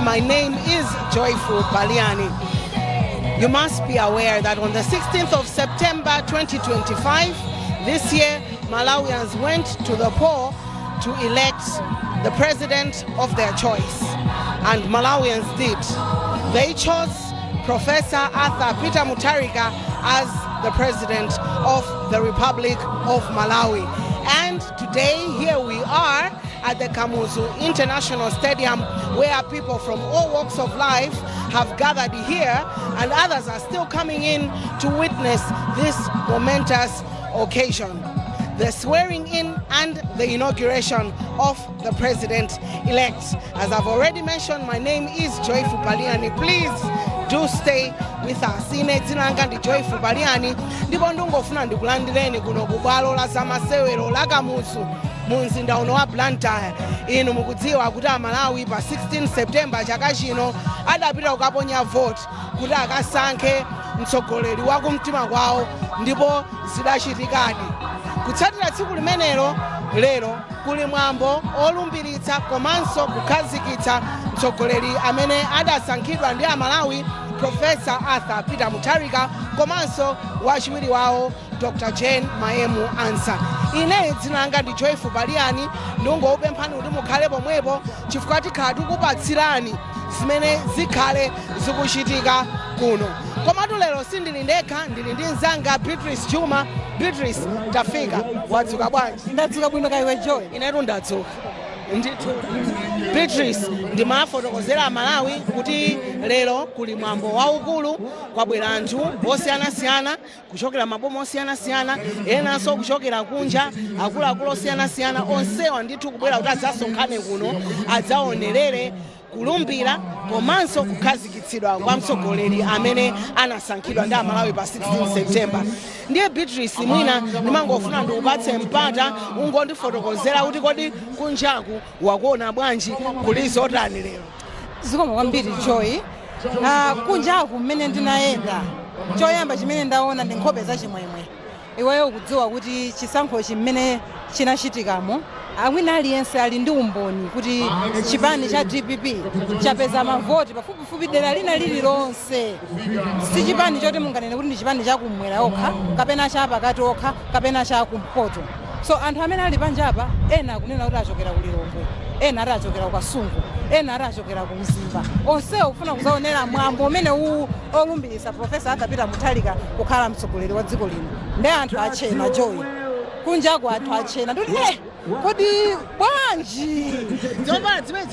My name is Joyful Paliani. You must be aware that on the 16th of September 2025, this year, Malawians went to the poll to elect the president of their choice. And Malawians did. They chose Professor Arthur Peter Mutharika as the president of the Republic of Malawi. And today, here we are at the Kamuzu International Stadium, where people from all walks of life have gathered here, and others are still coming in to witness this momentous occasion: the swearing in and the inauguration of the president elect. As I've already mentioned, my name is Joyful Paliani. Please do stay with us. Ine dzina langa ndi Joyful Paliani, ndipo ndingofuna ndikulandireni kuno ku bwalo la zamasewero la Kamuzu mu mzinda uno wa Blantyre. Inu mukudziwa kuti Amalawi pa 16 September chaka chino adapita kukaponya vote kuti akasankhe mtsogoleri wa kumtima kwawo, ndipo zidachitikadi. Kutsatira tsiku limenelo, lero kuli mwambo olumbiritsa komanso kukhazikitsa mtsogoleri amene adasankhidwa ndi Amalawi, Professor Arthur Peter Mutharika, komanso wachiwiri wawo, Dr Jane Mayemu Ansah. Ine dzina langa ndi Joyful Paliani. Ndingokupemphani kuti mukhale pomwepo, chifukwa tikhala tikupatsirani zimene zikhale zikuchitika kuno. Komatu lero sindili ndekha, ndili ndi mzanga Beatrice Juma. Beatrice, tafika. Wadzuka bwanji? Ndadzuka bwino, kaiwe Joy? Inetu ndadzuka ndithu. Beatrice, ndimafotokozera Amalawi kuti lero kuli mwambo waukulu. Kwabwera anthu osiyanasiyana kuchokera maboma osiyanasiyana, enanso kuchokera kunja, akuluakulu osiyanasiyana, onsewa ndithu kubwera kuti adzasonkhane kuno, adzaonerere kulumbira komanso kukhazikitsidwa kwa mtsogoleri amene anasankhidwa ndi Amalawi pa 16 September. Ndiye Beatrice, mwina ndimangofuna ndikupatse mpata, ungondifotokozera kuti kodi kunjaku wakuona bwanji, kuli zotani lero? Zikomo kwambiri, Joy. Kunjaku mmene ndinayenda, choyamba chimene ndaona ndi nkhope zachimwemwe. Iweyo ukudziwa kuti chisankhochi mmene chinachitikamo, awina aliyense ali ndi umboni kuti chipani cha DPP chapeza mavoti pafupifupi dera lina lililonse. Si chipani choti munganene kuti ndi chipani chakumwera okha, kapena chapakati okha, kapena chakumpoto. So anthu amene ali panjapa, ena akunena kuti achokera ku Lilongwe, ena ati achokera ku Kasungu, ena ati achokera ku Mzimba, onsewo kufuna kuzaonera mwambo umene uwu olumbirisa Professor Arthur Peter Mutharika kukhala mtsogoleri wa dziko lino. Ndi anthu achena, Joy. Kunjaku anthu achena. Ndikuti kodi bwanji? Zovala zimene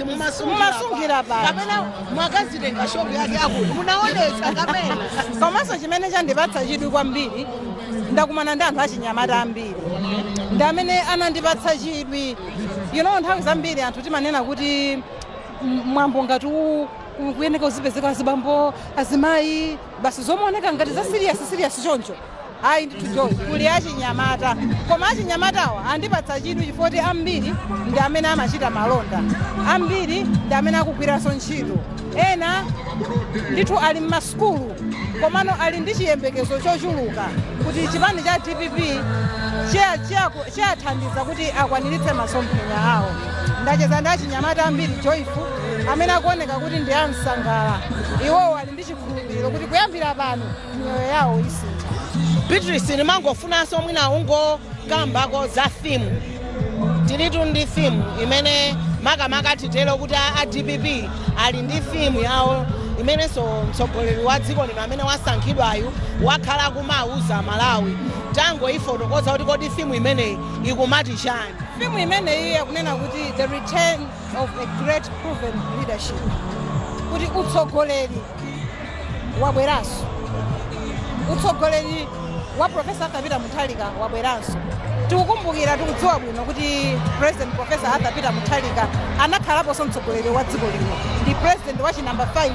Mumasungira pati? Kapena mwakazitenga shop yake akuti munaonetsa kapena? Komanso chimene chandipatsa chidwi kwambiri, ndakumana ndi anthu achinyamata ambiri, ndi amene anandipatsa chidwi. Nthawi zambiri anthu timanena kuti mwambo ngati uwu kuyeneka uzipezeka azibambo, azimayi, basi zomaoneka ngati za serious serious choncho. Ayi ndithu, Joy, kuli achinyamata, koma achinyamatawa andipatsa chidwi chifukwa ambiri ndi amene amachita malonda, ambiri ndi amene akugwiranso ntchito, ena ndithu ali mmasukulu, komano ali ndi chiyembekezo chochuluka kuti chipani cha DPP chiyathandiza kuti akwaniritse masomphenya awo. Ndacheza ndi achinyamata ambiri, Joyful, amene akuoneka kuti ndi amsangala. Iwowo ali ndi chikhulupiriro kuti kuyambira pano miyoyo yawo isintha. Beatrice, ndimangofunanso mwina ungokambako za theme. Tilitu ndi theme imene makamaka titero kuti a DPP ali ndi theme yawo, imenenso mtsogoleri wa dziko lino amene wasankhidwayu wakhala kumauza Malawi. Tangoifotokoza kuti kodi theme imeneyi ikumati chani? Theme imeneyi yakunena kuti "The return of a great proven leadership", kuti utsogoleri wabweranso, utsogoleri wa Professor Arthur Peter Mutharika wabweranso. Tikukumbukira, tikudziwa bwino kuti President Professor Arthur Peter Mutharika anakhalaponso mtsogoleri wa dziko lino, ndi president wa chinamba 5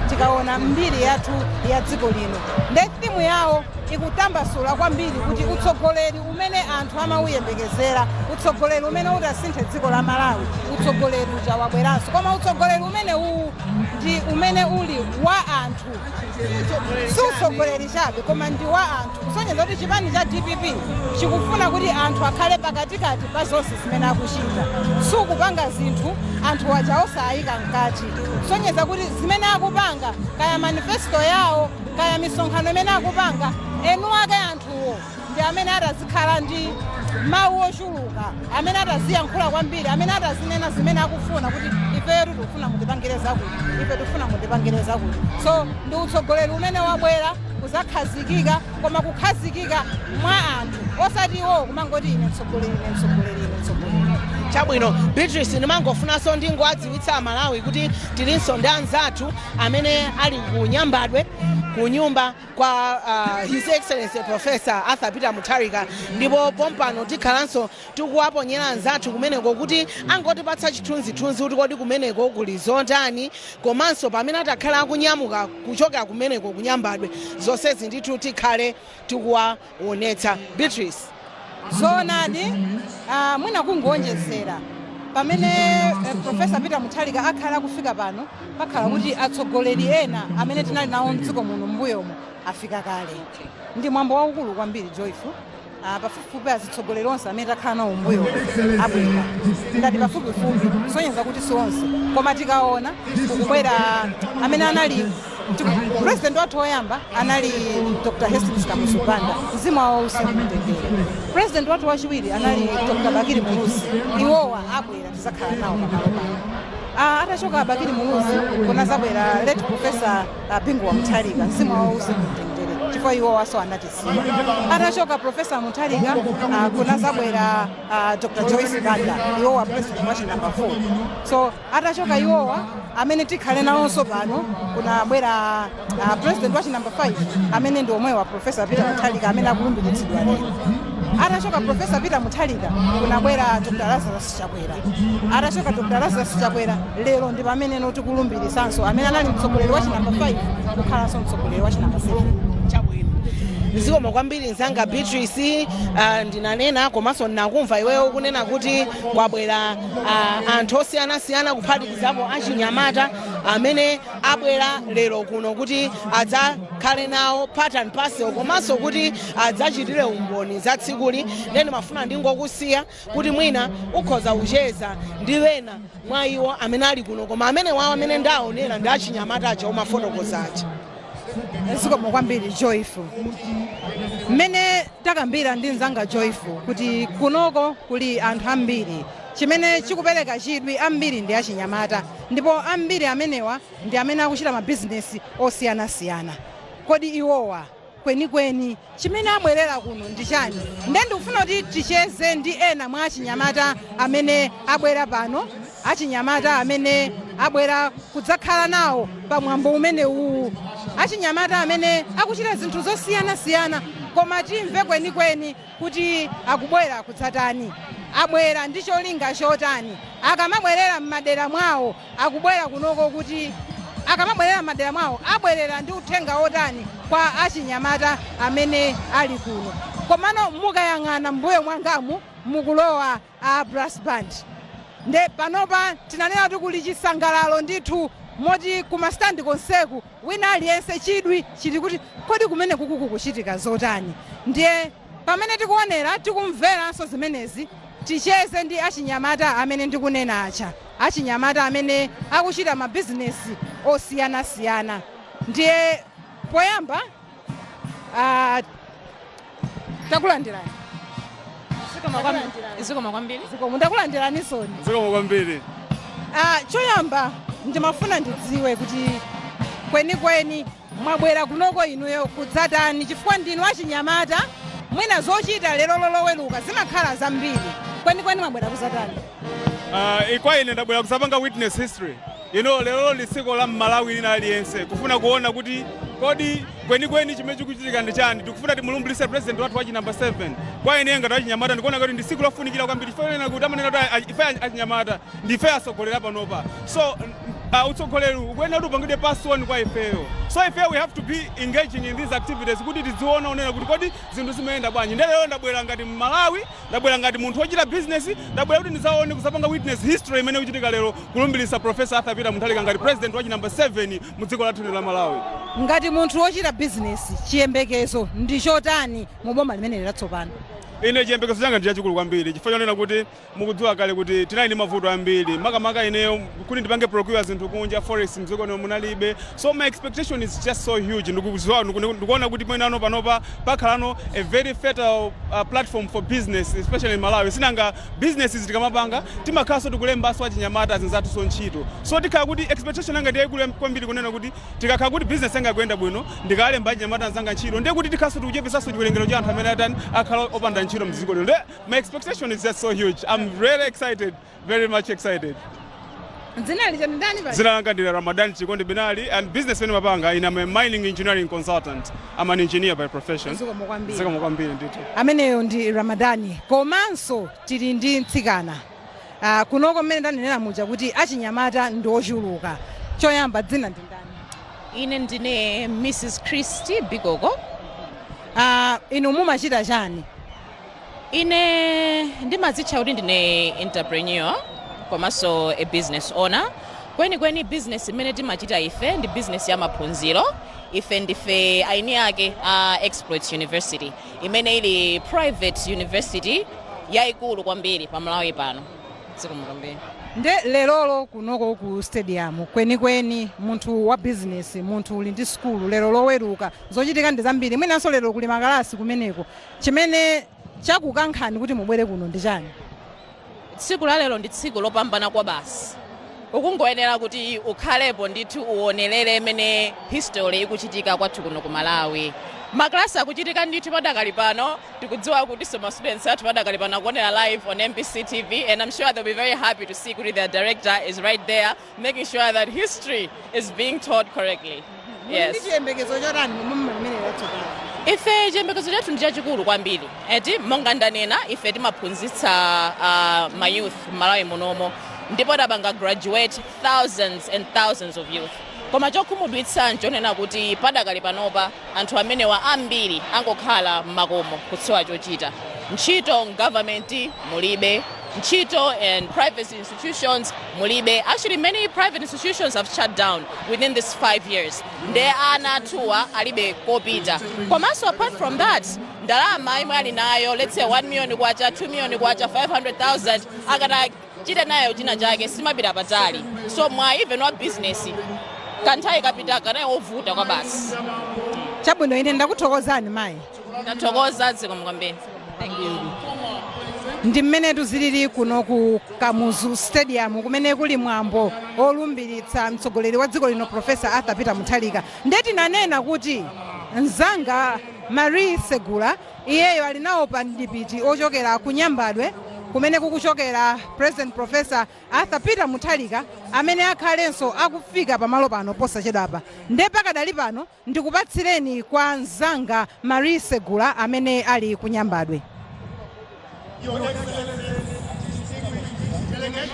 tikaona mbiri yathu ya dziko lino. Nde theme yawo ikutambasula kwambiri kuti utsogoleri umene anthu amawuyembekezera, utsogoleri umene utasinthe dziko la Malawi, utsogoleri uja wabweranso, koma utsogoleri umene uwu ndi umene uli wa anthu. anthu. Si utsogoleri chabe, koma ndi wa anthu, kusonyeza kuti chipani cha DPP chikufuna kuti anthu akhale pakatikati pa zonse zimene akuchita. Sukupanga zinthu anthu aja osayika mkati, kusonyeza kuti zimene akupanga, kaya manifesto yawo, kaya misonkhano imene akupanga, enu ake anthuwo ndi amene atazikhala ndi mawu ochuluka, amene ataziyankhula kwambiri, amene atazinena zimene akufuna, kuti ifeyo tikufuna mutipangire zakuti, ife tikufuna mutipangire zakuti. So ndi utsogoleri umene wabwera kuzakhazikika, koma kukhazikika mwa anthu, osati iwo kumangoti ine mtsogoleri, ine mtsogoleri, ine mtsogoleri. Chabwino, Beatrice, ndimangofunanso ndingowadziwitsa Amalawi kuti tilinso ndi anzathu amene ali ku Nyambadwe, ku nyumba kwa His Excellency Professor Arthur Peter Mutharika, ndipo pompano tikhalanso tikuwaponyera anzathu kumeneko kuti angotipatsa chithunzithunzi kuti kodi kumeneko kuli zotani, komanso pamene atakhala akunyamuka kuchoka kumeneko kuNyambadwe, zonsezi ndithu tikhale tikuwaonetsa. Beatrice. Zoonadi, mwina kungonjezera, pamene Professor Peter Mutharika akhala akufika pano, pakhala kuti atsogoleri ena amene tinali nawo mdziko muno m'mbuyomo afika kale. Ndi mwambo waukulu kwambiri, Joyful. Pafupifupi azitsogoleri onse amene takhala nawo m'mbuyomo abwera, ngati pafupifupi, kusonyeza kuti si onse, koma tikaona kukubwera amene anali president wathu woyamba anali Dr Hastings Kamuzu Banda, mzimu wawo uuse mtendere. President wathu wachiwiri anali Dr Bakili Muluzi. Iwowa abwera, tizakhala nawo pamalo pano. Atachoka Bakili Muluzi, kunazabwera late Professor Bingu wa Mutharika, mzimu wawo uuse mtendere, chifukwa iwowaso anatisiya. Atachoka Professor Mutharika, kunazabwera Dr Joyce Banda, iwowa president wachi number 4. So atachoka iwowa, amene tikhale nawonso pano, kunabwera president wachi number 5, amene ndi omwewa Professor Peter Mutharika amene akulumbiritsidwa lero. Atachoka Professor Peter Mutharika, kunabwera Dr Lazarus Chakwera. Atachoka Dr Lazarus Chakwera, lero ndi pamene tikulumbirisanso amene anali mtsogoleri wachi number 5 kukhalanso mtsogoleri wachi number 7. Chabwino, zikomo kwambiri mzanga Beatrice. Ndinanena komanso ndinakumva iweyo kunena kuti kwabwera anthu osiyanasiyana, kuphatikizapo achinyamata amene abwera lero kuno kuti adzakhale nawo part and parcel, komanso kuti adzachitire umboni za tsikuli. Ndiye ndimafuna ndingokusiya kuti mwina ukhoza kucheza ndi wena mwa iwo amene ali kuno, koma amene wawo amene ndaonera ndi achinyamata aja omafotokoza aja. Zikomo kwambiri, Joyful. Mmene takambira ndi mzanga Joyful kuti kunoko kuli anthu ambiri, chimene chikupereka chidwi, ambiri ndi achinyamata, ndipo ambiri amenewa ndi amene akuchita mabizinesi osiyanasiyana. Kodi iwowa kwenikweni chimene abwerera kuno ndi chani? Nde ndikufuna kuti ticheze ndi ena mwa achinyamata amene abwera pano, achinyamata amene abwera kudzakhala nawo pamwambo umene uwu, achinyamata amene akuchita zinthu zosiyanasiyana, koma timve kwenikweni kuti akubwera kudzatani, abwera ndi cholinga chotani, akamabwerera m'madera mwawo, akubwera kunoko kuti akamabwerera m'madera mwawo abwerera ndi uthenga otani kwa achinyamata amene ali kuno. Komano mukayang'ana mbuyo mwangamu, mukulowa a brass band. Nde panopa tinanena kuti kuli chisangalalo ndithu, moti kumastandi konseku wina aliyense chidwi chili kuti kodi kumene kukuku kuchitika zotani? Ndiye pamene tikuonera, tikumveranso zimenezi, ticheze ndi achinyamata amene ndikunena acha, achinyamata amene akuchita mabizinesi osiyanasiyana. Ndiye poyamba, takulandirani. Zikomo kwambiri. Zikomo, ndakulandirani soni. Zikomo kwambiri. Choyamba ndimafuna ndidziwe kuti kwenikweni mwabwera kunoko inuyo kudzatani, chifukwa ndinu achinyamata, mwina zochita lero loloweluka zimakhala zambiri. Kwenikweni mwabwera kudzatani? Kwa ine ndabwera kusapanga witness history. Lero ndi tsiku la Mmalawi lina aliyense kufuna kuona kuti kodi kwenikweni chimene chikuchitika ndi chani. Tikufuna timulumbiritse president wathu wachi number 7. Kwa ine ngati achinyamata, ndikuona kuti ndi tsiku lofunikira kwambiri, chifukwa chonena kuti amanena kuti ife achinyamata ndife atsogoleri panopa. So utsogoleri ukuyenera kuti upangidwe pass on kwa ifeyo. So ifeyo we have to be engaging in these activities kuti tidziona unena kuti kodi zinthu zimayenda bwanji. Ndiye lero ndabwera ngati Mmalawi, ndabwera ngati munthu wochita business, ndabwera kuti ndizaone, kusapanga witness history imene ikuchitika lero, kulumbiritsa Professor Arthur Peter Mutharika ngati president wachi number 7 mu dziko lathu la Malawi. Ngati munthu wochita bizinesi, chiyembekezo ndi chotani mu boma limeneli latsopano? Ine chiyembekezo changa ndi chachikulu kwambiri, chifukwa chonena kuti mukudziwa kale kuti tinali ndi mavuto ambiri, makamaka ineyo kuti ndipange procure zinthu kunja, forex mdziko muno munalibe. So my expectation is just so huge. Ndikudziwa, ndikuona kuti mwenano panopa pakhalano a very fertile platform for business, especially in Malawi. Sinanga businesses tikamapanga, timakhalanso tikulembanso achinyamata azinzathu ntchito. So tikhala kuti expectation yanga ndi yayikulu kwambiri, kunena kuti tikakhala kuti business yanga ikuyenda bwino, ndikalemba achinyamata anzanga ntchito, ndiye kuti tikhalanso tikuchepesanso chiwerengero cha anthu amene atani, akhala opanda ntchito mdziko lino. My expectation is just so huge. I'm really excited, very much excited. Dzina lija ndi ndani pa? Dzina langa ndine Ramadan Chikondi Binali, and business imene mapanga ine, I'm a mining engineering consultant. I'm an engineer by profession. Zikomo kwambiri. Zikomo kwambiri ndithu. Ameneyo ndi Ramadani. Komanso tili ndi mtsikana kunoko. Mmene ndanenera muja kuti achinyamata ndi ochuluka, choyamba dzina ndi ndani? Ine ndine Mrs Christy Bigoko. Inu mumachita chani? Ine ndimadzitcha kuti ndine entrepreneur komanso a business owner. Kwenikweni business imene timachita ife ndi business ya maphunziro. Ife ndife aini ake a Exploits University, imene ili private university yayikulu kwambiri pa Malawi pano. Zikomo kwambiri. Nde lerolo kunoko ku stadium, kwenikweni munthu wa bizinesi, munthu uli ndi sukulu, lero Loweruka zochitika ndi zambiri, mwinanso lero kuli makalasi kumeneko, chimene chakukankhani kuti mubwere kuno ndi chani? Tsiku la lero ndi tsiku lopambana kwa basi. Ukungoyenera kuti ukhalepo ndithu, uonelere imene history ikuchitika kwathu kuno ku Malawi. Maklasi akuchitika ndithu padakali pano. Tikudziwa kuti so ma students athu padakali pano akuonera live on MBC TV, and I'm sure they'll be very happy to see kuti their director is right there making sure that history is being taught correctly. Yes. Ndi chiyembekezo chotani mumma limene latsopano? Ife chiyembekezo chathu ndi chachikulu kwambiri, eti. Monga ndanena, ife timaphunzitsa ma youth m'Malawi munomo, ndipo tapanga graduate thousands and thousands of youth. Koma chokhumudwitsa nchonena kuti padakali panopa anthu amenewa ambiri angokhala m'makomo kusowa chochita. Ntchito m'government mulibe, ntchito in private institutions mulibe. Actually, many private institutions have shut down within these 5 years, nde ana athuwa alibe kopita. Komanso apart from that, ndalama imwe ali nayo, let's say 1 million kwacha, 2 million kwacha, 500,000, akatachita nayo china chake simapita patali. So mwa even wa business kanthawi kapita kanayi ovuta kwa basi. Chabwino, ine ndakuthokozani, mayi. Ndathokoza, zikomo kwambiri. Thank you. Ndi mmene zilili kuno ku Kamuzu Stadium, kumene kuli mwambo olumbiritsa mtsogoleri wa dziko lino, Professor Arthur Peter Mutharika. Ndiye tinanena kuti mzanga Marie Segula iyeyo ali nawo pa mdipiti ochokera ku Nyambadwe, kumene kukuchokera President Professor Arthur Peter Mutharika, amene akhalenso akufika pamalo pano posachedwapa. Ndiye pakadali pano ndikupatsireni kwa mzanga Marie Segula amene ali ku Nyambadwe. Your Excellencies, distinguished delegates,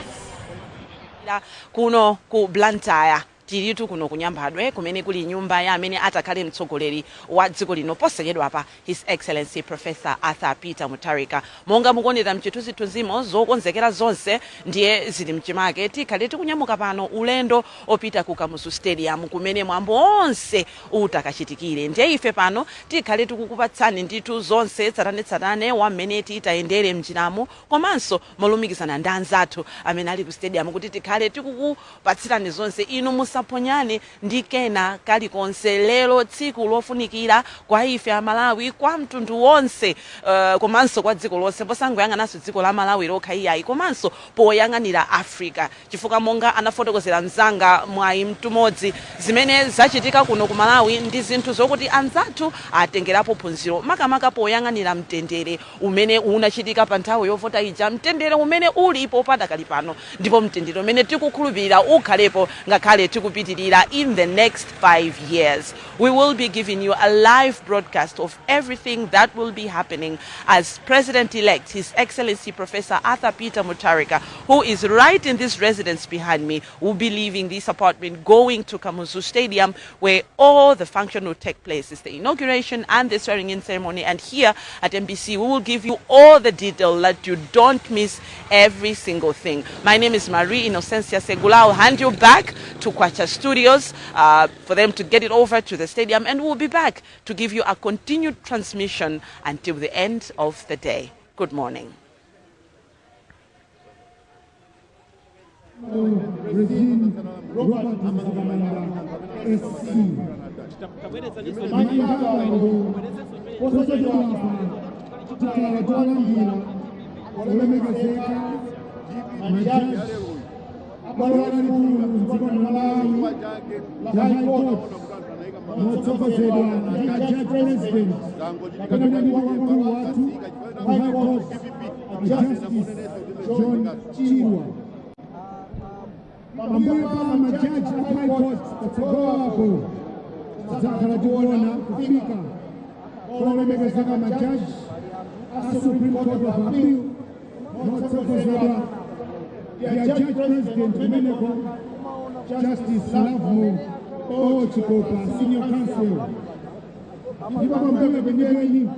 Kuno ku Blantyre, tilitu kuno ku Nyambadwe, kumene kuli nyumba ya amene atakhale mtsogoleri wa dziko lino posachedwapa, His Excellency Professor Arthur Peter Mutharika. Monga mukuonera mchithunzithunzimo, zokonzekera zonse ndiye zili mchimake. Tikhale tikunyamuka pano ulendo opita ku Kamuzu Stadium, kumene mwambo onse utakachitikire. Ndiye ife pano tikhale tikukupatsani ndithu zonse tsatanetsatane wa mmene titayendere mnjiramo, komanso molumikizana ndi anzathu amene ali ku stadium, kuti tikhale tikukupatsirani zonse. Inu musaphonyane ndi kena kalikonse. Lero tsiku lofunikira kwa ife Amalawi, kwa mtundu wonse, komanso kwa dziko lonse, posangoyang'ananso dziko la Malawi lokha iyayi, komanso poyang'anira Africa, chifukwa monga anafotokozera mzanga Mwayi Mtumodzi, zimene zachitika kuno ku Malawi ndi zinthu zokuti anzathu atengerapo phunziro, makamaka poyang'anira mtendere umene unachitika pa nthawi yovota ija, mtendere umene ulipo padakali pano, ndipo mtendere umene tikukhulupirira ukhalepo ngakhale tikupitirira in the next 5 years. We will be giving you a live broadcast of everything that will be happening as President-elect, His Excellency Professor Arthur Peter Mutharika, who is right in this residence behind me, will be leaving this apartment, going to Kamuzu Stadium, where all the function will take place. It's the inauguration and the swearing-in ceremony. And here at MBC, we will give you all the detail that you don't miss every single thing. My name is Marie Innocencia Segula. I'll hand you back to Kwacha. Kwacha Studios for them to get it over to the stadium, and we'll be back to give you a continued transmission until the end of the day. Good morning. Rizine Robert Mzikamanda SC. Posachedwapa tikhala tikulandira olemekezeka majaji abwalo lalikulu mdziko la Malawi la High Court, motsogozedwa ndi Judge President kapena ndi wamkulu wathu wa High Court, Justice John Chirwa. Pambuyo pa majaji a High Court, patsogolo apo tidzakhala tikuona kufika olemekezeka majaji a Supreme Court of Appeal, motsogozedwa ya Judge President kumeneko, Justice Lovemore O Chikopa, Senior Counsel. Ndipo pambuyo penipeni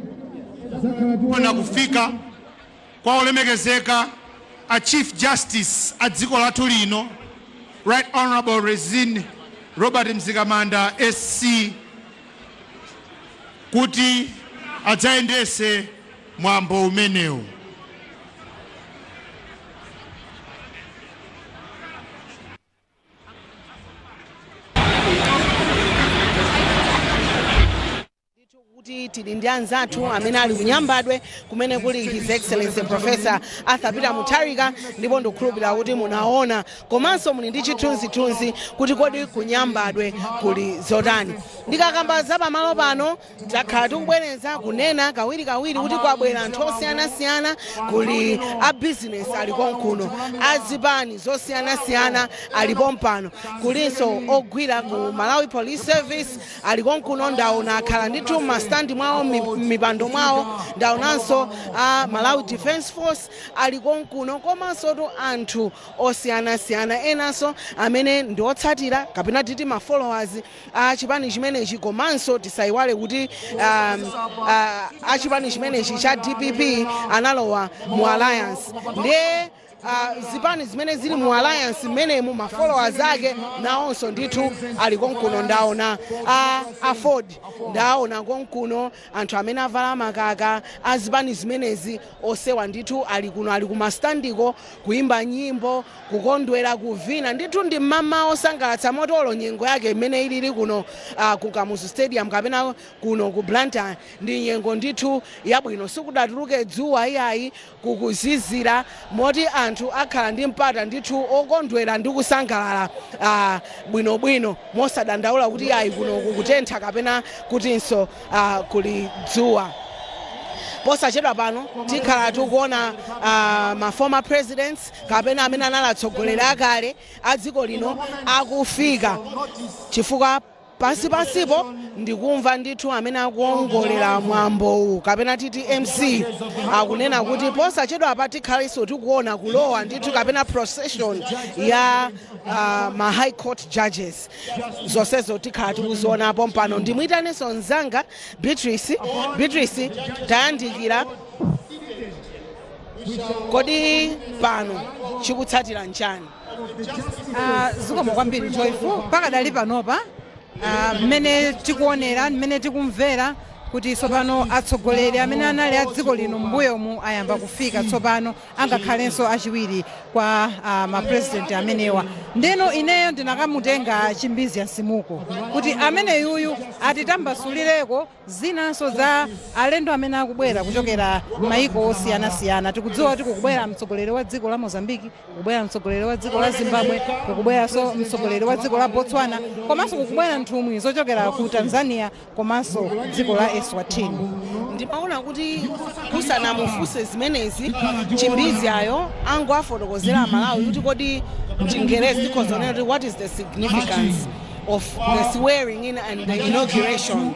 tidzakhala Ona tikuona kufika kwa olemekezeka a Chief Justice a dziko lathu lino, Right Honorable Rizine Robert Mzikamanda SC, kuti adzayendese mwambo umenewu. Kuti tili ndi anzathu amene ali kuNyambadwe kumene kuli His Excellency Professor Arthur Peter Mutharika, ndipo ndikukhulupirira kuti munaona komanso muli ndi chithunzithunzi kuti kodi kuNyambadwe kuli zotani. Ndikakamba za pamalo pano, takhala tikubwereza kunena kawirikawiri kuti kwabwera anthu osiyanasiyana. Kuli a business ali konkuno, azipani zosiyanasiyana alipo mpano, kulinso ogwira ku Malawi Police Service ali konkuno. Ndaona akhala ndithu m'masitandi mwawo, m'mipando mwawo. Ndaonanso a Malawi Defence Force ali konkuno, komanso tu anthu osiyanasiyana enanso amene ndi otsatira kapena titi ma followers a chipani chimenechi. Komanso tisayiwale kuti a chipani chimenechi cha DPP analowa mu alliance, ndiye zipani zimene zili mu alliance mmenemu, ma followers ake nawonso ndithu ali konkuno. Ndaona a AFORD, ndaona konkuno anthu amene avala makaka a zipani zimenezi. Osewa ndithu ali kuno, ali kumastandiko kuimba nyimbo, kukondwera, kuvina. Ndithu ndi mmamawa osangalatsa motolo. Nyengo yake imene ilili kuno ku Kamuzu Stadium kapena kuno ku Blantyre ndi nyengo ndithu yabwino. Sikudatuluke dzuwa iyayi, kukuzizira, moti anthu akhala ndi mpata ndithu okondwera ndi kusangalala bwinobwino, mosadandaula kuti ayi, kuno kukutentha kapena kutinso kuli dzuwa. Posachedwa pano tikhala tikuona ma former presidents kapena amene anali atsogoleri akale a dziko lino akufika, chifukwa pansi pansipo ndikumva ndithu amene akuongolera mwambowu kapena titi MC akunena kuti posachedwa apa tikhalenso tikuona kulowa ndithu kapena procession ya ma High Court judges. Zonsezo tikhala tikuzionapo mpano. Ndimwitanenso mzanga Beatrice. Beatrice, tayandikira. Kodi pano chikutsatira nchani? Zikomo kwambiri, Joyful. Pakadali panopa, mmene tikuonera, mmene tikumvera kuti tsopano atsogoleri amene anali a dziko lino m'mbuyomu ayamba kufika tsopano, angakhalenso achiwiri kwa mapresident amenewa. Ndeno ineyo ndinakamutenga Chimbizi ya Nsimuko kuti amene yuyu atitambasulireko zinanso za alendo amene akubwera kuchokera maiko osiyanasiyana. Tikudziwa kuti kukubwera mtsogoleri wa dziko la Mozambiki, kukubwera mtsogoleri wa dziko la Zimbabwe, kukubweranso mtsogoleri wa dziko la Botswana, komanso kukubwera nthumwi zochokera ku Tanzania komanso dziko la Eswatini. Ndimaona kuti kusanamufunse zimenezi Chimbizi ayo angoafotokozera Amalawi kuti kodi mchingerezi tikhoza kunena kuti what is the significance of the swearing in and the inauguration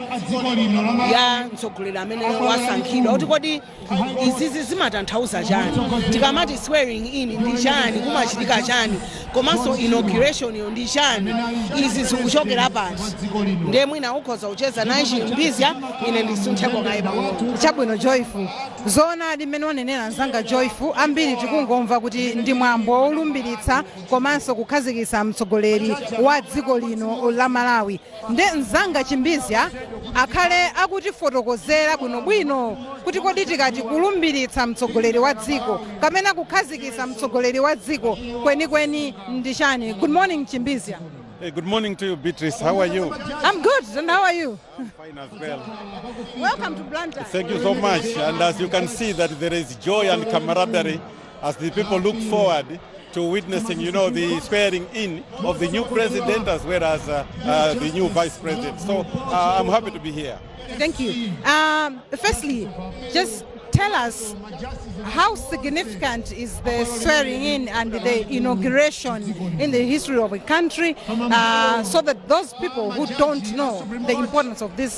ya mtsogoleri amene wasankhidwa, kuti kodi izizi zimatanthauza chani? Tikamati swearing in ndi chani? Kumachitika chani? Komanso inauguration yo ndi chani? Izi zikuchokera pati? Ndiye mwina ukhoza kucheza naye Chimbizya, ine ndisuntheko kaye pang'ono. Chabwino, Joyful. Zoonadi, mmene wanenera mzanga Joyful, ambiri tikungomva kuti ndi mwambo wolumbiritsa komanso kukhazikitsa mtsogoleri wa dziko lino la Malawi. Nde mzanga Chimbizya akhale akutifotokozera bwinobwino kuti kodi tikati kulumbiritsa mtsogoleri wa dziko kapena kukhazikitsa mtsogoleri wa dziko, kwenikweni ndi chani. Good morning, Chimbizya. Hey, good morning to you, Beatrice. How are you? I'm good, and how are you? Fine as well. Welcome to Blantyre. Thank you so much. And as you can see that there is joy and camaraderie as the people look forward to witnessing the swearing in of the new president as well as the new vice president. So I'm happy to be here. Thank you. Firstly, just tell us, how significant is the swearing in and the inauguration in the history of a country, so that those people who don't know the importance of this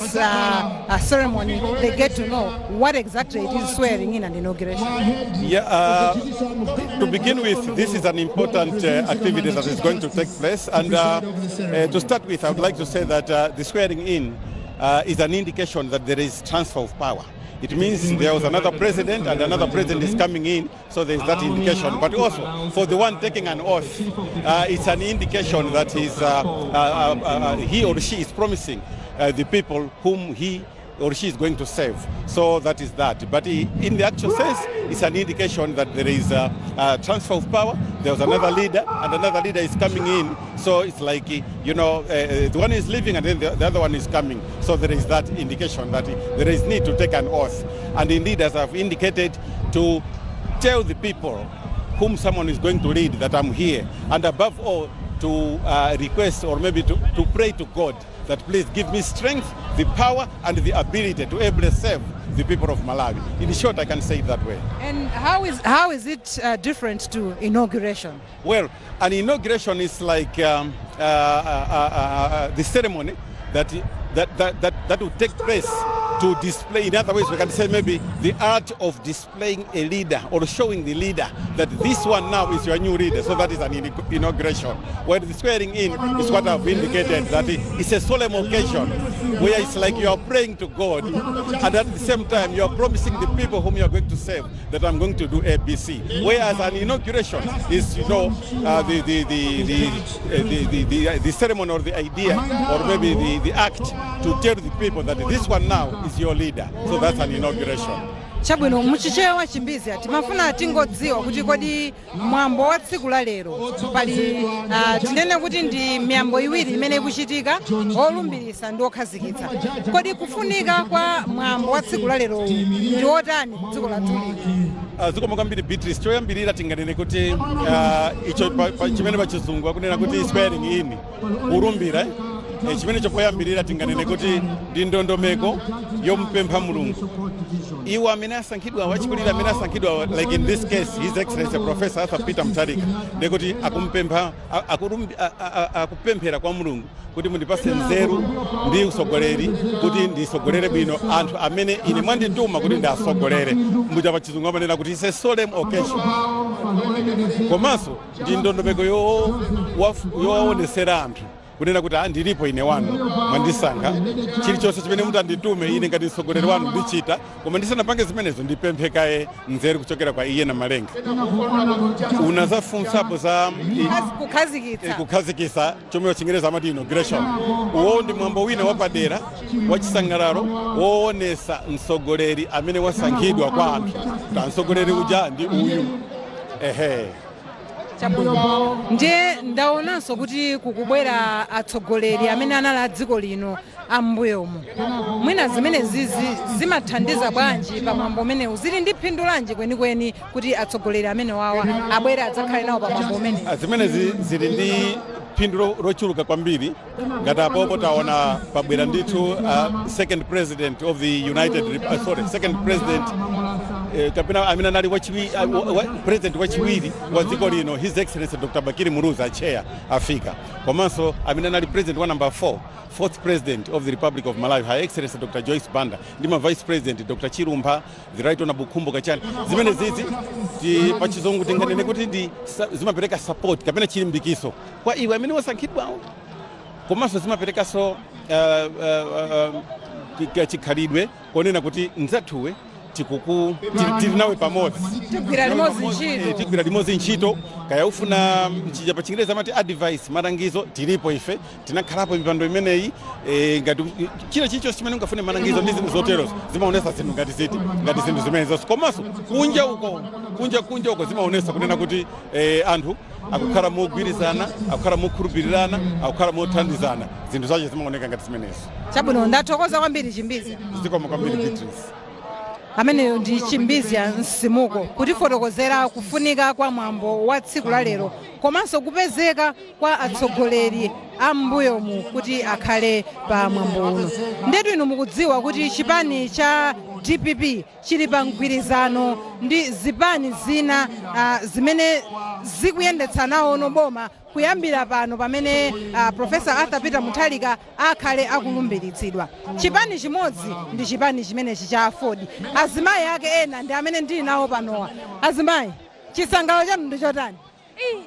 ceremony, they get to know what exactly it is, swearing in and inauguration? Yeah, to begin with, this is an important activity that is going to take place. And to start with, I would like to say that the swearing in is an indication that there is transfer of power. It means there was another president and another president is coming in, so there is that indication. But also, for the one taking an oath, it's an indication that he or she is promising the people whom he or she is going to serve. So that is that. But in the actual sense, it's an indication that there is a transfer of power. There's another leader, and another leader is coming in. So it's like, the one is leaving and then the other one is coming. So there is that indication that there is need to take an oath. And indeed, as I've indicated, to tell the people whom someone is going to lead that I'm here. And above all, to request or maybe to pray to God that please give me strength, the power, and the ability to able to serve the people of Malawi. In short, I can say it that way. And how is it different to inauguration? Well, an inauguration is like the ceremony that will take place to display, in other ways, we can say maybe the art of displaying a leader or showing the leader that this one now is your new leader. So that is an inauguration. Where the swearing in is what I've indicated, that it's a solemn occasion where it's like you are praying to God and at the same time you are promising the people whom you are going to serve that I'm going to do ABC. Whereas an inauguration is, the ceremony or the idea or maybe the act to tell the people that this one now is your leader. So that's an inauguration. Chabwino, muchichewa, Chimbizya, timafuna tingodziwa kuti kodi mwambo wa tsiku la lero pali tinene kuti ndi miyambo iwiri imene ikuchitika, olumbirisa ndi okhazikitsa. Kodi kufunika kwa mwambo wa tsiku la lerowu ndi otani ku dziko lathu lino? Zikomo kwambiri, Beatrice. Choyambirira tinganene kuti icho chimene pachizungu akunena kuti swearing in, kulumbira, eh? Chimene chopoyambirira tinganene kuti ndi ndondomeko yomupempha Mulungu iwo amene asankhidwa, wachikulire amene asankhidwa, like in this case His Excellency Professor Arthur Peter Mutharika, ndekuti akumpempha akupemphera kwa Mulungu kuti mundipase nzeru ndi usogoleri kuti ndisogolere bwino anthu amene ine mwandituma kuti ndiasogolere. Mbuja pa Chizungu amanena kuti it's a solemn occasion. Komanso ndi ndondomeko yowaonesera anthu kunena kuti, "Ah, ndilipo ine wanu, mwandisankha. Chilichonse chimene mutanditume ine ngati mtsogoleri wanu ndichita, koma ndisanapange zimenezo ndipemphe kaye nzeru kuchokera kwa iye na Malenga." Unazafunsapo za Kukhazikitsa. Kukhazikitsa, chomwe Chingereza amati inauguration. Uwo ndi mwambo wina wapadera wachisangalalo woonesa mtsogoleri amene wasankhidwa kwa anthu kuti mtsogoleri uja ndi uyu, ehe. Chabwino, ndiye ndaonanso kuti kukubwera atsogoleri amene anali a dziko lino am'mbuyomu. Mwina zimenezizi zimathandiza bwanji pamwambo umenewu? Zili ndi phindu lanji kwenikweni kuti atsogoleri amene wawa abwere adzakhale nawo pamwambo umenewu? Zimenezi zili ndi Phindu lochuluka kwambiri. Ngati apopo taona pabwera ndithu second president of the United sorry, second president kapena amene anali president wachiwiri wa dziko lino, His Excellency Dr Bakili Muluzi, acheya afika, komanso amene anali president wa number 4, fourth president of the Republic of Malawi, Her Excellency Dr Joyce Banda, ndi ma vice president Dr Chilumpha, the Right Honorable Khumbo Kachali. Zimene zizi pa Chizungu tinganene kuti ndi zimapereka support kapena chilimbikiso kwa iwe amene wasankhidwawo, komanso zimaperekanso chikhalidwe konena kuti nzathuwe tikuku tili nawe pamodzi. Tigwira limodzi ntchito. Tigwira limodzi ntchito. Kaya ufuna chija pa Chingereza amati advice, malangizo, tilipo ife, tinakhalapo mipando imeneyi. Ngati china chilichonse chimene ungafune malangizo ndi zinthu zoterozo, zimaonesa zinthu ngati ziti, ngati zinthu zimenezonso. Komanso kunja uko, kunja uko zimaonesa kunena kuti anthu akukhala mogwirizana, akukhala mokhulupirirana, akukhala mothandizana. Zinthu zache zimaoneka ngati zimenezo. Chabwino, ndathokoza kwambiri, Chimbizi. Zikomo kwambiri, Beatrice. Ameneyo ndi Chimbizya Msimuko, kutifotokozera kufunika kwa mwambo wa tsiku la lero komanso kupezeka kwa atsogoleri a m'mbuyomu kuti akhale pa mwambo uno. Ndetu inu mukudziwa kuti chipani cha DPP chili pa mgwirizano ndi zipani zina zimene zikuyendetsa nawo boma kuyambira pano pamene Professor Arthur Peter Mutharika akhale akulumbiritsidwa. Chipani chimodzi ndi chipani chimenechi cha AFORD. Azimayi ake ena ndi amene ndili nawo panowa. Azimayi, chisangalalo chanu ndi chotani?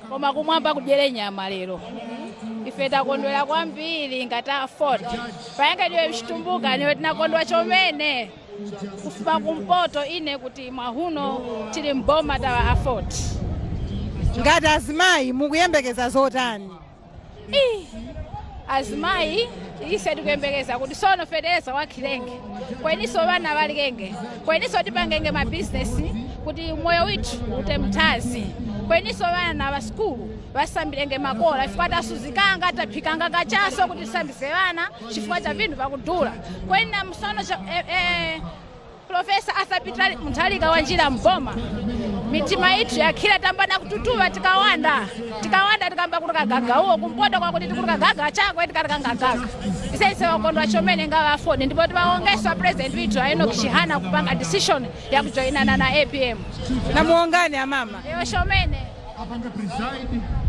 Koma kumwamba kudyere nyama lero. Ife takondwera kwambiri ngati AFORD. Payangadiwe Chitumbuka niwe, tinakondwa chomene kufuma kumpoto ine kuti mwahuno tili mboma tawa AFORD. Ngati azimayi mukuyembekeza zotani? Ii, azimayi ise tikuyembekeza kuti sono fetereza wakhilenge, kweniso vana valikenge, kweniso tipangenge mabizinesi kuti moyo withu ute mthazi, kweniso vana va sukulu vasambilenge makola, chifukwa tasuzikanga, taphikanga kachaso kuti tisambise vana chifukwa cha vinthu vakudula. Kweni na msono Professor Arthur Peter Mutharika wanjira mboma, mitima ithu yakhira tambana kututuva. Tikawanda, tikawanda, tikamba kuti kagagauwo kumpoto kwakuti tikuti kagaga chakwe tikatikangagaga. Ise ise wakondwa chomene ngawa AFORD, ndipo tiwaongeswa president withu Enoch Chihana kupanga decision ya kujoinana na APM. Namuongane amama. Eyo chomene.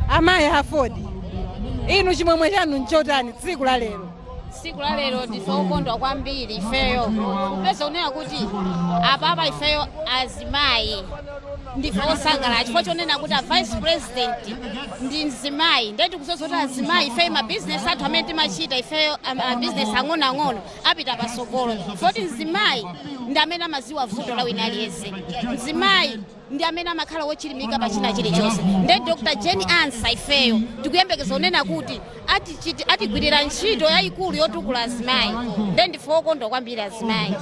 Amayi AFORD, inu chimwemwe chanu nchotani tsiku la lero? Tsiku la lero ndife okondwa kwambiri ifeyo, kupeza kunena kuti apapa ifeyo azimayi ndife osangalala chifukwa chonena kuti a vice president ndi mzimayi. Ndiye tikuzoza kuti azimayi ifeyo mabizinesi athu amene timachita ifeyo, mabizinesi ang'onoang'ono, apita pasogolo, foti mzimayi ndi amene amaziwa vuto la wina aliyense. Mzimayi ndi amene amakhala wochilimika pa china chilichonse. Nde Dr Jane Ansah, ifeyo tikuyembekeza kunena kuti atigwirira ntchito yayikulu yotukula azimayi. Nde ndife okondwa kwambiri azimayi.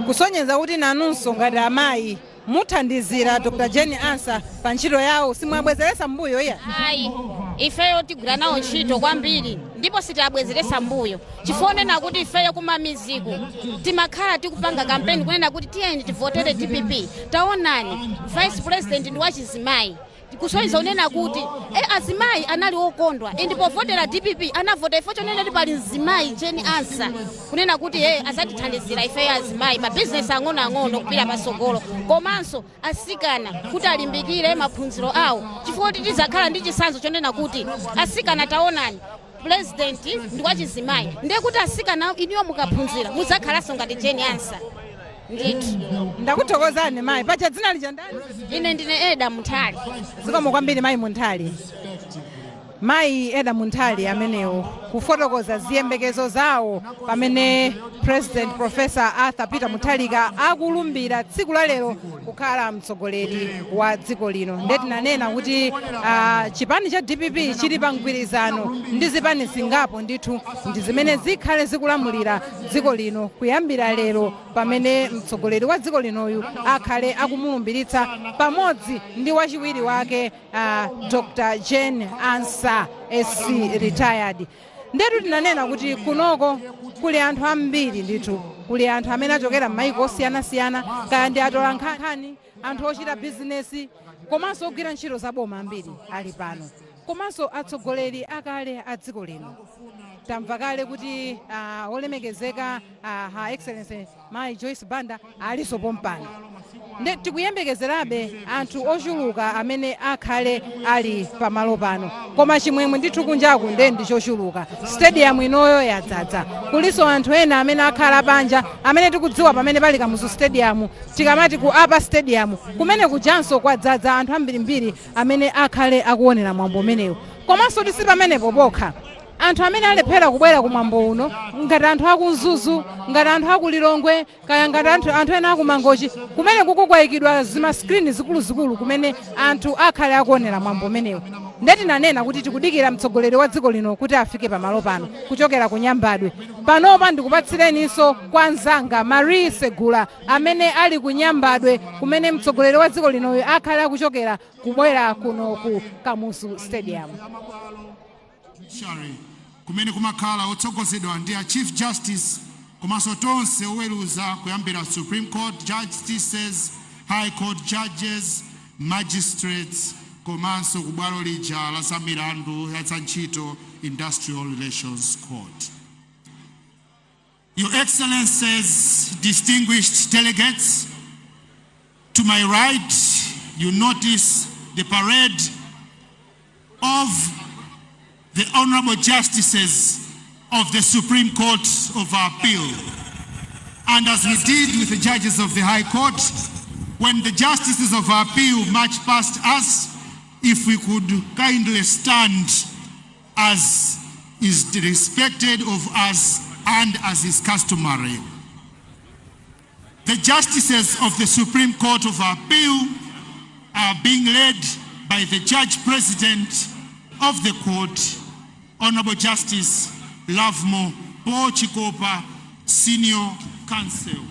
Kusonyeza kuti nanunso ngati amayi muthandizira Dr Jane Ansah pa ntchito yawo, simwabwezeresa mbuyo iya? Ayi, ifeyo tigwira nawo ntchito kwambiri ndipo sitiabwezeresa mbuyo, chifukwa onena kuti ifeyo kumamiziku timakhala tikupanga kampeni kunena kuti tiyeni tivotere DPP. Taonani, vice president ndi wachizimayi, kusonyeza kunena kuti azimayi anali okondwa. Ndipo povotera DPP anavota ifo chonena kuti pali mzimayi Jane Ansah, kunena kuti azatithandizira ifeyo azimayi mabizinesi ang'onoang'ono kupita pasogolo, komanso asikana kuti alimbikire maphunziro awo, chifukwa kuti tizakhala ndi chisanzo chonena kuti asikana, taonani, president ndi wachizimayi, ndiye kuti asikana iniyo mukaphunzira mudzakhalanso ngati Jane Ansah ndithu. Ndakuthokozani mayi. Pacha dzina lija ndani? Ine ndine Eda Munthali. Zikomo kwambiri, mayi Munthali. Mayi Eda Munthali amenewo, kufotokoza ziyembekezo zawo pamene President Professor Arthur Peter Mutharika akulumbira tsiku la lero kukhala mtsogoleri wa dziko lino. Nde tinanena kuti chipani cha DPP chili pa mgwirizano ndi zipani zingapo ndithu, ndi zimene zikhale zikulamulira dziko lino kuyambira lero pamene mtsogoleri wa dziko linoyu akhale akumulumbiritsa pamodzi ndi wachiwiri wake Dr Jane Ansah SC retired. Ndetu tinanena kuti kunoko kuli anthu ambiri ndithu, kuli anthu amene achokera m'mayiko osiyanasiyana, kaya ndi atola nkhani, anthu ochita bizinesi, komanso ogwira ntchito zaboma ambiri ali pano. Komanso atsogoleri akale a dziko lino, tamva kale kuti olemekezeka Her Excellency Mayi Joyce Banda aliso pompano. Nde tikuyembekezerabe anthu ochuluka amene akhale ali pamalo pano, koma chimwemwe ndithu kunjaku nde ndi chochuluka. Stadium inoyo yadzadza. Kuliso anthu ena amene akhala panja, amene tikudziwa pamene pali Kamuzu Stadium, tikamati ku apa stadium, kumene kujanso kwadzadza anthu ambirimbiri amene akhale akuonera mwambo umenewu. Komanso tisi pamenepo pokha, anthu amene alephera kubwera kumwambo uno, ngati anthu aku Mzuzu, ngati anthu aku Lilongwe, kaya ngati anthu ena aku Mangochi, kumene kuku kwayikidwa zima screen zikuluzikulu kumene anthu akhale akuonera mwambo umenewu. Ndeti nanena kuti tikudikira mtsogoleri wa dziko lino kuti afike pamalo pano kuchokera ku Nyambadwe. Panopa ndikupatsireninso kwa mzanga Marie Segula amene ali ku Nyambadwe, kumene mtsogoleri wa dziko linoyo akhale akuchokera kubwera kuno ku Kamuzu Stadium. Judiciary, kumene kumakhala otsogozedwa ndi a Chief Justice komanso tonse oweruza, kuyambira Supreme Court justices, High Court judges, magistrates, komanso ku bwalo lija la zamilandu ya za ntchito, Industrial Relations Court. Your Excellencies, distinguished delegates, to my right you notice the parade of the Honorable Justices of the Supreme Court of Appeal. And as we did with the judges of the High Court, when the justices of appeal march past us, if we could kindly stand as is respected of us and as is customary. The justices of the Supreme Court of Appeal are being led by the Judge President of the court, Honorable Justice Lovemore Paul Chikopa, Senior Counsel.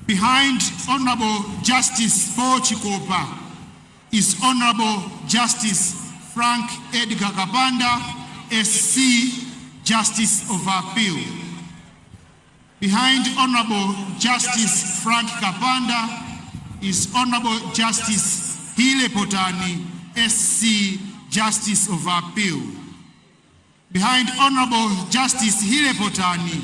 Behind Honorable Justice Paul Chikopa is Honorable Justice Frank Edgar Kapanda, SC, Justice of Appeal. Behind Honorable Justice Frank Kapanda is Honorable Justice Healey Potani, SC, Justice of Appeal. Behind Honorable Justice Healey Potani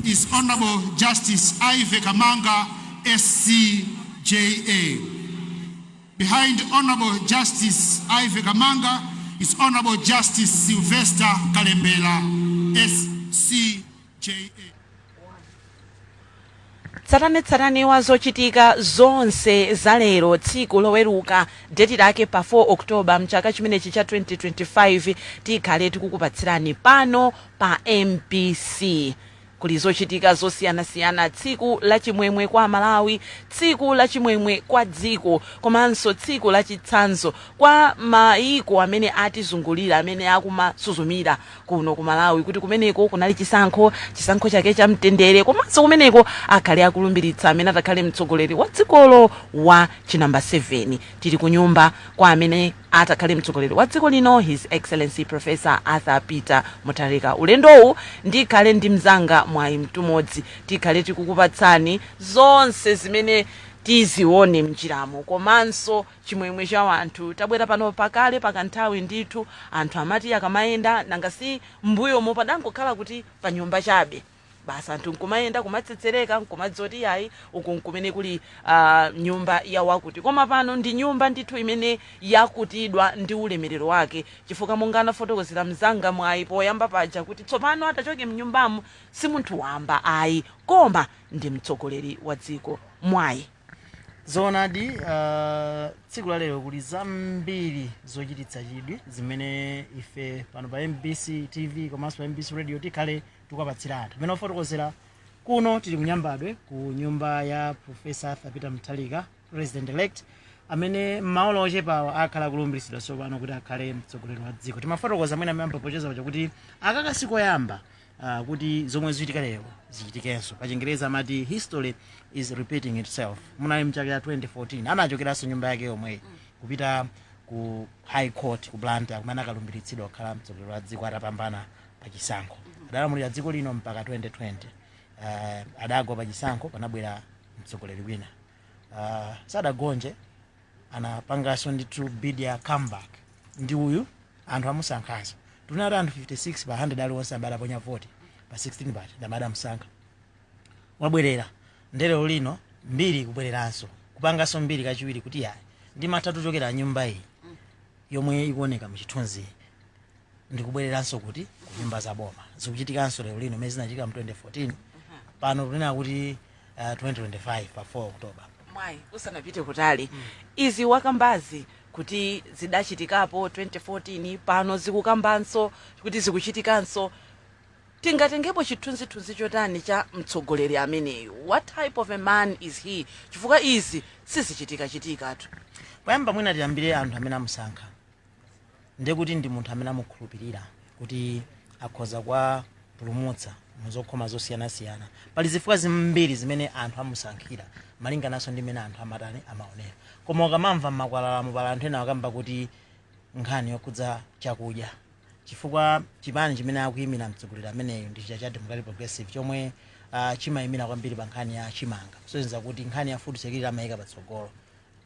is Honorable Justice Ivy Kamanga, SC, JA. Behind Honorable Justice Ivy Kamanga is Honorable Justice Sylvester Kalembela, SC, JA. Tsatanetsatane wa zochitika zonse za lero, tsiku loweruka, deti lake pa 4 October mchaka chimenechi cha 2025, tikhale tikukupatsirani pano pa MBC. Kuli zochitika zosiyanasiyana, tsiku lachimwemwe kwa Malawi, tsiku lachimwemwe kwa dziko, komanso tsiku lachitsanzo kwa maiko amene atizungulira, amene akumasuzumira kuno ku Malawi kuti kumeneko kunali chisankho, chisankho chake cha mtendere, komanso kumeneko akhale akulumbiritsa amene atakhale mtsogoleri wa dzikolo wa chinamba 7. Tili ku nyumba kwa amene atakhale mtsogoleri wa dziko lino, His Excellency Professor Arthur Peter Mutharika. Ulendowu ndikhale ndi mzanga Mwayi Mtumodzi, tikhale tikukupatsani zonse zimene tizione mnjiramo komanso chimwemwe cha anthu. Tabwera pano pakale pakanthawi ndithu, anthu amati akamayenda, nanga si mbuyomo padangokhala kuti pa nyumba chabe basi, anthu nkumayenda kumatsetsereka, nkumadzoti yayi, uku nkumene kuli nyumba ya wakuti. Koma pano ndi nyumba ndithu imene yakutidwa ndi ulemerero wake, chifukwa monga anafotokozera mzanga Mwayi poyamba paja kuti tsopano atachoke mnyumbamo si munthu wamba ayi, koma ndi mtsogoleri wa dziko. Mwayi. Zoonadi, tsiku la lero kuli zambiri zochititsa chidwi zimene ife pano pa MBC TV komanso pa MBC Radio tikhale tikuwapatsira anthu. Amene ofotokozera kuno, tili kuNyambadwe, ku nyumba ya Professor Arthur Peter Mutharika, President elect, amene m'maola ochepawa akhala kulumbiritsidwa tsopano kuti akhale mtsogoleri wa dziko. Timafotokoza mwina mayamba pocheza paja kuti akaka sikoyamba kuti zomwe zichitika lero zichitikenso. Pa Chingereza amati history is repeating itself. Munali mchaka cha 2014, anachokeranso nyumba yake yomweyi kupita ku High Court ku Blantyre, kumene akalumbiritsidwa kukhala mtsogoleri wa dziko atapambana pa chisankho. Adalamulira dziko lino mpaka 2020. Adagwa pa chisankho, panabwera mtsogoleri wina. Sadagonje, anapanganso ndithu bid ya comeback. Ndi uyu anthu amusankhanso. Tunati anthu 56 pa 100 aliwonse amene adaponya voti pa 16 paja ndi amene adamusankha. Wabwerera, ndelero lino mbiri ikubwereranso, kupanganso mbiri kachiwiri kuti yayi, ndimatha tuchokera nyumba iyi yomwe ikuoneka muchithunzi ndikubwereranso kuti ku nyumba za boma. Zikuchitikanso lero lino mmene zinachitika mu 2014. Pano tunena kuti 2025 pa 4 October. Mwayi, usanapite kutali, izi wakambazi kuti zidachitikapo 2014, pano zikukambanso kuti zikuchitikanso, tingatengepo chithunzithunzi chotani cha mtsogoleri ameneyu? What type of a man is he? Chifukwa izi sizichitika-chitikatu. Poyamba mwina tiyambire anthu amene amusankha, ndekuti ndi munthu amene amukhulupirira kuti akhoza kuwapulumutsa muzokhoma zosiyanasiyana. Pali zifukwa zambiri zimene anthu amusankhira, malingananso ndi mmene anthu amatani, amaonera. Koma ukamamva mmakwalalamu, pali anthu ena akamba kuti nkhani yokhudza chakudya, chifukwa chipani chimene akuyimira mtsogoleri ameneyu ndi cha Democratic Progressive, chomwe chimayimira kwambiri pa nkhani ya chimanga, kusonyeza kuti nkhani ya food security amayika patsogolo.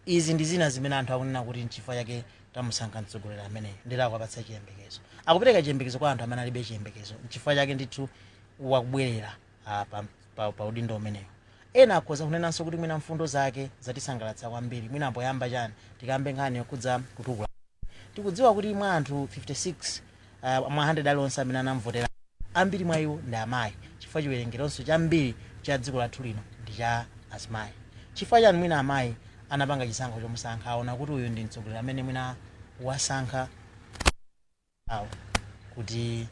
Izi ndi zina zimene anthu akunena kuti nchifukwa chake tamusankha mtsogoleri ameneyu. Ndilo akuwapatsa chiyembekezo, akupereka chiyembekezo kwa anthu amene alibe chiyembekezo. Nchifukwa chake ndithu wakubwerera pa udindo umenewu. Ena akhoza kunenanso kuti mwina mfundo zake zatisangalatsa kwambiri. Mwina poyamba chani, tikambe nkhani yokhudza kutukula. Tikudziwa kuti mwa anthu 56 mwa 100 aliwonse amene anamvotera, ambiri mwa iwo ndi amayi, chifukwa chiwerengeronso chambiri cha dziko lathu lino ndi cha azimayi. Chifukwa chani mwina amayi anapanga chisankho chomusankha? Aona kuti uyu ndi mtsogoleri amene mwina wasankha awo kuti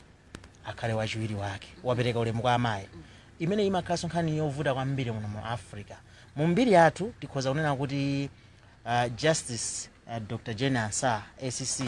akhale wachiwiri wake, wapereka ulemu kwa amayi, imene imakhalanso nkhani yovuta kwambiri muno mu Africa. Mu mbiri yathu tikhoza kunena kuti Justice Dr Jane Ansah SC,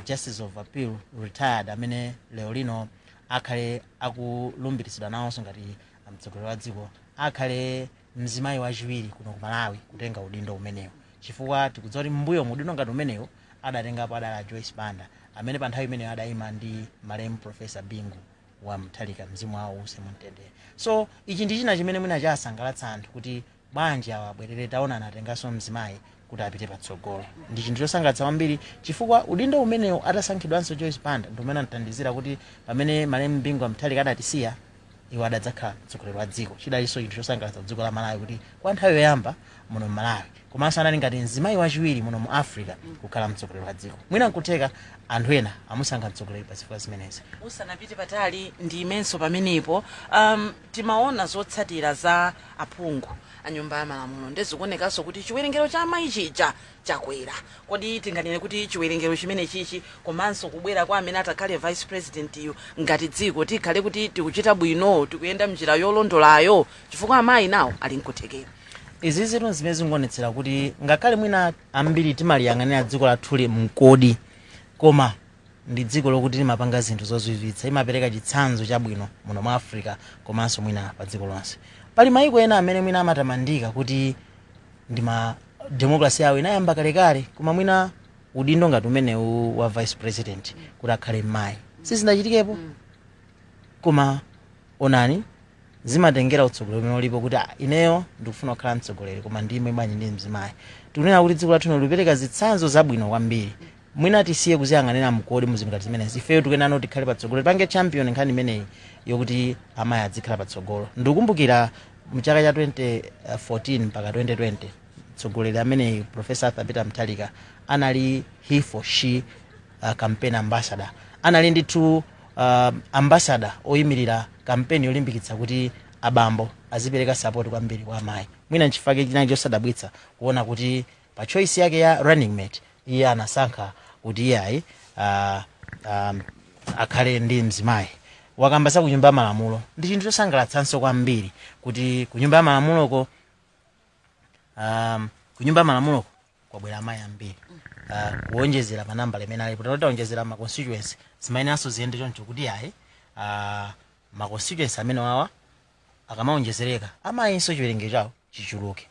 Justice of Appeal retired, amene lero lino akhale akulumbiritsidwa nawonso ngati mtsogoleri wa dziko, akhale mzimayi wachiwiri kuno ku Malawi kutenga udindo umenewu, chifukwa tikudziwa kuti mbuyo mu udindo ngati umenewu adatengapo adala Joyce Banda, amene pa nthawi imeneyo adayima ndi malemu Professor Bingu wa Mutharika, mzimu wawo uuse mumtendere. So ichi ndi china chimene mwina chasangalatsa anthu kuti bwanji awa abwerere, taona anatenganso mzimayi kuti apite patsogolo. Ndi chinthu chosangalatsa kwambiri, chifukwa udindo umenewu atasankhidwanso Joyce Banda ndi umene anathandizira kuti pamene malemu Bingu wa Mutharika adatisiya, iwo adadzakhala mtsogoleri wa dziko. Chidalinso chinthu chosangalatsa dziko la Malawi kuti kwa nthawi yoyamba muno Malawi, komanso anali ngati mzimayi wachiwiri muno mu Africa kukhala mtsogoleri wa dziko. Mwina nkutheka anthu ena amusankha mtsogoleri pa zifukwa zimenezi. Usanapite patali, ndimenso pamenepo timaona zotsatira za aphungu a nyumba ya malamulo, ndizikuonekanso kuti chiwerengero cha amayi chija chakwera. Kodi tinganene kuti chiwerengero chimene chichi komanso kubwera kwa amene atakhale vice president yu, ngati dziko tikhale kuti tikuchita bwino, tikuyenda mnjira yolondolayo, chifukwa amayi nawo ali nkuthekera? Izi zitu zimene zikuonetsera kuti ngakhale mwina ambiri timaliyang'anira dziko lathuli mkodi, koma ndi dziko lokuti limapanga zinthu zozizwitsa, imapereka chitsanzo chabwino muno mu Africa komanso mwina pa dziko lonse. Pali mayiko ena amene mwina amatamandika kuti ndi ma democracy yawo inayamba kalekale, koma mwina udindo ngati umenewu wa vice president kuti akhale mayi sizinachitikepo. Koma onani, zimatengera utsogoleri umene ulipo kuti ah, ineyo ndikufuna kukhala mtsogoleri, koma ndime bwanji ndi mzimayi. Tikunena kuti dziko lathu lipereka zitsanzo zabwino kwambiri. Mwina tisiye kuziyang'anira mkodi muzinthu ngati zimenezi. Ifeyo tikuyenera tikhale patsogolo, tipange champion nkhani imeneyi yokuti amayi adzikhala patsogolo. Ndikukumbukira mchaka cha 2014 mpaka 2020, mtsogoleri ameneyi Professor Arthur Peter Mutharika anali He for She campaign ambassador. Anali ndithu ambassador oyimirira kampeni yolimbikitsa kuti abambo azipereka support kwambiri kwa amayi. Mwina nchifukwa chinali chosadabwitsa kuona kuti pa choice yake ya running mate iye anasankha kuti iye ayi akhale ndi mzimayi. Wakamba za kunyumba ya malamulo, ndi chinthu chosangalatsanso kwambiri kuti kunyumba ya malamuloko kwabwera amayi ambiri, kuwonjezera pa nambala imene alipo. Tawonjezera ma constituency, zimayenanso ziyende choncho kuti ayi, ma constituency amene wawa akamawonjezereka, amayinso chiwerengero chawo chichuluke.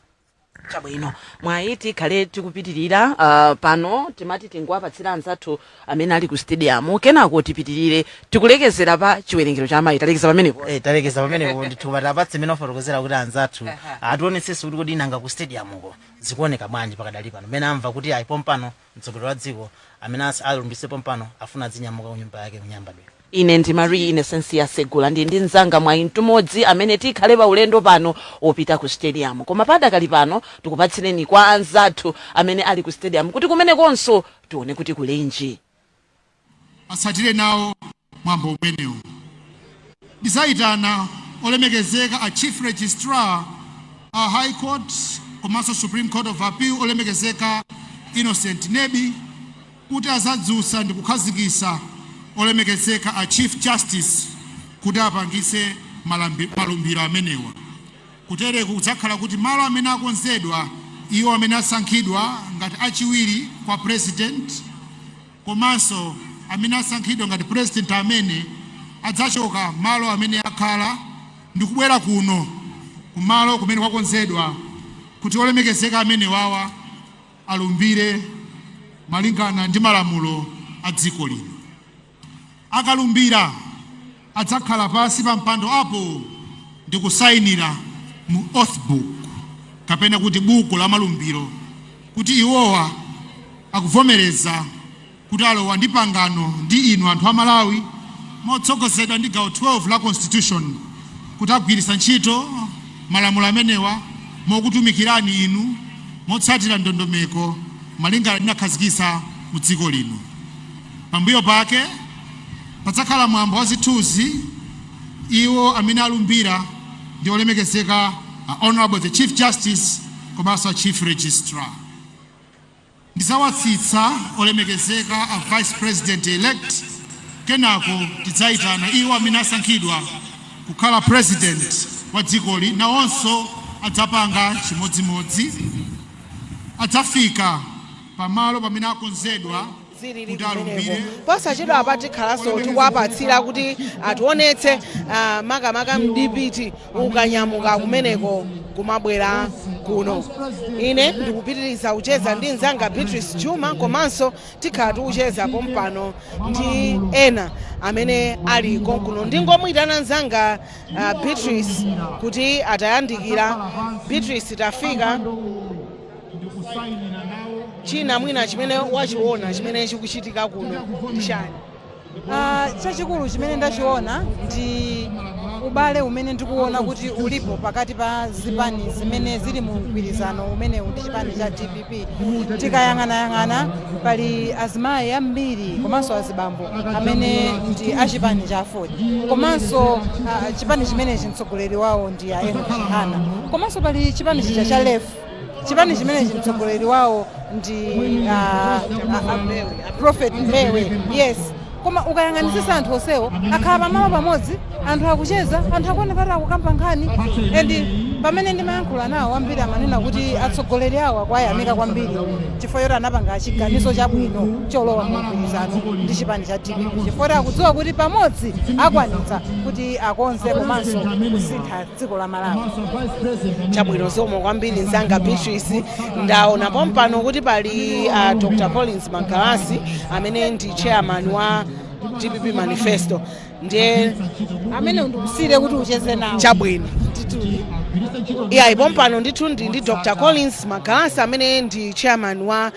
Chabwino, Mwayi, tikhale tikupitirira pano. Timati tingowapatsira anzathu amene ali ku stadium, kenako tipitirire. Tikulekezera pa chiwerengero cha amayi, talekeza pamenepo. Eh, talekeza pamenepo ndithu. Patapatse imene wafotokozera kuti anzathu ationetsenso kuti kodi nanga ku stadium uko zikuoneka bwanji pakadali pano, mmene amva kuti ayi, pompano mtsogoleri wa dziko amene alumbise pompano afuna azinyamuka ku nyumba yake kuNyambadwe. Ine ndi Marie Innocencia Segula, ndi mzanga Mwayi Mtumodzi amene tikhale pa ulendo pano wopita ku stadium. Koma padakali pano tikupatsireni kwa anzathu amene ali ku stadium kuti kumenekonso tione kuti kulenji. Atsatire nawo mwambo umenewu. Ndizayitana olemekezeka a Chief Registrar a High Court komanso Supreme Court of Appeal, olemekezeka Innocent Nebi, kuti azadzutsa ndi kukhazikitsa olemekezeka a Chief Justice kuti apangitse malumbiro amenewa. Kutereku kudzakhala kuti malo amene akonzedwa, iwo amene asankhidwa ngati achiwiri kwa President komanso amene asankhidwa ngati President amene adzachoka malo amene akhala ndi kubwera kuno kumalo kumene kwakonzedwa kuti olemekezeka amene wawa alumbire malingana ndi malamulo a dziko lino. Akalumbira, adzakhala pansi pa mpando apo ndi kusayinira mu oath book, kapena kuti buku la malumbiro, kuti iwowa akuvomereza kuti alowa ndi pangano ndi inu anthu a Malawi, motsogozedwa ndi gawo 12 la Constitution, kuti agwiritsa ntchito malamulo amenewa mokutumikirani inu motsatira ndondomeko malingana tinakhazikitsa mu dziko lino. Pambuyo pake padzakhala mwambo wa zithunzi, iwo amene alumbira ndi olemekezeka Honorable the Chief Justice komanso a Chief Registrar. Ndidzawatsitsa olemekezeka a Vice President elect, kenako tidzayitana iwo amene asankhidwa kukhala President wa dzikoli, nawonso adzapanga chimodzimodzi, adzafika pamalo pamene akonzedwa zilili kuti kumeneko. alumbire. Posachedwa apa tikhalanso tikuwapatsira kuti ationetse makamaka mdipiti ukanyamuka kumeneko kumabwera kuno. Ine ndikupitiriza kucheza ndi mzanga Beatrice Juma, komanso tikhala tikucheza pompano ndi ena amene ali konkuno. Ndingomuyitana mzanga Beatrice kuti atayandikira. Beatrice, tafika. China mwina chimene wachiona chimene chikuchitika kuno ndi chani? Chachikulu chimene ndachiona ndi ubale umene ndikuona kuti ulipo pakati pa zipani zimene zili mu mgwirizano umenewu ndi chipani cha DPP. Tikayang'anayang'ana, pali azimayi ambiri komanso azibambo amene ndi achipani cha AFORD, komanso chipani chimenechi mtsogoleri wawo ndi a Enoch Chihana, komanso pali chipani chija cha LEF, chipani chimenechi mtsogoleri wawo ndi Prophet Mbewe, yes. Koma ukayang'anisisa, anthu onsewo akhala pamalo pamodzi, anthu akucheza, anthu akuoneka kuti akukamba nkhani. And pamene ndimayankhula nawo, ambiri amanena kuti atsogoleri awo akuwayamika kwambiri chifukwa choti anapanga chiganizo chabwino cholowa mu mgwirizano ndi chipani cha DPP, chifukwa choti akudziwa kuti pamodzi akwanitsa kuti akonze komanso kusintha dziko la Malawi. Chabwino, zikomo kwambiri mzanga Beatrice. Ndaona pompano kuti pali Dr Collins Magalasi amene ndi chairman wa DPP Manifesto, ndiye Amene ndikusire kuti ucheze nawo. Chabwino. Iyayi, pompano ndithu ndi Dr Collins Magalasi amene ndi chairman wa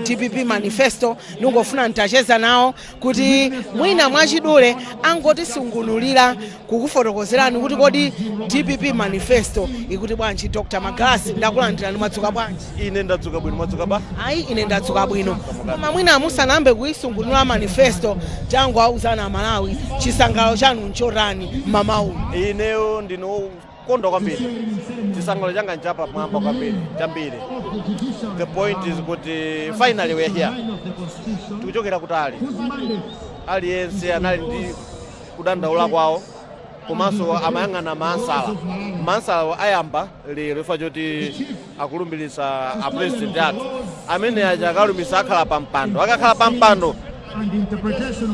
DPP Manifesto. Ndingofuna ntacheza nawo kuti mwina mwachidule angotisungunulira kukufotokozerani kuti kodi DPP Manifesto ikuti bwanji. Dr Magalasi, ndakulandirani. Mwadzuka bwanji? Ine ndadzuka bwino. Mwadzuka ba? Ayi, ine ndadzuka bwino. Koma mwina musanayambe kuyisungunula manifesto, changu auzana Amalawi, chisangalalo chanu nchotani mamawu? Ineyo ndinokondwa kwambiri, chisangalalo changa nchapa mwamba kwambiri, chambiri. The point is kuti finally we are here. Tikuchokera kutali, aliyense anali ndi kudandaula kwawo komanso amayang'ana maansala. Maansala ayamba lero chifukwa choti akulumbiritsa a President athu amene aja. Akalumbitsa, akhala pa mpando. Akakhala pa mpando,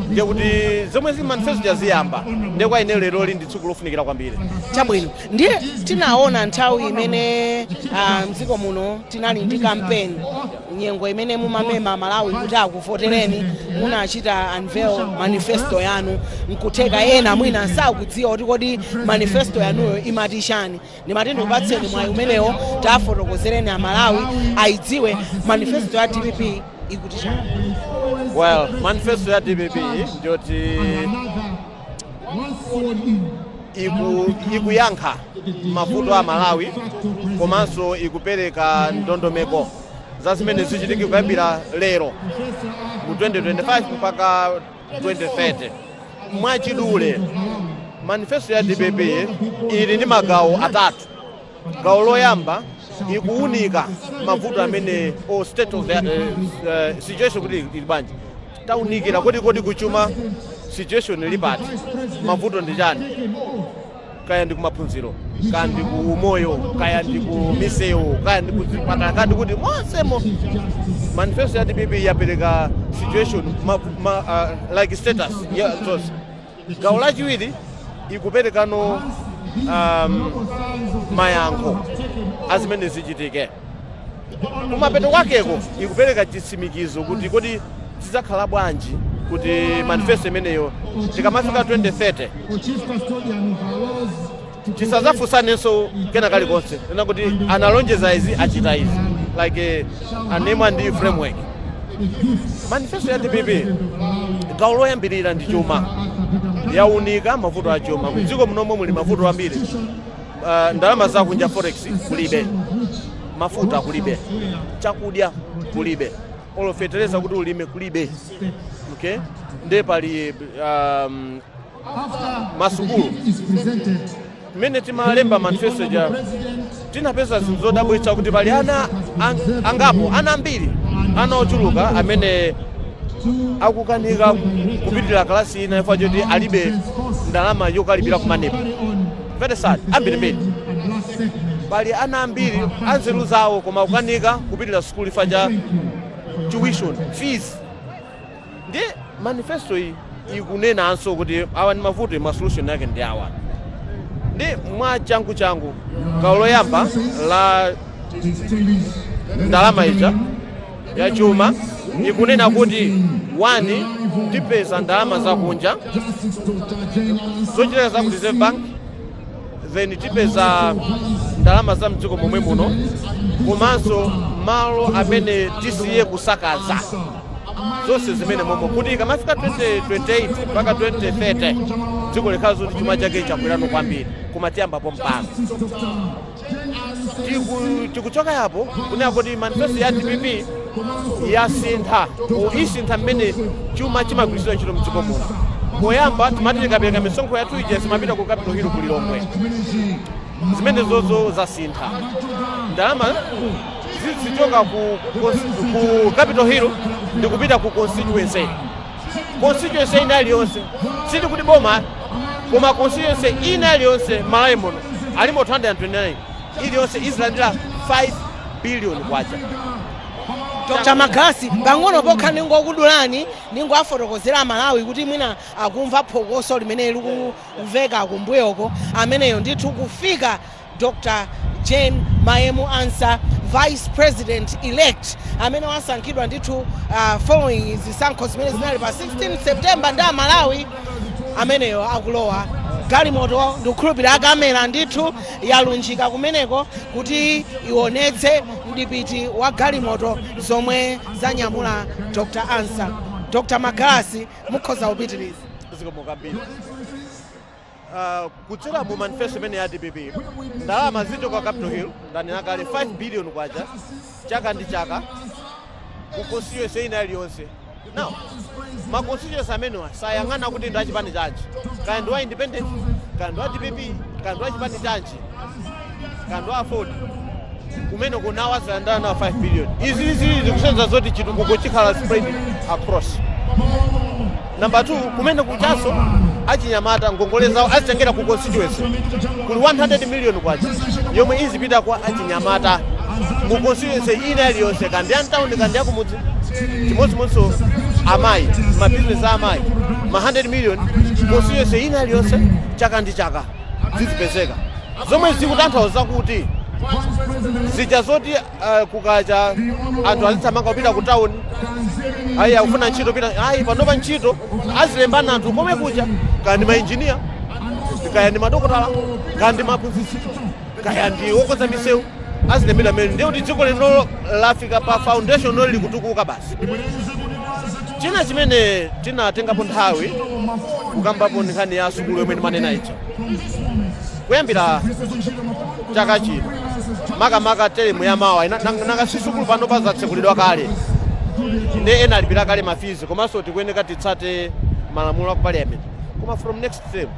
Ndiye kuti zomwe zili manifesto ziyamba. Ndiye kwa ine leroli ndi tsiku lofunikira kwambiri. Chabwino, ndiye tinaona nthawi imene mdziko muno tinali ndi kampeni, nyengo imene mumamema Malawi kuti akuvotereni, munachita unveil manifesto yanu. Nkutheka ena mwina sakudziwa kuti kodi manifesto yanuyo imati chani. Ndimati ndikupatseni mwayi umenewo, tafotokozereni Amalawi ayidziwe manifesto ya DPP ikuti chani. Well, manifesto ya DPP ndiyoti ikuyankha mavuto a Malawi komanso ikupereka ndondomeko za zimene zichitike kuyambira lero mu 2025 mpaka 2030. Mwachidule, manifesto ya DPP ili ndi magawo atatu. Gawo loyamba ikuwunika mavuto amene o state of the situation kuti ili bwanji. Taunikira kodi kuchuma situation ili pati, mavuto ndi chani, kaya ndi kumaphunziro, kaya ndi ku umoyo, kaya ndi ku misewu, kaya ndi ku zipatala, kaya ndi kuti monsemo. Manifesto ya DPP yapereka situation like status ya zonse. Gawo lachiwiri ikuperekano mayankho azimene zichitike. Kumapeto kwakeko ikupereka chitsimikizo kuti kodi zidzakhala bwanji kuti manifesto imeneyo tikamafika 2030 tisadzafunsanenso kena kalikonse ena kuti analonjeza izi, achita izi, like a name and framework. Manifesto ya DPP, gawo loyambirira ndi chuma. Yaunika mavuto a chuma mdziko munomwe. Muli mavuto ambiri. Ndalama zakunja, forex, kulibe, mafuta kulibe, chakudya kulibe, olo fetereza kuti ulime kulibe. Okay, ndiye pali masukulu. Mmene timalemba manifesto ja, tinapeza zinthu zodabwitsa kuti pali ana angapo, ana ambiri, ana ochuluka amene akukanika kupitirira kalasi ina chifukwa choti alibe ndalama yokalipira ku MANEB. Very sad, ambirimbiri. Pali ana ambiri anzeru zawo koma akukanika kupitirira sukulu chifukwa cha tuition fees. Ndiye manifesto iyi ikunenanso kuti awa ndi mavuto, ma solution yake ndi awa. Ndi mwa changu changu, gawo loyamba la ndalama ija ya chuma ikunena kuti, one, tipeza ndalama zakunja zochitika za ku Reserve Bank, then tipeza ndalama za mdziko momwe muno, komanso malo amene tisiye kusakaza zonse zimene momwe kuti ikamafika 2028 mpaka 2030 dziko likhala zoti chuma chake chakwerano kwambiri. Koma tiyambapo mpaka tikuchoka yapo kunena kuti manifesto ya DPP yasintha, isintha mmene chuma chimagwiritsidwa ntchito mdziko muno. Poyamba timati tikapereka misonkho yathu ija zimapita ku Capital Hill ku Lilongwe. Zimene zozo zasintha. Ndalama zizichoka ku Capital Hill ndikupita ku constituency, constituency ina iliyonse. Siti kuti boma, koma constituency ina iliyonse Malawi muno, alimo 229, iliyonse izilandira 5 billion kwacha. Dr Magalasi, pang'ono pokha ningokudulani, ningoafotokozera Amalawi kuti mwina akumva phokoso limene likumveka kumbuyoko. Ameneyo ndithu kufika Dr Jane Mayemu Ansah, vice president elect amene wasankhidwa ndithu following zisankho zimene zinali pa 16 September ndi Amalawi. Ameneyo akulowa galimoto, ndikukhulupirira akamera ndithu yalunjika kumeneko kuti ionetse mdipiti wa galimoto zomwe zanyamula Dr Ansah. Dr Magalasi, mukhoza kupitiriza. Zikomo kwambiri. Kudzera mu manifesto imene ya DPP, ndalama zichoka Capital Hill, ndanena kale, 5 billion kwacha chaka ndi chaka ku constituency ina iliyonse. Now, ma constituency amenewa sayang'ana kuti ndi achipani chanji, kaya ndi wa independent, kaya ndi wa DPP, kaya ndi wa chipani chanji, kaya ndi wa AFORD, kumene kunawo azilandana nawo 5 billion. Izi zili zikusenza zoti chitukuko chikhala spread across. Number 2, kumene kuchaso achinyamata ngongole zawo azitengera ku constituency. Kuli 100 million kwacha yomwe izipita kwa achinyamata mu constituency ina iliyonse, kandi ya mtawuni kandi ya kumudzi. Chimodzimodzinso amayi, mabizinesi a amayi, ma 100 million constituency ina iliyonse chaka ndi chaka zizipezeka, zomwe zikutanthauza kuti zija zoti kukacha anthu azithamanga kupita ku town, ayi, akufuna ntchito pita, ayi, panopa ntchito azilembana anthu komwe kuja, kaya ndi mainjiniya, kaya ndi madokotala, kaya ndi maphunzitsi, kaya ndi wokonza misewu, azilembedwa mmene. Ndiye kuti dziko lino lafika pa foundation loli likutukuka basi. China chimene tinatengapo nthawi kukambapo ndi nkhani ya sukulu yomwe ndimanena ija. Kuyambira chaka chino, makamaka teremu ya mawa, nanga si sukulu pano pazatsekulidwa kale ndi ena alipira kale ma fees, komanso tikuyeneka titsate malamulo a ku parliament, koma from next term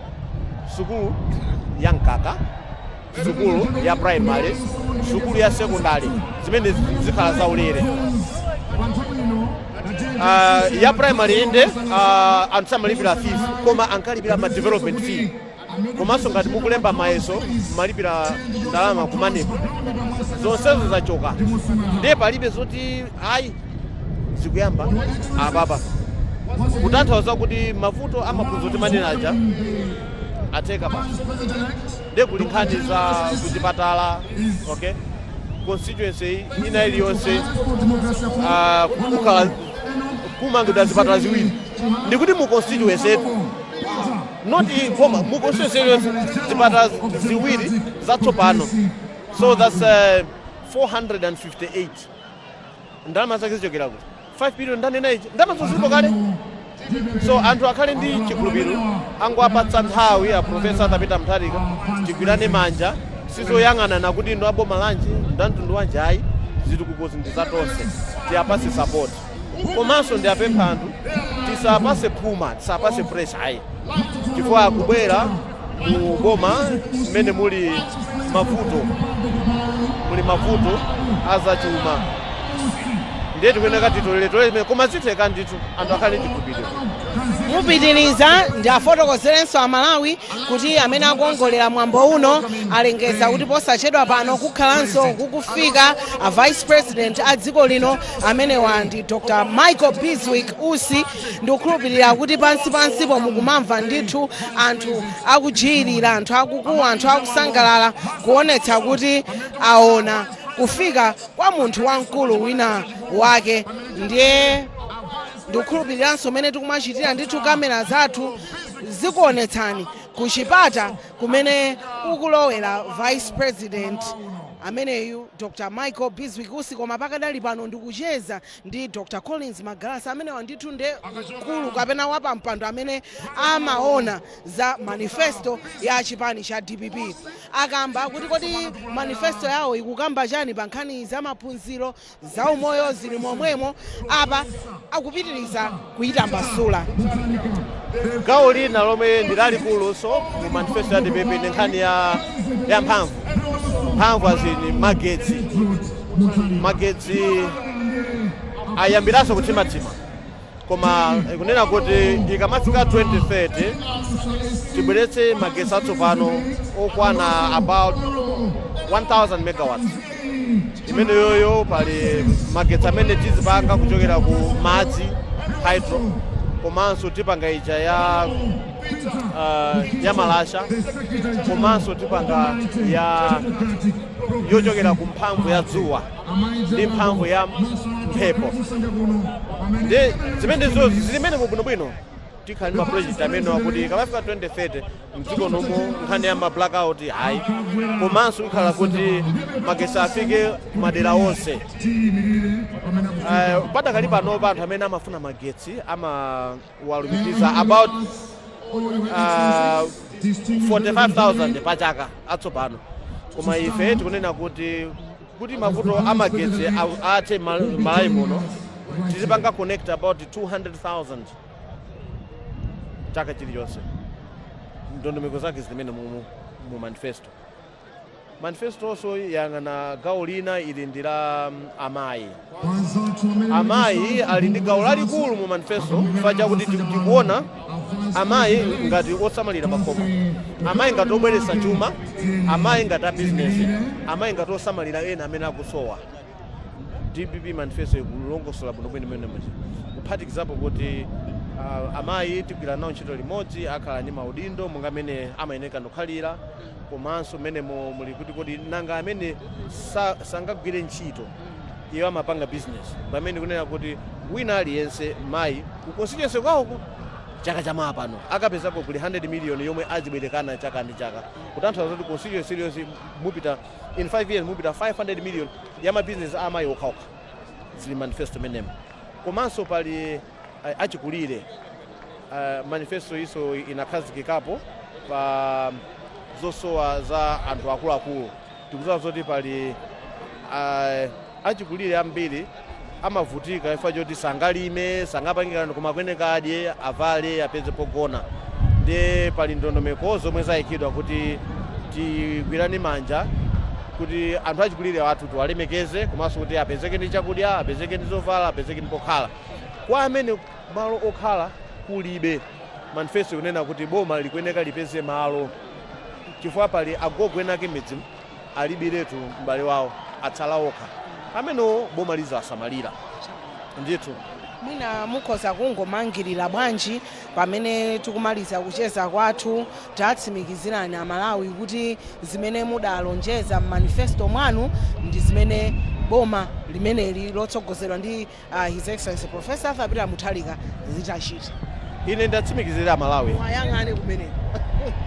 sukulu ya mkaka, sukulu ya primary, sukulu ya secondary, zimene zikhala zaulere. Ya primary inde, anthu samalipira fees, koma ankalipira ma development fee, komanso ngati mukulemba mayeso malipira ndalama kumaneko. Zonsezo zachoka, ndiye palibe zoti ayi. Zikuyamba apapa, kutanthauza kuti mavuto amaphunziro timanena aja atheka basi. Ndiye kuli nkhani za kuchipatala, okay, constituency ina iliyonse kukhala kumangidwa zipatala ziwiri. Ndikuti mu constituency yetu, not koma mu constituency iliyonse zipatala ziwiri zatsopano. So that's 458. Ndalama zake zichokera kuti? 5 billion ndanena ichi, ndalama zilipo kale. So anthu akhale ndi chikhulupiriro, angoapatsa nthawi a Professor Arthur Peter Mutharika, tigwirane manja. Sizoyang'anana kuti ndo aboma lanji, ndamtundu wanji, ayi. Zitukukozi ndi zatonse, tiyapase support. Komanso ndiyapempha anthu, tisapase phuma, tisapase pressure, ayi, chifukwa akubwera mu boma mmene muli mavuto, muli mavuto azachuma, ndiye tikuyeneka titoleretolere, koma zitheka ndithu, anthu akhale ndi chikhulupiriro. Mupitiriza ndi afotokozerenso Amalawi kuti amene akuongolera mwambo uno alengeza kuti posachedwa pano kukhalanso kukufika a Vice President a dziko lino, amenewa ndi Dr Michael Bizwick Usi. Ndikukhulupirira kuti pansi pansipo mukumamva ndithu anthu akujiyirira, anthu akukuwa, anthu akusangalala, kuonetsa kuti aona kufika kwa munthu wamkulu wina wake. Ndiye ndikukhulupiriranso mmene tikumachitira ndithu, kamera zathu zikuonetsani kuchipata kumene kukulowera Vice President ameneyu, Dr Michael Bizwick Usi. Koma pakadali pano ndikucheza ndi Dr Collins Magalasi, amenewa ndithu nde mkulu kapena wapampando amene amaona za manifesto ya chipani cha DPP. Akamba kuti kodi manifesto yawo ikukamba chani pa nkhani za maphunziro, za umoyo zili momwemo. Apa akupitiriza kuyitambasula. Gawo lina lomwe ndi lalikuluso mu manifesto ya DPP ndi nkhani ya mphamvu, mphamvu azini magetsi. Magetsi ayambiranso kuthimathima, koma ikunena kuti ikamafika 2030 tibweretse magetsi atsopano okwana about 1000 megawatts. Imeneyoyo pali magetsi amene tizipanga kuchokera ku madzi, hydro, komanso tipanga ija ya malasha, komanso tipanga ya yochokera ku mphamvu ya dzuwa ndi mphamvu ya mphepo. Ndi zimenezo zilimene bwinobwino tikhala ndi ma project amene akuti ikamafika 2030 mdziko nomo nkhani ya ma blackout hayi, komanso ikhala kuti magetsi afike madera onse. Padakali panopa anthu amene amafuna magetsi amawalumikiza about 45,000 pachaka atsopano, koma ife tikunena kuti mavuto amagetsi athe Malawi muno, tizipanga connect about 200,000 chaka chilichonse. Ndondomeko zake zimene mu manifesto. Manifesto also yang'ana gawo lina ili ndi la amayi. Amayi ali ndi gawo lalikulu mu manifesto chifukwa chakuti tikuona amayi ngati osamalira pakhomo, amayi ngati obweretsa chuma, amayi ngati a bizinesi, amayi ngati osamalira ena amene akusowa. DPP manifesto ikulongosola bwinobwino imene muja, kuphatikizapo kuti amayi tigwira nawo ntchito limodzi, akhala ndi maudindo monga amene amayeneka ndikukhalira. Komanso mmenemo muli kuti kodi nanga amene sangagwire ntchito, iwo amapanga business, pamene kunena kuti wina aliyense mayi ku constituency kwawoko chaka chamawa pano akapezapo kuli 100 million yomwe azibwerekana chaka ndi chaka, kutanthauza kuti constituency iliyonse mupita in 5 years mupita 500 million ya mabizinesi amayi okhaokha. Zili manifesto menemo. Komanso pali achikulire. Manifesto iso inakhazikikapo pa zosowa za anthu akuluakulu. Tikudziwa zoti pali achikulire ambiri amavutika chifukwa choti sangalime, sangapangikano, koma akuyeneka adye, avale, apeze pogona. Ndiye pali ndondomeko zomwe zayikidwa kuti tigwirane manja kuti anthu achikulire athu tiwalemekeze, komanso kuti apezeke ndi chakudya, apezeke ndi zovala, apezeke ndi pokhala. Kwa amene malo okhala kulibe, manifesto ikunena kuti boma likuyeneka lipeze malo, chifukwa pali agogo enake midzi alibiretu m'bale wawo, atsala okha, amenewo boma lizasamalira ndithu. Mwina mukhoza kungomangirira bwanji pamene tikumaliza kucheza kwathu, tatsimikizirani Amalawi kuti zimene mudalonjeza m'manifesto mwanu ndi zimene boma limeneli lotsogozedwa ndi His Excellency Professor Arthur Peter Mutharika zitachita. Ine ndatsimikizira Amalawi. Mwayang'ane kumeneko.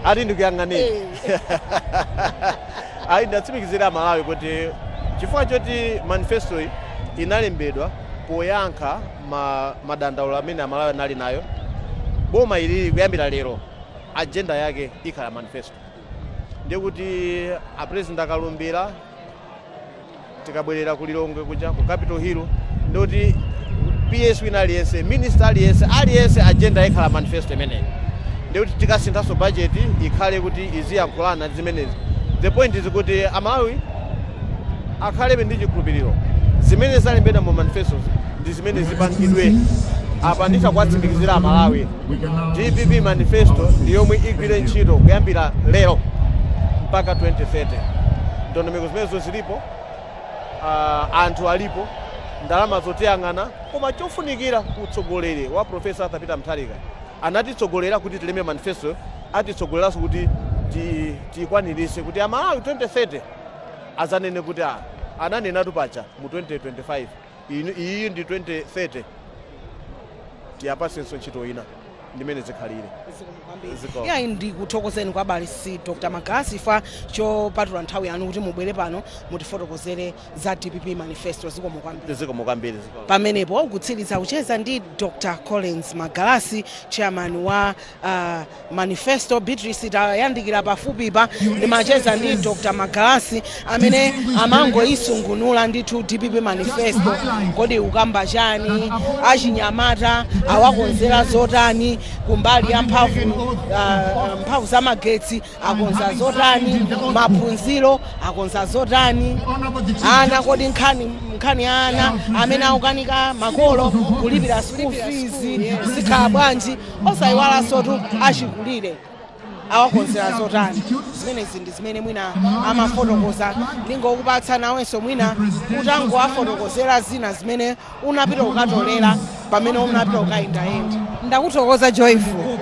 Ati ndikuyang'aneni? Ayi, ndatsimikizira Amalawi kuti chifukwa choti manifesto iyi inalembedwa poyankha madandaulo amene Amalawi anali nayo, boma ilili kuyambira lero agenda yake ikhala manifesto. Ndiye kuti a President akalumbira, tikabwerera ku Lilongwe kuja ku Capitol Hill, ndikuti PS wina aliyense, minister aliyense, aliyense agenda ikhala manifesto imeneyi. Ndikuti tikasinthanso budget ikhale kuti iziyankhulana ndi zimenezi. The point is kuti Amalawi akhalebe ndi chikhulupiriro, zimene zalembedwa mu manifestos ndi zimene zipangidwe. Apa nditha kuwatsimikizira Amalawi, DPP manifesto ndi yomwe igwire ntchito kuyambira lero mpaka 2030. Ndondomeko zimenezo zilipo, anthu alipo, ndalama zotiyang'ana, koma chofunikira utsogoleri wa Professor Arthur Peter Mutharika. Anatitsogolera kuti tilembe manifesto, atitsogoleranso kuti tikwanirise kuti Amalawi 2030 azanene kuti a ananenatu paja mu 2025, iyi ndi 2030, tiyapasenso ntchito ina ndimene zikhalire. Zikomo. Iyayi, ndikuthokozeni kwa balisi Dr Magalasi chifukwa chopatula nthawi yanu kuti mubwere pano mutifotokozere za DPP manifesto. Zikomo kwambiri. Zikomo kwambiri, zikomo. Pamenepo kutsiriza kucheza ndi Dr Collins Magalasi, chairman wa manifesto. Beatrice, tayandikira pafupipa, ndimacheza ndi Dr Magalasi amene amangoyisungunula ndithu DPP manifesto. Kodi ukamba chani? Achinyamata awakonzera zotani? Kumbali ya mphamvu za magetsi akonza zotani? Maphunziro akonza zotani? Ana, kodi nkhani ya ana amene akukanika makolo kulipira school fees zikhala bwanji? Osayiwalansotu achikulire awakonzera zotani? Zimenezi ndi zimene mwina amafotokoza. Ndingokupatsa nawenso mwina utangowafotokozera zina zimene unapita kukatolera pamene unapita kukayendayenda. Ndakuthokoza, Joyful.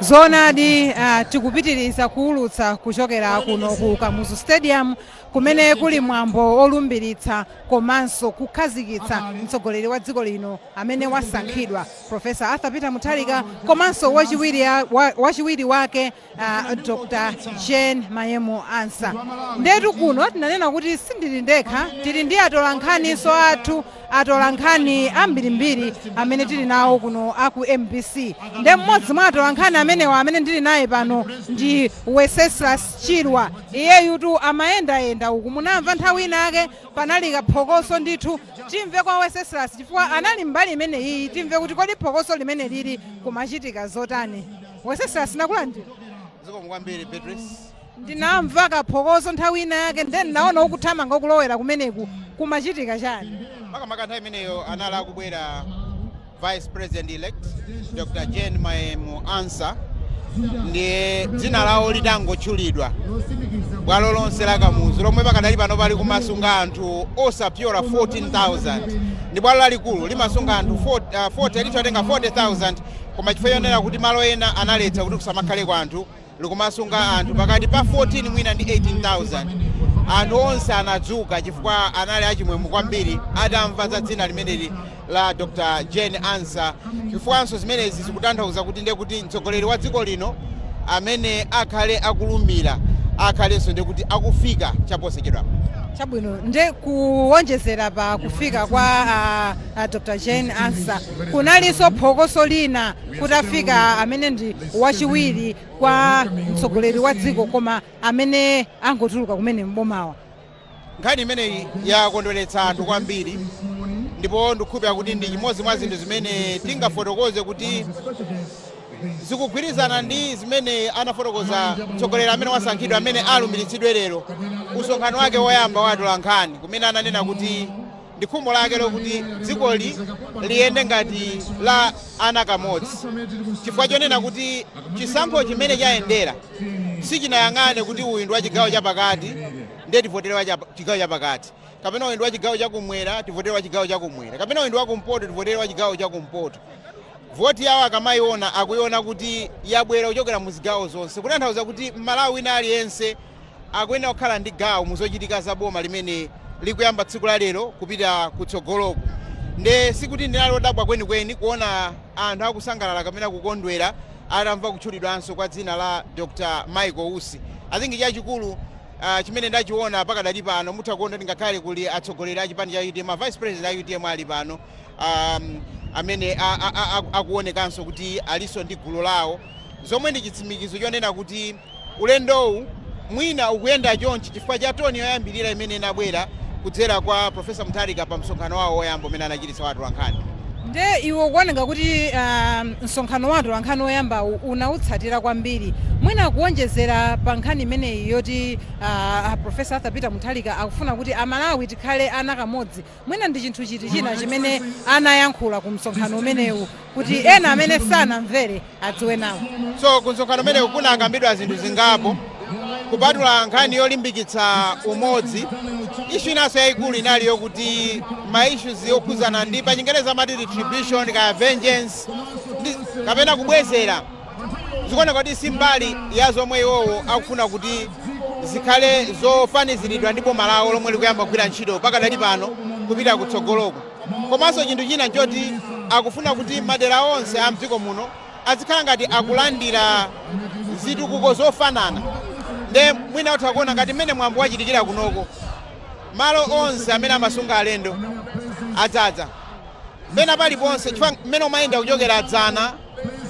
Zoonadi, tikupitiriza kuwulutsa kuchokera kuno ku Kamuzu Stadium kumene kuli mwambo olumbiritsa komanso kukhazikitsa mtsogoleri wa dziko lino amene wasankhidwa, Professor Arthur Peter Mutharika, komanso wachiwiri wake Dr Jane Mayemu Ansah. Ndetu kuno tinanena kuti sindili ndekha, tili ndi atolankhaniso athu, atolankhani ambirimbiri amene tili nawo kuno aku MBC. Nde mmodzi mwa atolankhani amenewa amene ndili naye pano ndi Wenceslas Chirwa. Iyeyutu amayendayenda uku, munamva nthawi inake panali kaphokoso ndithu. Timve kwa Wenceslas chifukwa anali mbali imeneyi, timve kuti kodi phokoso limene lili kumachitika zotani. Wenceslas, nakulandira. Zikomo kwambiri, Beatrice. Ndinamva kaphokoso nthawi ina yake, nde ndinaona ukuthamanga ukulowera kumeneku, kumachitika chani? Makamaka nthawi imeneyo anali akubwera Vice President elect Dr Jane Mayemu Ansah. Ndiye dzina lawo litangotchulidwa, bwalo lonse la Kamuzu lomwe pakadali pano pali kumasunga anthu osapyola 14,000, ndi bwalo lalikulu, limasunga anthu 40, lithatenga 40,000, koma chifukwa chonena kuti malo ena analetsa kuti kusamakhaleko anthu, likumasunga anthu pakati pa 14 mwina ndi 18,000. Anthu onse anadzuka chifukwa anali achimwemwe kwambiri atamva za dzina limeneli la Dr Jane Ansah, chifukwanso zimenezi zikutanthauza kuti ndiye kuti mtsogoleri wa dziko lino amene akhale akulumbira akhalenso ndiye kuti akufika chaposachedwapa. Chabwino, nde kuwonjezera pa kufika kwa Dr Jane Ansah, kunalinso phokoso lina kutafika amene ndi wachiwiri kwa mtsogoleri wa dziko koma amene angotuluka kumene mbomawa. Nkhani imeneyi yakondweretsa anthu kwambiri, ndipo ndikukhulupirira kuti ndi chimodzi mwa zinthu zimene tingafotokoze kuti zikugwirizana ndi zimene anafotokoza mtsogoleri amene wasankhidwa, amene alumbiritsidwe lero, usonkhano wake woyamba wa atolankhani, kumene ananena kuti ndi khumbo lake lokuti dzikoli liyende ngati la ana kamodzi, chifukwa chonena kuti chisankho chimene chayendera sichinayang'ane kuti uyu ndi wa chigawo chapakati, ndiye tivotere wa chigawo chapakati, kapena uyu ndi wa chigawo chakumwera, tivotere wa chigawo chakumwera, kapena uyu ndi wakumpoto, tivotere wa chigawo chakumpoto. Voti yawo akamayiona, akuiona kuti yabwera kuchokera mu zigawo zonse, kutanthauza kuti Mmalawi wina aliyense akuyenera kukhala ndi gawo muzochitika za boma limene likuyamba tsiku la lero kupita kutsogoloku. Nde sikuti ndinali odabwa kwenikweni kuona anthu akusangalala kapena kukondwera atamva kutchulidwanso kwa dzina la Dr Michael Usi. I think chachikulu chimene ndachiona pakadali pano, mutha kuona kuti ngakhale kuli atsogoleri a chipani cha UTM, a vice president a UTM ali pano, amene akuonekanso kuti alinso ndi gulu lawo, zomwe ndi chitsimikizo chonena kuti ulendowu mwina ukuyenda chonchi chifukwa cha tone yoyambirira imene inabwera kudzera kwa Professor Mutharika pa msonkhano wawo woyamba umene anachititsa wa atolankhani. Nde iwe ukuoneka kuti msonkhano wa atolankhani woyambawu unawutsatira kwambiri. Mwina kuwonjezera pa nkhani imeneyi yoti Professor Arthur Peter Mutharika akufuna kuti Amalawi tikhale ana kamodzi, mwina ndi chinthu chiti china chimene anayankhula ku msonkhano umenewu kuti ena amene sanamvere adziwe nawo? So ku msonkhano umenewu kunakambidwa zinthu zingapo kupatula nkhani yolimbikitsa umodzi. Issue inanso yayikulu inali yokuti ma issues yokhuzana ndi, pa Chingereza amati retribution kaya vengeance, kapena kubwezera, zikuoneka kuti si mbali ya zomwe iwowo akufuna kuti zikhale zofaniziridwa ndi boma lawo lomwe likuyamba kugwira ntchito pakadali pano kupita kutsogoloko. Komanso chinthu china nchoti akufuna kuti madera onse a mdziko muno azikhala ngati akulandira zitukuko zofanana. Nde mwina utha kuona ngati mmene mwambo wachitikira kunoko, malo onse amene amasunga alendo adzadza pena paliponse, chifukwa mmene umayenda kuchokera dzana,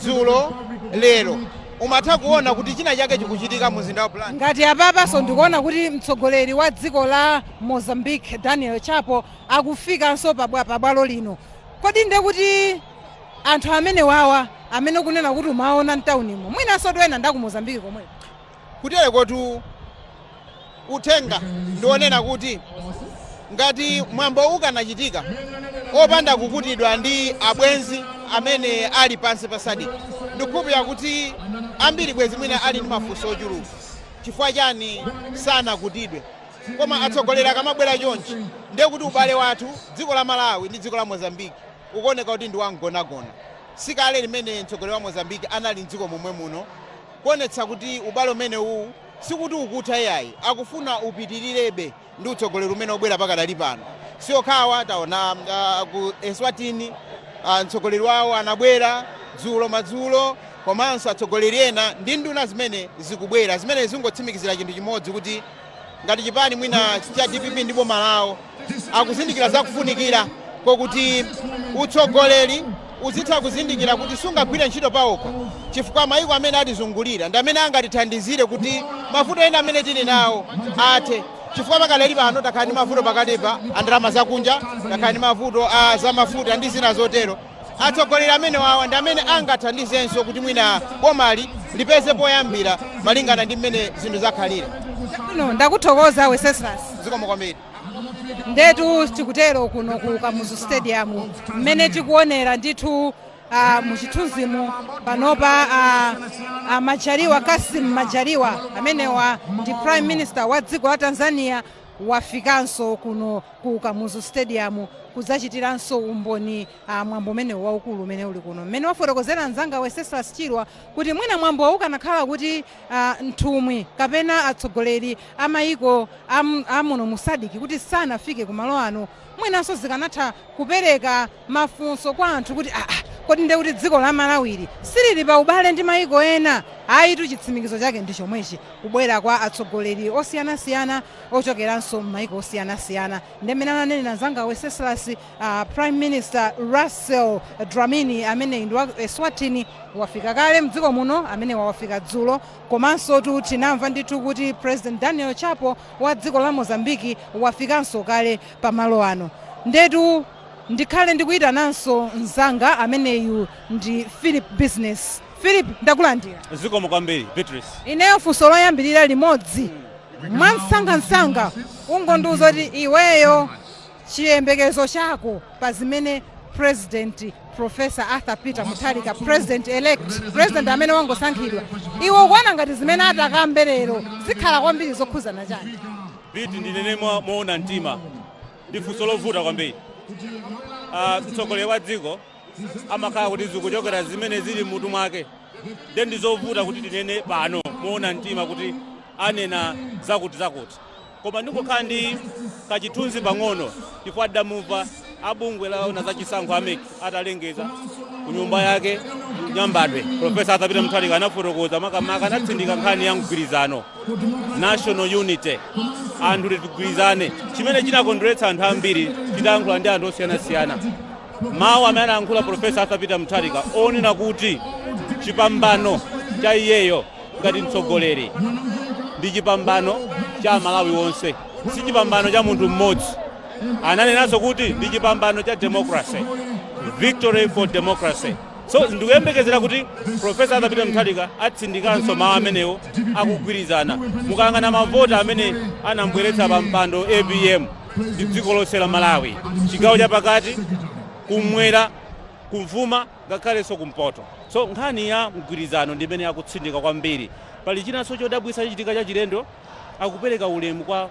dzulo, lero, umatha kuona kuti china chake chikuchitika mu mzinda wa Blantyre. Ngati apapanso ndikuona kuti mtsogoleri wa dziko la Mozambique, Daniel Chapo, akufikanso pabwalo lino. Kodi nde kuti anthu amene wawa amene kunena kuti umaona mtaunimo, mwinanso ena ndaku Mozambique komweko? Kutere kotu uthenga ndionena kuti ngati mwambo ukanachitika opanda kukutidwa ndi abwenzi amene ali pansi pa SADC, ndikukhulupirira kuti ambiri bwezi mwina ali ndi mafunso ochuluka, chifukwa chani sanakutidwe? Koma atsogoleri akamabwera chonchi, ndiye kuti ubale wathu, dziko la Malawi ndi dziko la Mozambique, ukuoneka kuti ndi wamgonagona. Sikale limene mtsogoleri wa Mozambique anali mdziko momwe muno, kuonetsa kuti ubale umene uwu sikuti ukutha iyayi, akufuna upitirirebe ndi utsogoleri umene ubwera pakadali pano. Siokhawa, taona ku Eswatini mtsogoleri wawo anabwera dzulo madzulo, komanso atsogoleri ena ndi nduna zimene zikubwera, zimene zingotsimikizira chinthu chimodzi, kuti ngati chipani mwina cha DPP ndi boma lawo akuzindikira zakufunikira kokuti utsogoleri uzitha kuzindikira kuti sungagwire ntchito pawokha, chifukwa mayiko amene atizungulira ndi amene angatithandizire kuti mavuto ena amene tili nawo athe, chifukwa pakadali pano takhala ndi mavuto pakatipa a ndalama zakunja, takhala ndi mavuto a zamafuta ndi zina zotero. Atsogoleri amene wawa ndi amene angathandizenso kuti mwina bomali lipeze poyambira malingana ndi mmene zinthu zakhalira. Chabwino, ndakuthokoza, Wenceslas. Zikomo kwambiri. Ndetu tikutero kuno ku Kamuzu Stadium, mmene tikuonera ndithu. Muchithunzimu panopa Majaliwa Kasim Majaliwa, amenewa ndi Prime Minister wa dziko la Tanzania, wafikanso kuno ku Kamuzu Stadium kudzachitiranso umboni mwambo umenewu waukulu umene uli kuno. Mmene wafotokozera mzanga Wenceslas Chilwa kuti mwina mwambo ukanakhala kuti nthumwi kapena atsogoleri a mayiko amuno mu SADC kuti sanafike kumalo ano, mwinanso zikanatha kupereka mafunso kwa anthu kuti kodi nde kuti dziko la Malawiri silili pa ubale ndi mayiko ena? Ayitu, chitsimikizo chake ndi chomwechi, kubwera kwa atsogoleri osiyanasiyana ochokeranso m'mayiko osiyanasiyana. Ndi mmene ananenera mzanga Wenceslas, Prime Minister Russell Dlamini, amene ndi wa Eswatini, wafika kale mdziko muno, amene wafika dzulo. Komanso tu tinamva ndithu kuti President Daniel Chapo wa dziko la Mozambiki wafikanso kale pamalo ano. Ndetu ndikhale ndikuyitananso mzanga ameneyu ndi Philip Business. Philip, ndakulandira. Zikomo kwambiri, Beatrice. Ineyo funso loyambirira limodzi mwamsangamsanga, ungondiuza kuti iweyo chiyembekezo chako pa zimene President Professor Arthur Peter Mutharika, President elect, President amene wangosankhidwa, iwe ukuona ngati zimene atakambe lero zikhala kwambiri zokhuzana chani? Biti, ndinene moona mtima, ndi funso lovuta kwambiri. Mtsogoleri wa dziko amakhala kuti zikuchokera zimene zili mutu mwake, nde ndi zovuta kuti tinene pano moona mtima kuti anena zakuti zakuti, koma ndingokhala ndi kachithunzi pang'ono chifukwa tidamumva abungwe laona za chisankho a MEC atalengeza ku nyumba yake Nyambadwe, Professor Arthur Peter Mutharika anafotokoza, makamaka anatsindika nkhani ya mgwirizano, national unity, anthu tigwirizane, chimene chinakondweretsa anthu ambiri. Titayankhula ndi anthu osiyanasiyana, mawu amene anayankhula Professor Arthur Peter Mutharika onena kuti chipambano cha iyeyo ngati mtsogoleri ndi chipambano cha Malawi wonse, si chipambano cha munthu mmodzi. Ananenanso kuti ndi chipambano cha democracy, victory for democracy. So ndikuyembekezera kuti Professor Arthur Peter Mutharika atsindikanso mawu amenewo akugwirizana. Mukayang'ana mavota amene anambweretsa pa mpando APM, ndi dziko lonse la Malawi, chigawo chapakati, kumwera, kumvuma, ngakhalenso kumpoto. So nkhani ya mgwirizano ndi imene akutsindika kwambiri. Pali chinanso chodabwitsa chichitika chachilendo: akupereka ulemu kwa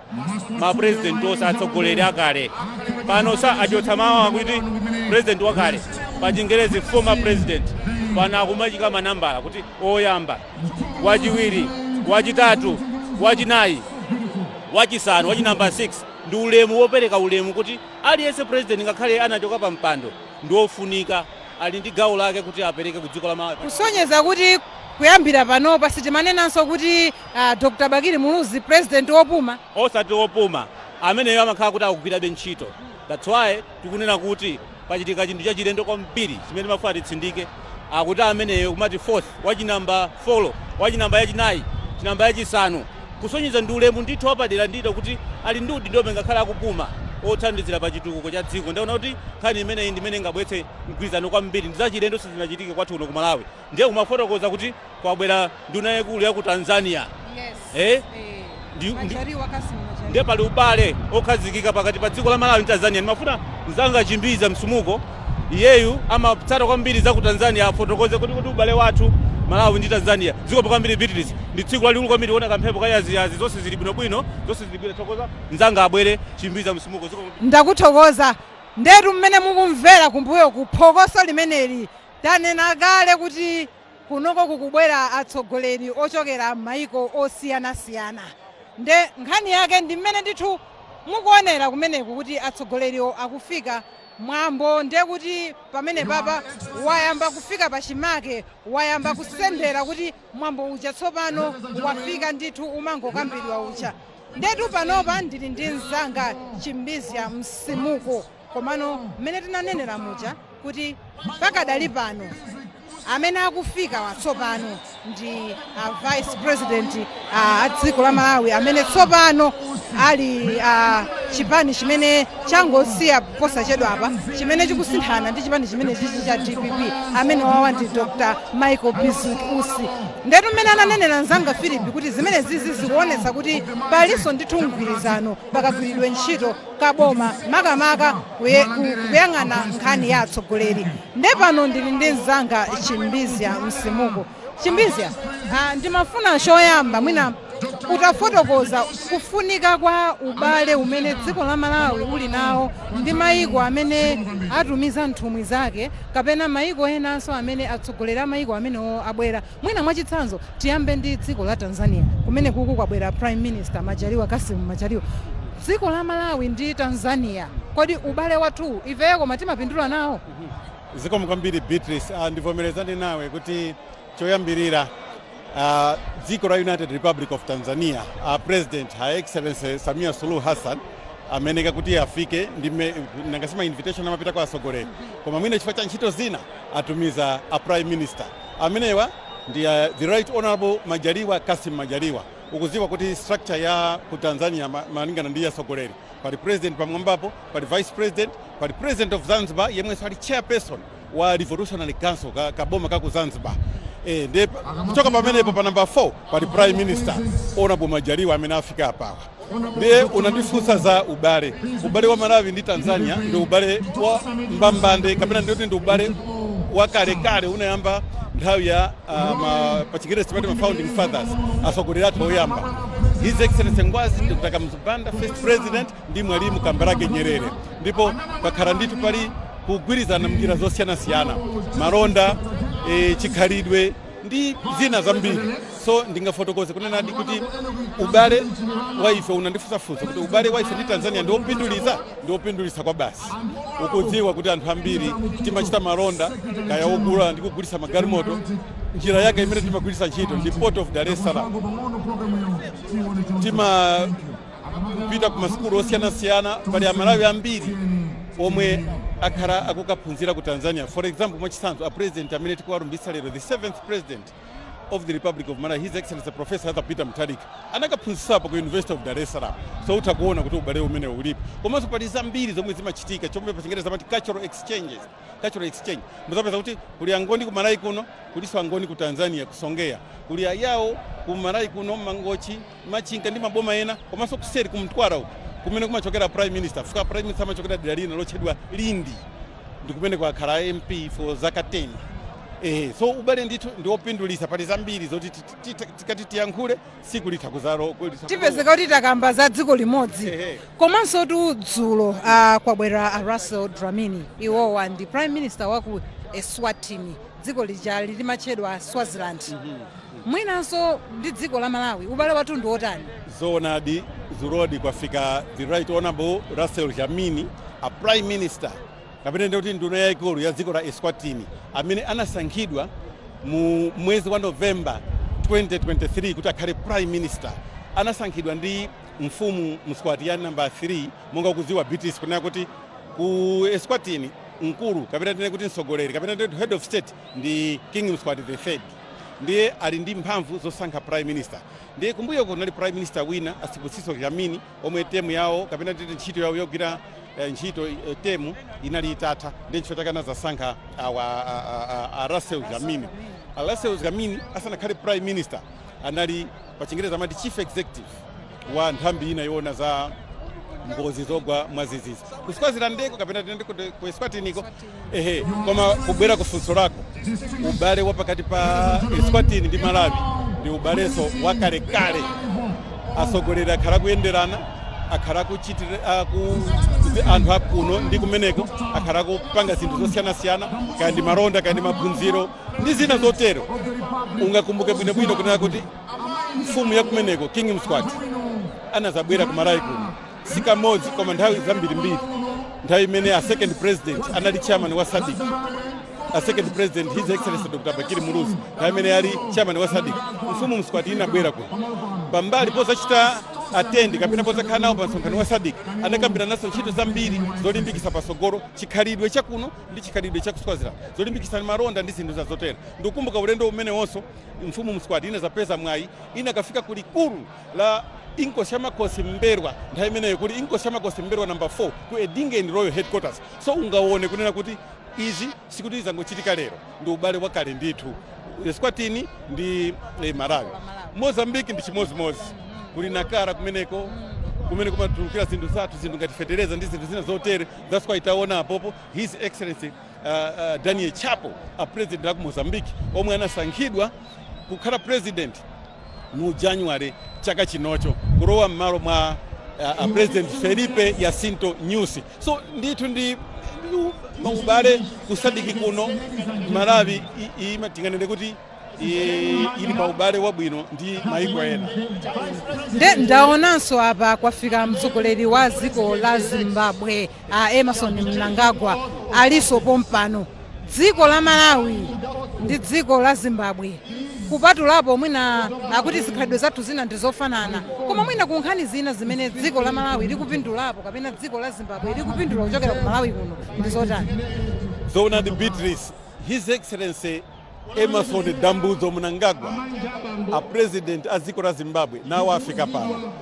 mapurezidenti onse, atsogoleri akale. Pano sa achotsa mawu akuti president wakale, pa Chingerezi former president. Pano akumachika manambala kuti oyamba, wachiwiri, wachitatu, wachinayi, wachisanu, wachinamba 6. Ndi ulemu wopereka ulemu kuti aliyense president, ngakhale anachoka pa mpando, ndi wofunika, ali ndi gawo lake kuti apereke ku dziko la Malawi. Kusonyeza kuti kuyambira panopa sitimanenanso kuti Dr Bakili Muluzi president wopuma. Osati wopuma, ameneyo amakhala kuti akugwirabe ntchito. That's why tikunena kuti pachitika chinthu chachilendo kwambiri chimene timafuna titsindike, akuti ameneyo kumati fourth, wachinamba 4, wachinamba yachinayi, chinamba yachisanu, kusonyeza ndi ulemu ndithu wapadera ndito kuti ali ndi udindo ngakhale akupuma othandizira pa chitukuko cha dziko. Ndaona kuti nkhani imeneyi ndimene ingabweretse mgwirizano kwambiri. Ndi zachilendo, sizinachitike kwathu kuno ku Malawi. Ndiye kumafotokoza kuti kwabwera nduna yaikulu ya ku Tanzania. Yes. Eh? Ndiye pali ubale okhazikika pakati pa dziko la Malawi ndi Tanzania. Ndimafuna mzanga Chimbiza Msumuko, iyeyu amatsata kwambiri za ku Tanzania, afotokoze kuti ubale wathu Malawi ndi Tanzania. Zikomo kwambiri, Beatrice. Ndi tsiku lalikulu kwambiri kuona kamphepo kayaziyazi, zonse zili bwinobwino, zonse zili bwino. Thokoza, mzanga abwere Chimbiza Msumuko. Zikomo. Ndakuthokoza. Ndetu mmene mukumvera kumbuyo kuphokoso limeneli, tanena kale kuti kunoko kukubwera atsogoleri ochokera m'mayiko osiyanasiyana. Nde nkhani yake ndi mmene ndithu mukuonera kumeneku kuti atsogoleriwo akufika. Mwambo ndiye kuti pamene papa wayamba kufika pachimake, wayamba kusendera, kuti mwambo uja tsopano wafika ndithu, umangokambidwa uja. Ndetu panopa ndili ndi mzanga Chimbizya Msimuko. Komano mmene tinanenera muja kuti pakadali pano amene akufika watsopano ndi a Vice President a dziko la Malawi, amene tsopano ali Chipani chimene changosiya posachedwapa, chimene chikusinthana ndi chipani chimene chichi cha DPP, amene wawa ndi Dr Michael Bizwick Usi. Ndetu mmene ananenera mzanga Philip kuti zimene zizi zikuonetsa kuti palinso ndithu mgwirizano pakagwiridwe ntchito kaboma, makamaka kuyang'ana nkhani ya atsogoleri. Nde pano ndili ndi mzanga Chimbizya Msimuko. Chimbizya, ndimafuna choyamba mwina utafotokoza kufunika kwa ubale umene dziko la Malawi uli nawo ndi mayiko amene atumiza nthumwi zake kapena mayiko enanso amene atsogoleri a mayiko amenewo abwera. Mwina mwachitsanzo tiyambe ndi dziko la Tanzania, kumene kuku kwabwera Prime Minister Majaliwa Kasim Majaliwa. Dziko la Malawi ndi Tanzania, kodi ubale wathu ifeyo koma timapindula nawo? Zikomo kwambiri, Beatrice. Ndivomerezane nawe kuti choyambirira dziko la United Republic of Tanzania, President Her Excellency Samia Suluhu Hassan ameneka kuti afike ndime nangasima invitation amapita kwa atsogoleri, koma mwina chifukwa cha ntchito zina atumiza a Prime Minister. Amenewa ndi the Right Honorable Majaliwa Kasim Majaliwa. Ukuziwa kuti structure ya ku Tanzania malingana ndi atsogoleri, pali president pamwambapo, pali vice president, pali president of Zanzibar yemwenso ali chairperson wa Revolutionary Council kaboma ka ku Zanzibar. Ndiye kuchoka pamenepo, pa number 4 pali Prime Minister Honorable Majaliwa amene afika apawa. Ndiye unandifunsa za ubale. Ubale wa Malawi ndi Tanzania ndi ubale wa mbambande, kapena ndikuti ndi ubale wa kalekale, unayamba nthawi ya pa Chingerezi timati ma founding fathers, atsogoleri athu oyamba, His Excellency Ngwazi Dr Kamuzu Banda, first president, ndi Mwalimu Kambarage Nyerere. Ndipo pakhala ndithu pali kugwirizana mnjira zosiyanasiyana, malonda, chikhalidwe ndi zina zambiri. So ndingafotokoze kunenadi kuti ubale wa ife, unandifunsafunsa kuti ubale wa ife ndi Tanzania ndi wopindulitsa, ndi wopindulitsa kwa basi. Ukudziwa kuti anthu ambiri timachita malonda, kaya ogula ndi kugulitsa magalimoto, njira yake imene timagwiritsa ntchito ndi Port of Dar es Salaam. Timapita ku masukulu osiyanasiyana, pali Amalawi ambiri omwe akhala akukaphunzira ku Tanzania. For example, mwachitsanzo, a president amene tikuwalumbitsa lero, the seventh president of the Republic of Malawi, His Excellency Professor Arthur Peter Mutharika, anakaphunzitsapo ku University of Dar es Salaam. So utha kuona kuti ubale umene ulipo. Komanso pali zambiri zomwe zimachitika, chomwe pa Chingereza amati cultural exchanges, cultural exchange. Muzapeza kuti kuli Angoni ku Malawi kuno, kuliso Angoni ku Tanzania, kusongea, kuli Ayawo ku Malawi kuno, Mangochi, Machinga ndi maboma ena, komanso kuseri kumtwara uku kumene kumachokera Prime Minister. Fuka Prime Minister amachokera dera lina lotchedwa Lindi, ndi kumene kwakhala MP for zaka 10. So ubale ndithu ndi wopindulitsa. Pali zambiri zoti tikati tiyankhule siku litha kuzalo. Tipezeka kuti takamba za dziko limodzi. Komanso tu dzulo kwabwera a Russell Dlamini. Iwowa ndi Prime Minister wa ku Eswatini, dziko lija limatchedwa Swaziland. Mwinanso ndi dziko la Malawi ubale wathu ndi wotani? Zoonadi, dzulodi kwafika the Right Honorable Russell Dlamini, a Prime Minister kapena ndikuti nduna yayikulu ya dziko la Eswatini, amene anasankhidwa mu mwezi wa November 2023 kuti akhale Prime Minister. Anasankhidwa ndi Mfumu Mswati ya namba 3. Monga kudziwa, Beatrice, kunena kuti ku Eswatini mkulu kapena tinene kuti mtsogoleri kapena tinene head of state ndi King Mswati the Third, ndiye ali ndi mphamvu zosankha Prime Minister. Ndiye kumbuyo kunali Prime Minister wina, a Sibusiso Dlamini, omwe term yawo kapena titi ntchito yawo yogwira ntchito term inali itatha. Ndiye ntchito chake anazasankha awa a Russell Dlamini. A Russell Dlamini asanakhale Prime Minister anali pa Chingereza amati chief executive wa nthambi ina yoona za ngozi zogwa mwadzidzidzi ku Swazilandeko kapena tinene ku Eswatiniko. Ehe, koma kubwera ku funso lako, ubale wa pakati pa Eswatini ndi Malawi ndi ubalenso wakalekale. Atsogoleri akhala kuyenderana, akhala kuchitira kuti anthu akuno ndi kumeneko akhala kupanga zinthu zosiyanasiyana, kaya ndi malonda, kaya ndi maphunziro ndi zina zotero. Ungakumbuke bwinobwino kunena kuti mfumu ya kumeneko, King Mswati, anazabwera ku Malawi kuno si kamodzi koma nthawi zambirimbiri, nthawi imene a second president anali chairman wa SADC, a second president His Excellency Dr Bakili Muluzi, nthawi imene ali chairman wa SADC, Mfumu Mswati inabwera kuno. Pambali pozachita attend kapena pozakhala nawo pa msonkhano wa SADC, anakambira naso ntchito zambiri zolimbikitsa pasogolo chikhalidwe chakuno ndi chikhalidwe cha ku Swaziland, zolimbikitsa malonda ndi zinthu zazotero. Ndikukumbuka ulendo umenewonso Mfumu Mswati inazapeza mwayi, inakafika kulikulu la Inkosi yamakhosi M'mbelwa, nthawi imeneyo kuli Inkosi yamakhosi M'mbelwa number 4 ku Edingeni Royal Headquarters. So ungaone kunena kuti izi sikuti zangochitika lero, ndi ubale wakale ndithu, Eswatini ndi Malawi. Mozambique ndi chimozimozi, kuli Nakara kumeneko kumene kumatulukira zinthu zathu, zinthu ngati fetereza ndi zinthu zina zotere. That's why taona apopo His Excellency Daniel Chapo, a president aku Mozambique, omwe anasankhidwa kukhala president mu January chaka chinocho, kulowa m'malo mwa President Filipe Jacinto Nyusi. So ndithu ndi maubale ku SADC kuno. Malawi tinganene kuti ili pa ubale wabwino ndi maiko ena. Nde ndaonanso apa kwafika mtsogoleri wa dziko la Zimbabwe, Emerson Mnangagwa, alinso pompano. Dziko la Malawi ndi dziko la Zimbabwe, kupatulapo mwina akuti zikhalidwe zathu zina ndi zofanana, koma mwina ku nkhani zina zimene dziko la Malawi likupindulapo kapena dziko la Zimbabwe likupindula kuchokera ku Malawi kuno ndi zotani? Zoonadi Beatrice, His Excellency Emerson Dambudzo Mnangagwa, a president a dziko la Zimbabwe, nawo afika pano,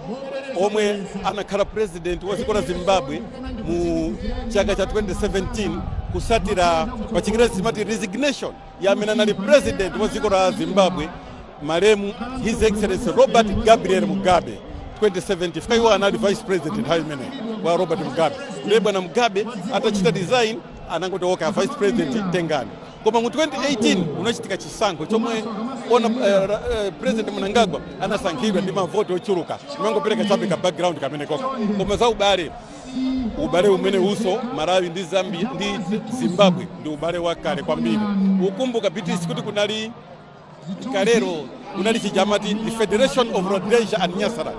omwe anakhala president wa dziko la Zimbabwe mu chaka cha 2017 kusatira pa Chingerezi timati resignation ya amene anali president wa dziko la Zimbabwe, malemu His Excellency Robert Gabriel Mugabe, 2017. Fika iwo anali vice president nthawi imeneyo wa Robert Mugabe. Ndiye bwana Mugabe atachita resign, anangoti, "Okay, vice president, tengani." Koma mu 2018 unachitika chisankho chomwe ona President Mnangagwa anasankhidwa ndi mavoti ochuluka. Imangopereka chabe ka background kamene koko, koma za ubale, ubale umene uso Malawi ndi Zambia ndi Zimbabwe ndi ubale wakale kwambiri. Ukumbuka Beatrice kuti kunali kalero kunali chijamati the Federation of Rhodesia and Nyasaland.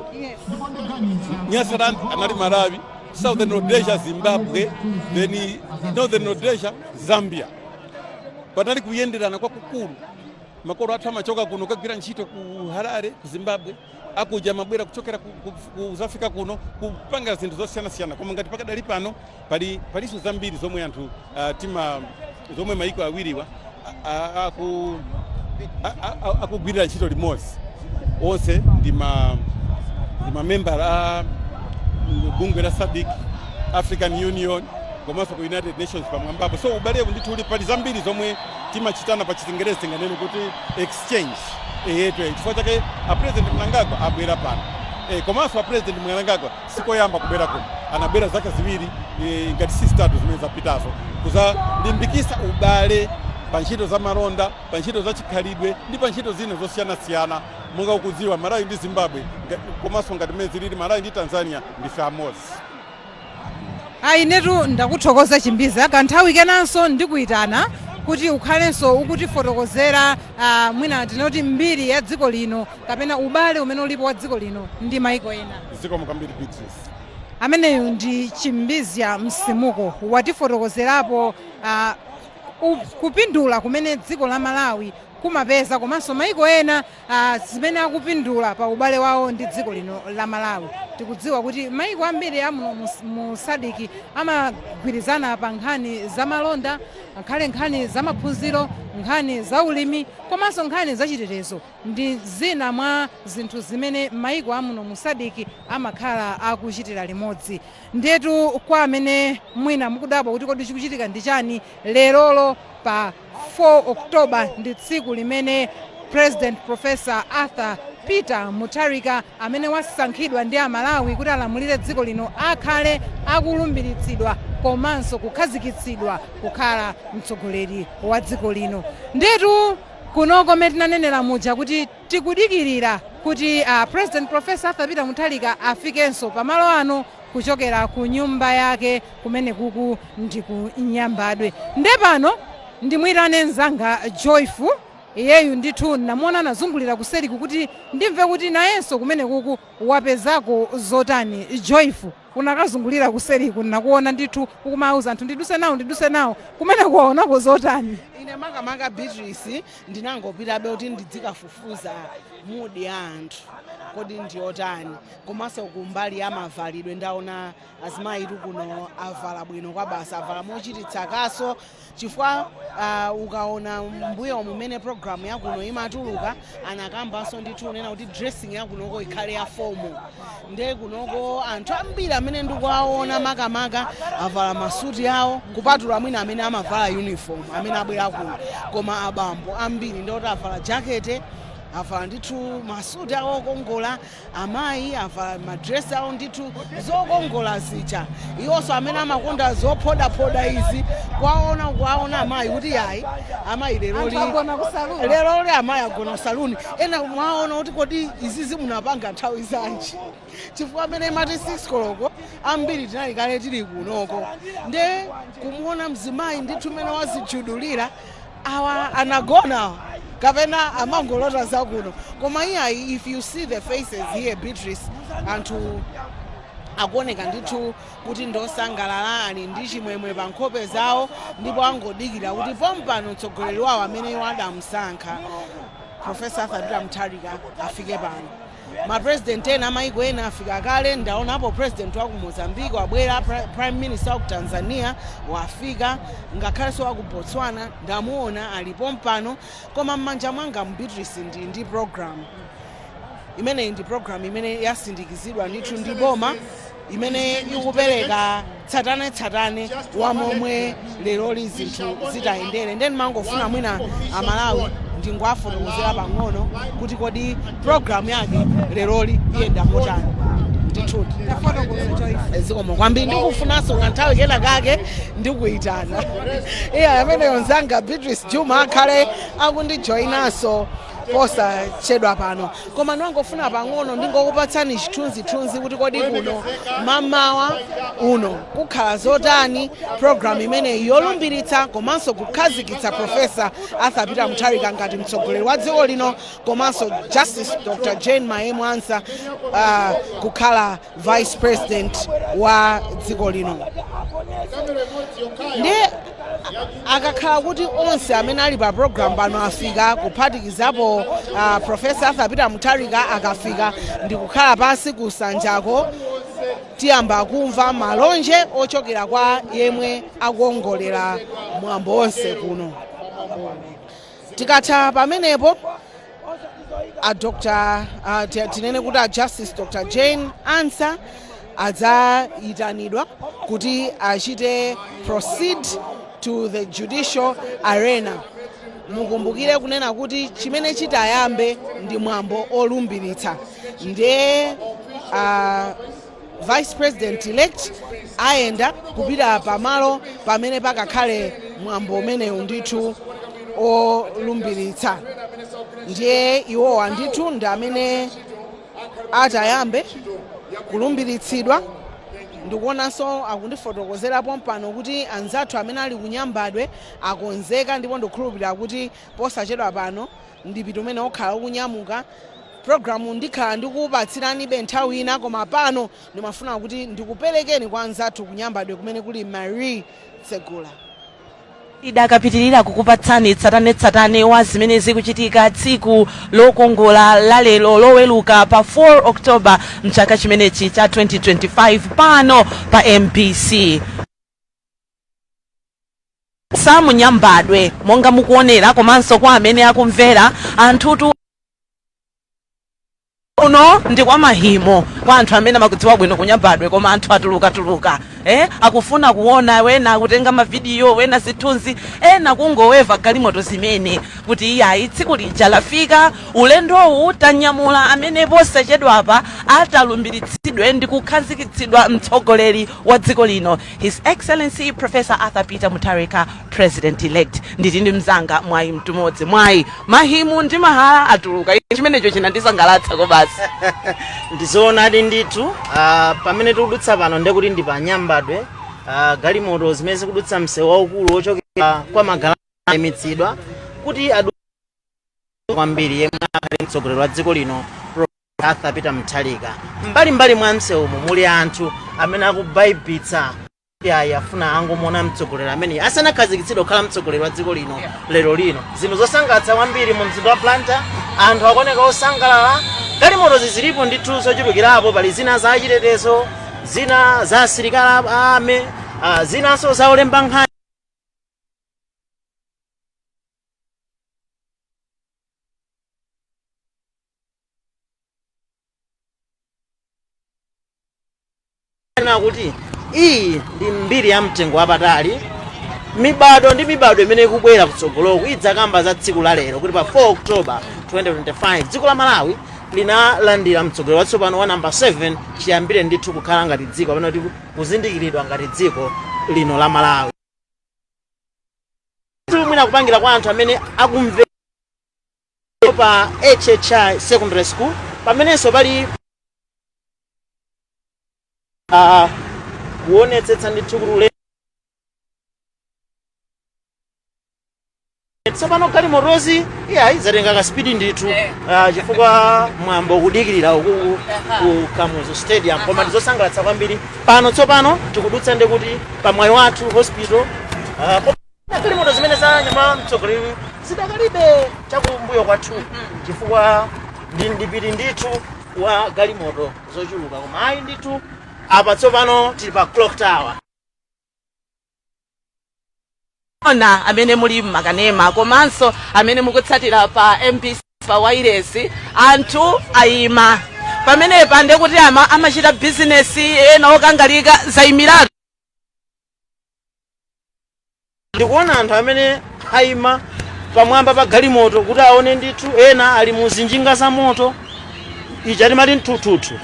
Nyasaland anali Malawi, Southern Rhodesia Zimbabwe, then Northern Rhodesia Zambia. Panali kuyenderana kwakukulu. Makolo athu amachoka kuno kagwira ntchito ku Harare, ku Zimbabwe, akuja mabwera kuchokera kuzafika kuno kupanga zinthu zosiyanasiyana. Koma ngati pakadali pano pali palinso zambiri zomwe anthu tima zomwe maiko awiriwa akugwirira ntchito limodzi. Onse ndi mamembala a bungwe la SADC, African Union, komanso ku United Nations pamwambapo. So ubalewu ndithu uli, pali zambiri zomwe timachitana, pa Chingerezi tinganene kuti exchange eyetu. Chifukwa chake a President Mnangagwa abwera pano. Komanso a President Mnangagwa sikoyamba kubwera kuno, anabwera zaka 2 ngati si 3 zimene zapitazo kuzalimbikisa ubale pa ntchito za malonda, pa ntchito za chikhalidwe ndi pa ntchito zina zosiyanasiyana. Monga ukudziwa, Malawi ndi Zimbabwe komanso ngati mmene zilili Malawi ndi Tanzania, ndife amodzi. Ayi, inetu ndakuthokoza Chimbiza. Kanthawi kenanso ndikuyitana kuti ukhalenso ukutifotokozera mwina tinoti mbiri ya dziko lino kapena ubale umene ulipo wa dziko lino ndi maiko ena. Zikomo kwambiri, Beatrice. Ameneyu ndi Chimbizya Msimuko, watifotokozerapo kupindula kumene dziko la Malawi kumapeza komanso maiko ena zimene akupindula pa ubale wawo ndi dziko lino la Malawi. Tikudziwa kuti maiko ambiri amuno mu SADC amagwirizana pa nkhani za malonda, ngakhale nkhani za maphunziro, nkhani za ulimi komanso nkhani za chitetezo ndi zina mwa zinthu zimene maiko amuno mu SADC amakhala akuchitira limodzi. Ndetu kwa amene mwina mukudabwa kuti kodi chikuchitika ndi chani lerolo pa 4 October, ndi tsiku limene President Professor Arthur Peter Mutharika, amene wasankhidwa ndi Amalawi kuti alamulire dziko lino, akhale akulumbiritsidwa komanso kukhazikitsidwa kukhala mtsogoleri wa dziko lino. Ndetu kunoko mmene tinanenera muja kuti tikudikirira kuti President Professor Arthur Peter Mutharika afikenso pamalo ano kuchokera ku nyumba yake kumene kuku ndi ku Nyambadwe. Nde pano ndimuyitane mzanga Joyful. Iyeyu ndithu namuona anazungulira kuseriku kuti ndimve kuti nayenso kumene kuku wapezako zotani. Joyful, Unakazungulira kuseriku, nakuona ndithu ukumauza anthu, "Ndiduse nawo, ndiduse nawo." Kumene kuwaonako zotani? Ine makamaka, Beatrice, ndinangopitabe kuti ndidzikafufuza mood ya anthu kodi ndiyotani, komanso kumbali ya mavalidwe. Ndaona azimayi kuno avala bwino kwa basa, avala mochititsa kaso, chifukwa ukaona mbuyo mumene program yakuno imatuluka, anakambanso ndithu unena kuti dressing yakunoko ikhale ya formal. Nde kunoko anthu ambiri amene ndikuwaona makamaka avala masuti awo, kupatula mwina amene amavala uniform amene abwera kuno, koma abambo ambiri ndikuti avala jakete, avala ndithu masuti awo okongola. Amayi avala madresi awo ndithu zokongola zija. Iwonso amene amakonda zophodaphoda izi, kwaona amayi kuti yayi, amayi leroli Anthu agona ku saluni. Leroli amayi agona ku saluni. Ena mwaona kuti kodi izizi munapanga nthawi zanji? Chifukwa amene imati 6 koloko ambiri tinali kale tili kunoko. Nde kumuona mzimayi ndithu mmene wazijudulira, awa anagona awa kapena amangolota zakuno? Koma iyayi, if you see the faces here, Beatrice, anthu akuoneka ndithu kuti ndosangalala, ali ndi chimwemwe pa nkhope zawo, ndipo angodikira kuti pompano mtsogoleri wawo amene iwo adamusankha, Professor Arthur Peter Mutharika, afike pano. Mapresident ena amayiko ena afika kale. Ndaonapo president wa ku Mozambique wabwera, prime minister wa ku Tanzania wafika, ngakhalenso wa ku Botswana ndamuona alipo mpano. Koma m'manja mwanga mu, Beatrice, ndi program imeneyi. Ndi program imene yasindikizidwa ndithu ndi boma, imene ikupereka tsatanetsatane wa momwe leroli zinthu zitayendere. Ndeni mangofuna mwina Amalawi ndingoafotokozera pang'ono kuti kodi program yake leroli iyenda motani ndithudi. Zikomo kwambiri. Ndikufunanso kanthawi kena kake ndikuyitana. Iya, ameneyo nzanga Beatrice Juma akhale akundijoyinanso posachedwa pano, koma ndingofuna pang'ono ndingokupatsani chithunzithunzi kuti kodi kuno mamawa uno kukhala zotani, program imeneyi yolumbiritsa komanso kukhazikitsa Professor Arthur Peter Mutharika ngati mtsogoleri wa dziko lino, komanso Justice Dr Jane Mayemu Ansah kukhala vice president wa dziko lino. Ndiye akakhala kuti onse amene ali pa program pano afika, kuphatikizapo Professor Arthur Peter Mutharika, akafika ndikukhala pansi kusanjako, tiyamba kumva malonje ochokera kwa yemwe akuongolera mwambo wonse kuno. Tikatha pamenepo, a Dr tinene kuti a Justice Dr Jane Ansah adzayitanidwa kuti achite proceed to the judicial arena. Mukumbukire kunena kuti chimene chitayambe ndi mwambo olumbiritsa. Ndiye vice president elect ayenda kupita pamalo pamene pakakhale mwambo umenewu ndithu olumbiritsa. Ndiye iwowa ndithu ndi amene atayambe kulumbiritsidwa. Ndikuonanso akundifotokozerapo mpano kuti anzathu amene ali kuNyambadwe akonzeka, ndipo ndikukhulupirira kuti posachedwa pano ndipita umene okhala ukunyamuka. Program ndikhala ndikupatsiranibe nthawi ina, koma pano ndimafuna kuti ndikuperekeni kwa anzathu kuNyambadwe kumene kuli Marie Tsegula. Idakapitirira kukupatsani tsatanetsatane wa zimene zikuchitika tsiku lokongola la lero, Loweluka pa 4 October mchaka chimenechi cha 2025, pano pa MBC. Samunyambadwe monga mukuonera komanso kwa amene akumvera, anthutu uno ndi kwa Mahimo, kwa anthu amene amakudziwa bwino kuNyambadwe. Koma anthu atulukatuluka, akufuna kuona, wena akutenga mavidiyo, wena zithunzi, ena kungoweva galimoto zimene kuti iyayi, tsiku lija lafika, ulendowu tanyamula amene posachedwapa atalumbiritsidwe ndi kukhazikitsidwa mtsogoleri wa dziko lino, His Excellency Professor Arthur Peter Mutharika, president elect. Nditi ndi mzanga Mwayi Mtumodzi. Mwayi, Mahimu ndi Mahala atuluka, chimenecho chinandisangalatsa kobasi. Ndizoonadi ndithu. Pamene tikudutsa pano ndekuti ndi pa Nyambadwe. Galimoto zimene zikudutsa msewu waukulu wochokera kwa Magalana ayimitsidwa kuti adu kwambiri yemwe akhale mtsogoleri wa dziko lino. Arthur Peter Mutharika. Mbalimbali mwa msewumu muli anthu amene akubaibitsa, ayi, afuna angomuona mtsogoleri amene asanakhazikitsidwe kukhala mtsogoleri wa dziko lino lero lino. Zinthu zosangalatsa kwambiri mu mzinda wa Blantyre, anthu akuoneka osangalala. Galimoto zilipo ndithu zochulukirapo, pali zina za achitetezo, zina za asilikali ame, zinanso za olemba nkhani. Kuti iyi ndi mbiri ya mtengo wapatali, mibado ndi mibado imene ikubwera kutsogoloku idzakamba za tsiku la lero, kuti pa 4 October 2025 dziko la Malawi linalandira mtsogoleri watsopano wa namba 7 chiyambire ndithu kukhala ngati dziko, kapena kuti kuzindikiridwa ngati dziko lino la Malawi. Mwina kupangira kwa anthu amene akumve pa HHI Secondary School, pamenenso pali kuonetsetsa ndithu kuti tsopano galimotozi iyayi zatenga ka speed ndithu, chifukwa mwambo kudikirira uku ku Kamuzu Stadium. Koma ndizosangalatsa kwambiri. Pano tsopano tikudutsa ndi kuti pa Mwaiwathu Hospital, galimoto zimene za nyama mtsogoleri zidakalibe chakumbuyo kwathu, chifukwa ndi ndipiti ndithu wa galimoto zochuluka. Koma ayi ndithu, apa tsopano tili pa Clock Tower. Ona amene muli mmakanema komanso amene mukutsatira pa MBC pa wireless, anthu ayima pamenepa, ndekuti amachita bizinesi, ena okangalika, zayimiratu. Ndikuona anthu amene ayima pamwamba pa galimoto kuti aone ndithu, ena ali mu zinjinga za moto ija timati mthuthuthu,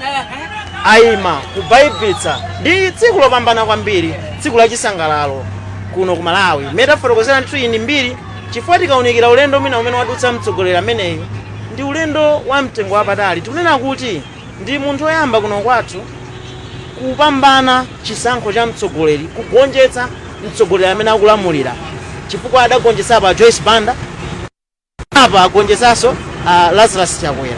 ayima kubaibitsa. Ndi tsiku lopambana kwambiri, tsiku lachisangalalo kuno ku Malawi. Mmene tafotokozera ndithu, iyi ndi mbiri, chifukwa tikaunikira ulendo mwina umene wadutsa mtsogoleri ameneyu, ndi ulendo wa mtengo wapatali. Tikunena kuti ndi munthu woyamba kuno kwathu kupambana chisankho cha mtsogoleri, kugonjetsa mtsogoleri amene akulamulira, chifukwa adagonjetsa pa Joyce Banda, apa agonjetsanso Lazarus Chakwera,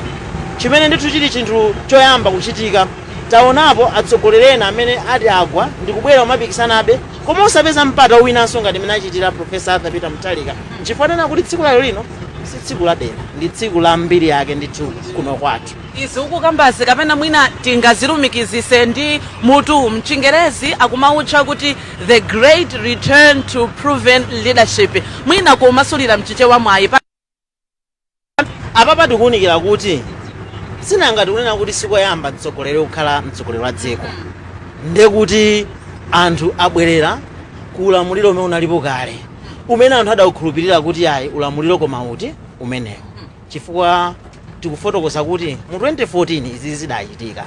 chimene ndithu chili chinthu choyamba kuchitika. Taonapo atsogoleri ena amene ati agwa ndi kubwera kumapikisanabe, koma osapeza mpata owinanso ngati imene achitira Professor Arthur Peter Mutharika. Nchifukwa tena kuti tsiku lalero lino si tsiku ladera, ndi tsiku la mbiri yake ndithu kuno kwathu. Izi ukukambazi kapena mwina tingazilumikizise ndi mutu mchingerezi akumautcha kuti "The Great Return to Proven Leadership", mwina kumasulira mchichewa mwayi. Apapa tikuwunikira kuti sinanga tikunena kuti sikoyamba mtsogoleri kukhala mtsogoleri wa dziko, ndekuti anthu abwerera ku ulamuliro umene unalipo kale, umene anthu adaukhulupirira kuti ayi, ulamuliro koma uti umenewo, chifukwa tikufotokoza kuti mu 2014 izi zidachitika,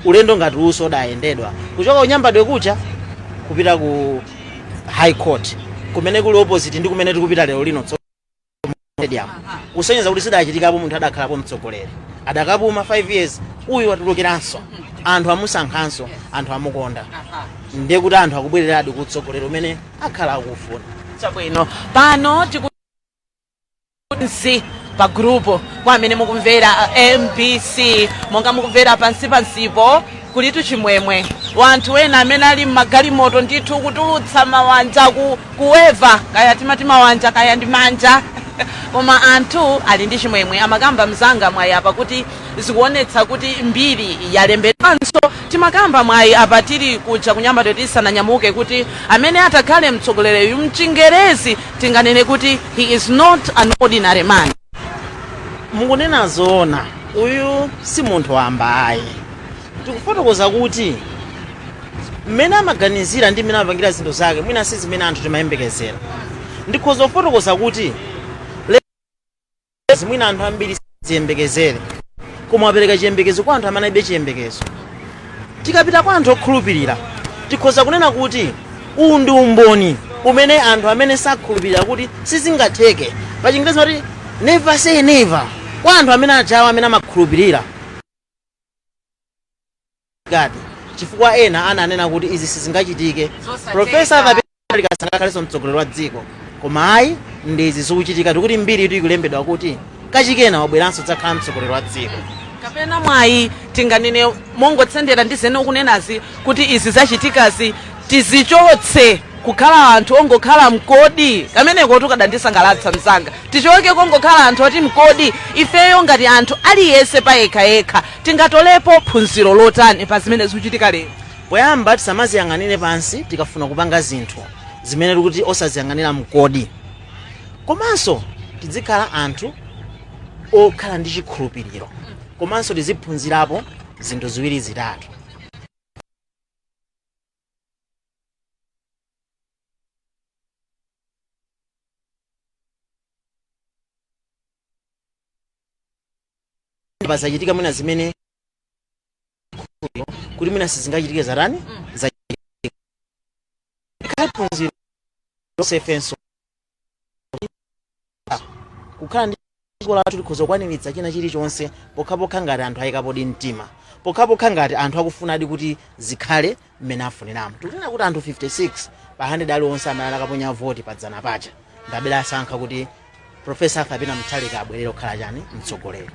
ulendo ngati uso udayendedwa kuchoka kunyambadwe kucha kupita ku High Court, kumene kuli opposite ndi kumene tikupita lero lino stadium, kusonyeza kuti zidachitikapo, munthu adakhalapo mtsogoleri, adakapuma 5 years, uyu watulukiranso, anthu amusankhanso, anthu amukonda, ndiye kuti anthu akubwereradi ku utsogoleri umene akhala akufuna. Chabwino, pano tikunsi pa group kwa amene mukumvera MBC, monga mukumvera pansi pansipo kulitu chimwemwe, wanthu ena amene ali mmagalimoto ndithu kutulutsa mawanja kuweva, kaya timati mawanja kaya ndi manja, koma anthu ali ndi chimwemwe. Amakamba mzanga mwayi apa kuti zikuonetsa kuti mbiri yalembedwanso. Timakamba mwayi apa tili kuja kunyambadwe tisananyamuke kuti amene atakhale mtsogoleri mchingerezi tinganene kuti he is not an ordinary man. Mukunena zoona, uyu si munthu wamba ayi. Tikufotokoza kuti mmene amaganizira ndi mmene amapangira zinthu zake mwina si zimene anthu timayembekezera. Ndikhoza kufotokoza kuti lezi mwina anthu ambiri ziyembekezere, koma apereka chiyembekezo kwa anthu amene alibe chiyembekezo. Tikapita kwa anthu okhulupirira, tikhoza kunena kuti uwu ndi umboni umene anthu amene sakhulupirira kuti sizingatheke, pa Chingerezi mati "never say never", kwa anthu amene ajawa amene amakhulupirira gadi, chifukwa ena ananena kuti izi sizingachitike. Zosatheka. Professor Arthur sangakhalenso mtsogoleri wa dziko, koma ayi, ndi izi zikuchitika. Tikuti mbiri itu ikulembedwa kuti kachikena wabweranso dzakhala mtsogoleri wa dziko. Kapena Kapena mwayi tinganene mongotsendera ndi zene ukunenazi kuti izi zachitikazi tizichotse kukhala anthu ongokhala mkodi kameneko tukadandisangalatsa mzanga. Tichoke kongokhala anthu oti mkodi. Ifeyo ngati anthu, aliyense payekhayekha, tingatolepo phunziro lotani pa zimene zikuchitika lero? Poyamba, tisamaziyang'anire pansi tikafuna kupanga zinthu zimene tikuti osaziyang'anira mkodi, komanso tizikhala anthu okhala ndi chikhulupiriro, komanso tiziphunzirapo zinthu ziwiri zitatu. Pazachitika mwina zimene kuti mwina sizingachitike, zatani, zachitika, phunziro sefenso kukhala ndi dziko lathu likhoza kukwaniritsa china chilichonse, pokhapokha ngati anthu ayikapodi mtima, pokhapokha ngati anthu akufunadi kuti zikhale mmene afuniramo. Tikunena kuti anthu 56 pa 100 aliwonse amene anakaponya voti padzana paja ndabera asankha kuti Professor Arthur Peter Mutharika abwerere kukhala chani, mtsogoleri.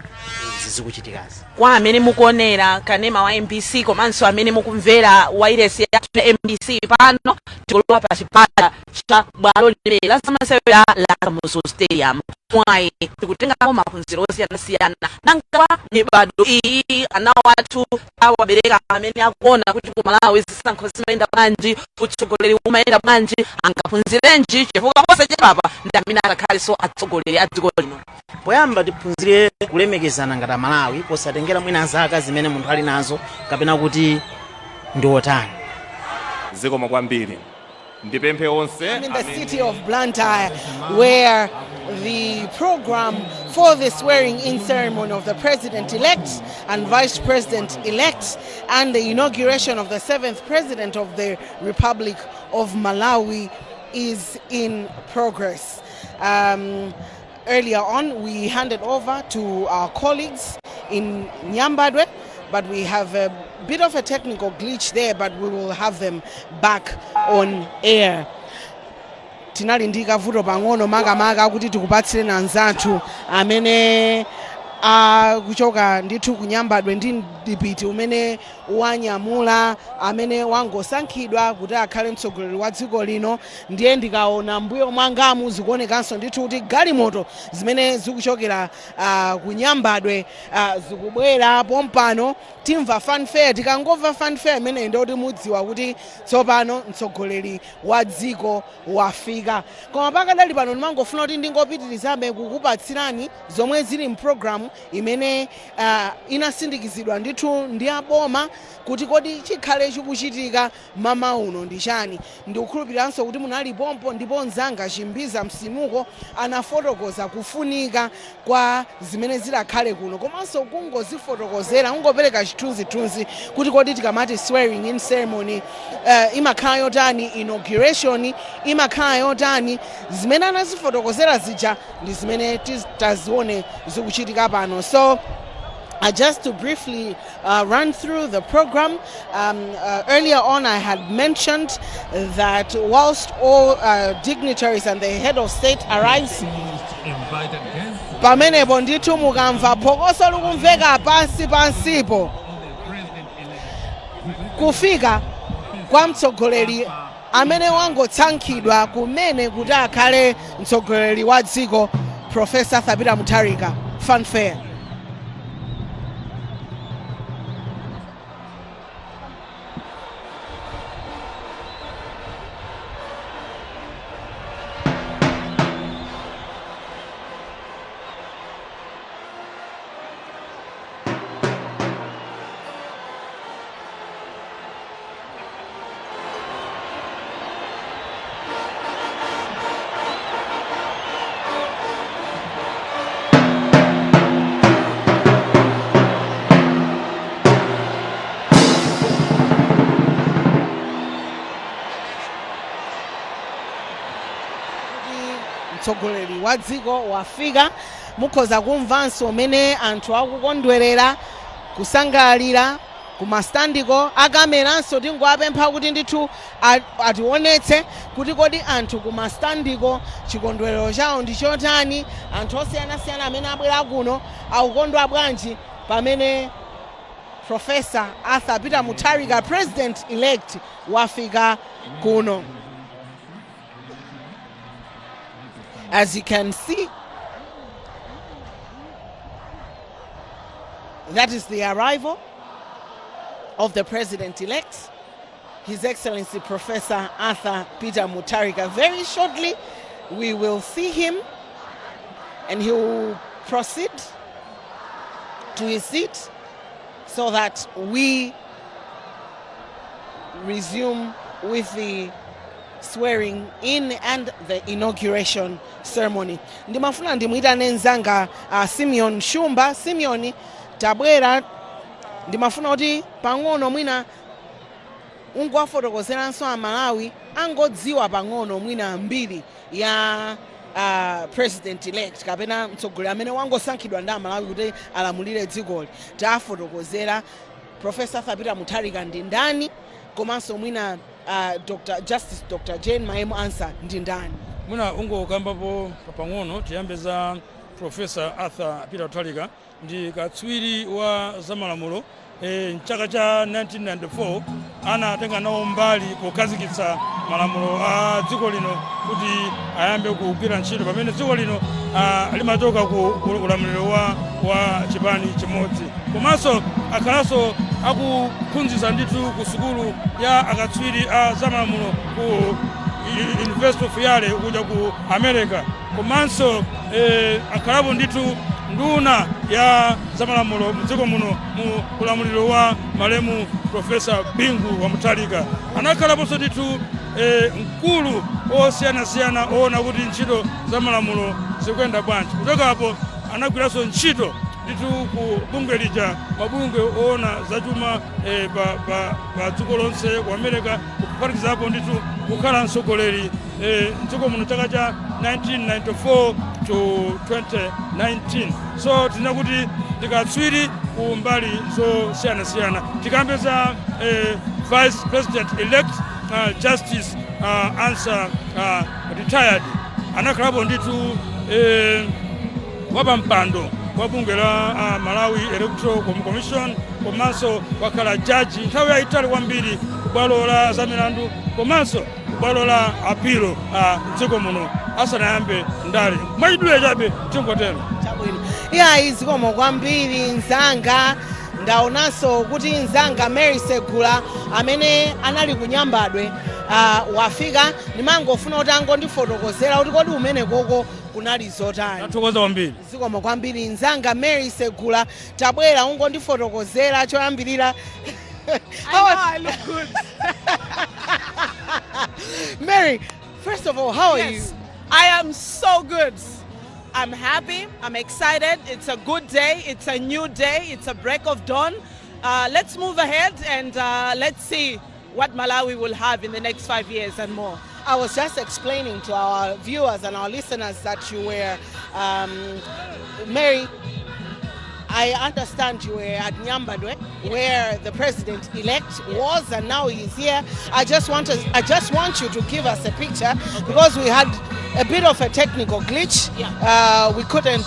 Izi zikuchitikazi. Kwa amene mukuonera kanema wa MBC komanso amene mukumvera wailesi yathu ya MBC, pano tikulowa pa chipata cha bwalo limene la zamasewera la Kamuzu Stadium. Mwayi tikutengapo maphunziro osiyanasiyana. Nanga kwa mibado iyi, ana wathu awabereka amene akuona kuti ku Malawi zisankho zimayenda bwanji, utsogoleri umayenda bwanji, angaphunzirenji? Chifukwa posachedwapa ndi amene atakhalenso atsogoleri a dziko lino. Poyamba, tiphunzire kulemekezana ngati Amalawi, posatengera mwina zaka zimene munthu ali nazo kapena kuti ndi otani. Zikomo kwambiri. Ndipemphe onse I'm in the city of Blantyre, where the program for the swearing in ceremony of the president elect and vice president elect and the inauguration of the seventh president of the Republic of Malawi is in progress. Earlier on, we handed over to our colleagues in Nyambadwe, but we have a bit of a technical glitch there, but we will have them back on air. Tinali ndi kavuto pang'ono, makamaka kuti tikupatsireni anzathu amene akuchoka ndithu kuNyambadwe ndi mdipiti umene wanyamula amene wangosankhidwa kuti akhale mtsogoleri wa dziko lino. Ndiye ndikaona mbuyo mwangamu, zikuonekanso ndithu kuti galimoto zimene zikuchokera kuNyambadwe zikubwera pompano. Timva fanfare. Tikangomva fanfare imeneyi, ndikuti mudziwa kuti tsopano mtsogoleri wa dziko wafika. Koma pakadali pano ndimangofuna kuti ndingopitirizabe kukupatsirani zomwe zili mpulogalamu imene inasindikizidwa ndithu ndi aboma, kuti kodi chikhale chikuchitika mama uno ndi chani. Ndikukhulupiriranso kuti munali pompo, ndipo mzanga Chimbiza Msimuko anafotokoza kufunika kwa zimene zidakhale kuno, komanso kungozifotokozera, kungopereka chithunzithunzi kuti kodi tikamati swearing in ceremony imakhala yotani, inauguration imakhala yotani. Zimene anazifotokozera zija ndi zimene tazione zikuchitika pano. So just to briefly run through the program, earlier on I had mentioned that whilst all dignitaries and the head of state arrives, pamenepo ndithu mukamva phokoso likumveka pansi pansipo, kufika kwa mtsogoleri amene wangosankhidwa kumene kuti akhale mtsogoleri wa dziko, Professor Arthur Peter Mutharika. Fanfare. Mtsogoleri wa dziko wafika. Mukhoza kumvanso umene anthu akukondwerera, kusangalalira kumastandiko. Akameranso tingoapempha kuti ndithu ationetse kuti kodi anthu kumastandiko chikondwerero chawo ndi chotani, anthu osiyanasiyana amene abwera kuno akukondwa bwanji. Pamene Professor Arthur Peter Mutharika, president elect, wafika kuno. As you can see, that is the arrival of the president elect, His Excellency Professor Arthur Peter Mutharika. Very shortly, we will see him and he will proceed to his seat so that we resume with the swearing in and the inauguration ceremony. Ndimafuna ndimuyitane mzanga Simeon Shumba. Simeon, tabwera, ndimafuna kuti pang'ono mwina ungowafotokozeranso Amalawi angodziwa pang'ono mwina mbiri ya president elect kapena mtsogoleri amene wangosankhidwa ndi Amalawi kuti alamulire dzikoli. Tafotokozera Professor Arthur Peter Mutharika ndi ndani, komanso mwina Dr. Justice Dr. Jane Mayemu Ansah ndi ndani. Mwina ungokambapo pang'ono. Tiyambe za Professor Arthur Peter Mutharika. Ndi katswiri wa zamalamulo. Mchaka cha 1994 anatenga nawo mbali pokhazikitsa malamulo a dziko lino kuti ayambe kugwira ntchito, pamene dziko lino limachoka ku ulamuliro wa chipani chimodzi. Komanso akhalanso akuphunzitsa ndithu ku sukulu ya akatswiri a zamalamulo ku University of Yale kuja ku America. Komanso akhalapo ndithu nduna ya zamalamulo mdziko muno mu ulamuliro wa malemu Professor Bingu wa Mutharika. Anakhalaponso ndithu mkulu osiyanasiyana oona kuti ntchito za malamulo zikuyenda bwanji. Kuchokapo anagwiranso ntchito ndithu ku bungwe lija, mabungwe oona zachuma pa dziko lonse ku America, kuphatikizapo ndithu kukhala mtsogoleri mdziko muno chaka cha 1994 to 2019. So tina kuti ndikatswiri ku mbali zosiyanasiyana. Tikambe za vice president elect, Justice Ansah, retired, anakhalapo ndithu wapampando wa bungwe la Malawi Electoral Commission, komanso wakhala jaji nthawi yayitali kwambiri ku bwalo la zamilandu komanso ku bwalo la apilo mdziko muno asanayambe ndale. Mwachidule chabe tingotero. Chabwino, iyayi, zikomo kwambiri mzanga. Ndaonanso kuti mzanga Mary Segula amene anali kunyambadwe wafika. Ndimangofuna kuti angondifotokozera kuti kodi umene koko kunali zotani. Tathokoza kwambiri. Zikomo kwambiri mzanga Mary Segula. Tabwera ungondifotokozera choyambirira. I know I look good. Mary, first of all, how are Yes, I am so good. I'm happy. I'm excited. It's a good day. It's a new day. It's a break of dawn. Let's move ahead and let's see what Malawi will have in the next 5 years and more. I was just explaining to our viewers and our listeners that you were, Mary, I understand you were at Nyambadwe, where the president-elect was, and now he's here. I just want you to give us a picture because we had a bit of a technical glitch. We couldn't,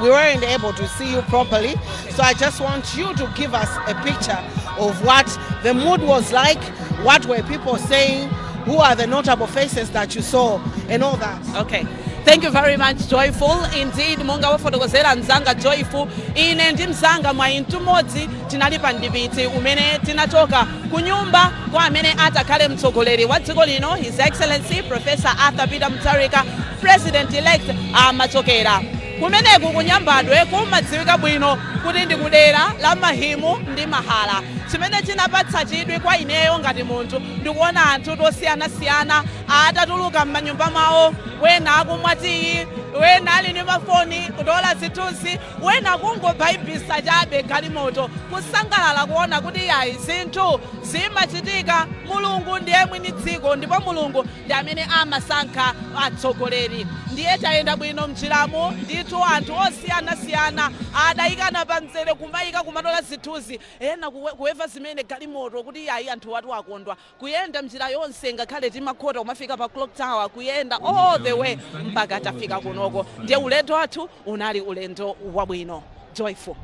we weren't able to see you properly. So I just want you to give us a picture of what the mood was like, what were people saying, who are the notable faces that you saw, and all that. Okay. Thank you very much, Joyful. Indeed, monga wafotokozera mzanga Joyful, ine ndi mzanga mwayi mtumodzi tinali pa ndipiti umene tinachoka ku nyumba kwa amene atakhale mtsogoleri wa dziko lino, His Excellency Professor Arthur Peter Mutharika, president elect, amachokera. Kumeneku kunyambadwe kumadziwika bwino kuti ndi kudera la Mahimu ndi Mahala. Chimene chinapatsa chidwi kwa ineyo ngati munthu ndikuona anthu tosiyanasiyana atatuluka m'manyumba mwawo, wena akumwa tiyi, wena ali ndi mafoni kutola zithunzi, wena kungobhaibisa chabe galimoto, kusangalala kuona kuti yayi, zinthu zimachitika. Mulungu ndiye mwini dziko ndipo Mulungu ndi amene amasankha atsogoleri. Ndiye tayenda bwino mnjiramo ndithu, anthu osiyanasiyana adayikana pamzere kumayika kumatola zithunzi, ena kuweva zimene galimoto kuti yayi, anthu watu akondwa kuyenda mnjira yonse, ngakhale timakhota kumafika pa Clock Tower, kuyenda all the way mpaka tafika kunoko. Ndiye ulendo wathu unali ulendo wabwino, Joyful.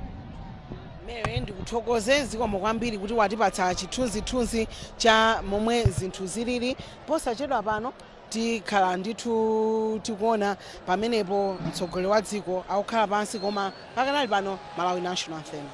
Mary, ndikuthokoze, zikomo kwambiri kuti watipatsa chithunzithunzi cha momwe zinthu zilili. Posachedwa pano tikhala ndithu tikuona pamenepo mtsogoleri wa dziko akukhala pansi, koma pakanali pano Malawi National Anthem.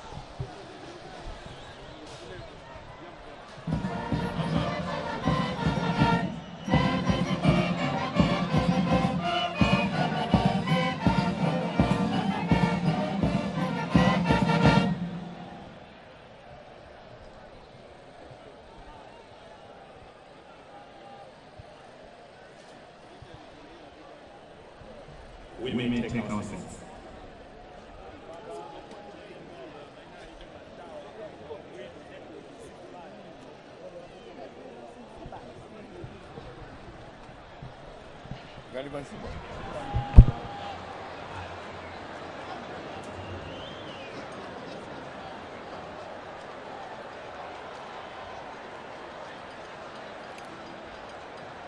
We may take our seats.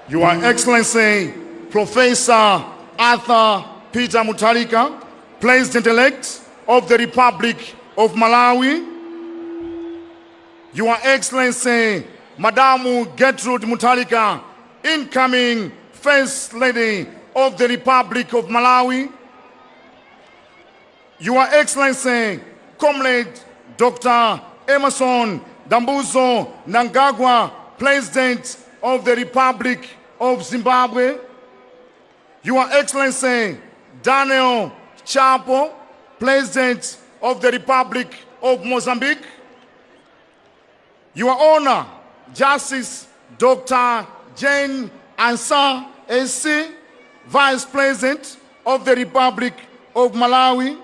Your Excellency, Professor Arthur Peter Mutharika, President-elect of the Republic of Malawi. Your Excellency, Madam Gertrude Mutharika, incoming First Lady of the Republic of Malawi. Your Excellency, Comrade Dr. Emmerson Dambudzo Mnangagwa, President of the Republic of Zimbabwe. Your Excellency, Daniel Chapo, President of the Republic of Mozambique. Your Honor, Justice Dr. Jane Ansah SC, Vice President of the Republic of Malawi.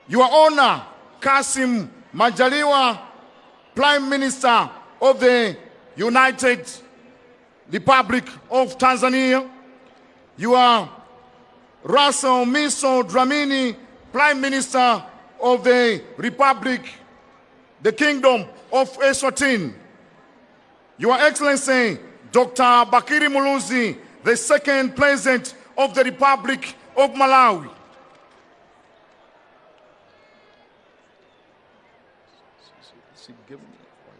Your Honor, Kassim Majaliwa, Prime Minister of the United Republic of Tanzania. Your Russell Mmiso Dlamini, Prime Minister of the Republic, the Kingdom of Eswatini. Your Excellency, Dr. Bakili Muluzi, the second President of the Republic of Malawi. She gave me white.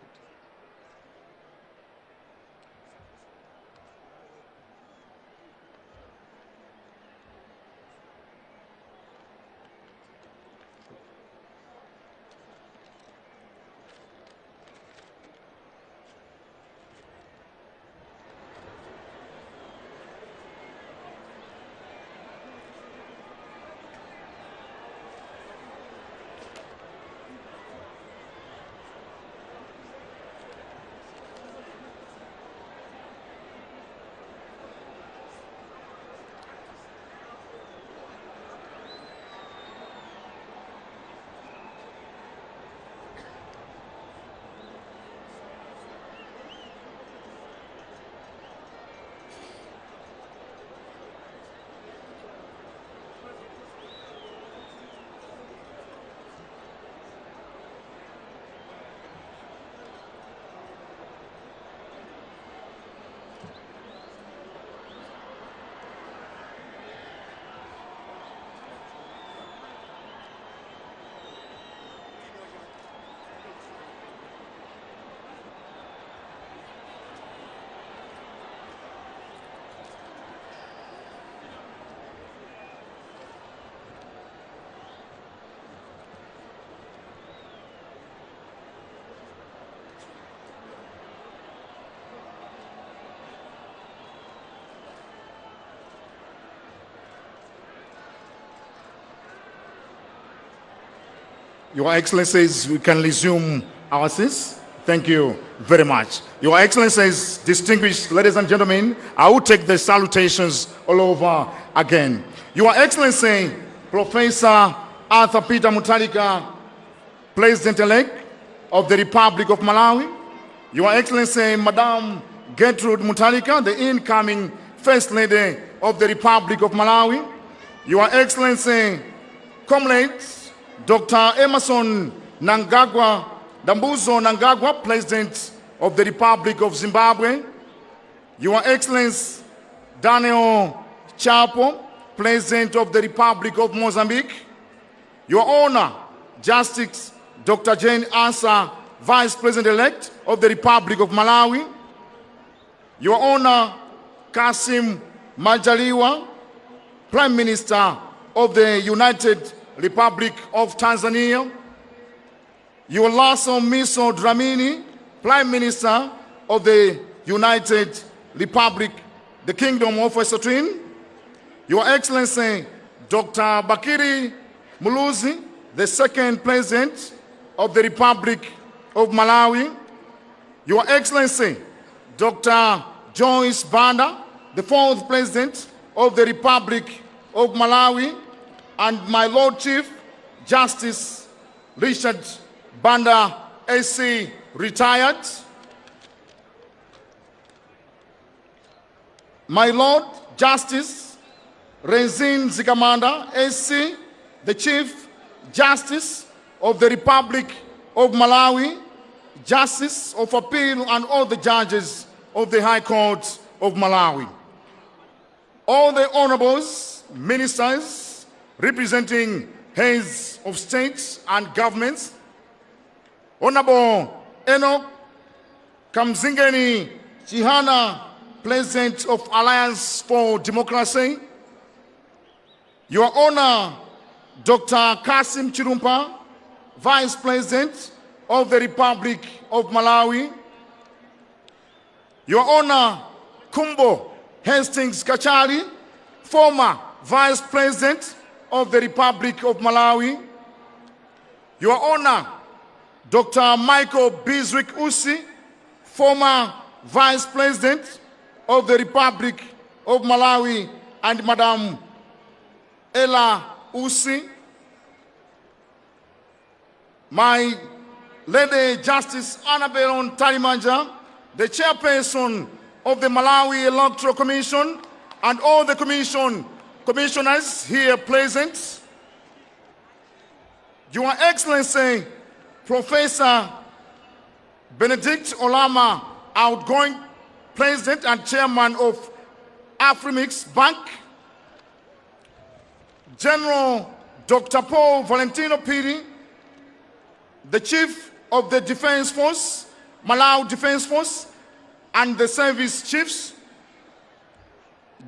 Your Excellencies, we can resume our seats. Thank you very much. Your Excellencies, distinguished ladies and gentlemen, I will take the salutations all over again. Your Excellency, Professor Arthur Peter Mutharika, President-elect of the Republic of Malawi. Your Excellency, Madam Gertrude Mutharika, the incoming First Lady of the Republic of Malawi. Your Excellency, Comrades, Dr. Emmerson Mnangagwa, Dambudzo Mnangagwa, President of the Republic of Zimbabwe. Your Excellency, Daniel Chapo, President of the Republic of Mozambique. Your Honor, Justice Dr. Jane Ansah, Vice President-elect of the Republic of Malawi, Your Honor Kassim Majaliwa, Prime Minister of the United Republic of Tanzania, Your Lasso Mmiso Dlamini, Prime Minister of the United Republic, the Kingdom of Eswatini, Your Excellency Dr. Bakili Muluzi, the second President of the Republic of Malawi, Your Excellency Dr. Joyce Banda, the fourth President of the Republic of Malawi, and my Lord Chief Justice Richard Banda, SC, retired. My Lord Justice Rizine Mzikamanda, SC, the Chief Justice of the Republic of Malawi, Justice of Appeal, and all the judges of the High Court of Malawi. All the honorables, ministers representing heads of states and governments, Honorable Enoch Kamzingeni Chihana, President of Alliance for Democracy, Your Honor, Dr. Kasim Chilumpha, Vice President of the Republic of Malawi, Your Honor, Khumbo Hastings Kachali, former Vice President of the Republic of Malawi, Your Honor, Dr. Michael Bizwick Usi, former Vice President of the Republic of Malawi, and Madam Ella Usi, my Lady Justice Annabel Mtalimanja, the chairperson of the Malawi Electoral Commission, and all the commissioners here present, Your Excellency, Professor Benedict Oramah, outgoing President and Chairman of Afreximbank, General Dr. Paul Valentino Phiri, the Chief of the Defense Force, Malawi Defense Force, and the service chiefs,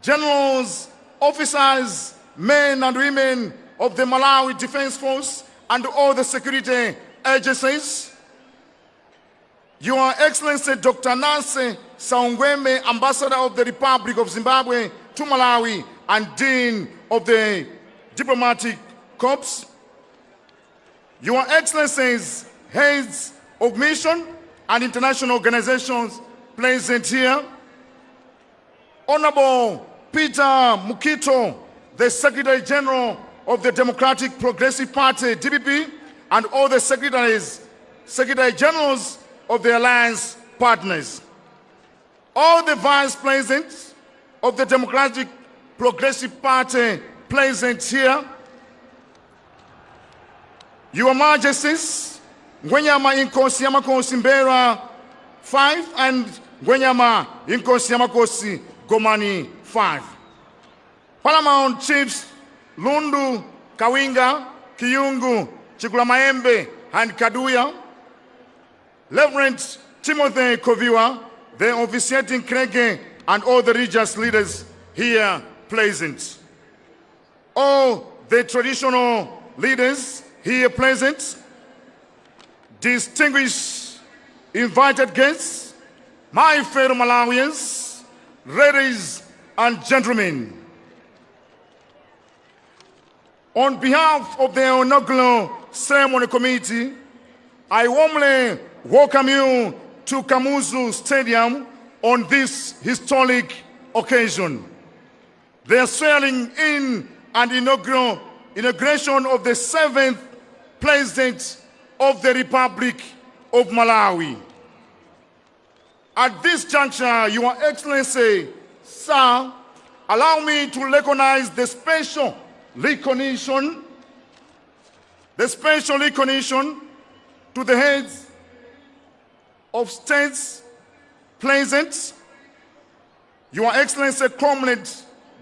generals, officers, men and women of the Malawi Defense Force, and all the security agencies, Your Excellency Dr. Nancy Saungweme, Ambassador of the Republic of Zimbabwe to Malawi and Dean of the Diplomatic Corps, Your Excellencies, heads of mission and international organizations present here, Honorable Peter Mukhito, the Secretary General of the Democratic Progressive Party, DPP, and all the Secretary Generals of the Alliance partners, all the Vice Presidents of the Democratic Progressive Party present here, Your Majesties, Ngwenyama Inkosi Yamakosi M'mbelwa 5 and Ngwenyama Inkosi Yamakosi Gomani 5. Paramount Chiefs Lundu, Kawinga, Kyungu, Chikulamayembe, and Kaduya. Reverend Timothy Koviwa, the officiating clergy, and all the religious leaders here present. All the traditional leaders here present, distinguished invited guests, my fellow Malawians, ladies and gentlemen. On behalf of the inaugural ceremony committee, I warmly welcome you to Kamuzu Stadium on this historic occasion. The swearing in and inauguration of the seventh President of the Republic of Malawi. At this juncture, Your Excellency, sir, allow me to recognize the special recognition to the heads of states present, Your Excellency Comrade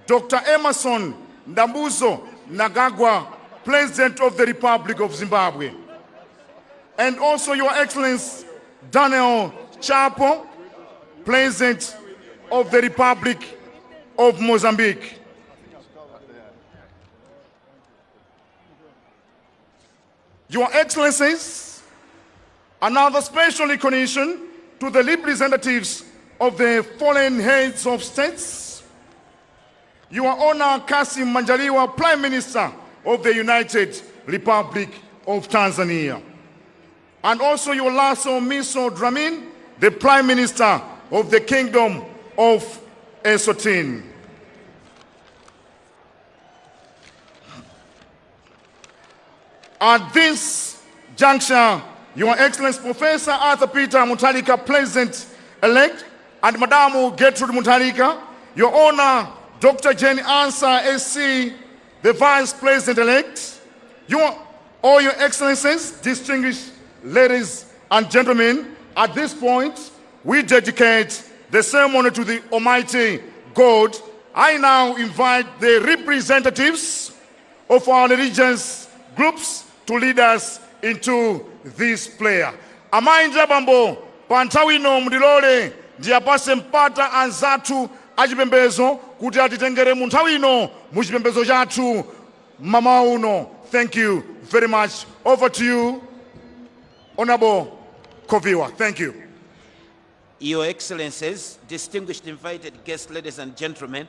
Dr. Emmerson Dambudzo Mnangagwa, President of the Republic of Zimbabwe. And also Your Excellency Daniel Chapo, President of the Republic of Mozambique. Your Excellencies, another special recognition to the representatives of the foreign heads of states. Your Honor Kassim Majaliwa, Prime Minister of the United Republic of Tanzania. And also your Lasso Mmiso Dlamini, the Prime Minister of the Kingdom of Eswatini. At this juncture, Your Excellency Professor Arthur Peter Mutharika, President-elect, and Madam Gertrude Mutharika, Your Honor Dr. Jane Ansah SC, the Vice President-elect, all Your Excellencies, distinguished ladies and gentlemen, at this point, we dedicate the ceremony to the Almighty God. I now invite the representatives of our religious groups to lead us into this prayer. Amayi ndi abambo, pa nthawi ino mundilole ndiyapase mpata anzathu achipembedzo kuti atitengere mu nthawi ino mu chipembedzo chathu mmawa uno. Thank you very much. Over to you, Honorable Koviwa. Thank you. Your Excellencies, distinguished invited guests, ladies and gentlemen,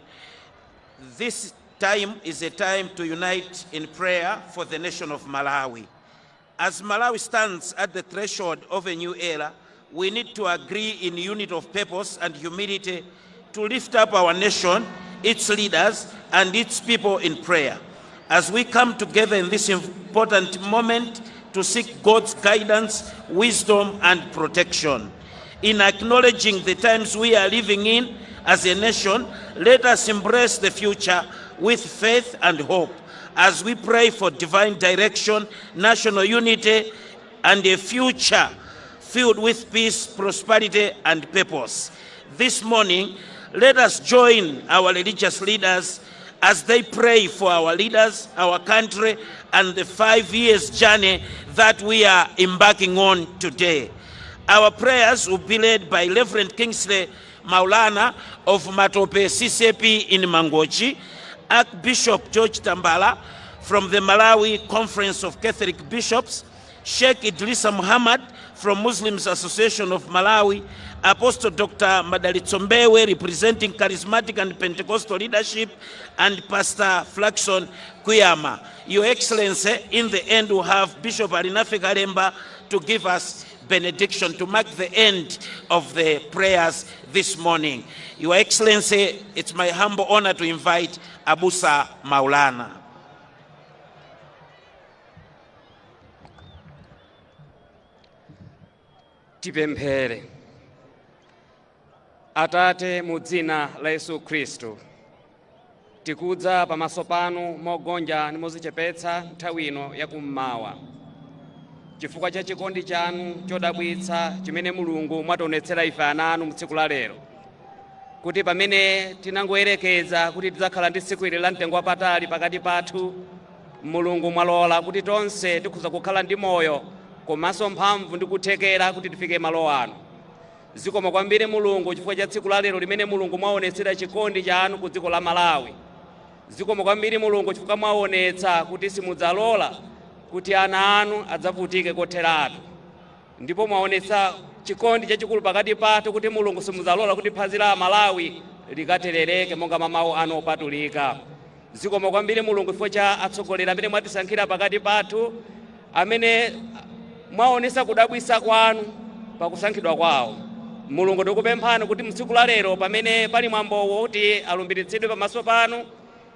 this time is a time to unite in prayer for the nation of Malawi. As Malawi stands at the threshold of a new era, we need to agree in unity of purpose and humility to lift up our nation, its leaders, and its people in prayer. As we come together in this important moment to seek God's guidance, wisdom, and protection. In acknowledging the times we are living in as a nation, let us embrace the future with faith and hope as we pray for divine direction, national unity, and a future filled with peace, prosperity, and purpose. This morning, let us join our religious leaders as they pray for our leaders, our country, and the 5 years journey that we are embarking on today. Our prayers will be led by Reverend Kingsley Maulana of Matope CCAP in Mangochi, Archbishop George Tambala from the Malawi Conference of Catholic Bishops, Sheikh Idrisa Muhammad from Muslims Association of Malawi, Apostle Dr. Madalitso Mbewe representing Charismatic and Pentecostal leadership, and Pastor Flaxon Kuyama. Your Excellency, in the end, we'll have Bishop Alinafe Kalemba to give us benediction to mark the end of the prayers this morning. Your Excellency, it's my humble honor to invite Abusa Maulana. Tipemphere. Atate, mu dzina la Yesu Khristu, tikudza pamaso panu mogonja ndi modzichepetsa nthawi ino yakummawa chifukwa cha chikondi chanu chodabwitsa chimene Mulungu mwationetsera ife ana anu mu tsiku la lero, kuti pamene tinangoyerekeza kuti tidzakhala ndi tsiku ili la mtengo wapatali pakati pathu, Mulungu mwalola kuti tonse tikhoza kukhala ndi moyo komanso mphamvu ndi kuthekera kuti tifike malo ano. Zikomo kwambiri, Mulungu, chifukwa cha tsiku la lero limene Mulungu mwaonetsera chikondi chanu ku dziko la Malawi. Zikomo kwambiri, Mulungu, chifukwa mwaonetsa kuti simudzalola kuti ana anu adzavutike kotheratu, ndipo mwaonetsa chikondi chachikulu pakati pathu kuti, Mulungu, simudzalola kuti phazi la Malawi likaterereke monga mwa mawu anu opatulika. Zikomo kwambiri, Mulungu, chifukwa cha atsogoleri amene mwatisankhira pakati pathu, amene mwaonetsa kudabwitsa kwanu pakusankhidwa kwawo. Mulungu, tikupemphani kuti mtsiku la lero pamene pali mwambowo kuti alumbiritsidwe pamaso panu,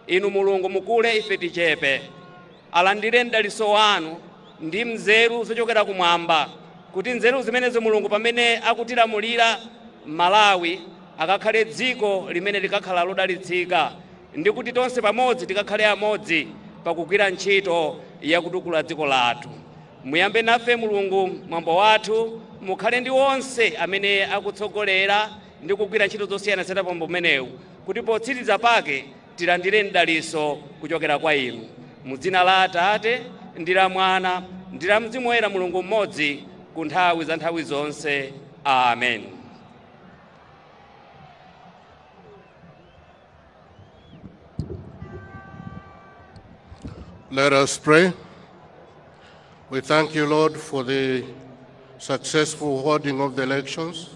inu Mulungu mukule, ife tichepe. Alandire mdalitso wanu ndi nzeru zochokera kumwamba, kuti nzeru zimenezo, Mulungu, pamene akutilamulira Malawi, akakhale dziko limene likakhala lodalitsika, ndi kuti tonse pamodzi tikakhale amodzi pakugwira ntchito yakutukula dziko lathu. Muyambe nafe, Mulungu, mwambo wathu. Mukhale ndi onse amene akutsogolera ndi kugwira ntchito zosiyanasiyana pamwambo umenewu, kuti potsiriza pake tilandire mdalitso kuchokera kwa inu. Mu dzina la Atate ndi la Mwana ndi Ndi la Mzimu Woyera, Mulungu mmodzi, ku nthawi za nthawi zonse. Amen. Let us pray. We thank you, Lord, for the successful holding of the elections,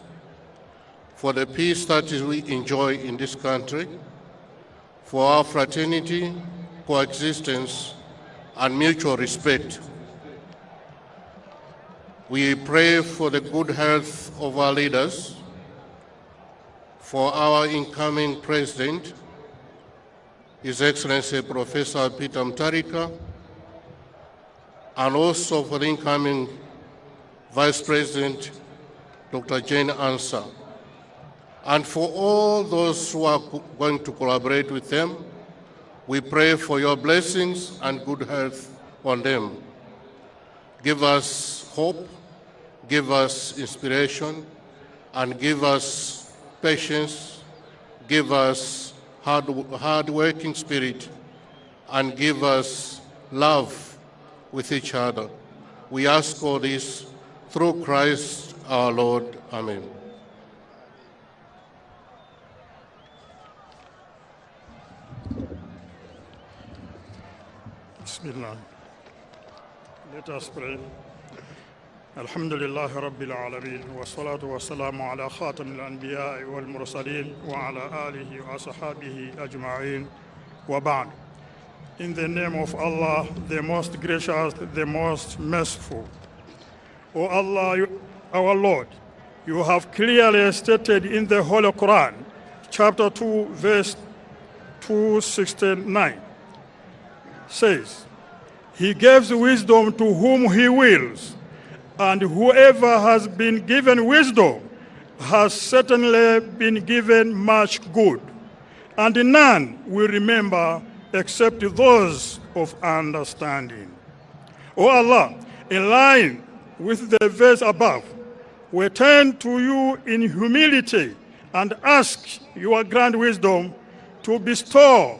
for the peace that we enjoy in this country, for our fraternity, coexistence, and mutual respect. We pray for the good health of our leaders, for our incoming president, His Excellency Professor Peter Mutharika, and also for the incoming Vice President, Dr. Jane Ansah, and for all those who are going to collaborate with them. We pray for your blessings and good health on them. Give us hope, give us inspiration, and give us patience, give us hard-working spirit, and give us love with each other. We ask all this through Christ our Lord. Amen. Bismillah. Let us pray. الحمد لله رب العالمين والصلاة والسلام على خاتم الأنبياء والمرسلين وعلى آله وأصحابه أجمعين وبعد. In the name of Allah, the most gracious, the most merciful. O Allah, our Lord, you have clearly stated in the Holy Quran, chapter 2, verse 269, says, "He gives wisdom to whom he wills, and whoever has been given wisdom has certainly been given much good, and none will remember except those of understanding." O Allah, in line with the verse above, we turn to you in humility and ask your grand wisdom to bestow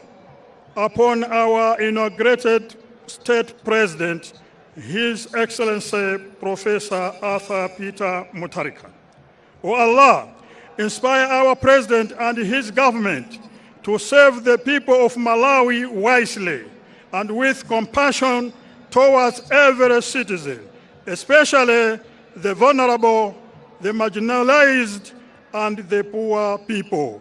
upon our inaugurated state president, His Excellency Professor Arthur Peter Mutharika. O Allah, inspire our president and his government to serve the people of Malawi wisely and with compassion towards every citizen, especially the vulnerable, the marginalized, and the poor people.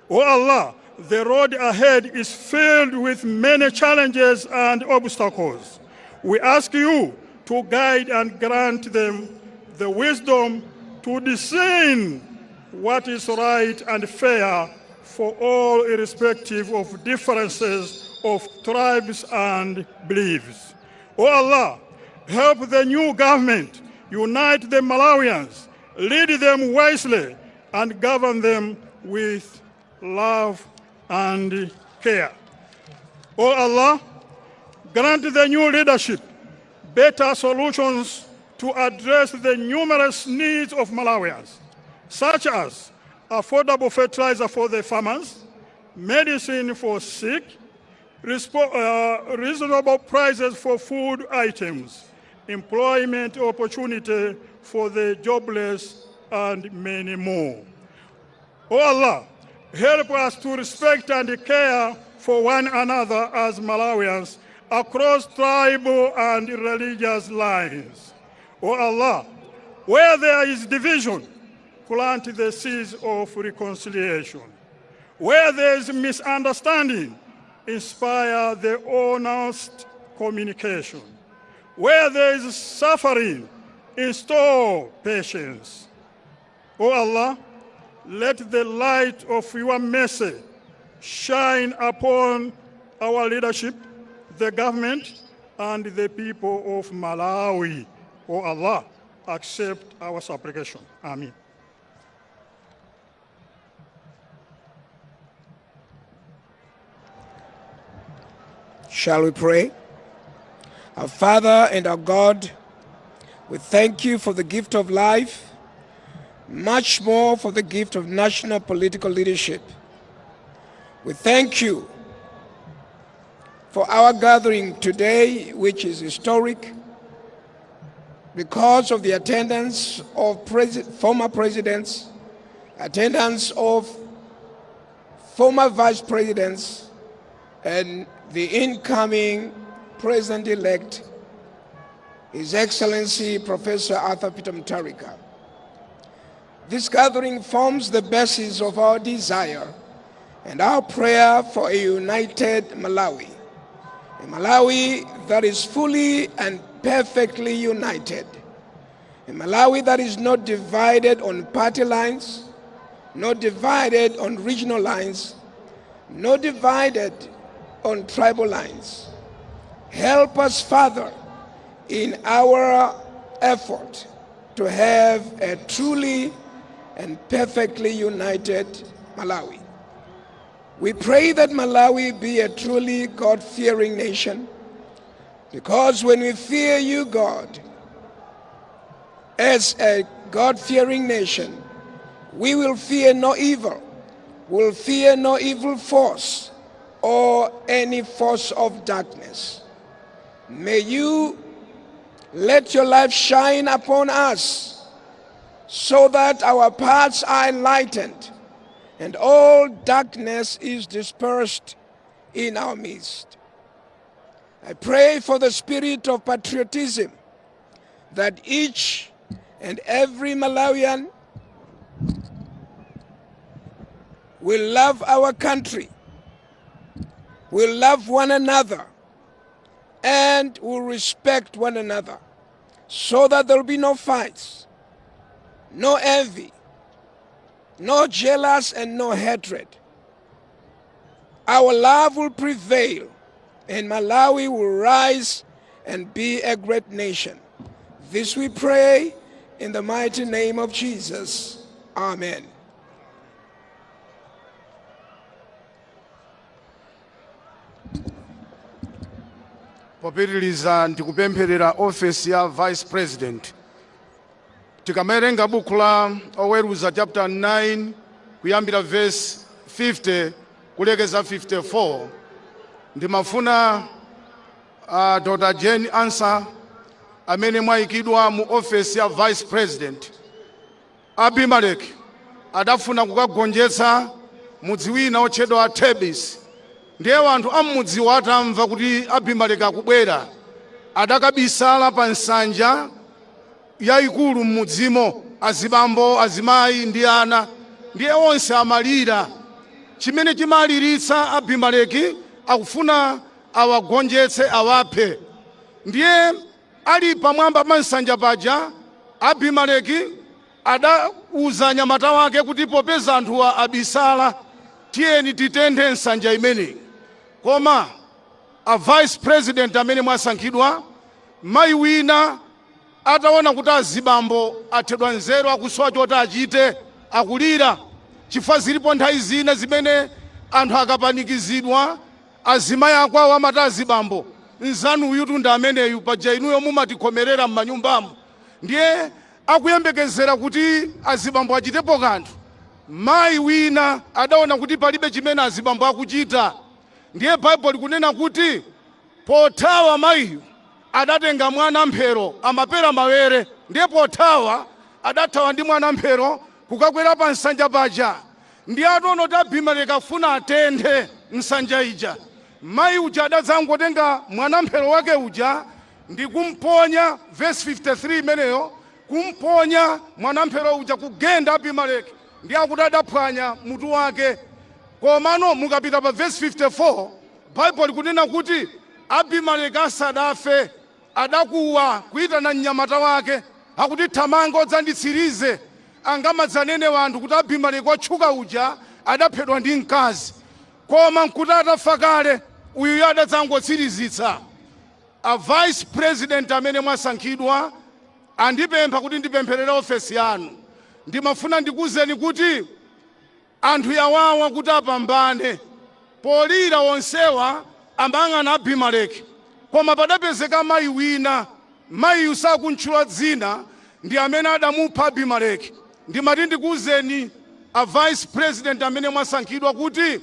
O Allah, the road ahead is filled with many challenges and obstacles. We ask you to guide and grant them the wisdom to discern what is right and fair for all, irrespective of differences of tribes and beliefs. O Allah, help the new government unite the Malawians, lead them wisely, and govern them with love and care. O Allah, grant the new leadership better solutions to address the numerous needs of Malawians, such as affordable fertilizer for the farmers, medicine for sick, reasonable prices for food items, employment opportunity for the jobless, and many more. O Allah, help us to respect and care for one another as Malawians across tribal and religious lines. O Allah, where there is division, plant the seeds of reconciliation. Where there is misunderstanding, inspire the honest communication. Where there is suffering, install patience. O Allah, let the light of your mercy shine upon our leadership, the government, and the people of Malawi. O Allah, accept our supplication. Amen. Shall we pray? Our Father and our God, we thank you for the gift of life, much more for the gift of national political leadership. We thank you for our gathering today, which is historic. because of the attendance of former presidents, attendance of former vice presidents, and the incoming president-elect, His Excellency Professor Arthur Peter Mutharika. This gathering forms the basis of our desire and our prayer for a united Malawi, a Malawi that is fully and perfectly united, a Malawi that is not divided on party lines, not divided on regional lines, not divided on tribal lines. Help us, Father, in our effort to have a truly and perfectly united Malawi. We pray that Malawi be a truly God fearing nation, because when we fear you, God, as a God fearing nation, we will fear no evil, will fear no evil force or any force of darkness. May you let your light shine upon us so that our paths are enlightened and all darkness is dispersed in our midst. I pray for the spirit of patriotism that each and every Malawian will love our country, will love one another, and will respect one another so that there will be no fights, no envy, no jealous, and no hatred. Our love will prevail, and Malawi will rise and be a great nation. This we pray in the mighty name of Jesus. Amen. Popitiliza ndikupempherera ofesi ya Vice President. Tikamawerenga buku la Oweruza chapter 9 kuyambira verse 50 kulekeza 54, ndimafuna Dr. Jane Ansah amene mwayikidwa mu ofesi ya Vice President. Abimeleki adafuna kukagonjetsa mudzi wina otchedwa Tebesi. Ndiye anthu a m'mudziwo atamva kuti Abimeleki akubwera, adakabisala pa nsanja yaikulu m'mudzimo, azibambo, azimayi ndi ana. Ndiye onse amalira. Chimene chimaliritsa, Abimeleki akufuna awagonjetse, awaphe. Ndiye ali pamwamba pa nsanja paja, Abimeleki adauza anyamata wake kuti, popeza anthuwa abisala, tiyeni titenthe nsanja imeneyi. Koma a Vice President amene mwasankhidwa, mayi wina ataona kuti azibambo athedwa nzeru, akusowa choti achite, akulira, chifukwa zilipo nthawi zina zimene anthu akapanikizidwa, azimayi akwawo amati, "Azibambo, nzanu uyutu ndi ameneyu, paja inuyo mumatikhomerera m'manyumbamo." Ndiye akuyembekezera kuti azibambo achitepo kanthu. Mayi wina adaona kuti palibe chimene azibambo akuchita. Ndiye Baibulo likunena kuti pothawa mayiyu adatenga mwana mphero, amapera mawere. Ndiye pothawa adathawa ndi mwana mphero kukakwera pa nsanja paja. Ndiye ataona kuti Abimeleki afuna atenthe nsanja ija, mayi uja adadzangotenga mwana mphero wake uja ndi kumponya, verse 53 imeneyo, kumponya mwana mphero uja kugenda Abimeleki. Ndiye akuti adaphwanya mutu wake. Komano mukapita pa verse 54, Baibulo likunena kuti Abimeleki asadafe adakuwa kuyitana mnyamata wake, akuti, "Thamanga udzanditsirize, angamadzanene wanthu kuti Abimeleki otchuka uja adaphedwa ndi mkazi." Koma nkuti atafa kale, uyuyo adadzangotsirizitsa. A Vice President amene mwasankhidwa andipempha kuti ndipempherere ofesi yanu. Ndimafuna ndikuwuzeni kuti anthu yawawa kuti apambane, polira onsewa amayang'ana Abimeleki, koma padapezeka mayi wina, mayiyu sakuntchula dzina, ndi amene adamupha Abimeleki. Ndimati ndikuwuzeni a Vice President amene mwasankhidwa kuti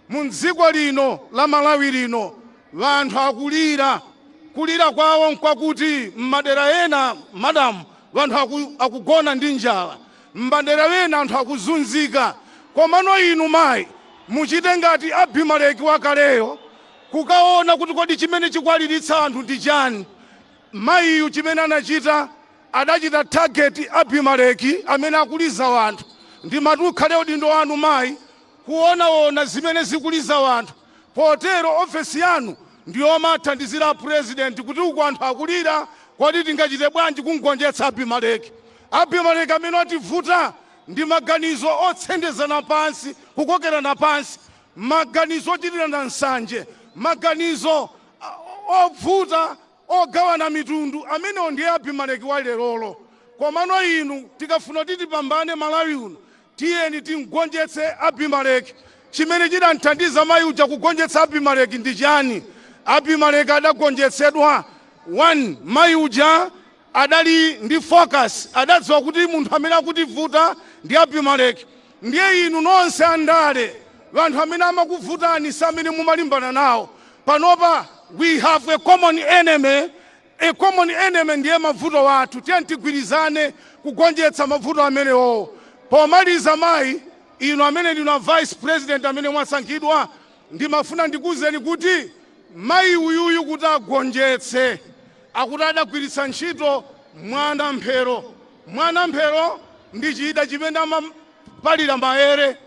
mu dziko lino la Malawi lino, vanthu akulira. Kulira kwawo nkwakuti m'madera ena, madamu, anthu akugona ndi njala, m'madera ena anthu akuzunzika. Komano inu mayi, muchite ngati Abimeleki wakaleyo, kukaona kuti kodi chimene chikwaliritsa anthu ndi chani. Mayiyu chimene anachita, adachita target Abimeleki amene akuliza wanthu. Ndimati ukhale udindo wanu mayi kuonaona zimene zikuliza wanthu. Potero ofesi yanu ndiyomathandizira president kuti uku anthu akulira, kodi tingachite bwanji kumgonjetsa Abimeleki? Abimeleki amene ativuta ndi maganizo otsendezana pansi, kukokerana pansi, maganizo ochitirana nsanje, maganizo ovuta ogawana mitundu. Amenewo ndiye Abimeleki wa lerolo. Komano inu, tikafuna kuti tipambane Malawi uno, tiyeni timgonjetse Abimeleki. Chimene chidamthandiza mayi uja kugonjetsa Abimeleki ndi chani? Abimeleki adagonjetsedwa, 1, mayi uja adali ndi focus, adadziwa kuti munthu amene akutivuta ndi Abimeleki. Ndiye inu nonse andale, anthu amene amakuvutani si amene mumalimbana nawo panopa. We have a common enemy. A common enemy ndiye mavuto wathu. Tiye tigwirizane kugonjetsa mavuto amenewo. Pomaliza, mayi, inu amene ndinu a vice president amene mwasankhidwa, ndimafuna ndikuwuzeni kuti mayi uyuyu kuti agonjetse, akuti adagwiritsa ntchito mwana mphero. Mwana mphero ndi chida chimene amapalira maere,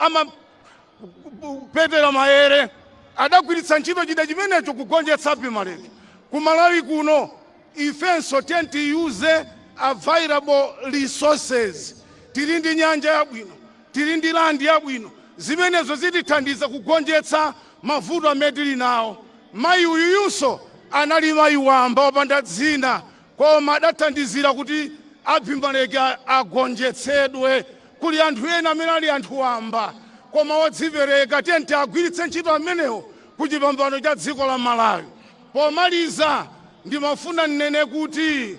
amapetera maere. Adagwiritsa ntchito chida chimenecho kugonjetsa Abimeleki. Ku Malawi kuno ifenso tiye tiyuze available resources. Tili ndi nyanja yabwino, tili ndi land yabwino. Zimenezo zitithandiza kugonjetsa mavuto amene tili nawo. Mayi uyuyunso anali mayi wamba wopanda dzina, koma adathandizira kuti Abimeleki agonjetsedwe. Kuli anthu ena amene ali anthu wamba koma wodzipereka. Tiye tiagwiritse ntchito amenewo ku chipambano cha dziko la Malawi. Pomaliza, ndimafuna nnene kuti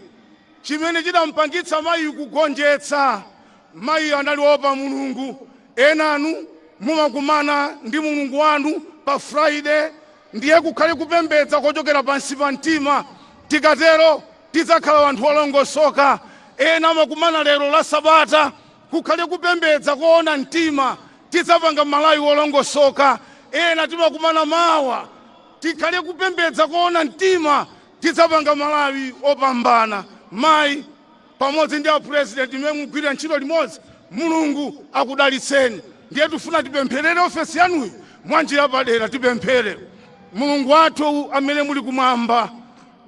chimene chidampangitsa mayi kugonjetsa, mayi anali wopa Mulungu. Enanu mumakumana ndi Mulungu wanu pa Friday, ndiye kukhale kupembedza kochokera pansi pa mtima. Tikatero tidzakhala wanthu olongosoka. Ena amakumana lero la Sabata, kukhale kupembedza koona mtima, tidzapanga Malawi wolongosoka. Ena timakumana mawa, tikhale kupembedza koona mtima, tidzapanga Malawi opambana. Mayi pamodzi ndi a president imene mugwira ntchito limodzi, Mulungu akudalitseni. Ndiye tifuna tipempherere ofesi yanuyi mwanjira padera. Tipemphere. Mulungu wathu amene muli kumwamba,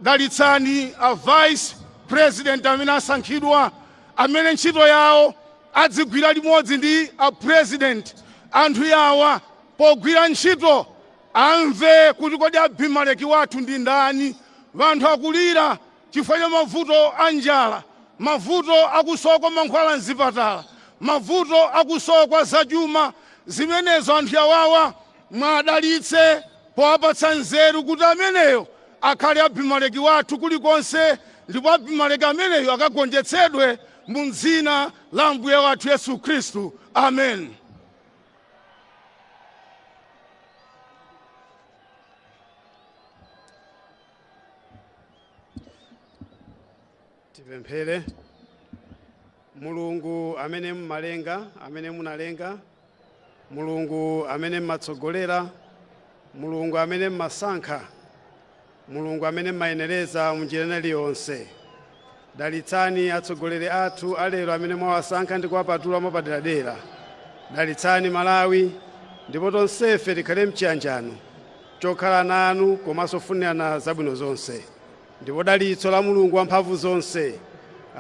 dalitsani a vice president amene asankhidwa, amene ntchito yawo adzigwira limodzi ndi a president. Anthu yawa pogwira ntchito amve kuti kodi Abimeleki wathu ndi ndani. Anthu akulira chifukwa cha mavuto a njala, mavuto akusowa kwa mankhwala mzipatala, mavuto akusowa kwa zachuma. Zimenezo anthu yawawa mwadalitse powapatsa nzeru kuti ameneyo akhale Abimeleki wathu kulikonse, ndipo Abimeleki ameneyo akagonjetsedwe mu dzina la Mbuye wathu Yesu Khristu, amen. Tipemphere. Mulungu amene mmalenga, amene munalenga, Mulungu amene mmatsogolera, Mulungu amene mmasankha, Mulungu amene mmayenereza munjira ina iliyonse, dalitsani atsogoleri athu alero amene mwawasankha ndi kuwapatula mwapaderadera. Dalitsani Malawi, ndipo tonsefe tikhale mchiyanjano chokhala nanu komanso kufunirana zabwino zonse. Ndipo dalitso la Mulungu wamphamvu zonse,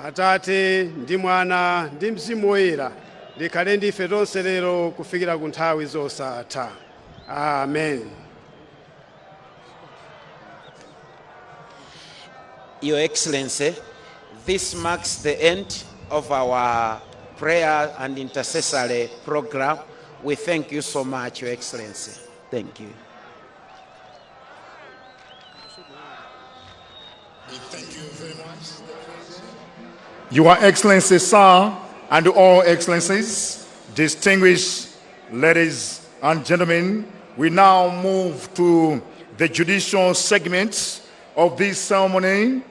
Atate ndi Mwana ndi Mzimu Woyera, likhale ndi ife tonse lero kufikira ku nthawi zosatha. Amen. Your Excellency, this marks the end of our prayer and intercessory program. We thank you so much, Your Excellency. Thank you. Thank you very much. Your Excellency, sir, and all excellencies, distinguished ladies and gentlemen, we now move to the judicial segment of this ceremony,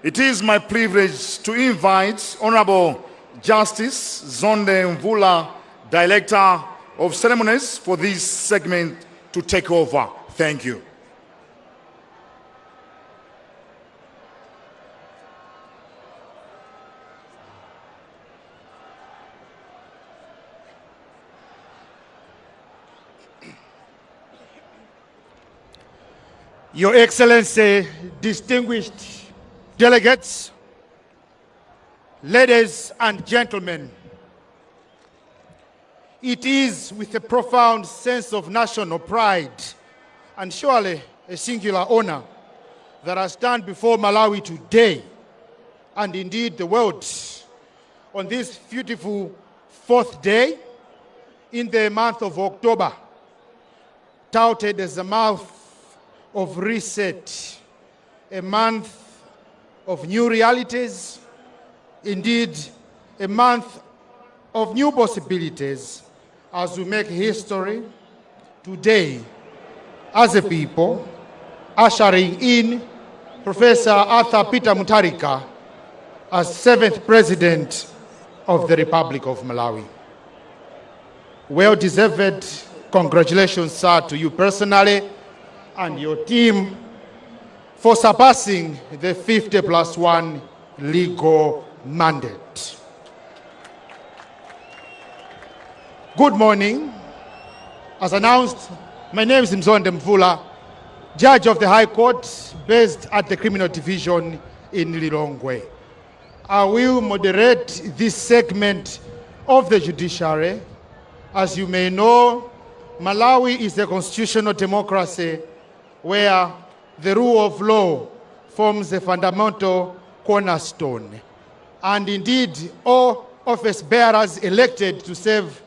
it is my privilege to invite Honorable Justice Mzonde Mvula, Director of Ceremonies for this segment, to take over. Thank you. Your Excellency, distinguished delegates, ladies and gentlemen, it is with a profound sense of national pride and surely a singular honor that I stand before Malawi today, and indeed the world, on this beautiful fourth day in the month of October, touted as the month of reset, a month of new realities, indeed, a month of new possibilities as we make history today as a people, ushering in Professor Arthur Peter Mutharika as seventh President of the Republic of Malawi. Well deserved congratulations, sir, to you personally and your team for surpassing the 50 plus 1 legal mandate. Good morning. As announced, my name is Mzonde Mvula, Judge of the High Court based at the Criminal Division in Lilongwe. I will moderate this segment of the judiciary. As you may know, Malawi is a constitutional democracy where the rule of law forms a fundamental cornerstone. And indeed, all office bearers elected to serve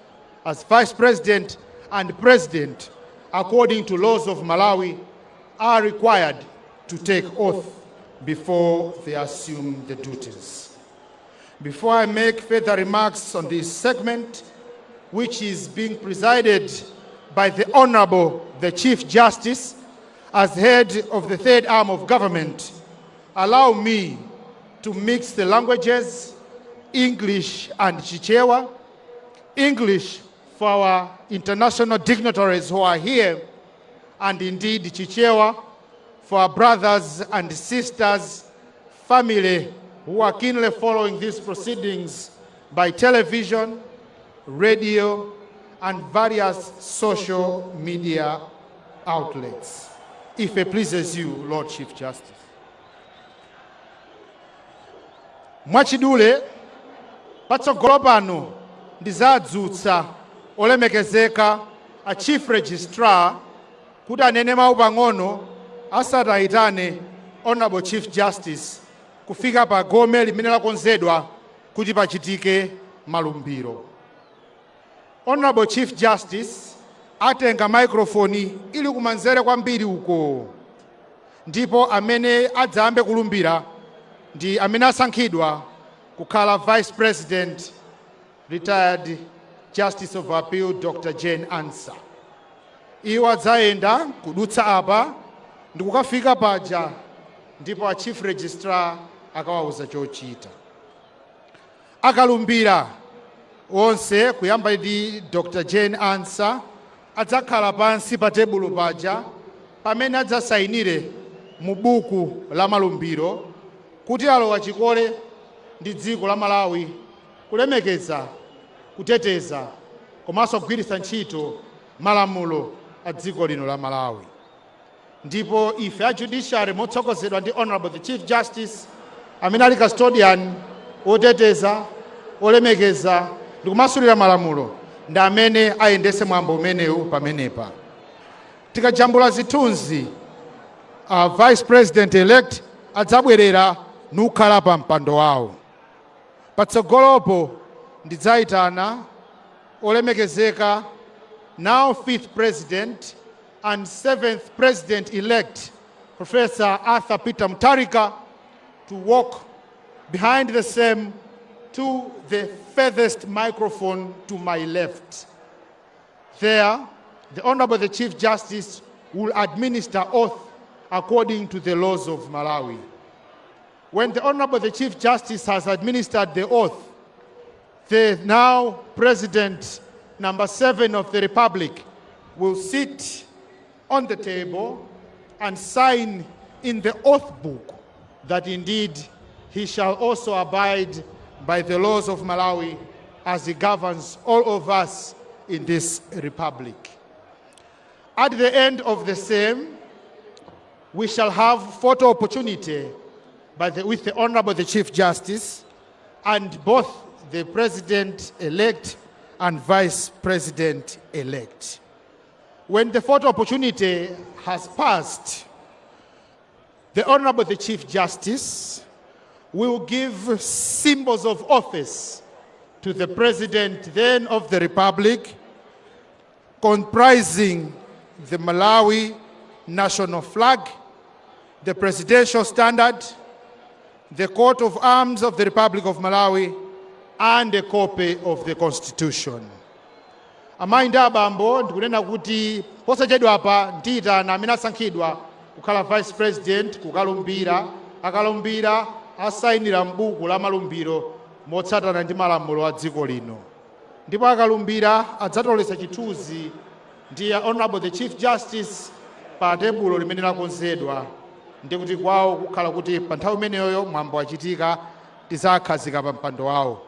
as vice president and president, according to laws of Malawi, are required to take oath before they assume the duties. Before I make further remarks on this segment, which is being presided by the Honorable the Chief Justice as head of the third arm of government, allow me to mix the languages, English and Chichewa, English for our international dignitaries who are here, and indeed Chichewa for our brothers and sisters, family who are keenly following these proceedings by television, radio, and various social media outlets. If it pleases you, Lord Chief Justice. Mwachidule, patsogolo pano ndizadzutsa olemekezeka a Chief Registrar kuti anene mawu pang'ono asatayitane Honorable Chief Justice kufika pa gome limene lakonzedwa kuti pachitike malumbiro. Honorable Chief Justice atenga microphone ili kumanzere kwambiri uko, ndipo amene adzayambe kulumbira ndi amene asankhidwa kukhala Vice President, retired Justice of Appeal Dr. Jane Ansah. Iwo adzayenda kudutsa apa ndi kukafika paja, ndipo a Chief Registrar akawauza chochita. Akalumbira onse, kuyamba ndi Dr. Jane Ansah, adzakhala pansi pa tebulo paja pamene adzasayinire mu buku la malumbiro kuti alowa chikole ndi dziko la Malawi kulemekeza, kuteteza komanso kugwiritsa ntchito malamulo a dziko lino la Malawi. Ndipo ife a judiciary, motsogozedwa ndi Honorable the Chief Justice amene ali custodian oteteza, olemekeza ndi kumasulira malamulo, ndi amene ayendese mwambo umenewu. Pamenepa tikajambula zithunzi, Vice President elect adzabwerera nukhala pa mpando wawo. Patsogolopo ndidzayitana olemekezeka now fifth president and seventh president elect, Professor Arthur Peter Mutharika, to walk behind the same to the furthest microphone to my left. There, the Honorable the Chief Justice will administer oath. according to the laws of Malawi. When the Honorable the Chief Justice has administered the oath, the now President number 7 of the Republic will sit on the table and sign in the oath book that indeed he shall also abide by the laws of Malawi as he governs all of us in this republic. At the end of the same, we shall have photo opportunity with the Honorable the Chief Justice and both the President-elect and Vice President-elect. When the photo opportunity has passed, the Honorable the Chief Justice will give symbols of office to the President then of the Republic, comprising the Malawi national flag, the presidential standard, the coat of arms of the Republic of Malawi, and a copy of the Constitution. Amayi ndi abambo, ndikunena kuti posachedwa apa ndiyitana amene asankhidwa kukhala Vice President kukalumbira. Akalumbira, asayinira m'buku la malumbiro motsatana ndi malamulo a dziko lino, ndipo akalumbira adzatolesa chithunzi ndi ya Honorable the Chief Justice pa tebulo limene lakonzedwa, ndi kuti kwawo kukhala kuti pa nthawi imeneyoyo mwambo wachitika, tidzakhazika pa mpando wawo.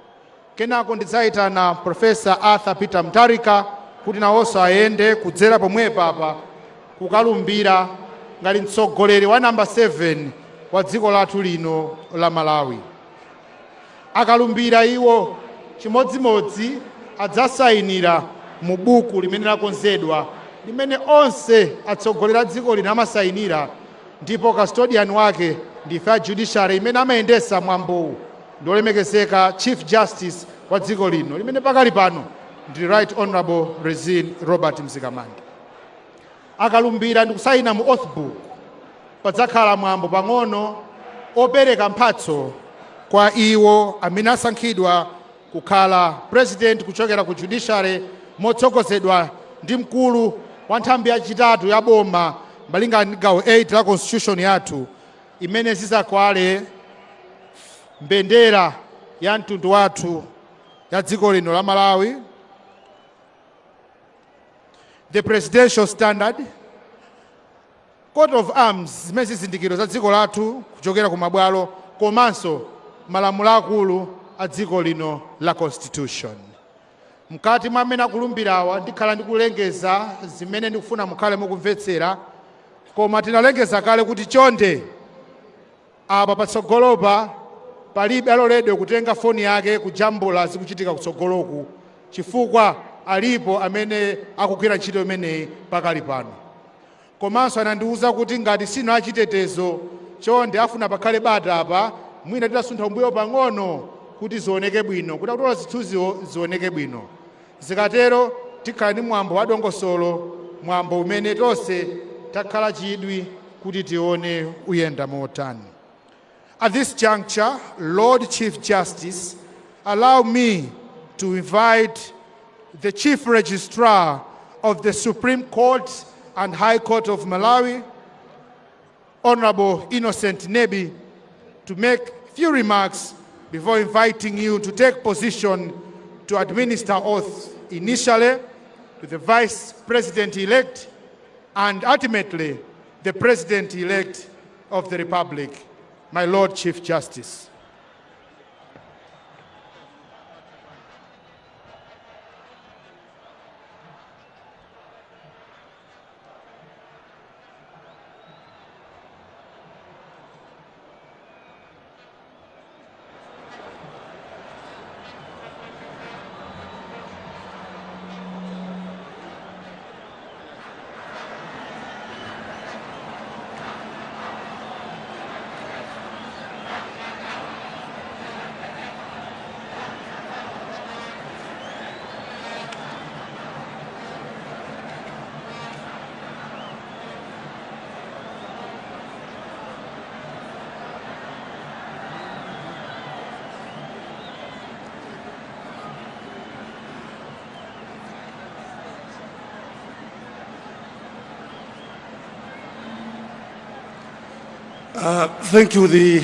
Kenako ndidzayitana Professor Arthur Peter Mutharika kuti nawonso ayende kudzera pomwepa apa kukalumbira ngati mtsogoleri wa namba 7 wa dziko lathu lino la Malawi. Akalumbira iwo, chimodzimodzi adzasayinira mu buku limene lakonzedwa, limene onse atsogoleri a dziko lino amasayinira, ndipo custodian wake ndife a judiciary. Imene amayendesa mwambowu ndi olemekezeka Chief Justice wa dziko lino, limene pakali pano ndi Right Honorable Rizine Robert Mzikamanda. Akalumbira ndi kusayina mu oath book, padzakhala mwambo pang'ono opereka mphatso kwa iwo amene asankhidwa kukhala president kuchokera ku judiciary, motsogozedwa ndi mkulu wa nthambi yachitatu ya boma malingana ndi gawo 8 la Constitution yathu, imene zizakwale mbendera ya mtundu wathu ya dziko lino la Malawi, the presidential standard, coat of arms, zimene zizindikiro za dziko lathu kuchokera ku mabwalo, komanso malamulo akulu a dziko lino la Constitution. Mkati mwa amene akulumbirawa, ndikhala ndikulengeza zimene ndikufuna mukhale mukumvetsera, koma tinalengeza kale kuti chonde, apa patsogolopa palibe aloledwe kutenga foni yake kujambula zikuchitika kutsogoloku, chifukwa alipo amene akugwira ntchito imeneyi pakali pano. Komanso anandiwuza kuti ngati sino achitetezo, chonde afuna pakhale bata apa, mwina titasuntha umbuyo pang'ono kuti zioneke bwino, kuti akutola zithunziwo zioneke bwino. Zikatero tikhala ndi mwambo wa dongosolo, mwambo umene tonse takhala chidwi kuti tione uyenda motani. At this juncture, Lord Chief Justice, allow me to invite the Chief Registrar of the Supreme Court and High Court of Malawi, Honorable Innocent Nebi, to make few remarks before inviting you to take position to administer oath initially to the Vice President-elect and ultimately the President-elect of the Republic, my Lord Chief Justice. Thank you, the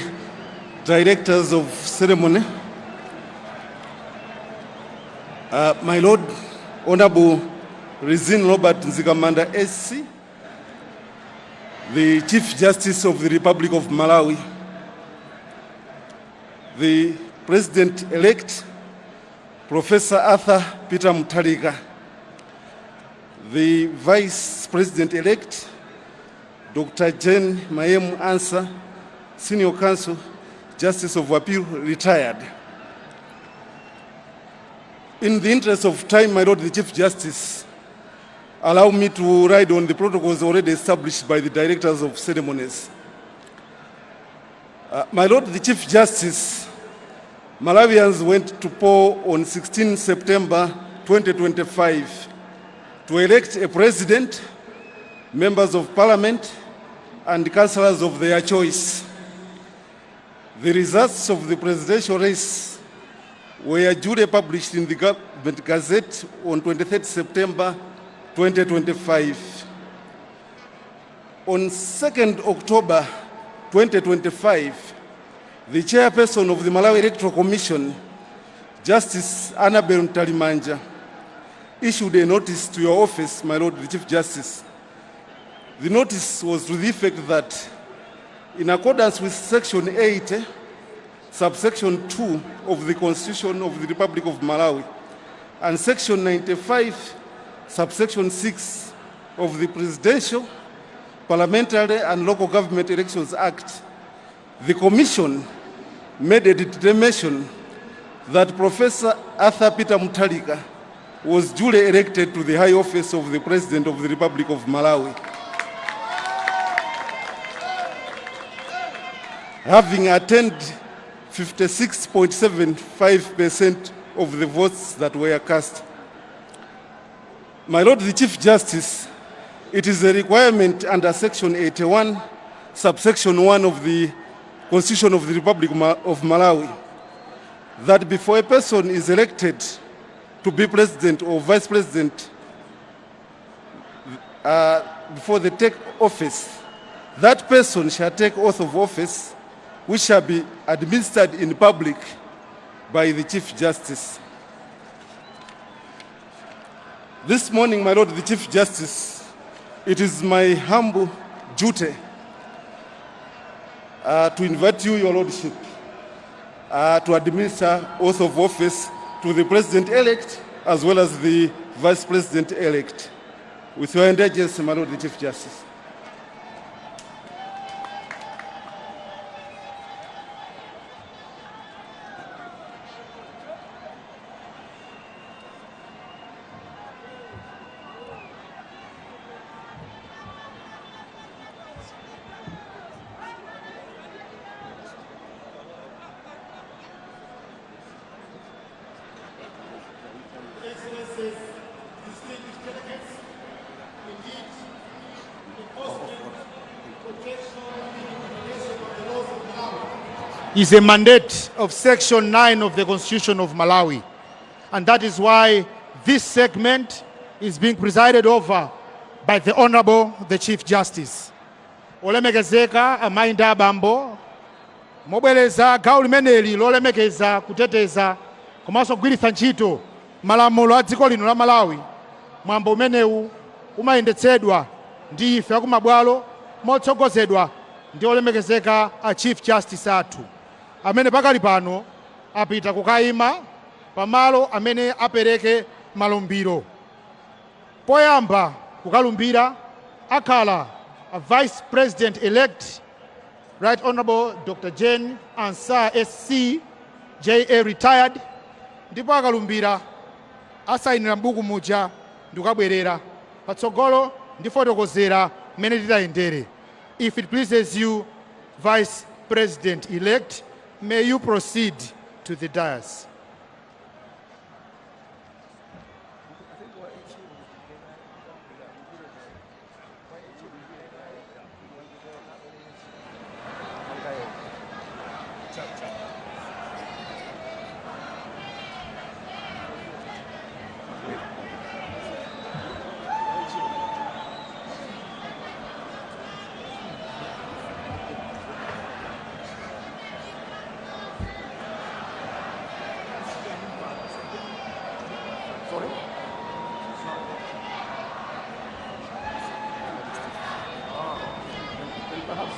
directors of ceremony. My Lord, Honorable Rizine Robert Mzikamanda SC, the Chief Justice of the Republic of Malawi, the President-elect, Professor Arthur Peter Mutharika, the Vice President-elect, Dr. Jane Mayemu Ansah, Senior Counsel, Justice of Appeal, retired. In the interest of time, my Lord the Chief Justice, allow me to ride on the protocols already established by the directors of ceremonies. My Lord the Chief Justice, Malawians went to poll on 16 September 2025 to elect a president, members of parliament, and councillors of their choice. The results of the presidential race were duly published in the Government Gazette on 23 September 2025. On 2nd October 2025, the chairperson of the Malawi Electoral Commission, Justice Annabel Mtalimanja, issued a notice to your office, my Lord the Chief Justice. The notice was to the effect that, in accordance with Section 8, subsection 2 of the Constitution of the Republic of Malawi, and Section 95, subsection 6 of the Presidential, Parliamentary and Local Government Elections Act, the Commission made a determination that Professor Arthur Peter Mutharika was duly elected to the high office of the President of the Republic of Malawi, having attained 56.75% of the votes that were cast. My Lord the Chief Justice, it is a requirement under Section 81, subsection 1 of the Constitution of the Republic of Malawi that before a person is elected to be president or vice president, before they take office, that person shall take oath of office, which shall be administered in public by the Chief Justice. This morning, my Lord the Chief Justice, it is my humble duty to invite you, Your Lordship, to administer oath of office to the President-elect as well as the Vice President-elect. With your indulgence, my Lord the Chief Justice. Excellencies, distinguished delegates, indeed, enforcement, protection, and implementation of the laws of Malawi is a mandate of Section 9 of the Constitution of Malawi. And that is why this segment is being presided over by the Honorable the Chief Justice. Olemekezeka amayi ndi abambo, mobwereza, gawo limeneli lolemekeza, kuteteza komanso kugwiritsa ntchito malamulo a dziko lino la Malawi, mwambo umenewu umayendetsedwa ndi ife akumabwalo motsogozedwa ndi olemekezeka a Chief Justice athu, amene pakali pano apita kukayima pamalo amene apereke malumbiro. Poyamba kukalumbira akhala a Vice President elect, Right Honorable Dr. Jane Ansah SC JA retired, ndipo akalumbira asayinira m'buku muja ndikukabwerera patsogolo ndifotokozera mmene titayendere. If it pleases you, Vice President elect, may you proceed to the dais.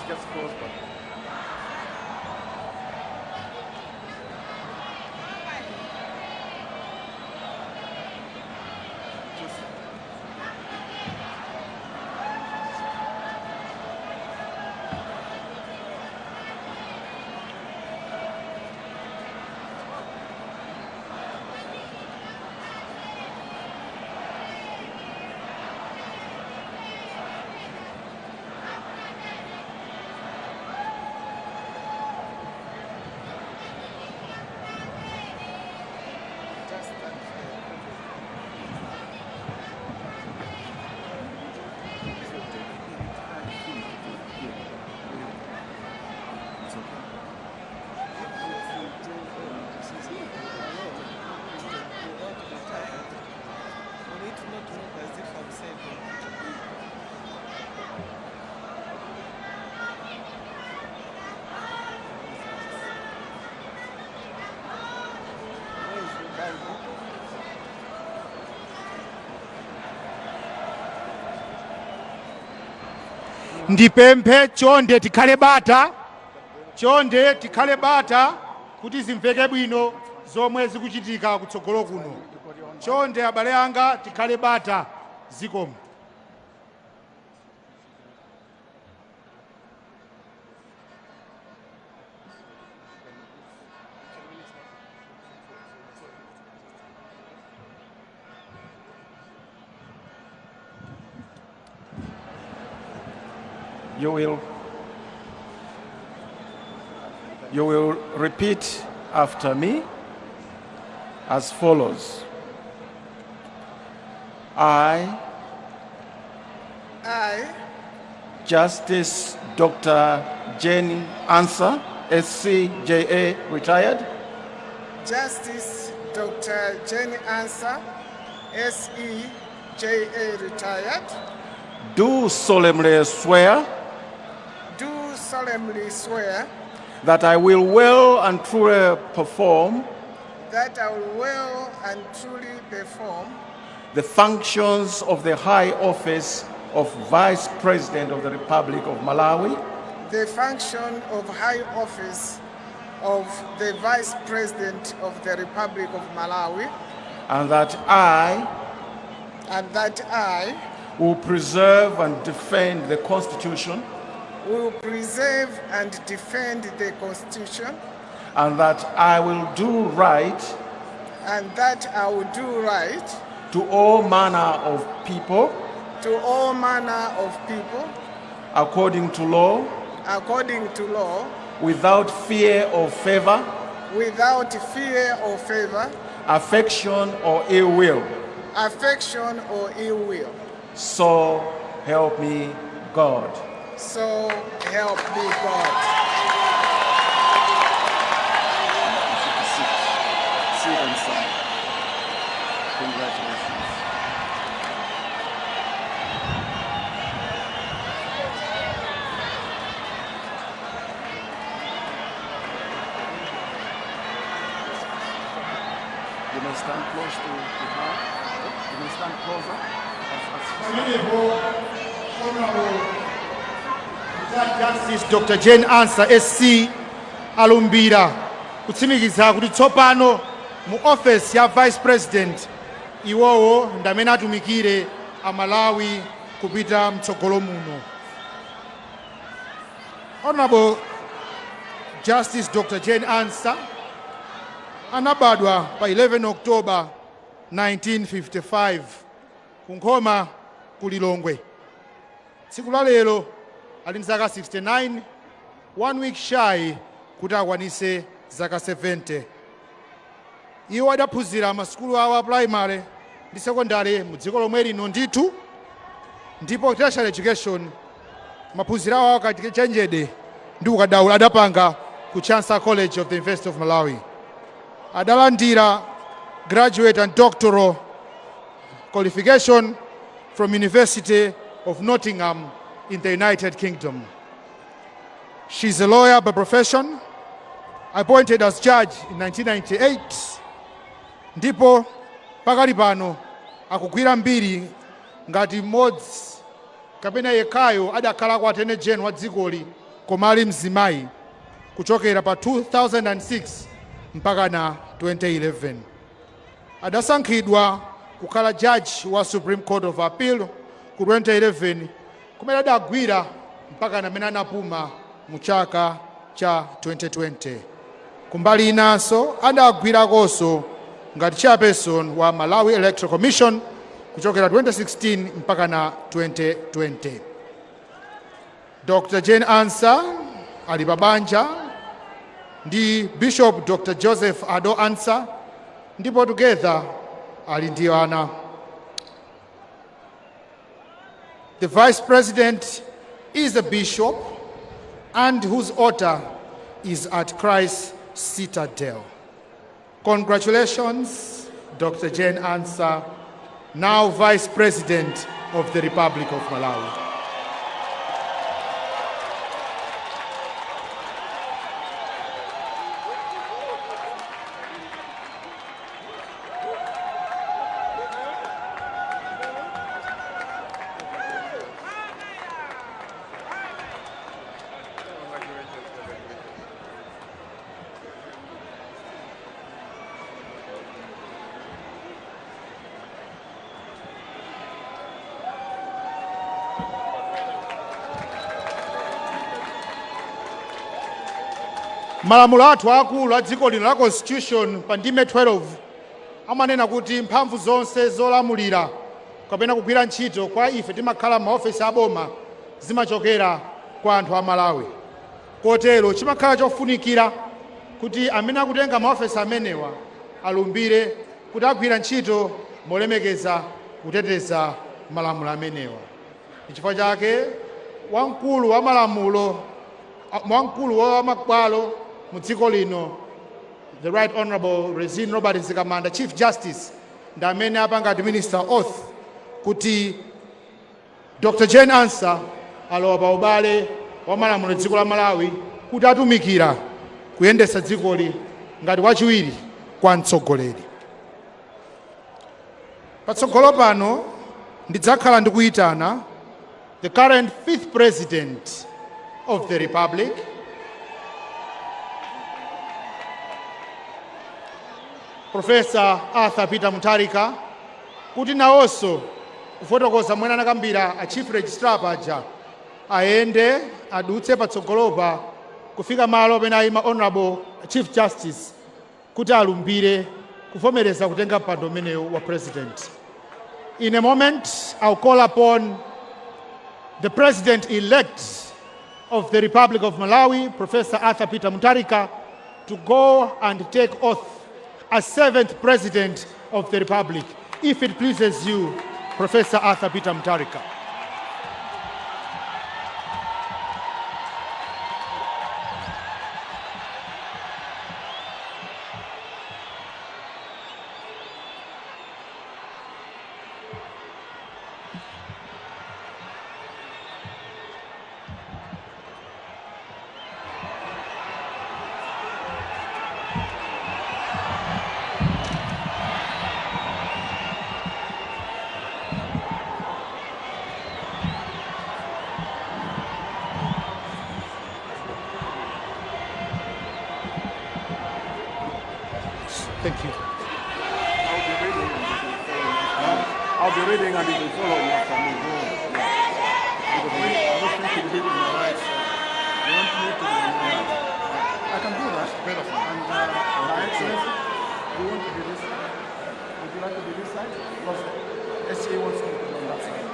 Just close by. Ndipemphe chonde tikhale bata, chonde tikhale bata kuti zimveke bwino zomwe zikuchitika kutsogolo kuno. Chonde abale anga, tikhale bata, zikomo. You will repeat after me as follows. I, I, Justice Dr. Jane Ansah, SCJA, retired, Justice Dr. Jane Ansah, SEJA, retired, do solemnly swear do solemnly swear that I will well and truly perform that I will well and truly perform the functions of the high office of Vice President of the Republic of Malawi the function of high office of the Vice President of the Republic of Malawi, and that I and that I will preserve and defend the Constitution will preserve and defend the Constitution, and that I will do right and that I will do right to all manner of people to all manner of people according to law, according to law, without fear or favor, without fear or favor, affection or ill will. affection or ill will. So help me God. So help me God. Sit and sign. Congratulations. You may stand close to her. You may stand closer. Pamenepo Honorable retired Justice Dr. Jane Ansah SC alumbira kutsimikiza kuti tsopano mu office ya Vice President iwowo ndamene atumikire Amalawi kupita mtsogolo muno. Honorable Justice Dr. Jane Ansah anabadwa pa 11 October 1955 ku Nkhoma ku Lilongwe. Tsiku la lero ali ndi zaka 69, one week shy kuti akwanise zaka 70. Iwo adaphunzira masukulu awo a primary ndi secondary mu dziko lomwe lino ndithu, ndipo tertiary education, maphunziro awo akachenjede ndi ukadaulo, adapanga ku Chancellor College of the University of Malawi. Adalandira graduate and doctoral qualification from University of Nottingham in the United Kingdom. She's a lawyer by profession, appointed as judge in 1998, ndipo pakali pano akugwira mbiri ngati mmodzi kapena yekhayo adakhala kwa Attorney General wa dzikoli koma ali mzimayi kuchokera pa 2006 mpaka na 2011. Adasankhidwa kukhala judge wa Supreme Court of Appeal ku 2011, kumene adagwira mpaka namene anapuma mu chaka cha 2020. Kumbali inanso, adagwirakonso ngati chairperson wa Malawi Electoral Commission kuchokera 2016 mpaka na 2020. Dr Jane Ansah ali pa banja ndi Bishop Dr Joseph Ado Ansah, ndipo together ali ndi ana. The Vice President is a bishop and whose altar is at Christ Citadel. Congratulations, Dr. Jane Ansah, now Vice President of the Republic of Malawi. Malamulo athu akulu a dziko lino la Constitution, pa ndime 12, amanena kuti mphamvu zonse zolamulira kapena kugwira ntchito kwa ife timakhala m'maofesi aboma zimachokera kwa anthu a Malawi. Kotero chimakhala chofunikira kuti amene akutenga maofesi amenewa alumbire kuti agwira ntchito molemekeza, kuteteza malamulo amenewa. Chifukwa chake wamkulu wa malamulo, wamkulu wa mabwalo mu dziko lino, the Right Honorable Rizine Robert Mzikamanda, Chief Justice, ndi amene apanga administer oath kuti Dr Jane Ansah alowa pa ubale wa malamulo dziko la Malawi kuti atumikira kuyendetsa dzikoli ngati wachiwiri kwa mtsogoleri. Patsogolo pano ndidzakhala ndikuyitana the current fifth President of the Republic, Professor Arthur Peter Mutharika, kuti nawonso kufotokoza mwene anakambira a Chief Registrar paja, ayende adutse patsogolopa kufika malo amene ayima Honorable Chief Justice kuti alumbire kuvomereza kutenga mpando umenewu wa president. In a moment, I'll call upon the President elect of the Republic of Malawi, Professor Arthur Peter Mutharika, to go and take oath as seventh President of the Republic. If it pleases you, Professor Arthur Peter Mutharika. Thank you. I'll be reading and you can follow. I'll be reading and you can follow after me. Because I was thinking to be on my right side. You want me to be on my left? I can do that. Better for me. And My Excellency, you want to be this side? Would you like to be this side? Because SA wants me to be on that side.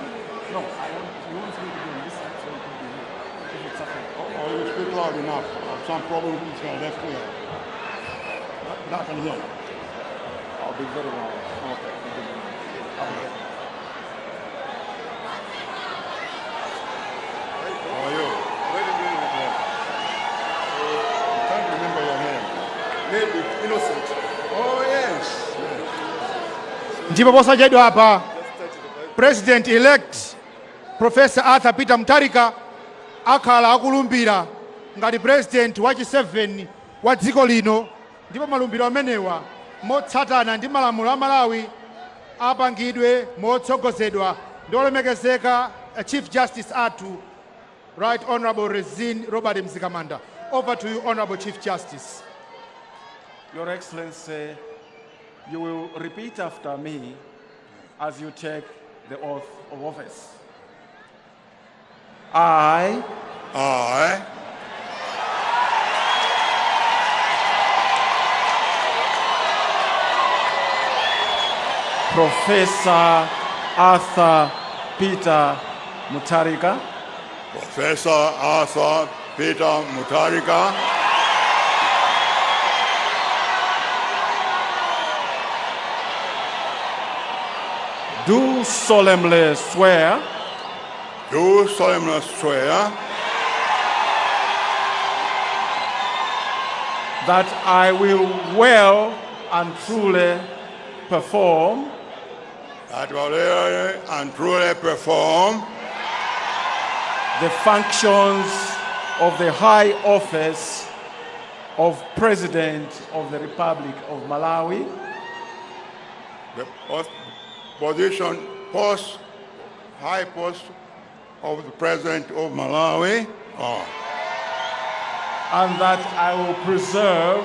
No, I want, he wants me to be on this side so he can be here. If it's okay. Or you speak loud enough. I have some problem with my left ear. But I can hear you. I'll be very loud. Okay. Okay. How are you? I can't remember your name. Maybe Innocent. Oh, yes. Ndipo posachedwa apa President elect Professor Arthur Peter Mutharika akhala akulumbira ngati president wachi 7 wa dziko lino, ndipo malumbiro amenewa, motsatana ndi malamulo a Malawi, apangidwe motsogozedwa ndi olemekezeka Chief Justice athu. Right Honorable Rizine Robert Mzikamanda. Over to you, Honorable Chief Justice. Your Excellency, you will repeat after me as you take the oath of office. I I, Professor Arthur Peter Mutharika, Professor Arthur Peter Mutharika, do solemnly swear do solemnly swear that I will well and truly perform that I will well and truly perform the functions of the high office of President of the Republic of Malawi the position, post, high post of the President of Malawi, oh, and that I will preserve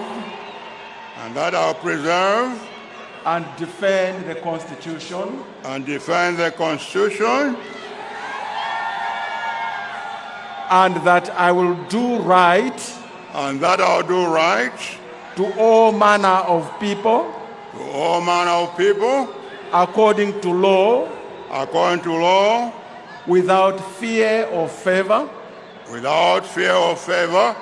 and that I will preserve and defend the Constitution and defend the Constitution, and that I will do right and that I will do right to all manner of people to all manner of people according to law, according to law, without fear or favor, without fear or favor,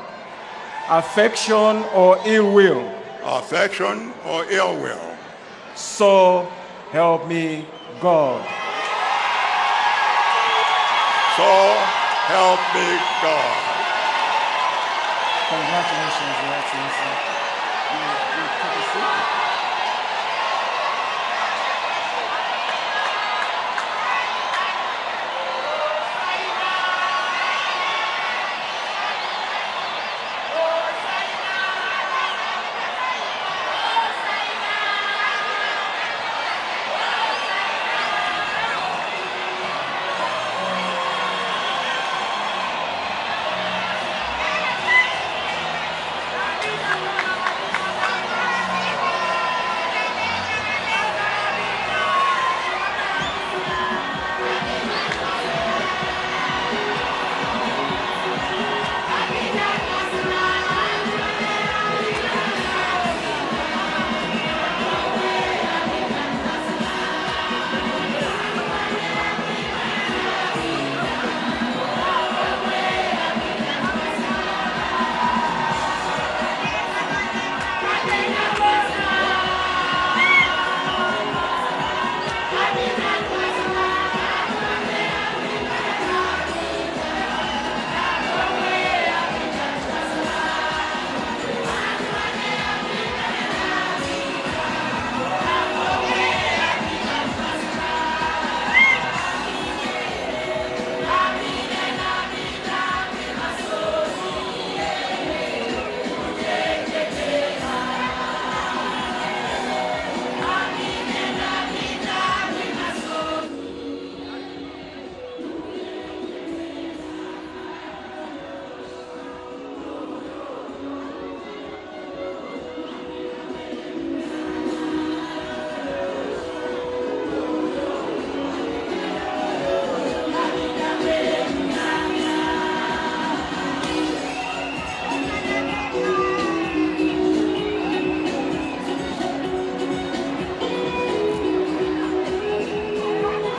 affection or ill will. affection or ill will. So help me God. So help me God. Congratulations, Your Excellency. You take a seat.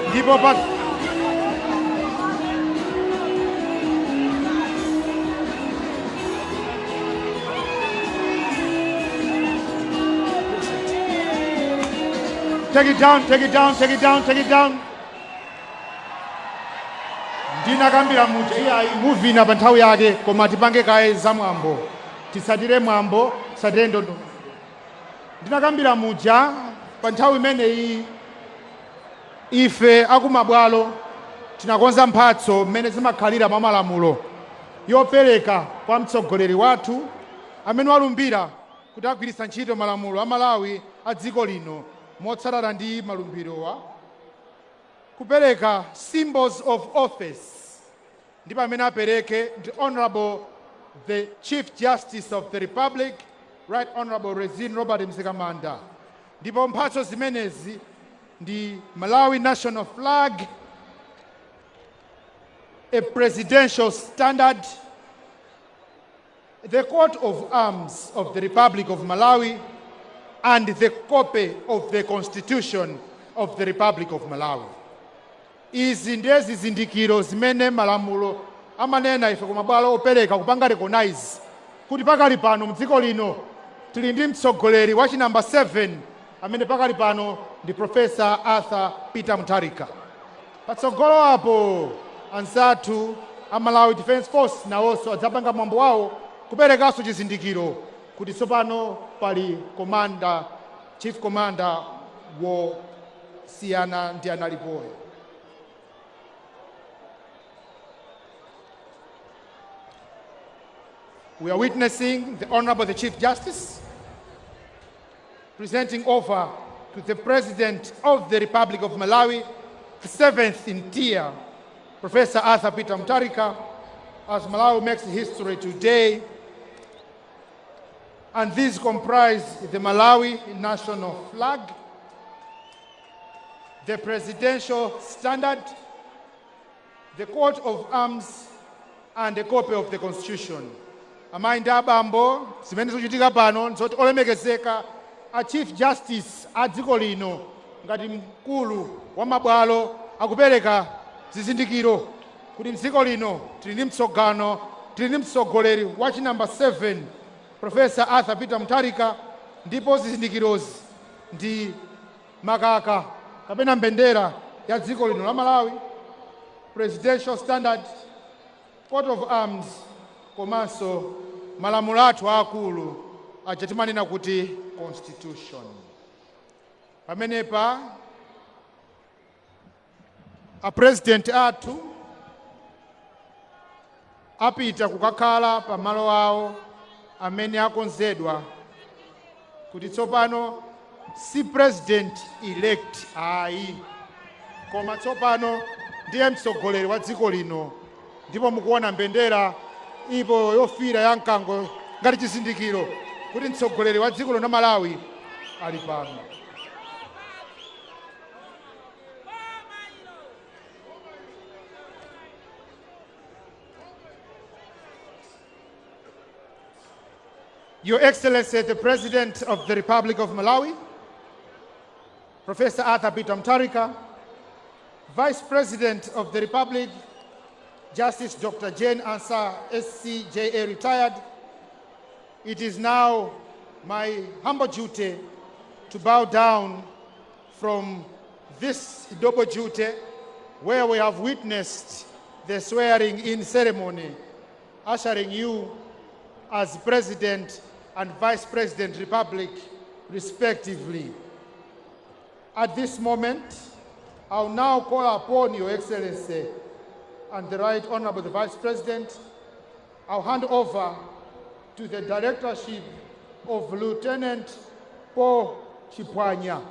Ndipo pa Take it down, take it down, take it down, take it down. Ndinakambira muti iyayi muvina pa nthawi yake, koma tipange kaye za mwambo, tisatire mwambo, tisatire ndondomeko. Ndinakambira muja pa nthawi imeneyi ife akumabwalo tinakonza mphatso mmene zimakhalira mwa malamulo yopereka kwa mtsogoleri wathu amene walumbira kuti agwiritsa ntchito malamulo a Malawi a dziko lino motsatana ndi malumbirowa, kupereka symbols of office. Ndipo amene apereke ndi Honorable the Chief Justice of the Republic, Right Honorable Rizine Robert Mzikamanda. Ndipo mphatso zimenezi ndi Malawi national flag, a presidential standard, the coat of arms of the Republic of Malawi, and the copy of the Constitution of the Republic of Malawi. Izi ndiye zizindikiro zimene malamulo amanena ife kumabwalo opereka kupanga recognize kuti pakali pano mdziko lino tili ndi mtsogoleri wa chinamba 7, amene pakali pano ndi Professor Arthur Peter Mutharika. Patsogolo apo anzathu a Malawi Defence Force nawonso adzapanga mwambo wawo kuperekanso chizindikiro kuti tsopano pali commander, chief commander wosiyana ndi analipoyo. We are witnessing the Honorable the Chief Justice presenting over to the President of the Republic of Malawi, the seventh in tier, Professor Arthur Peter Mutharika, as Malawi makes history today. And these comprise the Malawi national flag, the presidential standard, the coat of arms, and a copy of the Constitution. Amayi ndi abambo, zimene zikuchitika pano nzoti olemekezeka a Chief Justice a dziko lino ngati mkulu wa mabwalo akupereka zizindikiro kuti mdziko lino tili ndi mtsogano, tili ndi mtsogoleri wa chinamba 7, Professor Arthur Peter Mutharika. Ndipo zizindikirozi ndi makaka kapena mbendera ya dziko lino la Malawi, presidential standard, coat of arms, komanso malamulo athu aakulu aja timanena kuti Constitution. Pamenepa a President athu apita kukakhala pamalo awo amene akonzedwa kuti tsopano si President elect ayi, koma tsopano ndiye mtsogoleri wa dziko lino. Ndipo mukuona mbendera ipo yofiira ya mkango ngati chizindikiro kuti mtsogoleri wa dziko lino la Malawi ali pano. Your Excellency, the President of the Republic of Malawi, Professor Arthur Peter Mutharika, Vice President of the Republic, Justice Dr. Jane Ansah, SCJA retired, it is now my humble duty to bow down from this double duty where we have witnessed the swearing in ceremony, ushering you as President and Vice President Republic, respectively. At this moment, I will now call upon Your Excellency and the Right Honorable the Vice President. I'll hand over to the directorship of Lieutenant Paul Chipwanya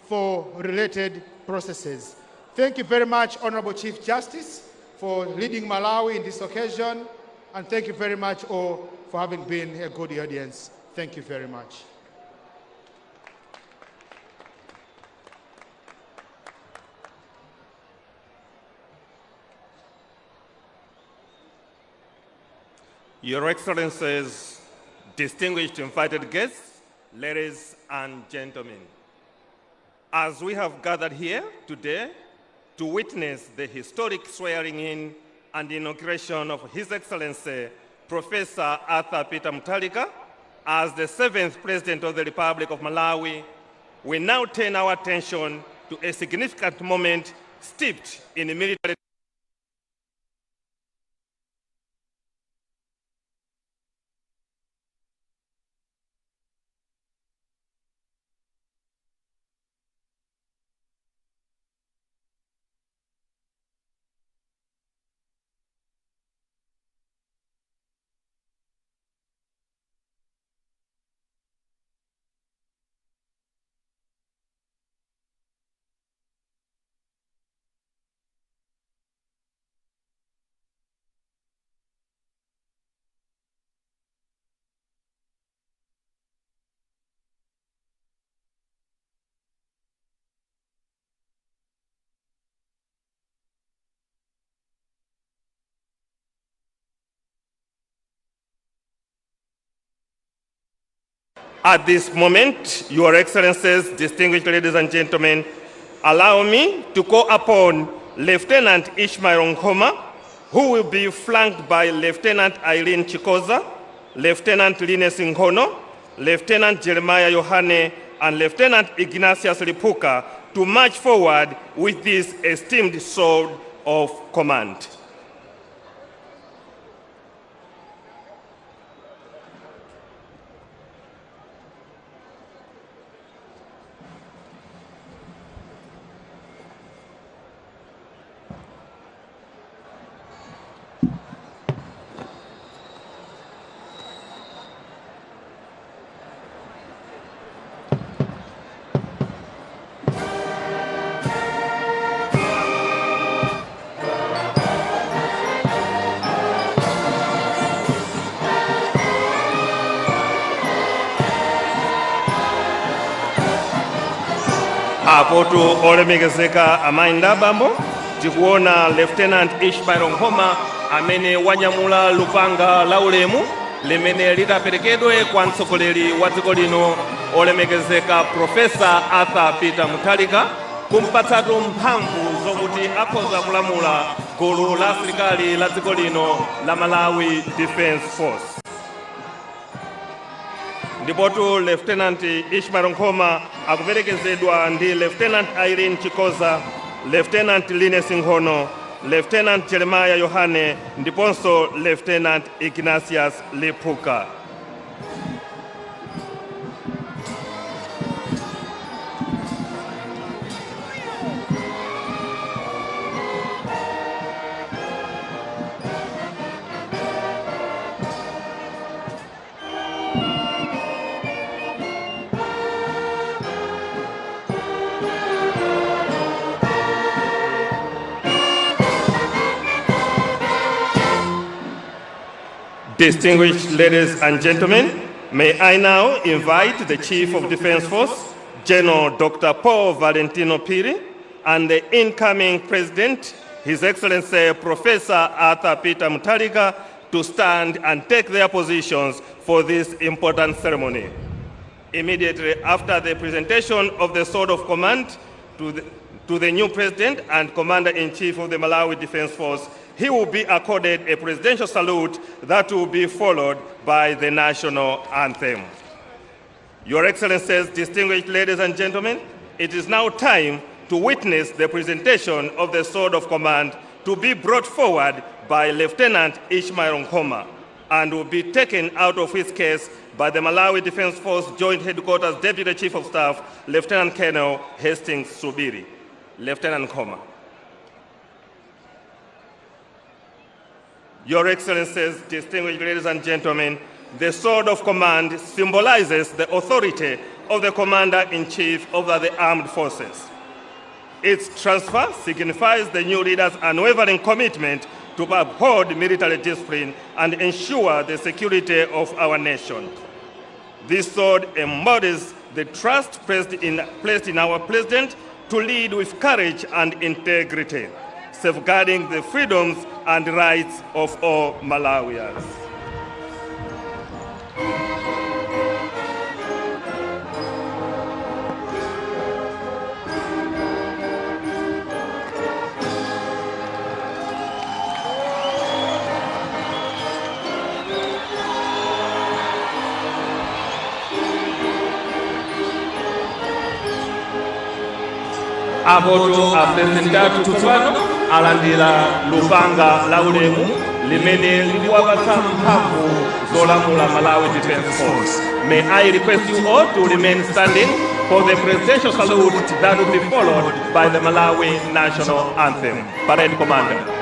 for related processes. Thank you very much, Honorable Chief Justice, for leading Malawi in this occasion, and thank you very much all for having been a good audience. Thank you very much. Your Excellencies, distinguished invited guests, ladies and gentlemen, as we have gathered here today to witness the historic swearing in and inauguration of His Excellency Professor Arthur Peter Mutharika as the seventh President of the Republic of Malawi, we now turn our attention to a significant moment steeped in military At this moment, Your Excellencies, distinguished ladies and gentlemen, allow me to call upon Lieutenant Ishmael Nkhoma, who will be flanked by Lieutenant Eileen Chikoza, Lieutenant Linus Nkhono, Lieutenant Jeremiah Yohane, and Lieutenant Ignatius Lipuka to march forward with this esteemed sword of command. Apotu olemekezeka amayi ndi abambo, tikuona Lieutenant Ishmael Nkhoma amene wanyamula lupanga la ulemu limene litaperekedwe kwa mtsogoleri wa dziko lino, olemekezeka Professor Arthur Peter Mutharika, kumpatsatu mphamvu zokuti akhoza kulamula gulu la asilikali la dziko lino la Malawi Defence Force. Ndipotu Lieutenant Ishmael Nkhoma akuperekezedwa ndi Lieutenant Irene Chikoza, Lieutenant Linus Nkhono, Lieutenant Jeremiah Yohane ndiponso Lieutenant Ignatius Lipuka. Distinguished ladies and gentlemen, may I now invite the Chief of Defense Force, General Dr. Paul Valentino Phiri, and the incoming President, His Excellency Professor Arthur Peter Mutharika, to stand and take their positions for this important ceremony. Immediately after the presentation of the Sword of Command to the new President and Commander-in-Chief of the Malawi Defense Force, he will be accorded a presidential salute that will be followed by the national anthem. Your Excellencies, distinguished ladies and gentlemen, it is now time to witness the presentation of the Sword of Command to be brought forward by Lieutenant Ishmael Nkhoma and will be taken out of his case by the Malawi Defense Force Joint Headquarters Deputy Chief of Staff, Lieutenant Colonel Hastings Subiri. Lieutenant Nkhoma. Your Excellencies, distinguished ladies and gentlemen, the Sword of Command symbolizes the authority of the Commander-in-Chief over the armed forces. Its transfer signifies the new leader's unwavering commitment to uphold military discipline and ensure the security of our nation. This sword embodies the trust placed in our president to lead with courage and integrity, safeguarding the freedoms and rights of all Malawians. Apotu a President athu tsopano alandira lupanga la ulemu limene likuwapatsa mphamvu zolamula Malawi Defense Force. May I request you all to remain standing for the presidential salute that will be followed by the Malawi national anthem. Parade Commander.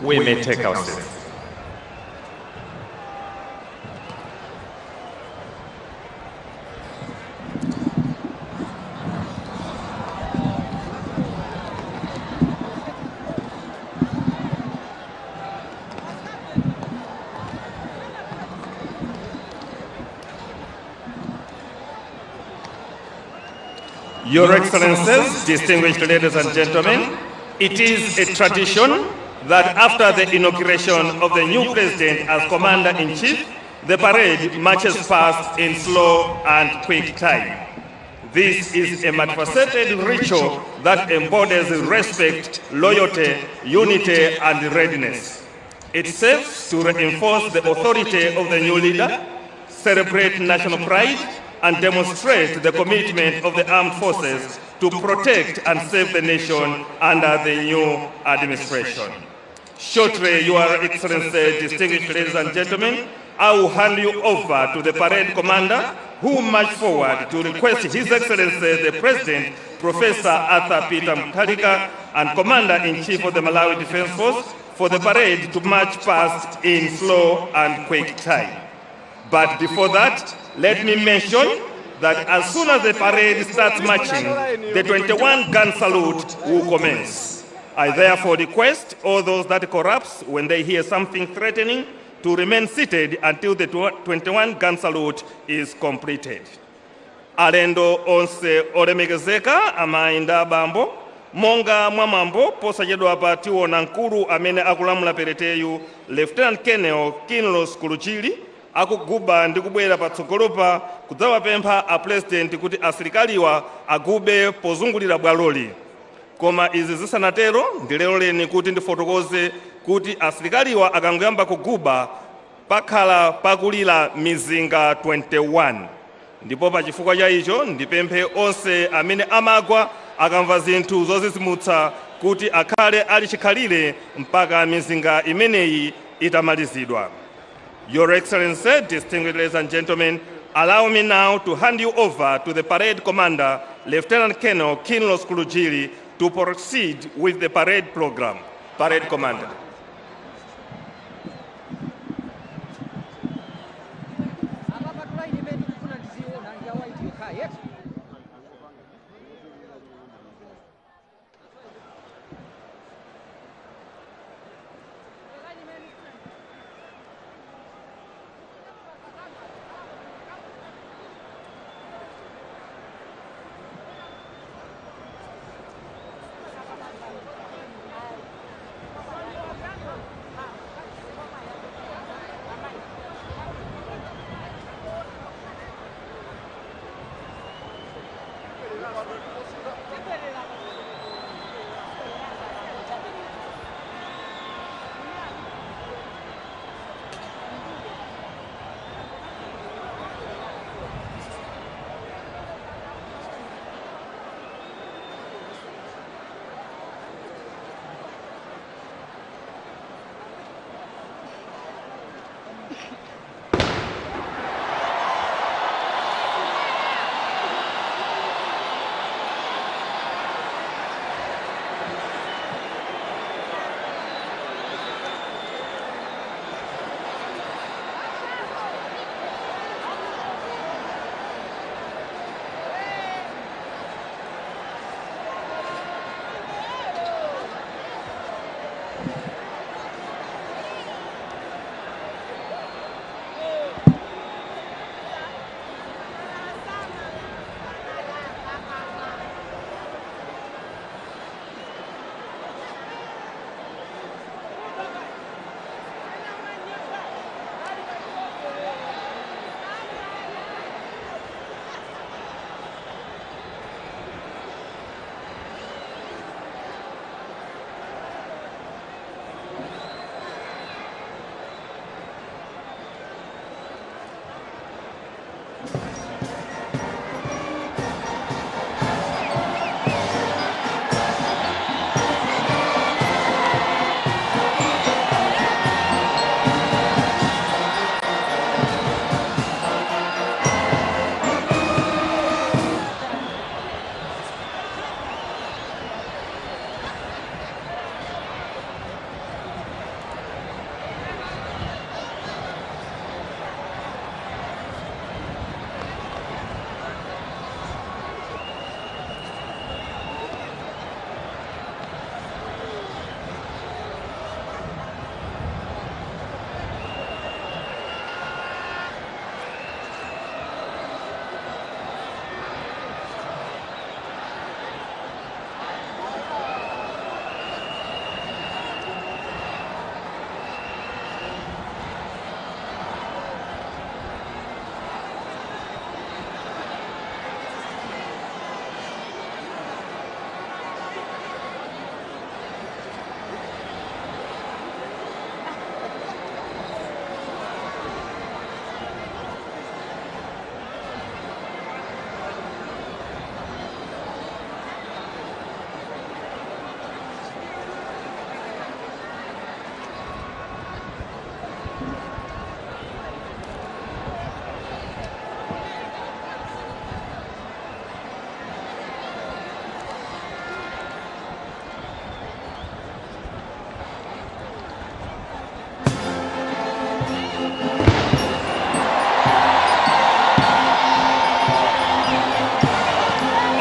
We may take our seats. Your Excellencies, distinguished ladies and gentlemen, it is a tradition that after the inauguration of the new president as Commander-in-Chief, the parade marches past in slow and quick time. This is a multifaceted ritual that embodies respect, loyalty, unity, and readiness. It serves to reinforce the authority of the new leader, celebrate national pride, and demonstrate the commitment of the armed forces to protect and save the nation under the new administration. Shortly, Your Excellency, distinguished ladies and gentlemen, I will hand you over to the parade commander, who march forward to request His Excellency the President, Professor Arthur Peter Mutharika, and Commander-in-Chief of the Malawi Defense Force, for the parade to march past in slow and quick time. But before that, let me mention that as soon as the parade starts marching, the 21 gun salute will commence. I therefore request all those that collapse when they hear something threatening to remain seated until the 21 gun salute is completed. Alendo onse olemekezeka, amayi ndi abambo, monga mwamwambo, posachedwapa tiona mkulu amene akulamula pereteyu, Lieutenant Colonel Kinlos Kuluchili, akuguba ndi kubwera patsogolopa kudzawapempha a President kuti asilikaliwa agube pozungulira bwaloli. Koma izi zisanatero, ndiloleni kuti ndifotokoze kuti asilikaliwa akangoyamba kuguba, pakhala pakulira mizinga 21, ndipo pa chifukwa cha icho ndipemphe onse amene amagwa akamva zinthu zozizimutsa kuti akhale ali chikhalire mpaka mizinga imeneyi itamalizidwa. Your Excellency, distinguished ladies and gentlemen, allow me now to hand you over to the parade commander, Lieutenant Colonel Kinlos Kulujili, to proceed with the parade program. Parade Commander.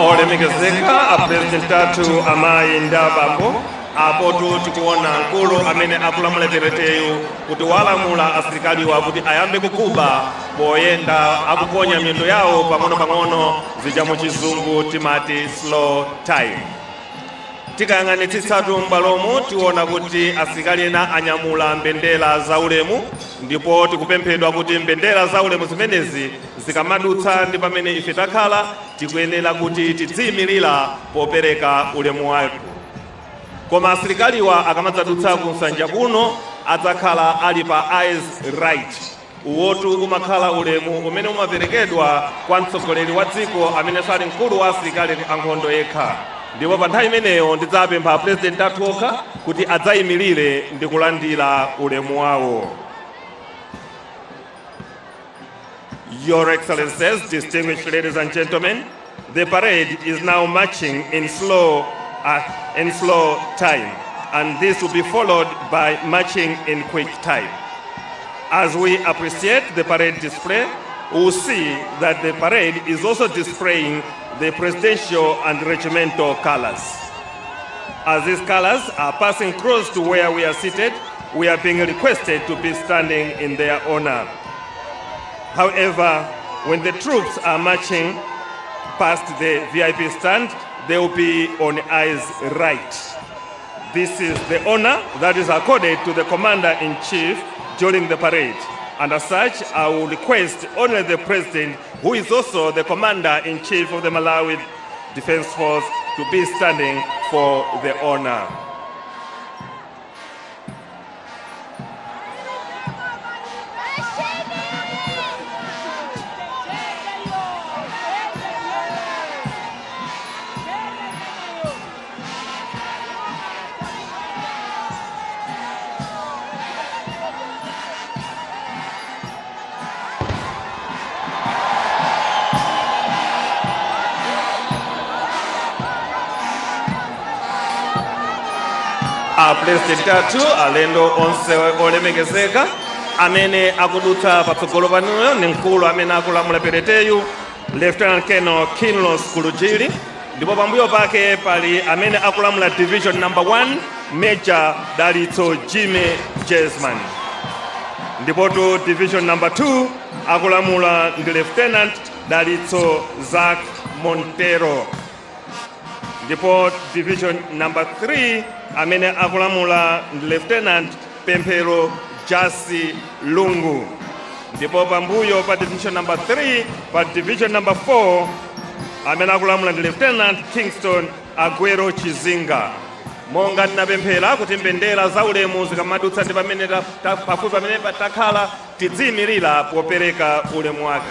Olemekezeka a President athu, amayi ndi abambo, apotu tikuona mkulu amene akulamula pereteyu kuti walamula asilikaliwa kuti ayambe kuguba poyenda akuponya miyendo yawo pang'ono-pang'ono, zija mu Chizungu timati slow time. Tikayang'anitsitsatu m'bwalomu tiona kuti asilikali ena anyamula mbendera zaulemu, ndipo tikupemphedwa kuti mbendera zaulemu zimenezi zikamadutsa ndi pamene ife takhala, tikuyenera kuti tidziyimirira popereka ulemu wathu. Koma asilikaliwa akamadzadutsa ku nsanja kuno adzakhala ali pa eyes right. Uwotu umakhala ulemu umene umaperekedwa kwa mtsogoleri wa dziko amene sali mkulu wa asilikali ankhondo yekha, ndipo pa nthawi imeneyo ndidzapempha Purezidenti athu okha kuti adzayimirire ndi kulandira ulemu wawo. Your Excellencies, distinguished ladies and gentlemen, the parade is now marching in slow time, and this will be followed by marching in quick time. As we appreciate the parade display, we will see that the parade is also displaying the presidential and regimental colors. As these colors are passing close to where we are seated, we are being requested to be standing in their honor. However, when the troops are marching past the VIP stand, they will be on eyes right. This is the honor that is accorded to the Commander-in-Chief during the parade. And as such, I will request only the President, who is also the Commander-in-Chief of the Malawi Defense Force, to be standing for the honor. A President athu, alendo onse olemekezeka, amene akudutsa patsogolo panuyo ni mkulu amene akulamula pereteyu, Lieutenant Colonel Kinlos Kulujili, ndipo pambuyo pake pali amene akulamula Division Number 1, Major Dalitso Jimmy Jesman, ndipotu Division Number 2 akulamula ndi Lieutenant Dalitso Zak Montero, ndipo Division Number 3 amene akulamula ndi Lieutenant Pemphero Jasi Lungu, ndipo pambuyo pa Division Number 3, pa Division Number 4 amene akulamula ndi Lieutenant Kingston Agwero Chizinga. Monga tinapemphera kuti mbendera zaulemu zikamadutsa ndi pamene pafupi pamene takhala, tidziyimirira popereka ulemu wake,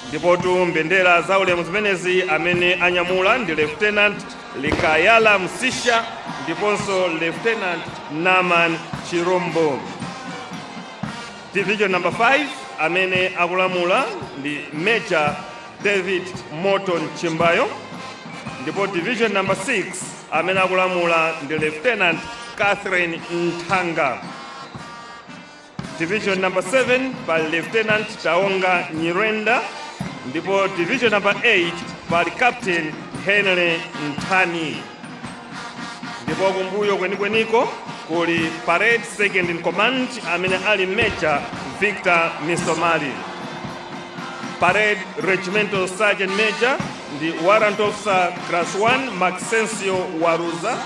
ndipotu mbendera zaulemu zimenezi amene anyamula ndi Lieutenant Likayala Msisha ndiponso Lieutenant Naman Chirombo. Division Number 5 amene akulamula ndi Major David Morton Chimbayo, ndipo Division Number 6 amene akulamula ndi Lieutenant Catherine Nthanga. Division Number 7 pali Lieutenant Taonga Nyirenda, ndipo Division Number 8 pali Captain Henry Nthani, ndipo kumbuyo kwenikweniko kuli parade second in command amene ali Major Victor Misomali. Parade regimental sergeant major ndi Warrant Officer Class 1 Maxencio Waruza,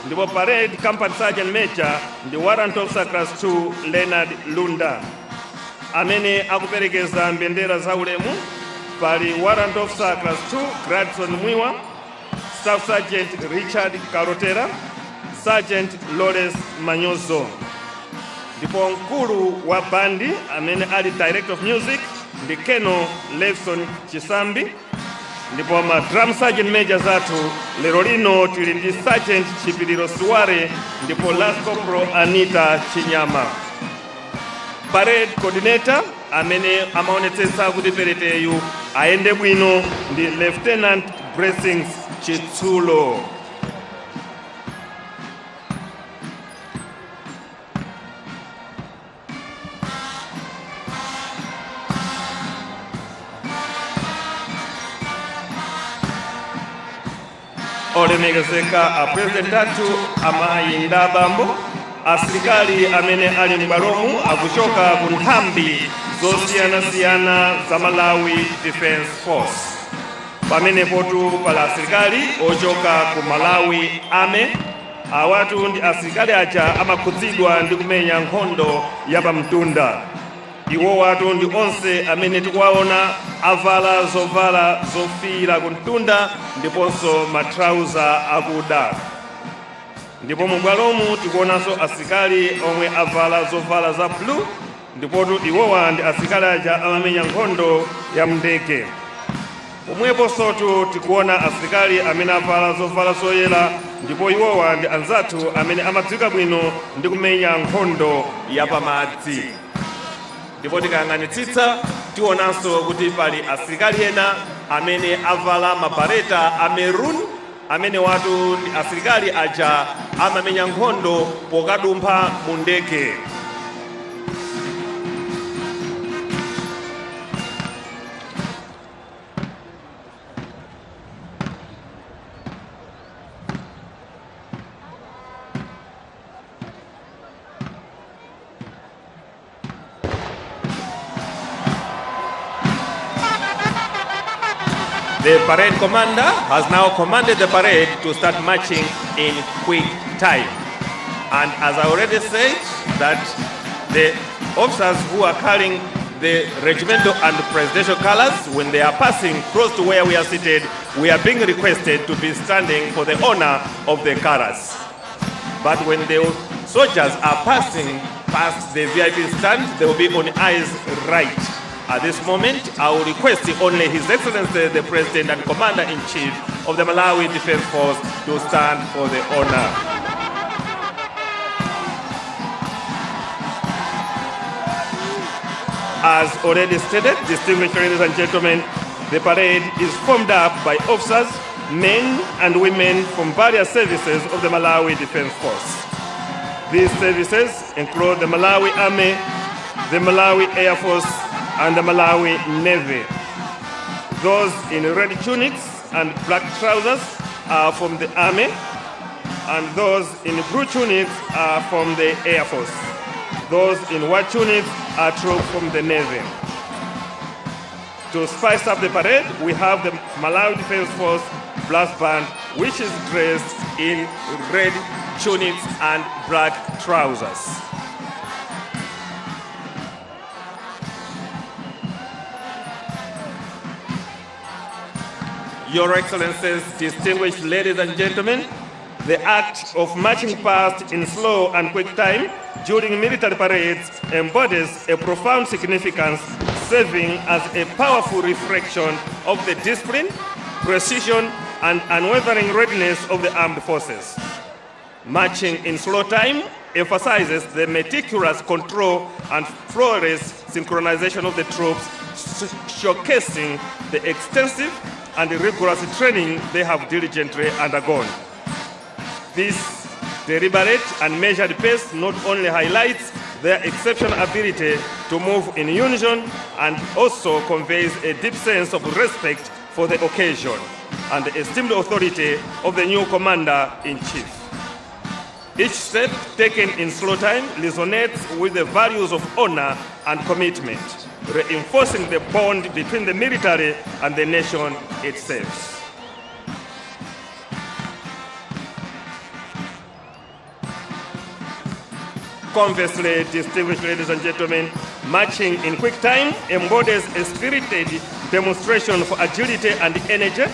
ndipo parade company sergeant major ndi Warrant Officer Class 2 Leonard Lunda. Amene akuperekeza mbendera zaulemu pali Warrant Officer Class 2 Gradson Mwiwa, Staff Sergeant Richard Kalotera, Sergeant Lawrence Manyozo, ndipo mkulu wa bandi amene ali director of music ndi Colonel Levson Chisambi, ndipo ma drum sergeant majors athu lero lino tili ndi Sergeant Chipiliro Siware ndipo Lance Corporal Anita Chinyama. Parade coordinator amene amaonetsetsa kuti pereteyu ayende bwino ndi Lieutenant Blessings Chitsulo. Olemekezeka a president athu, amayi ndi abambo, asilikali amene ali m'bwalomu akuchoka ku nthambi zosiyanasiyana za Malawi Defense Force. Pamenepotu pali asilikali ochoka ku Malawi Army. Awatu ndi asilikali aja amakhudzidwa ndi kumenya nkhondo ya pamtunda. Iwowatu ndi onse amene tikuwaona avala zovala zofiira kumtunda ndiponso matrauza akuda. Ndipo mubwalomu tikuonanso asilikali omwe avala zovala za blue, ndipotu iwowa ndi asilikali aja amamenya nkhondo ya mndege. Pomweponsotu tikuona asilikali amene avala zovala zoyera, ndipo iwowa ndi anzathu amene amadziwika bwino ndi kumenya nkhondo ya pamadzi. Ndipo tikayang'anitsitsa tionanso kuti pali asilikali ena amene avala mabareta a maroon, amene watu ndi asilikali aja amamenya nkhondo pokadumpha mu ndege. The parade commander has now commanded the parade to start marching in quick time. And as I already said, that the officers who are carrying the regimental and presidential colors, when they are passing close to where we are seated, we are being requested to be standing for the honor of the colors. But when the soldiers are passing past the VIP stand, they will be on eyes right. At this moment, I will request only His Excellency the President and Commander-in-Chief of the Malawi Defense Force to stand for the honor. As already stated, distinguished ladies and gentlemen, the parade is formed up by officers, men and women from various services of the Malawi Defense Force. These services include the Malawi Army, the Malawi Air Force, and the Malawi Navy. Those in red tunics and black trousers are from the Army, and those in blue tunics are from the Air Force. Those in white tunics are troops from the Navy. To spice up the parade, we have the Malawi Defense Force Brass Band, which is dressed in red tunics and black trousers. Your Excellencies, distinguished ladies and gentlemen, the act of marching past in slow and quick time during military parades embodies a profound significance, serving as a powerful reflection of the discipline, precision, and unwavering readiness of the armed forces. Marching in slow time emphasizes the meticulous control and flawless synchronization of the troops, showcasing the extensive and rigorous training they have diligently undergone. This deliberate and measured pace not only highlights their exceptional ability to move in unison and also conveys a deep sense of respect for the occasion and the esteemed authority of the new commander-in-chief. Each step taken in slow time resonates with the values of honor and commitment, reinforcing the bond between the military and the nation it serves. Conversely, distinguished ladies and gentlemen, marching in quick time embodies a spirited demonstration for agility and energy,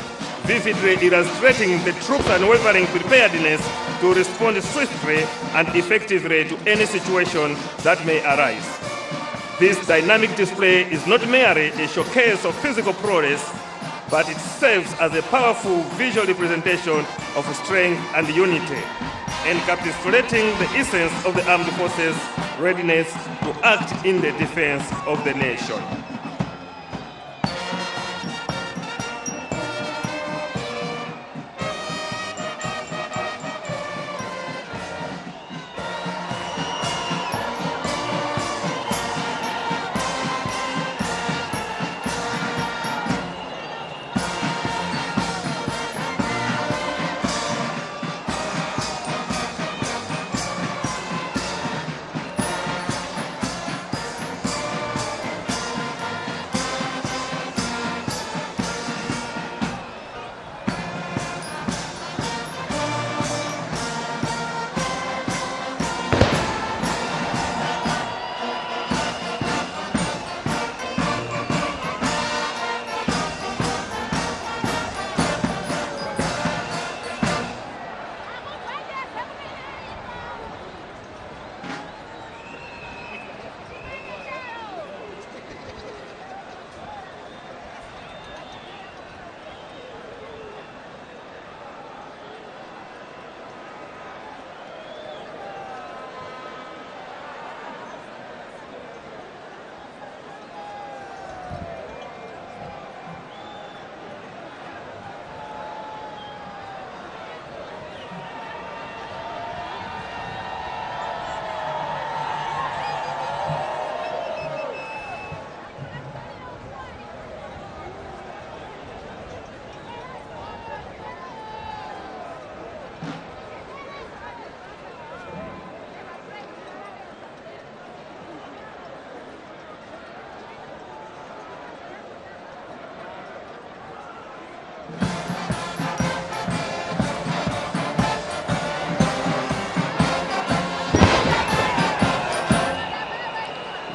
vividly illustrating the troops' unwavering preparedness to respond swiftly and effectively to any situation that may arise. This dynamic display is not merely a showcase of physical prowess, but it serves as a powerful visual representation of strength and unity, encapsulating the essence of the armed forces' readiness to act in the defense of the nation.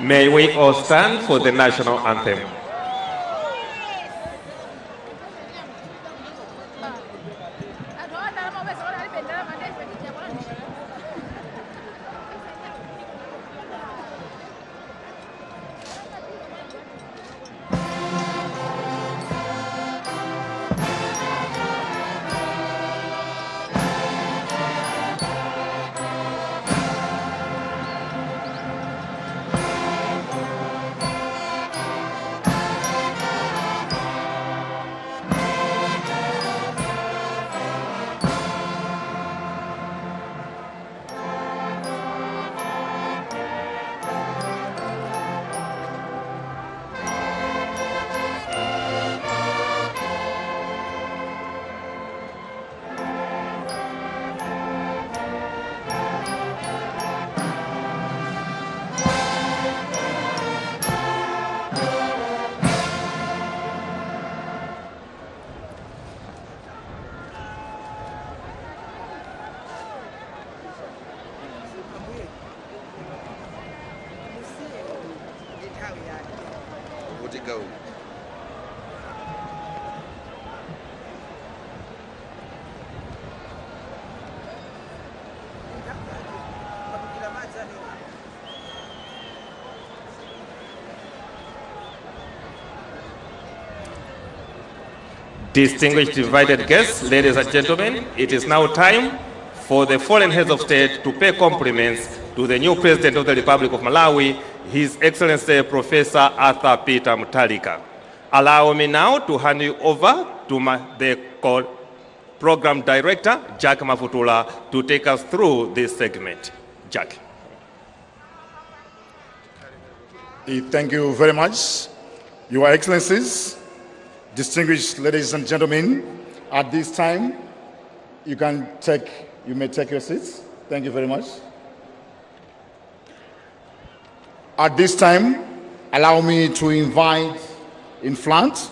May we all stand for the national anthem. Would it go? Distinguished invited guests, ladies and gentlemen, it is now time for the foreign heads of state to pay compliments to the new President of the Republic of Malawi, His Excellency Professor Arthur Peter Mutharika. Allow me now to hand you over to the Program Director, Jack Mafutula, to take us through this segment. Jack. Thank you very much. Your Excellencies, distinguished ladies and gentlemen, at this time, you may take your seats. Thank you very much. At this time, allow me to invite in front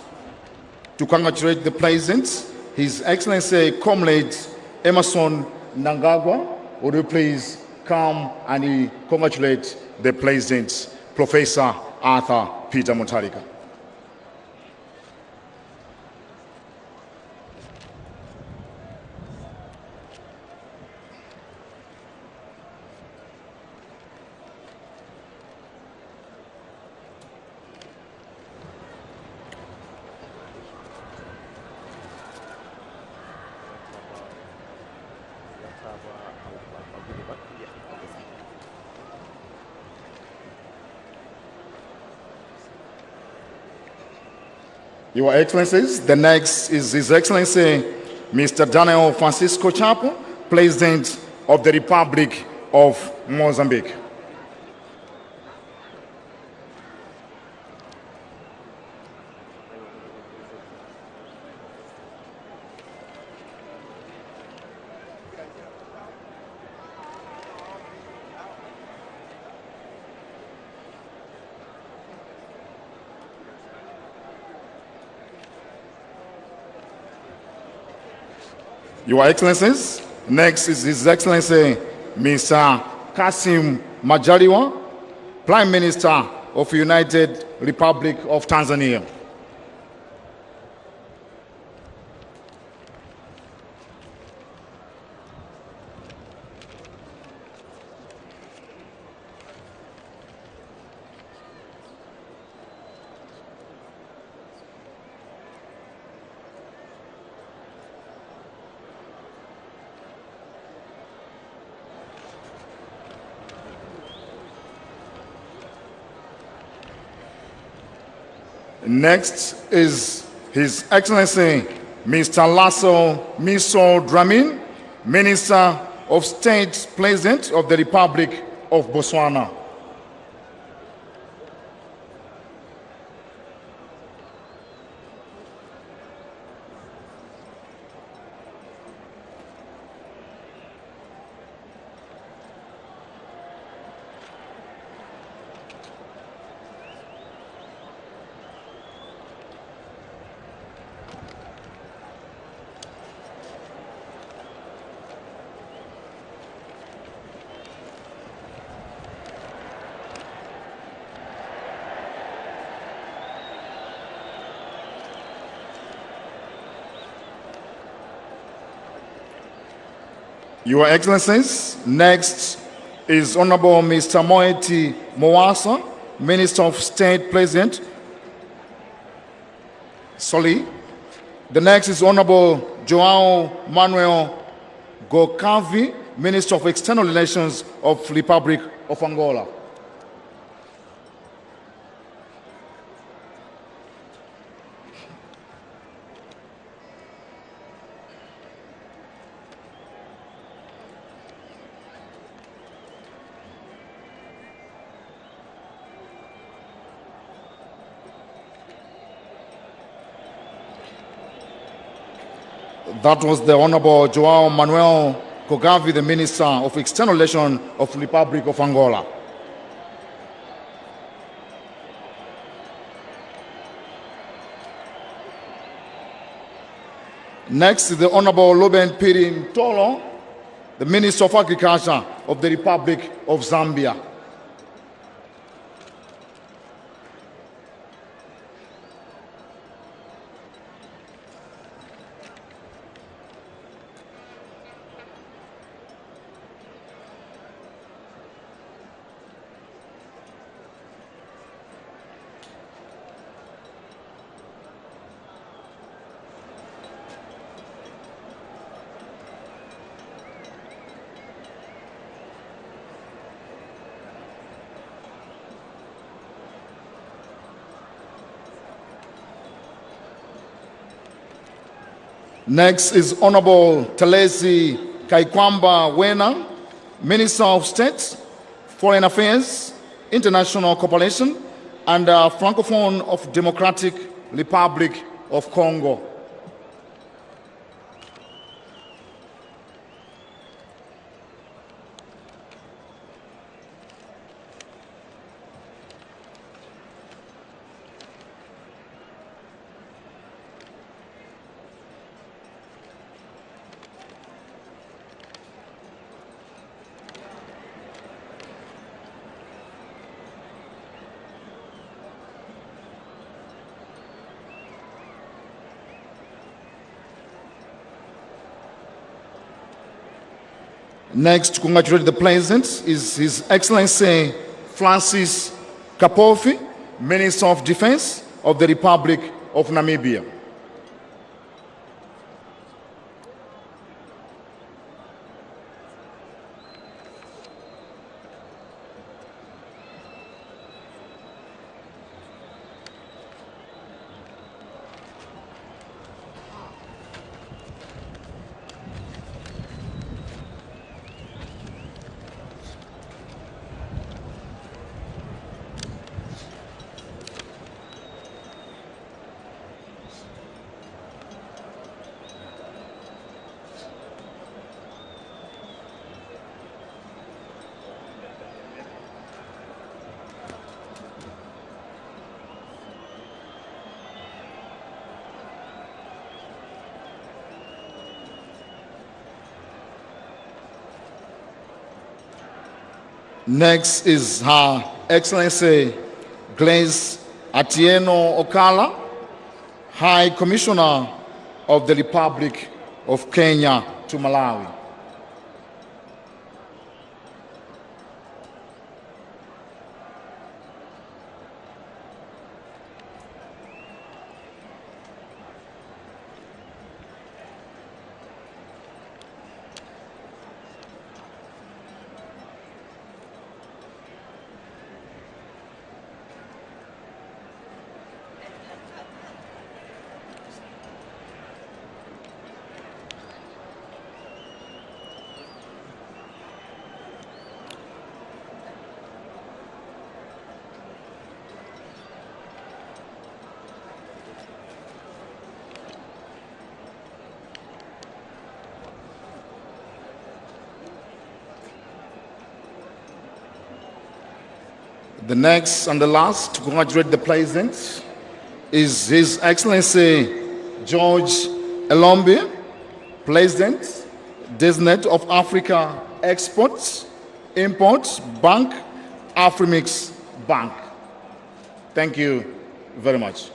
to congratulate the President, His Excellency Comrade Emmerson Mnangagwa. Would you please come and congratulate the President, Professor Arthur Peter Mutharika. Your Excellencies, the next is His Excellency Mr. Daniel Francisco Chapo, President of the Republic of Mozambique. Your Excellencies, next is His Excellency Mr. Kassim Majaliwa, Prime Minister of United Republic of Tanzania. Next is His Excellency Mr. Lasso Mmiso Dlamini, Minister of State President of the Republic of Botswana. Your Excellencies, next is Honorable Mr. Moeti Mohwasa, Minister of State President. Sorry. The next is Honorable Joao Manuel Gokavi, Minister of External Relations of Republic of Angola. That was the Honorable Joao Manuel Kogavi, the Minister of External Relations of Republic of Angola. Next is the Honorable Luben Phiri Mtolo, the Minister of Agriculture of the Republic of Zambia. Next is Honorable Talesi Kaikwamba Wena, Minister of State, Foreign Affairs, International Cooperation, and Francophone of Democratic Republic of Congo. Next to congratulate the President is His Excellency Francis Kapofi, Minister of Defense of the Republic of Namibia. Next is Her Excellency Grace Atieno Okala, High Commissioner of the Republic of Kenya to Malawi. The next and the last to congratulate the President is His Excellency George Elombi, President, Designate of Africa Exports, Imports Bank, Afrexim Bank. Thank you very much.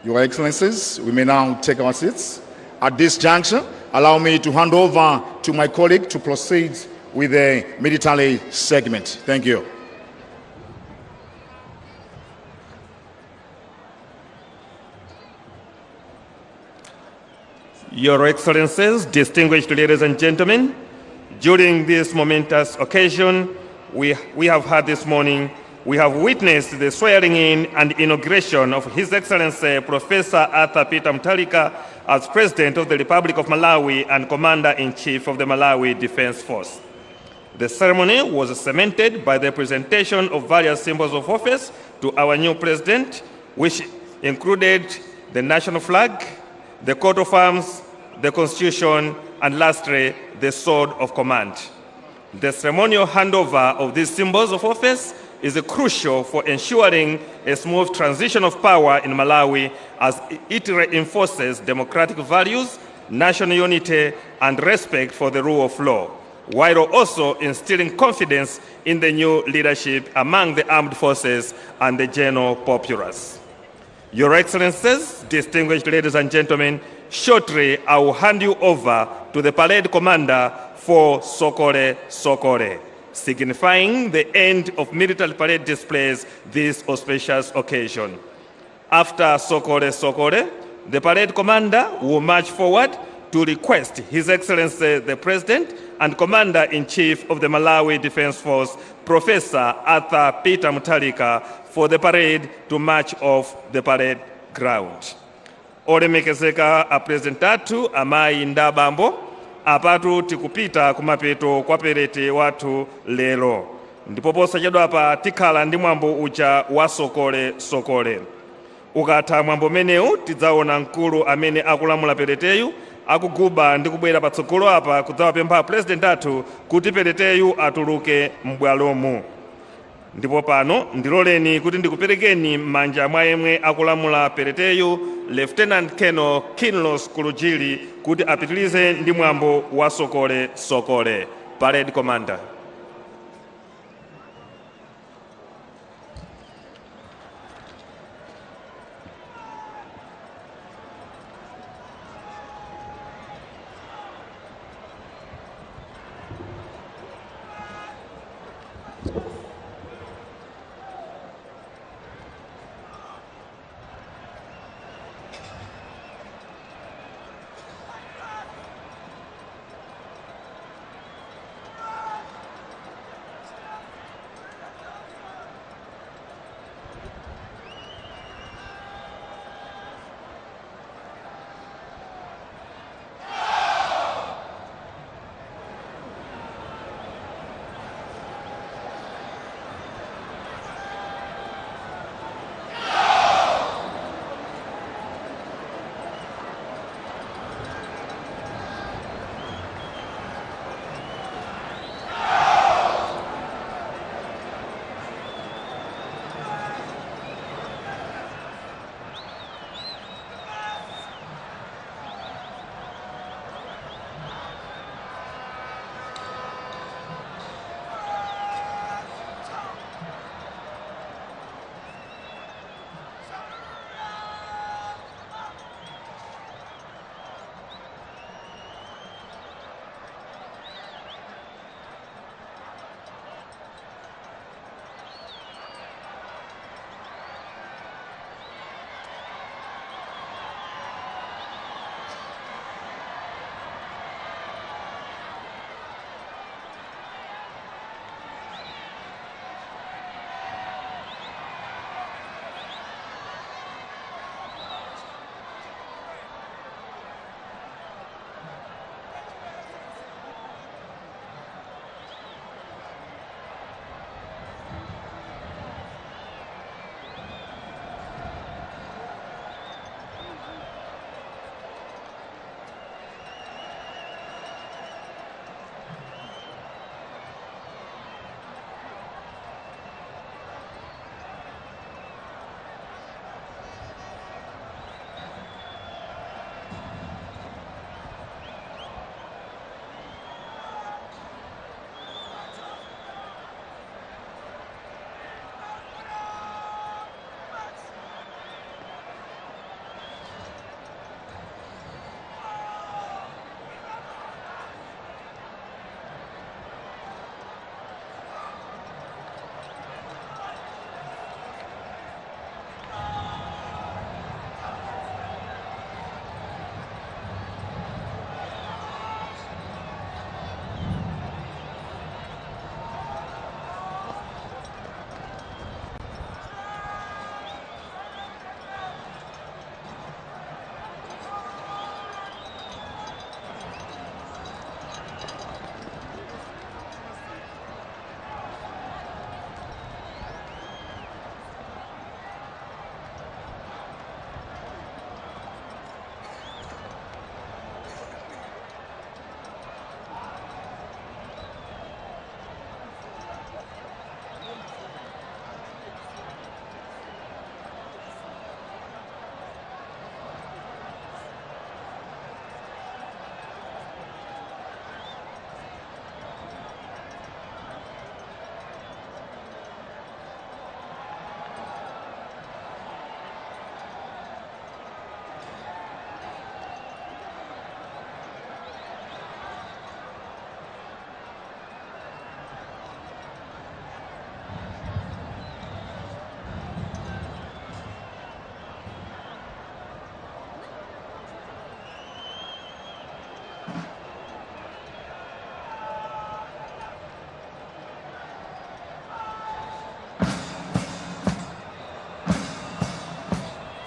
Your Excellencies, we may now take our seats. At this juncture, allow me to hand over to my colleague to proceed with the military segment. Thank you. Your Excellencies, distinguished ladies and gentlemen, during this momentous occasion we have had this morning, we have witnessed the swearing in and inauguration of His Excellency Professor Arthur Peter Mutharika as President of the Republic of Malawi and Commander-in-Chief of the Malawi Defense Force. The ceremony was cemented by the presentation of various symbols of office to our new president, which included the national flag, the coat of arms, the constitution, and lastly, the sword of command. The ceremonial handover of these symbols of office is crucial for ensuring a smooth transition of power in Malawi as it reinforces democratic values, national unity, and respect for the rule of law, while also instilling confidence in the new leadership among the armed forces and the general populace. Your Excellencies, distinguished ladies and gentlemen, shortly I will hand you over to the parade commander for Sokole Sokole, signifying the end of military parade displays this auspicious occasion. After Sokole Sokole, the parade commander will march forward to request His Excellency the President and Commander-in-Chief of the Malawi Defense Force, Professor Arthur Peter Mutharika, for the parade to march off the parade ground. Olemekezeka a president athu, amayi ndi abambo, apatu tikupita kumapeto kwa perete wathu lero, ndipo posachedwapa tikhala ndi mwambo uja wa sokole sokole. Ukatha mwambo umenewu, tidzaona mkulu amene akulamula pereteyu akuguba ndi kubwera patsogolo apa kudzawapempha president athu kuti pereteyu atuluke m'bwalomu. Ndipo pano ndiloleni kuti ndikuperekeni m'manja mwa yemwe akulamula pereteyu, Lieutenant Colonel Kinlos Kulujili, kuti apitirize ndi mwambo wa sokole sokole. Parade Commander.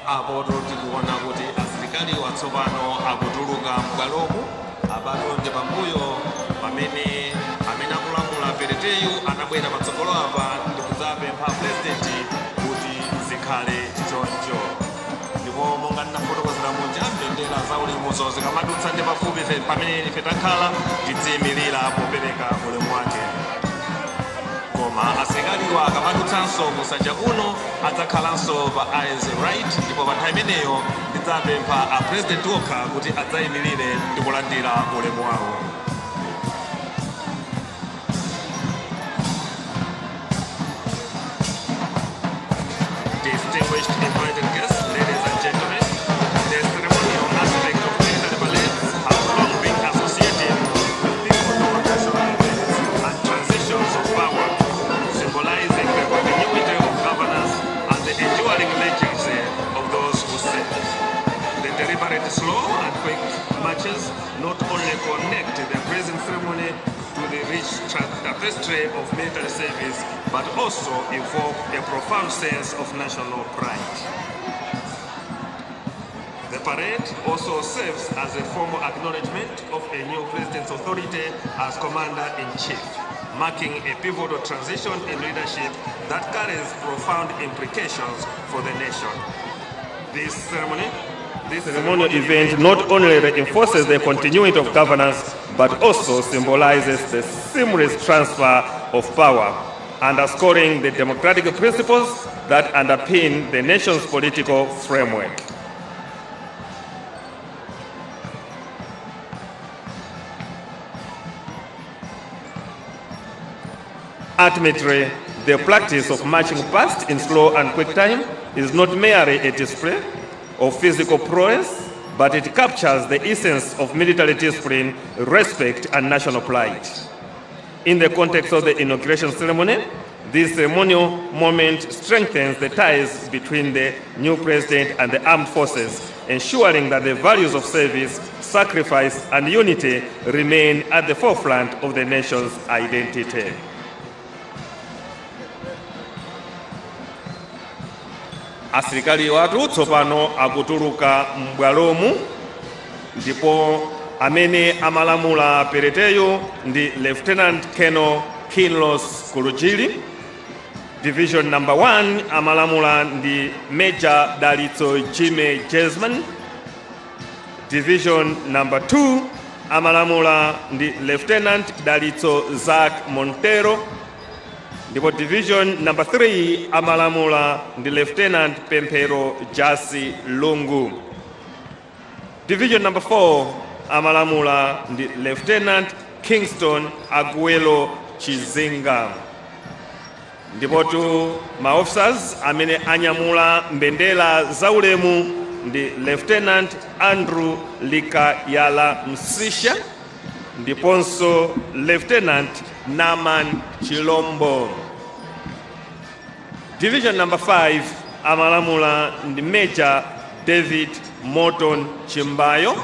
Apoto tikuona kuti asilikali watsopano akutuluka m'bwalomu. Apato ndi pambuyo pamene amene akulamula pereteyu anabwera patsogolo apa ndi kudzapempha purezidenti kuti zikhale choncho. Ndipo monga ndinafotokozera muja, mbendera za ulemuzo zikamadutsa ndi pafupi pamene ife takhala, tidziyimirira popereka ulemu wake. Koma asilikaliwa akamadutsanso kusanja kuno, adzakhalanso pa eyes right, ndipo pa nthawi imeneyo ndidzapempha a president okha kuti adzayimirire ndi kulandira ulemu wawo. Distinguished invited guests, ladies and gentlemen, the ceremonial aspect of military parades have long been associated with pivotal national events and transitions of power, symbolizing the continuity of governance and the enduring legacy of those who serve. The deliberate slow and quick marches not only connect the present ceremony to the rich tapestry of military service, but also evoke a profound sense of national pride. The parade also serves as a formal acknowledgement of a new president's authority as commander-in-chief, marking a pivotal transition in leadership that carries profound implications for the nation. This ceremonial event not only reinforces the continuity of governance, but also symbolizes the seamless transfer of power, underscoring the democratic principles that underpin the nation's political framework. Ultimately, the practice of marching past in slow and quick time is not merely a display of physical prowess, but it captures the essence of military discipline, respect, and national pride. In the context of the inauguration ceremony, this ceremonial moment strengthens the ties between the new president and the armed forces, ensuring that the values of service, sacrifice, and unity remain at the forefront of the nation's identity. Asilikali wathu tsopano akutuluka m'bwalomu, ndipo amene amalamula pereteyo ndi Lieutenant Colonel Kinlos Kulujili. Division number 1 amalamula ndi Major Dalitso Jime Jesman. Division number 2 amalamula ndi Lieutenant Dalitso Zak Montero, ndipo division number 3 amalamula ndi Lieutenant Pemphero Jasi Lungu. Division number 4 amalamula ndi Lieutenant Kingston Aguelo Chizinga. Ndipotu ma officers amene anyamula mbendera zaulemu ndi Lieutenant Andrew Likayala Msisha ndiponso Lieutenant Naman Chilombo. Division number 5 amalamula ndi Major David Morton Chimbayo,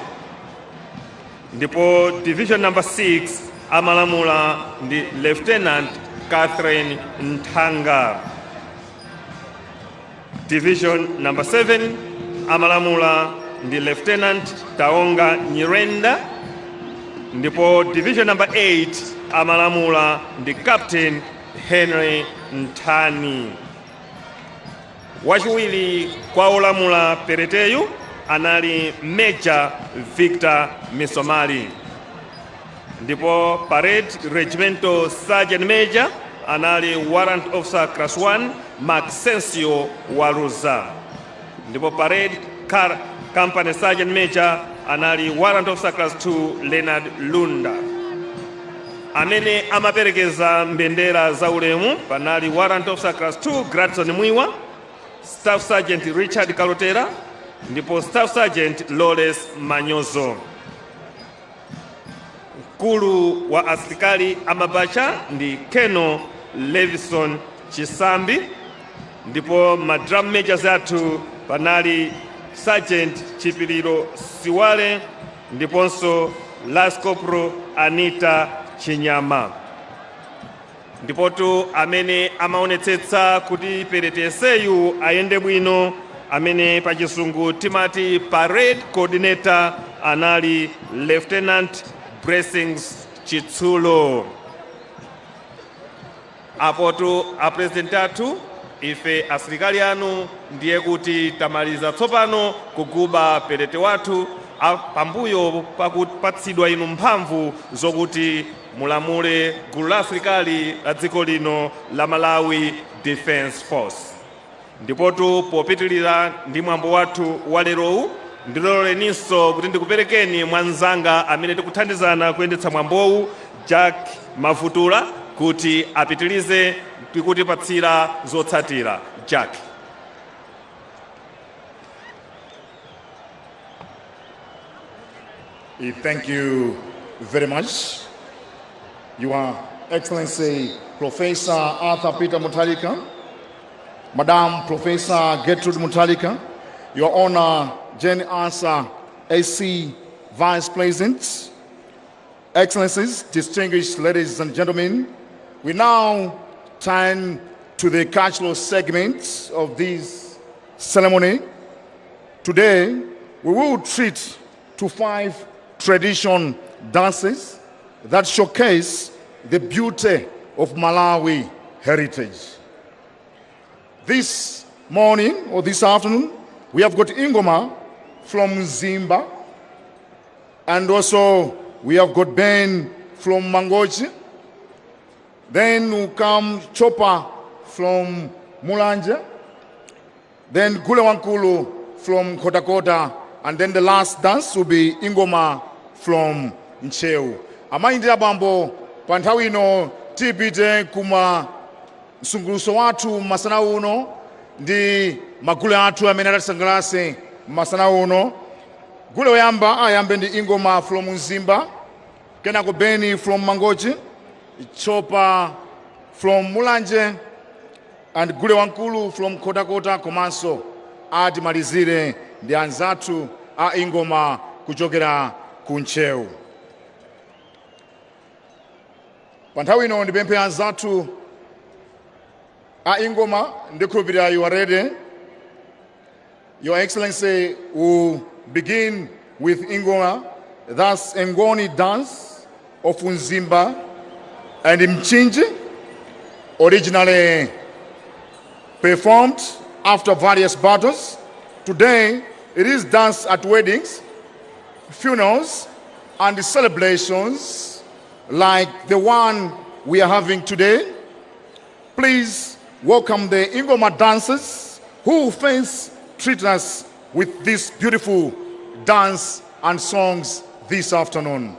ndipo division number 6 amalamula ndi Lieutenant Catherine Nthanga. Division number 7 amalamula ndi Lieutenant Taonga Nyirenda, ndipo division number 8 amalamula ndi Captain Henry Nthani. Wachiwiri kwa olamula pereteyu anali Major Victor Misomali, ndipo parade regimental sergeant major anali Warrant Officer Class 1 Maxensio Waluza, ndipo parade company sergeant major anali Warrant Officer Class 2 Leonard Lunda. Amene amaperekeza mbendera zaulemu panali Warrant Officer Class 2 Gradson Mwiwa, Staff Sergeant Richard Kalotera ndipo Staff Sergeant Lawrence Manyozo. Mkulu wa asilikali amabacha ndi Colonel Levison Chisambi, ndipo ma drum majors athu panali Sergeant Chipiliro Siwale ndiponso Lance Corporal Anita Chinyama. Ndipotu amene amaonetsetsa kuti pereteseyu ayende bwino Amene pa Chizungu timati parade coordinator anali Lieutenant Blessings Chitsulo. Apotu apresident athu, ife asilikali anu ndiye kuti tamaliza tsopano kuguba perete wathu pambuyo pakupatsidwa inu mphamvu zokuti mulamule gulu la asilikali la dziko lino la Malawi Defence Force. Ndipotu popitilira ndi mwambo wathu wa lerowu, ndiloleninso kuti ndikuperekeni mwa mnzanga amene tikuthandizana kuyendetsa mwambowu, Jack Mavutula, kuti apitilize kutipatsira zotsatira. Jack. Thank you very much. Your Excellency Professor Arthur Peter Mutharika, Madam Professor Gertrude Mutharika, Your Honor Jane Ansah SC Vice President, Excellencies, distinguished ladies and gentlemen, we now turn to the cultural segment of this ceremony. Today, we will treat to 5 tradition dances that showcase the beauty of Malawi heritage. This morning or this afternoon, we have got Ingoma from Mzimba, and also we have got Ben from Mangochi. Then will come Chopa from Mulanje, then Gule Wankulu from Kotakota, and then the last dance will be Ingoma from Ntcheu. Amayi ndi abambo, pa nthawi ino tipite kuma msunguluso wathu masana uno ndi magule athu amene atatisangalatse masana uno. Gule woyamba ayambe ndi Ingoma from Mzimba, kenako Beni from Mangochi, Chopa from Mulanje, and Gule Wankulu from Kotakota, komanso atimalizire ndi anzathu a Ingoma kuchokera ku Ntcheu. Pa nthawi ino ndipemphe anzathu a Ingoma, ndikhulupirira you are ready. Your Excellency will begin with Ingoma, that's Ngoni dance of Mzimba and Mchinji, originally performed after various battles. Today, it is danced at weddings, funerals, and celebrations like the one we are having today. Please welcome the Ingoma dancers who first treat us with this beautiful dance and songs this afternoon.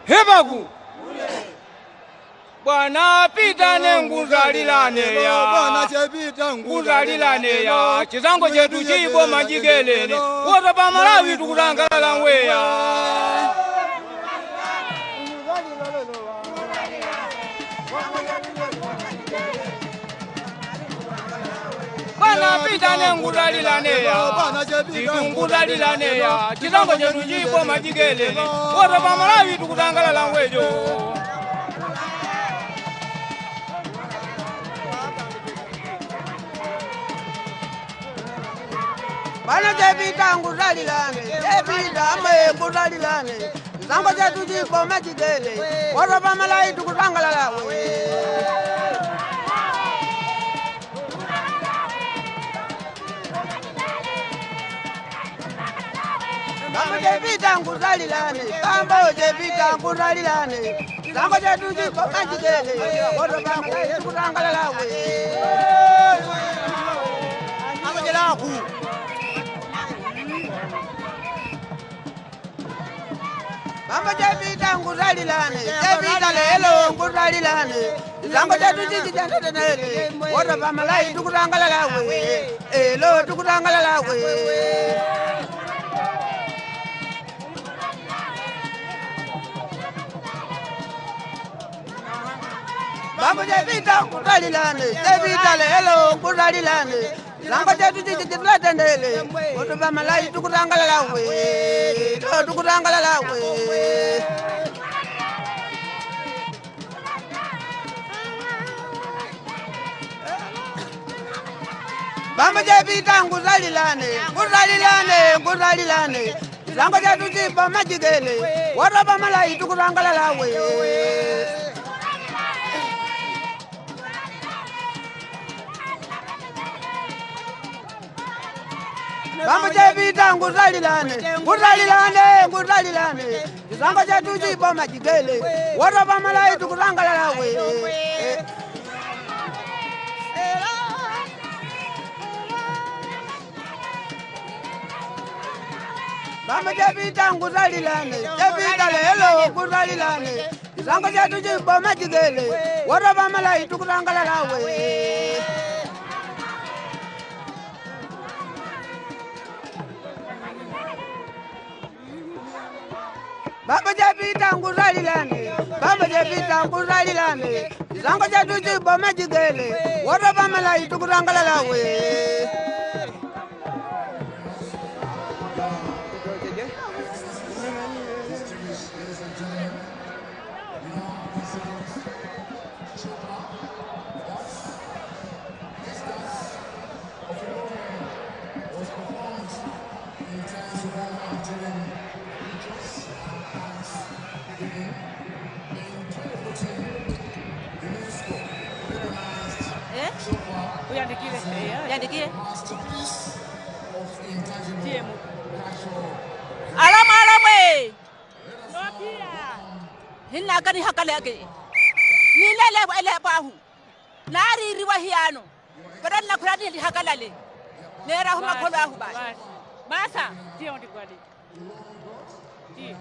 Hebaku Bwana Pita nenguzalilaneya Bwana chepita nguzalilaneya chizango chetu chiboma chikelele woto pa Malawi tukutangalala ngweya. Bwana Pita nenguzalilaneya titunguzalilaneya chizango chetu chiboma chikelele woto pa Malawi tukutangalala ngwejo. Bwana chepita nguzalilane, chepita amwe nguzalilane, chizango chetu chiboma chigele, woto pa Malawi tukutangalala we. Bambo chepita nguzalilane, bambo chepita nguzalilane, chizango chetu chiboma chigele, woto pa Malawi tukutangalala we. Bambo chepita nguzalilane, chepita lelo nguzalilane, chizango chetu chichitandetenele, woto pa Malawi tukutangalala we, elo tukutangalala we. Bambo chepita nguzalilane, chepita lelo nguzalilane, chizango chetu chichitatendele, woto pa Malawi tukutangalala we, tukutangalala we. Bambo chepita nguzalilane, nguzalilane, nguzalilane, chizango chetu chiboma chigele, woto pa Malawi tukutangalala we. Bambo chepita nguzalilane, nguzalilane, nguzalilane, chizango chetu chiboma chigele, woto pa Malawi tukutangalala we. Bambo chepita nguzalilane, chepita lelo nguzalilane, chizango chetu chiboma chigele, woto pa Malawi tukutangalala we. Bambo chepita nguzalilane, bambo chepita nguzalilane, chizango chetu chiboma chigele, woto pa Malawi tukutangalala we. Uyandikie. Alama alamwe. Hinna gani hakalage. Ni lele ele bahu. Nari riwa hiano. Badan na kuradi li hakalale. Nera huma kolo ahu ba. Masa, tiyo ndikwadi. Tiyo.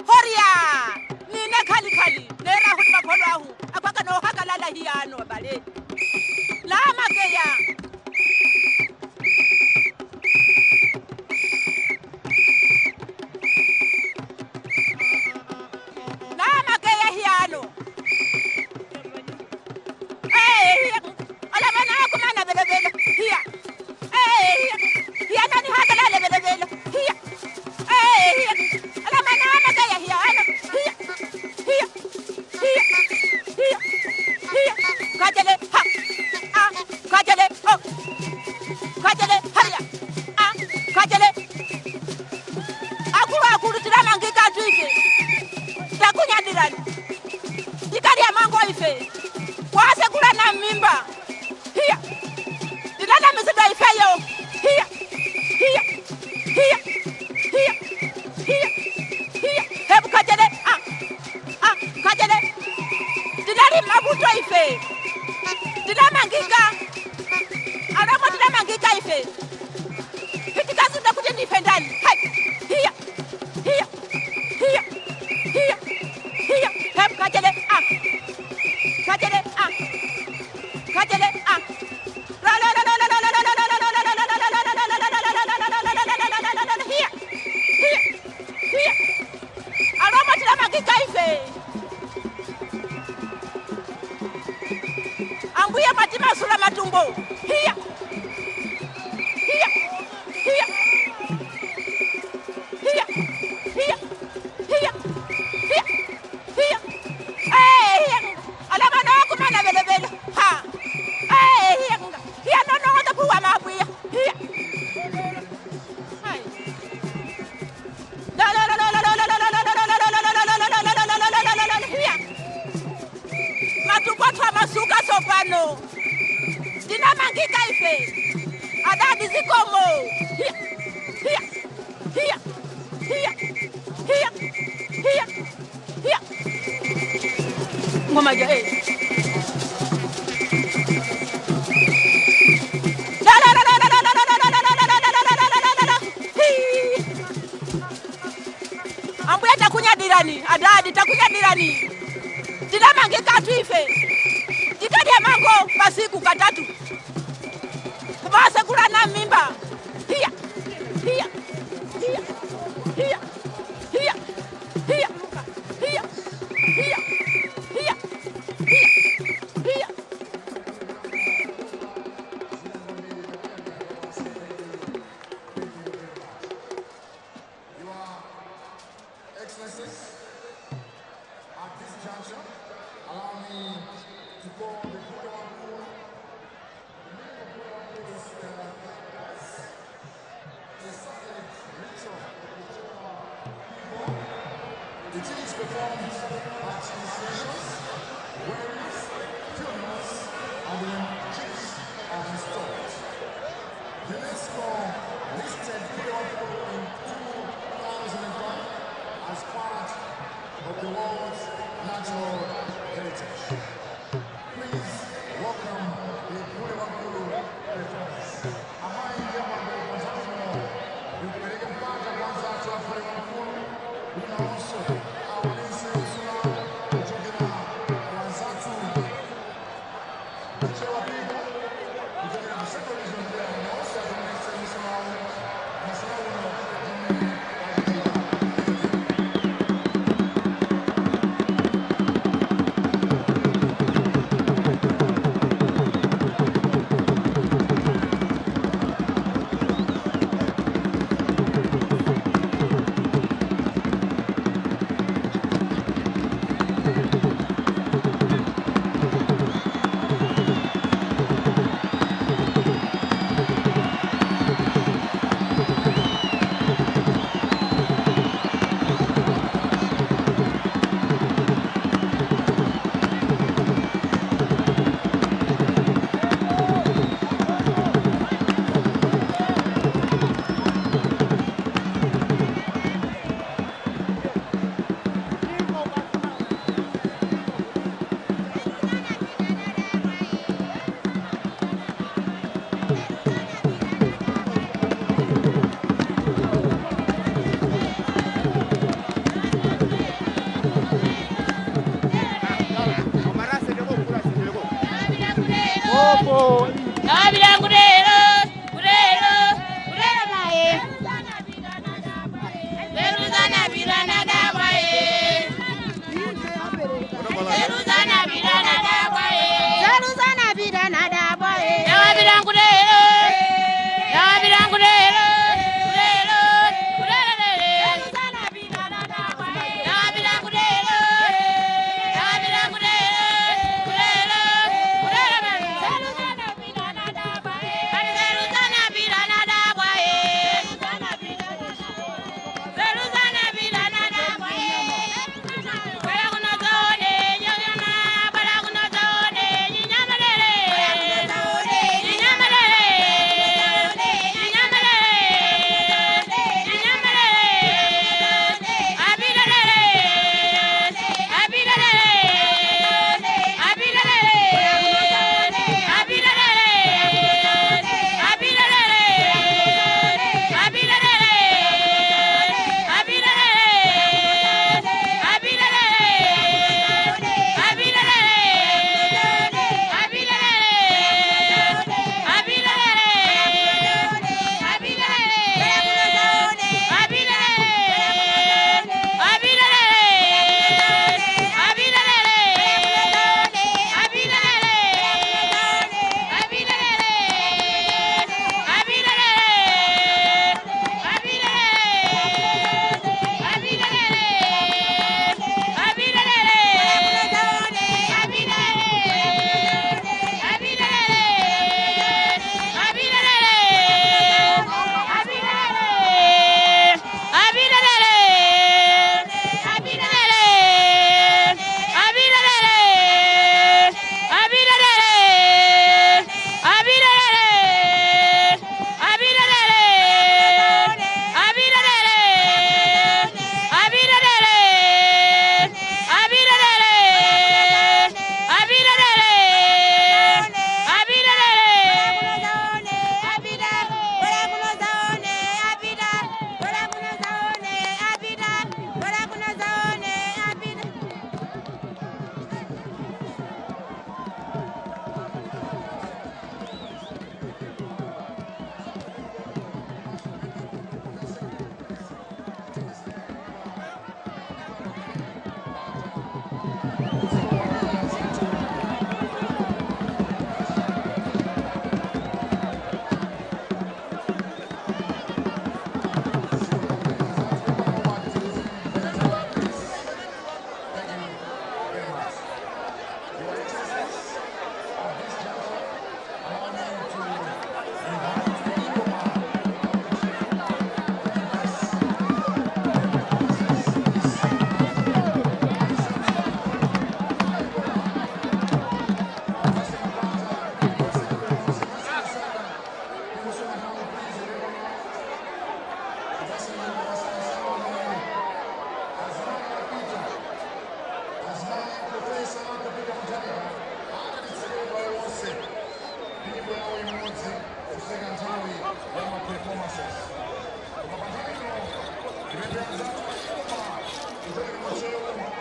Horia. Ni na khali khali. Nera huma kolo ahu. Akwaka no hakalala hiano bale. La makeya. Ngoma ja eh. La la la la la la la la la la la la la la la la la la. Hii. Ambuya takunyadirani, adadi takunyadirani. Tilamange katu ife. Tikadya mango masiku katatu. Kubasa kula na mimba. Hiya. Hiya. Hiya. Hiya. Hiya. Hiya. Hiya. Hiya. Hiya. Hiya. Hiya. Excellencies, at this juncture, allow me to call the Gule. The meaning of Gule is a sacred ritual of the Chewa people. It is performed at initiations, weddings, funerals, and when chiefs are installed. UNESCO listed Gule in 2005 as part of the world's natural heritage. Please welcome the Gule performance. Amayi ndi abambo, ndikupereke mpata kwa anzathu a Gule kuti nawonso aonetse luso lawo kuchokera kwa anzathu Chewa people kuchokera ku Central Region there, nawonso aonetse luso lawo masana uno mmene achitira.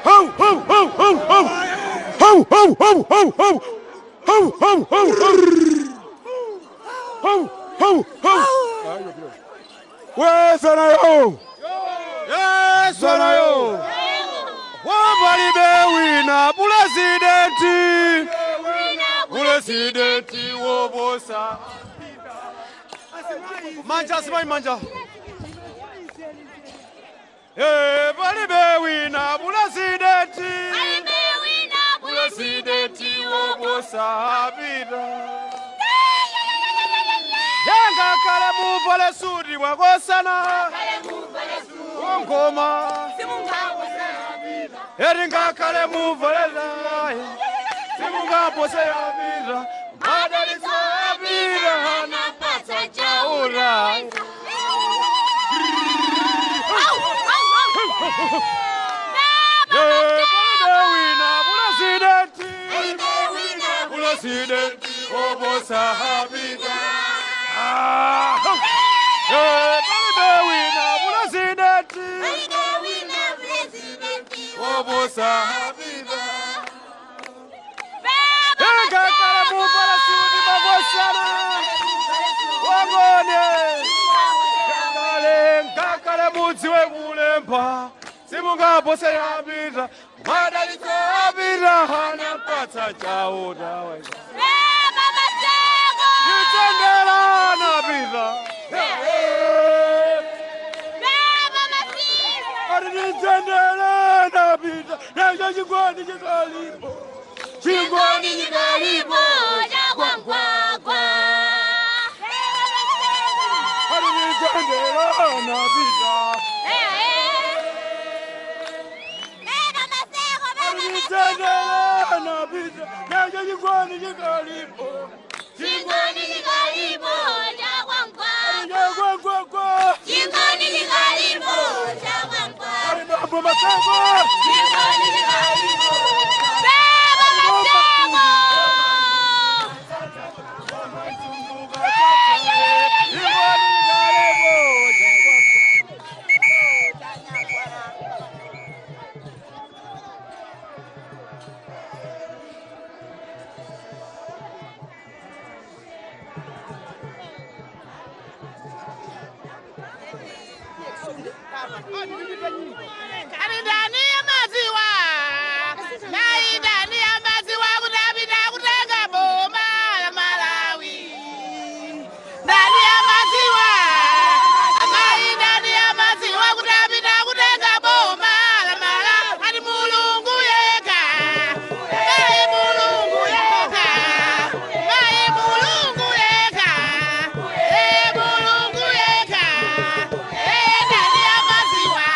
Ho, ho, ho, ho, ho! Ho, ho, ho, ho, ho! Ho, ho, ho, ho! Ho, ho, ho! Wesanayo! Yesanayo! Wapalibe wina pulezidenti! Pulezidenti woposa. Manja asimai manja. Eh, palibe wina pulezidenti! Pulezidenti woposa Peter. Yanga kale muvale sudi mwakosana. Ngoma. Eringa kale muvale naye. Simungapose yapita. Madalitso yapita anapata chaura. Wina pulezidenti. Pulezidenti woposa Peter. Ah! Palibe wina pulezidenti. Woposa Peter. Engakala mupala sudi magosana. Wangone. Ngakale ngakale mudzi wekulemba. Simungapose yapita. Madalitso yapita anapatsa chaura. Nditendera napita. Ari nditendera napita. Nacho chingoni chikalipo. Chingoni chikalipo. Ari nditendera napita. Ari nditendera napita. Nacho chingoni chikalipo. Chingoni chikalipo Chakwangwa. Chingoni chikalipo chakwangwa. Ari mambo maseko. Chingoni chikalipo. Baba Maseko. Ari ndani yamaziwa mai ndani yamaziwa kutapita kutenga boma la Malawi ndani yamaziwa mai ndani yamaziwa kutapita kutenga boma la Malawi ati Mulungu yekha mai Mulungu yekha mai Mulungu yekha eh Mulungu yekha eh ndani yamaziwa.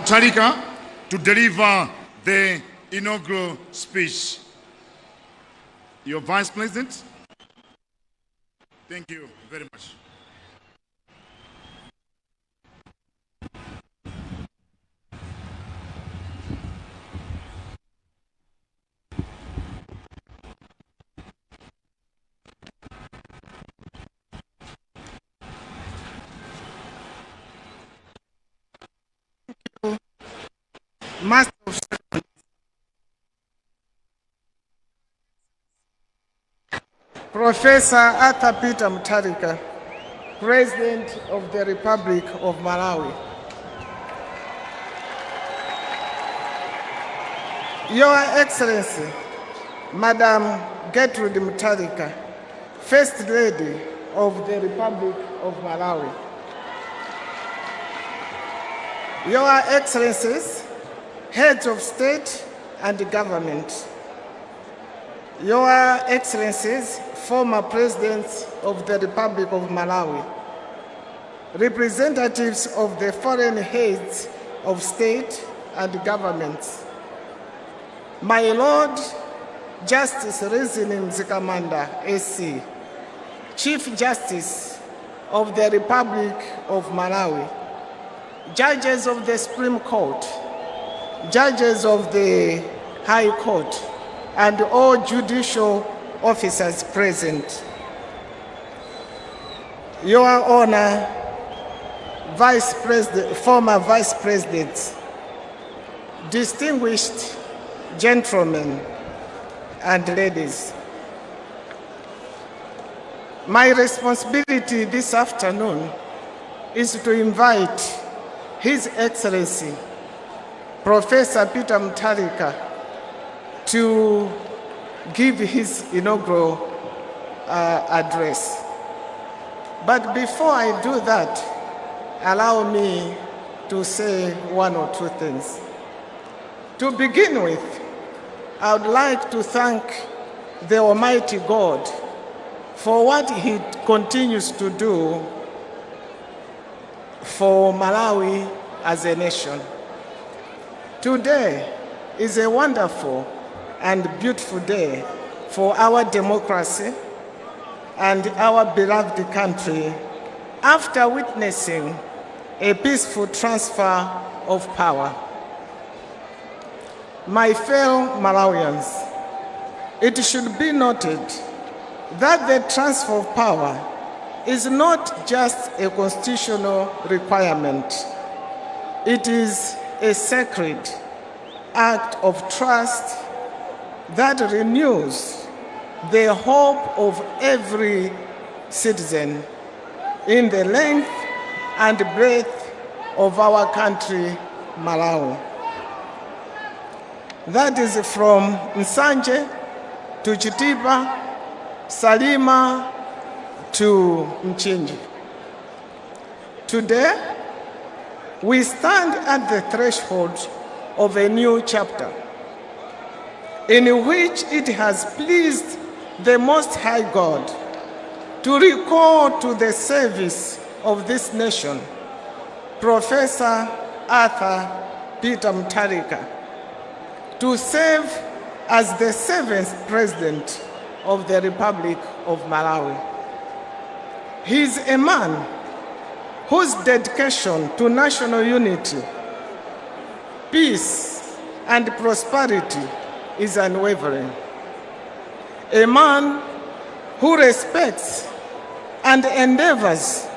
Mutharika to deliver the inaugural speech. Your Vice President, thank you very much. Master of Ceremonies. Professor Arthur Peter Mutharika, President of the Republic of Malawi. Your Excellency, Madam Gertrude Mutharika, First Lady of the Republic of Malawi. Your Excellencies, Heads of State and Government, Your Excellencies, former Presidents of the Republic of Malawi, representatives of the foreign heads of state and governments, my Lord Justice Rizine Mzikamanda, SC, Chief Justice of the Republic of Malawi, judges of the Supreme Court, judges of the High Court, and all judicial officers present. Your Honor, Vice President, former Vice Presidents, distinguished gentlemen and ladies, my responsibility this afternoon is to invite His Excellency, Professor Peter Mutharika, to give his inaugural address. But before I do that, allow me to say one or two things. To begin with, I would like to thank the Almighty God for what He continues to do for Malawi as a nation. Today is a wonderful and beautiful day for our democracy and our beloved country after witnessing a peaceful transfer of power. My fellow Malawians, it should be noted that the transfer of power is not just a constitutional requirement. It is a sacred act of trust that renews the hope of every citizen in the length and breadth of our country, Malawi. That is from Nsanje to Chitipa, Salima to Mchinji. Today, we stand at the threshold of a new chapter in which it has pleased the Most High God to recall to the service of this nation Professor Arthur Peter Mutharika to serve as the seventh President of the Republic of Malawi. He is a man whose dedication to national unity, peace, and prosperity is unwavering. A man who respects and endeavors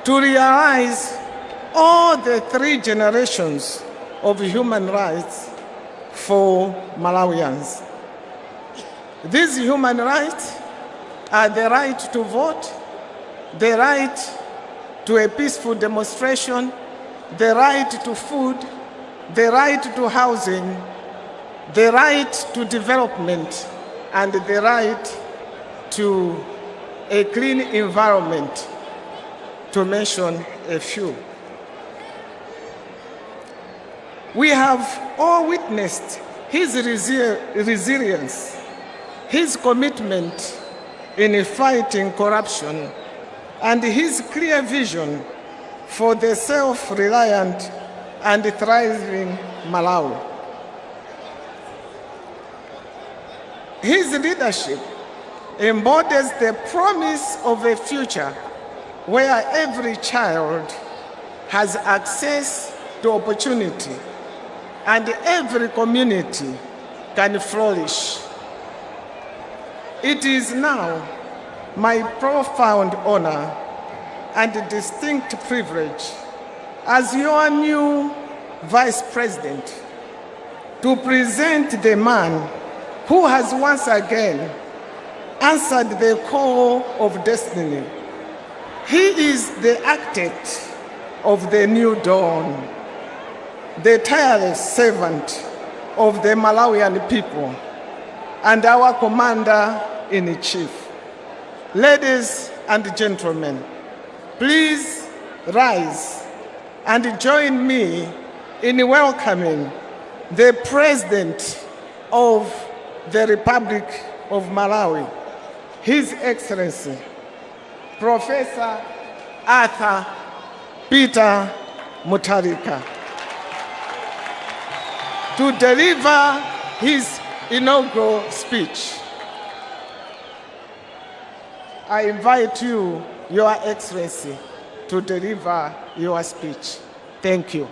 to realize all the three generations of human rights for Malawians. These human rights are the right to vote, the right to a peaceful demonstration, the right to food, the right to housing, the right to development, and the right to a clean environment, to mention a few. We have all witnessed his resilience, his commitment in fighting corruption, and his clear vision for the self reliant and thriving Malawi. His leadership embodies the promise of a future where every child has access to opportunity and every community can flourish. It is now my profound honor and distinct privilege as your new Vice President to present the man who has once again answered the call of destiny. He is the architect of the new dawn, the tireless servant of the Malawian people, and our commander in chief. Ladies and gentlemen, please rise and join me in welcoming the President of the Republic of Malawi, His Excellency, Professor Arthur Peter Mutharika, to deliver his inaugural speech. I invite you, Your Excellency, to deliver your speech. Thank you.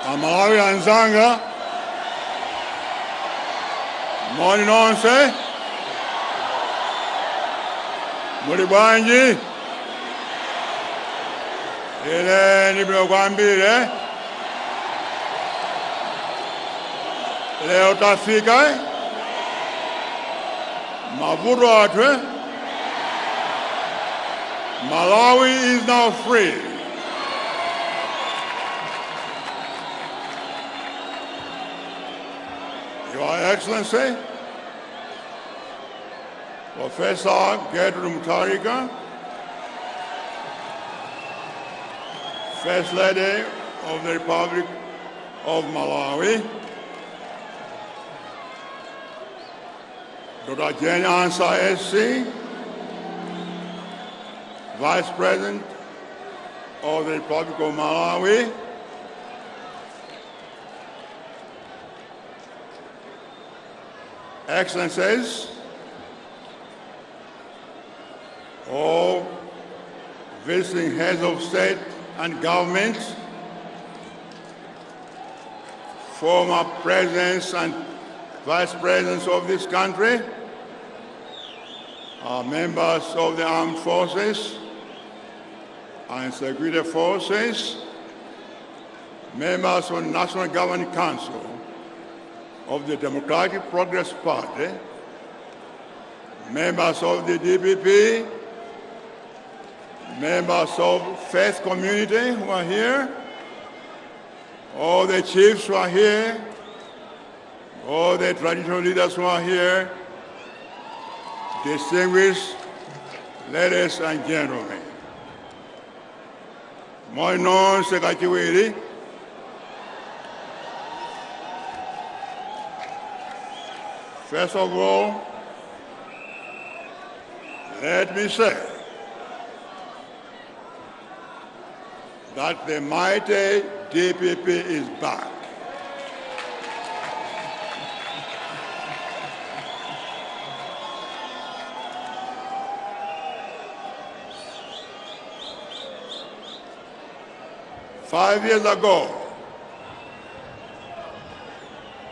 Amalawi anzanga, moni nonse, muli bwanji? Ine ndili kwambiri. Lero tafika mavuto atha. Malawi is now free. Your Excellency, Professor Gertrude Mutharika, First Lady of the Republic of Malawi, Dr. Jane Ansah SC, Vice President of the Republic of Malawi, Excellencies, all visiting heads of state and government, former presidents and vice presidents of this country, members of the armed forces and security forces, members of the National Governing Council of the Democratic Progress Party, members of the DPP, members of faith community who are here, all the chiefs who are here, all the traditional leaders who are here, distinguished ladies and gentlemen. Moni nonse kachiwiri. First of all, let me say that the mighty DPP is back. 5 years ago,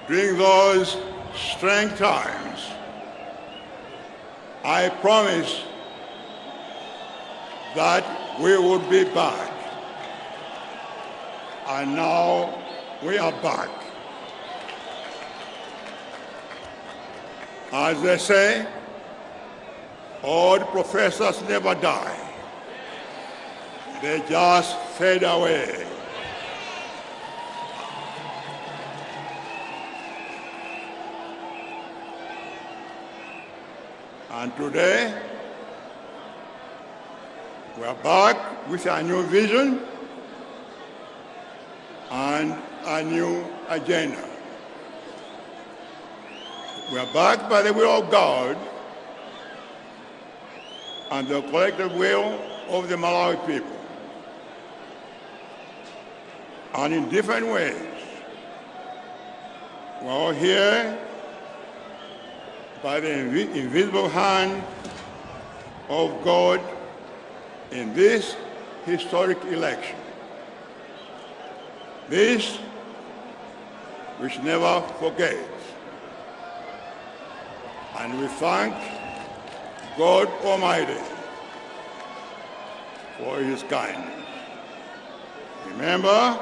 during those strange times, I promised that we would be back. And now we are back. As they say, old professors never die. They just fade away. And today, we are back with a new vision and a new agenda. We are back by the will of God and the collective will of the Malawi people. And in different ways, we are all here by the invisible hand of God in this historic election. This which never forgets. And we thank God Almighty for his kindness. Remember,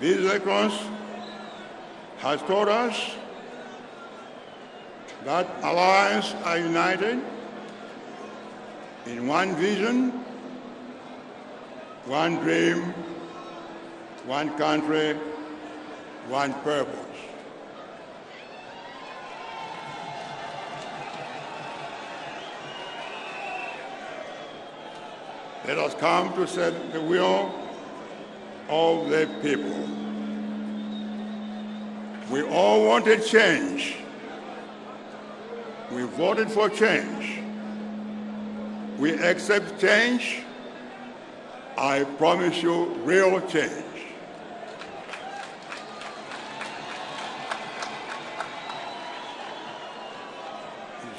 these elections has taught us that alliance are united in one vision, one dream, one country, one purpose. Let us come to set the will of the people. We all wanted change. We voted for change. We accept change. I promise you real change.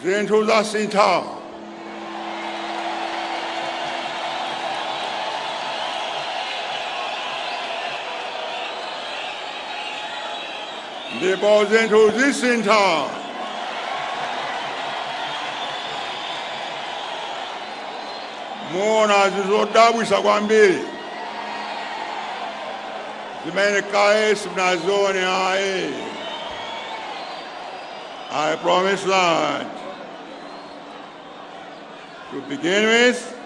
Zinthu zasintha. Ndipo zinthu zisintha. Muona zodabwitsa kwambiri zimene kale simunazione ayi. I promise that. To begin with,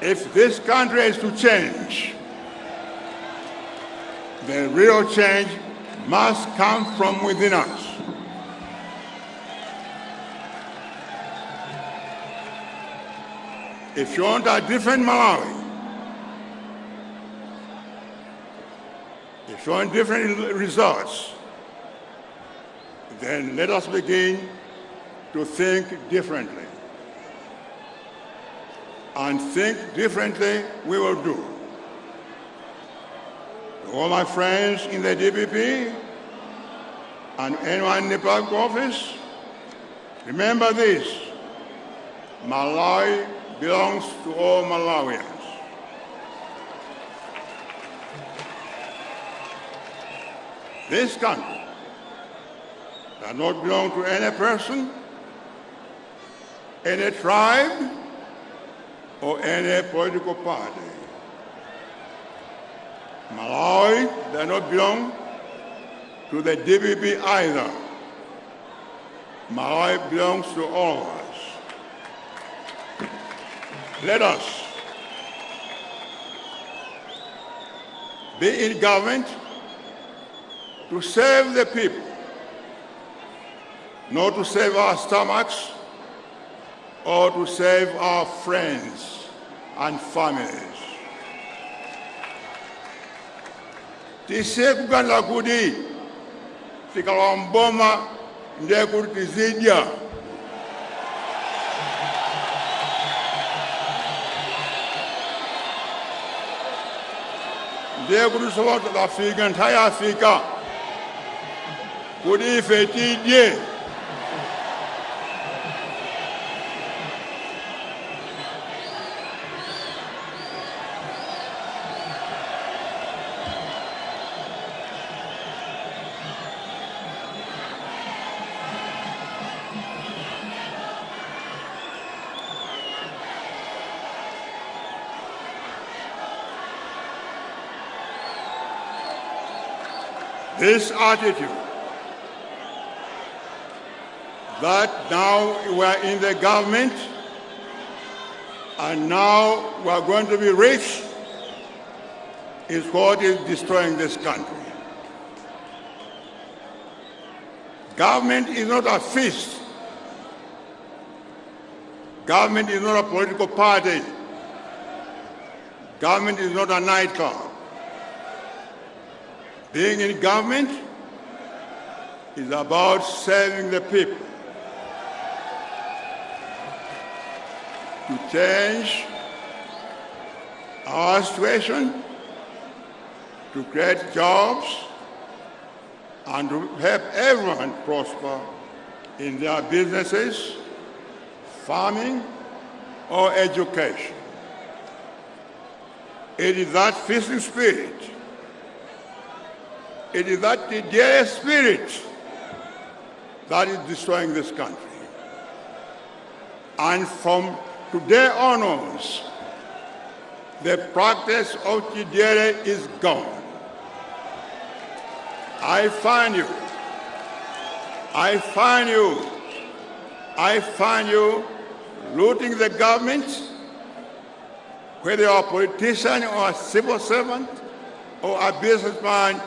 if this country is to change, the real change must come from within us. If you want a different Malawi, if you want different results, then let us begin to think differently. And think differently we will do. To all my friends in the DPP and anyone in the public office, remember this: Malawi belongs to all Malawians. This country does not belong to any person, any tribe, or any political party. Malawi does not belong to the DPP either. Malawi belongs to all of us. Let us be in government to serve the people, not to save our stomachs or to save our friends and families. Tisiye kuganiza kuti Tikalowa mboma ndiye kuti tizidya. Ndiye kuti tsopano tafika, nthawi yafika kuti ife tidye. This attitude that now we are in the government and now we are going to be rich is what is destroying this country. Government is not a feast. Government is not a political party. Government is not a nightclub. Being in government is about serving the people. To change our situation, to create jobs, and to help everyone prosper in their businesses, farming, or education. It is that feasting spirit, it is that dear spirit that is destroying this country. And from today onwards, the practice of Chidyere is gone. I find you, I find you, I find you looting the government, whether you are a politician or a civil servant or a businessman,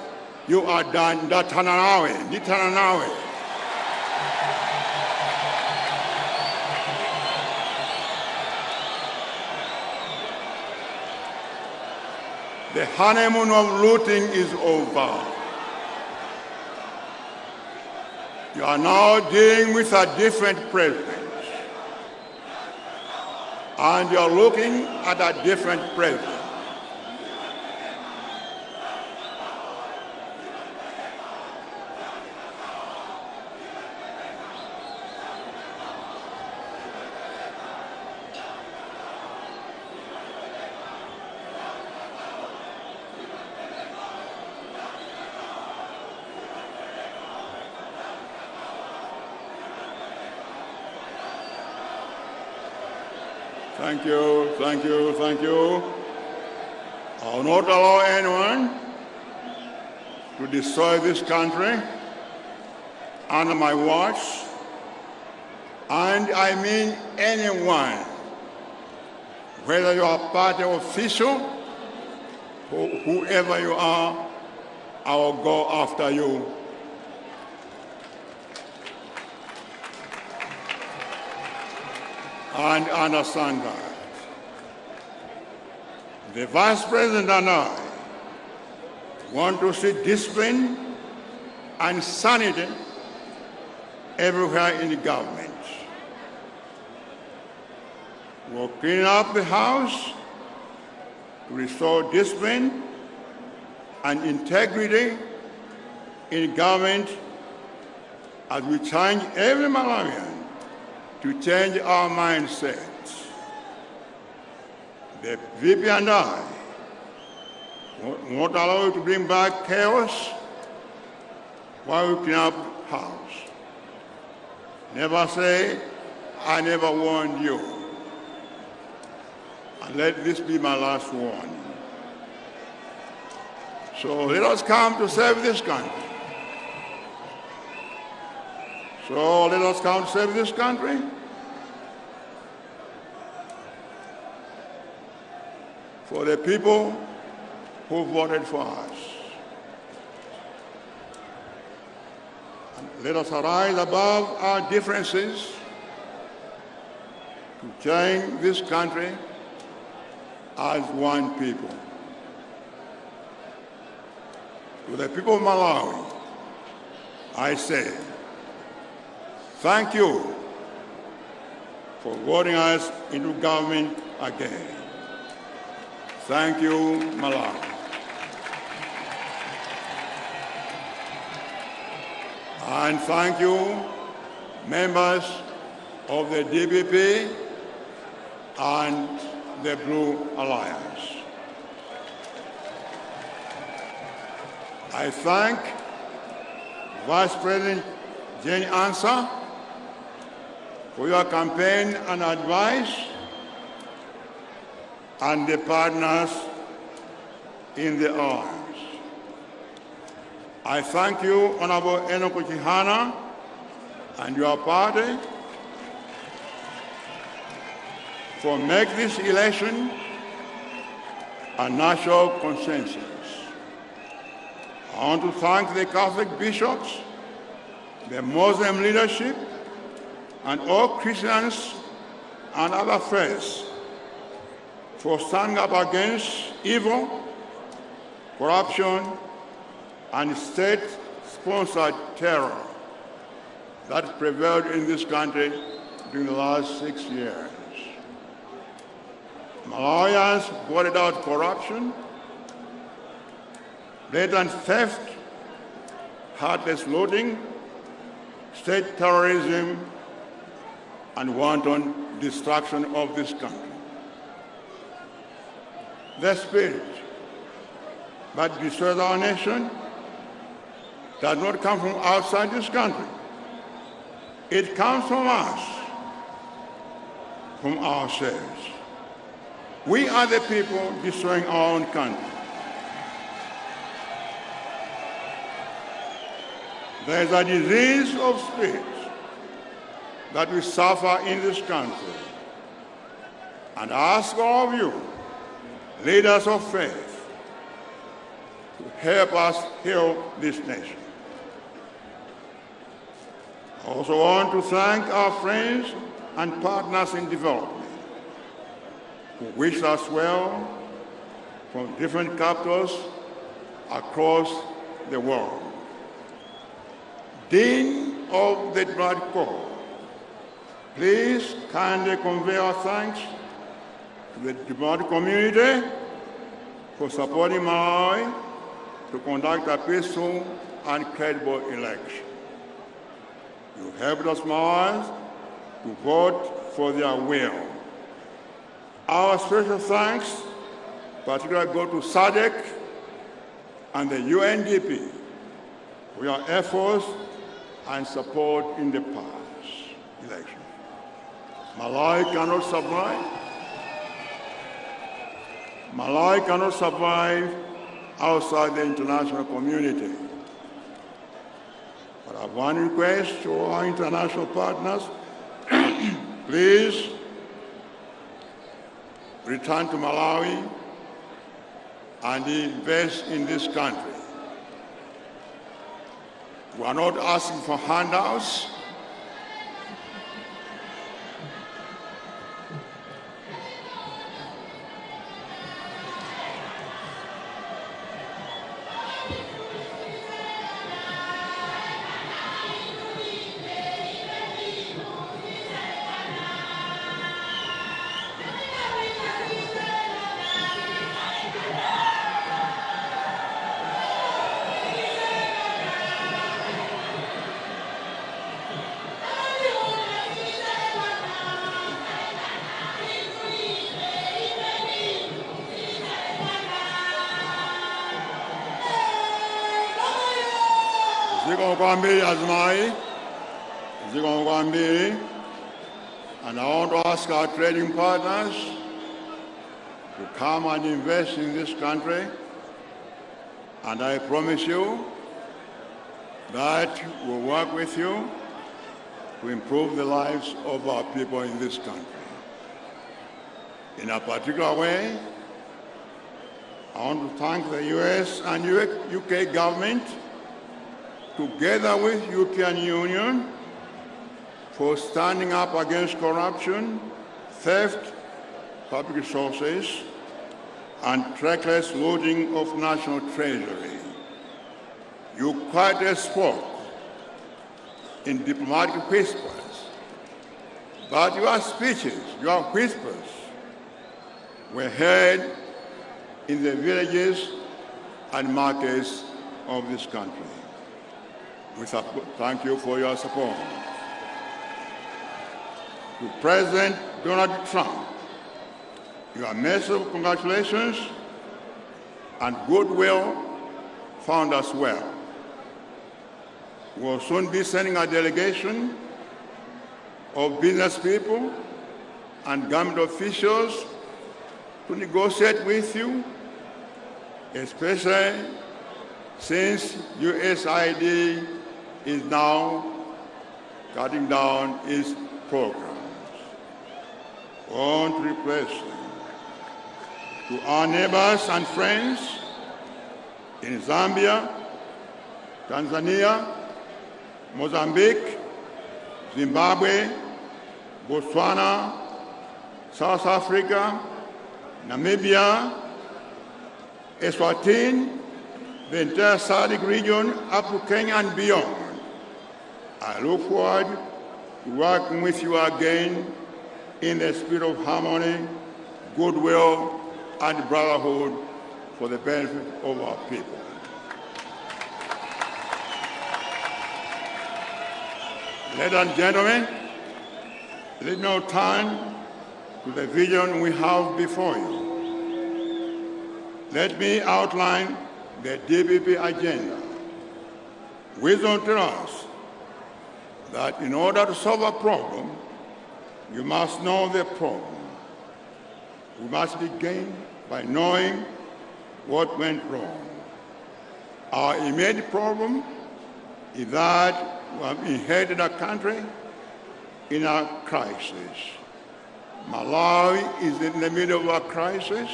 you are done. Ndathana nawe, ndithana nawe. The honeymoon of looting is over. You are now dealing with a different president. And you are looking at a different president. Thank you, thank you, thank you. I will not allow anyone to destroy this country under my watch, and I mean anyone, whether you are party official or whoever you are, I will go after you. And understand that. The Vice President and I want to see discipline and sanity everywhere in the government. We'll clean up the house to restore discipline and integrity in government as we challenge every Malawian to change our mindsets. The VP and I won't allow you to bring back chaos while we clean up house. Never say, I never warned you. And let this be my last warning. So let us come to serve this country. So let us come to serve this country. For the people who voted for us. And let us arise above our differences to change this country as one people. To the people of Malawi, I say thank you for voting us into government again. Thank you, Malawi. And thank you, members of the DPP and the Blue Alliance. I thank Vice President Jane Ansah for your campaign and advice, and the partners in the alliance. I thank you, Honorable Enoch Chihana, and your party for make this election a national consensus. I want to thank the Catholic bishops, the Muslim leadership, and all Christians and other faiths for standing up against evil, corruption, and state-sponsored terror that prevailed in this country during the last 6 years. Malawians voted out corruption, blatant theft, heartless looting, state terrorism, and wanton destruction of this country. The spirit that destroys our nation does not come from outside this country. It comes from us, from ourselves. We are the people destroying our own country. There is a disease of spirit that we suffer in this country. And I ask all of you, leaders of faith, to help us heal this nation. I also want to thank our friends and partners in development who wish us well from different capitals across the world. Dean of the Diplomatic Corps, please kindly convey our thanks to the diplomatic community for supporting Malawi to conduct a peaceful and credible election. You helped us Malawians to vote for their will. Our special thanks particularly go to SADC and the UNDP for your efforts and support in the past election. Malawi cannot survive. Malawi cannot survive outside the international community. But I have one request to all our international partners. Please return to Malawi and invest in this country. We are not asking for handouts. Zikomo kwambiri azimayi, zikomo kwambiri. And I want to ask our trading partners to come and invest in this country. And I promise you that we'll work with you to improve the lives of our people in this country. In a particular way, I want to thank the US and UK government, together with European Union, for standing up against corruption, theft, public resources, and reckless looting of national treasury. You quietly spoke in diplomatic whispers, but your speeches, your whispers, were heard in the villages and markets of this country. We thank you for your support. To President Donald Trump, your message of congratulations and goodwill found us well. We will soon be sending a delegation of business people and government officials to negotiate with you, especially since USAID is now cutting down its programs. We want to replace them. To our neighbors and friends in Zambia, Tanzania, Mozambique, Zimbabwe, Botswana, South Africa, Namibia, Eswatini, the entire SADC region, up to Kenya and beyond. I look forward to working with you again in the spirit of harmony, goodwill, and brotherhood for the benefit of our people. Ladies and gentlemen, let me now turn to the vision we have before you. Let me outline the DPP agenda. Wisdom tells us that in order to solve a problem, you must know the problem. We must begin by knowing what went wrong. Our immediate problem is that we have inherited a country in a crisis. Malawi is in the middle of a crisis.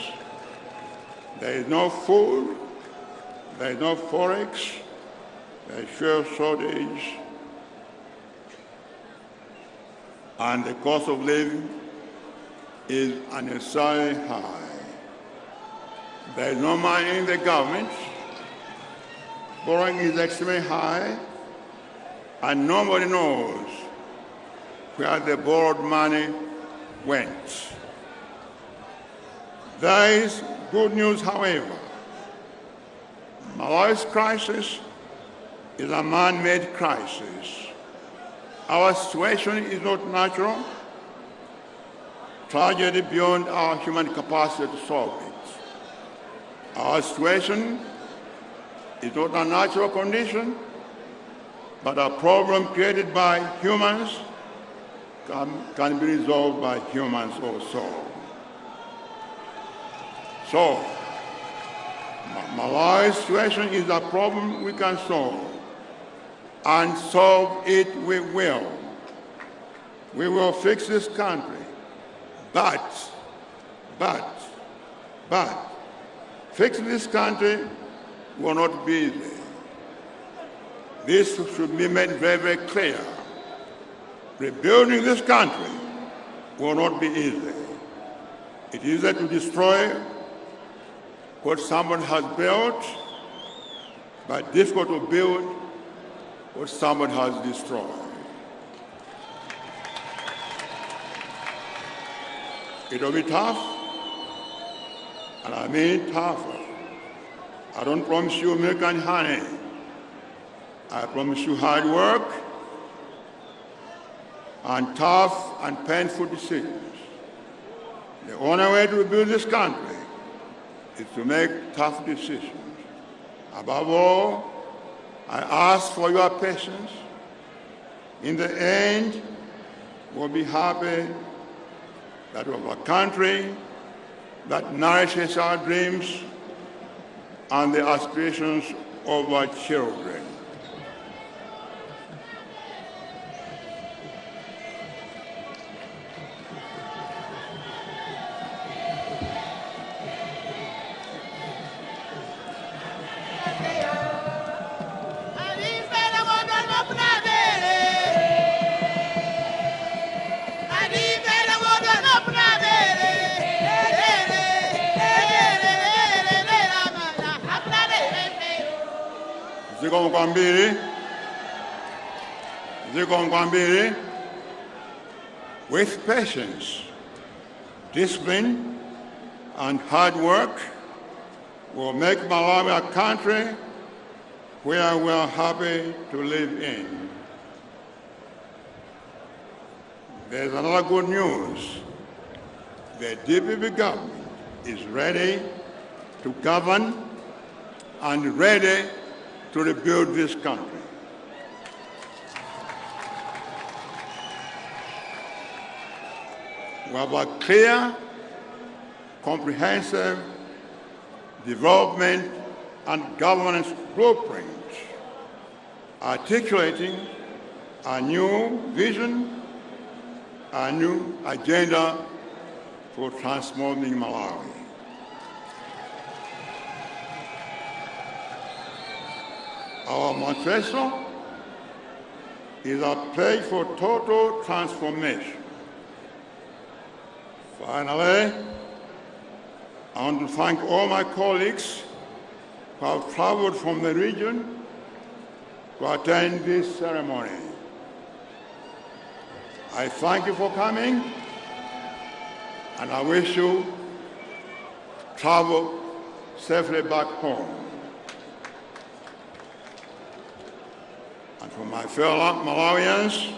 There is no food, there is no forex, there is fuel shortage, and the cost of living is unnecessarily high. There is no money in the government. Borrowing is extremely high, and nobody knows where the borrowed money went. There is good news, however. Malawi's crisis is a man-made crisis. Our situation is not natural, tragedy beyond our human capacity to solve it. Our situation is not a natural condition, but a problem created by humans can be resolved by humans also. So, Malawi's situation is a problem we can solve, and solve it we will. We will fix this country, but fixing this country will not be easy. This should be made very, very clear. Rebuilding this country will not be easy. It is easier to destroy what someone has built, but difficult to build what someone has destroyed. It will be tough, and I mean tougher. I don't promise you milk and honey. I promise you hard work and tough and painful decisions. The only way to rebuild this country is to make tough decisions. Above all, I ask for your patience. In the end, we'll be happy that we have a country that nourishes our dreams and the aspirations of our children. Zikomo kwambiri, zikomo. Zikomo kwambiri, with patience, discipline, and hard work, will make Malawi a country where we are happy to live in. There's another good news. The DPP government is ready to govern and ready to rebuild this country. We have a clear, comprehensive development and governance blueprint articulating a new vision, a new agenda for transforming Malawi. Our manifesto is a pledge for total transformation. Finally, I want to thank all my colleagues who have traveled from the region to attend this ceremony. I thank you for coming, and I wish you travel safely back home. And for my fellow Malawians,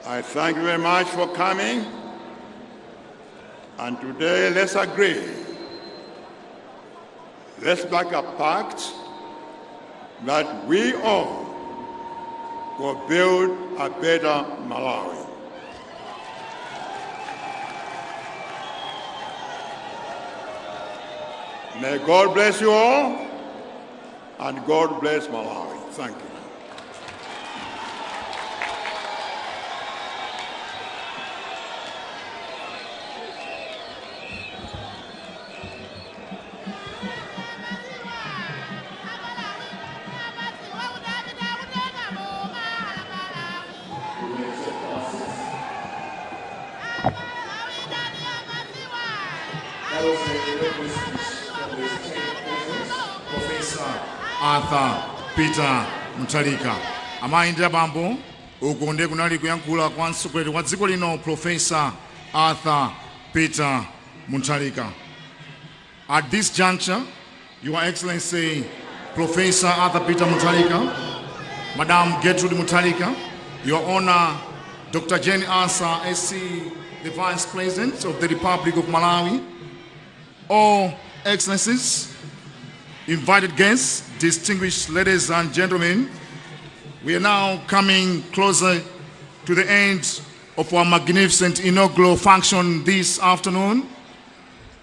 I thank you very much for coming. And today, let's agree. Let's make a pact that we all will build a better Malawi. May God bless you all, and God bless Malawi. Thank you. That was the inaugural speech from the State President, Professor Arthur Peter Mutharika. Amayi ndi abambo, uku ndiye kunali kuyankhula kwa mtsogoleri wa dziko lino, Professor Arthur Peter Mutharika. At this juncture, Your Excellency Professor Arthur Peter Mutharika, Madam Gertrude Mutharika, Your Honor Dr. Jane Ansah SC, the Vice President of the Republic of Malawi, all Excellencies, invited guests, distinguished ladies and gentlemen, we are now coming closer to the end of our magnificent inaugural function this afternoon.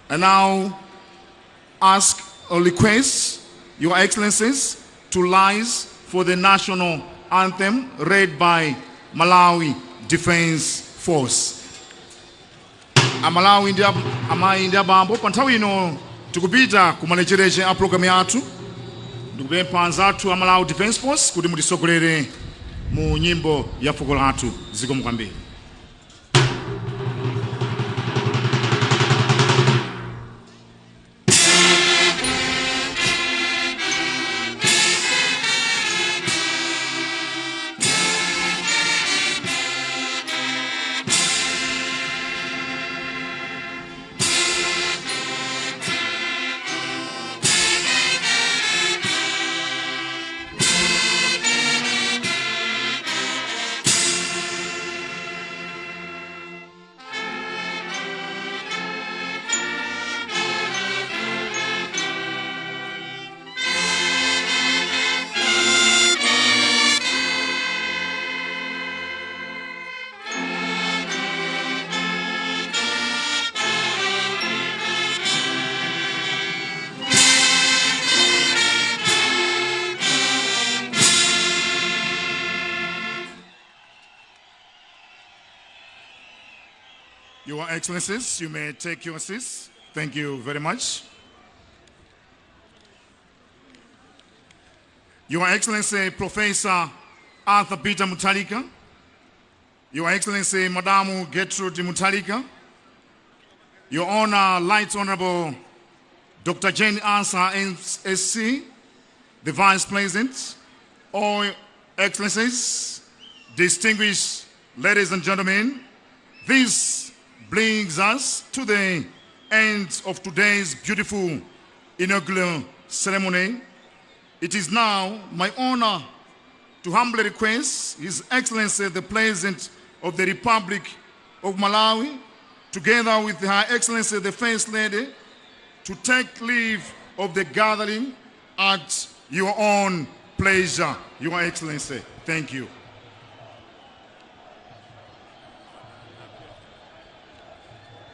And now ask or request Your Excellencies to rise for the national anthem read by Malawi Defense Force. Amalawi ndi amayi ndi abambo, pa nthawi ino tikupita kumalechereche a programu yathu. Ndikupempha anzathu a Malawi Defense Force kuti mutisogolere mu nyimbo ya fuko lathu. Zikomo kwambiri. Your Excellencies, you may take your seats. Thank you very much. Your Excellency Professor Arthur Peter Mutharika, Your Excellency Madam Gertrude Mutharika, Your Honor Right Honorable Dr. Jane Ansah SC, the Vice President, all Excellencies, distinguished ladies and gentlemen, this brings us to the end of today's beautiful inaugural ceremony. It is now my honor to humbly request His Excellency the President of the Republic of Malawi, together with Her Excellency the First Lady, to take leave of the gathering at your own pleasure, Your Excellency. Thank you.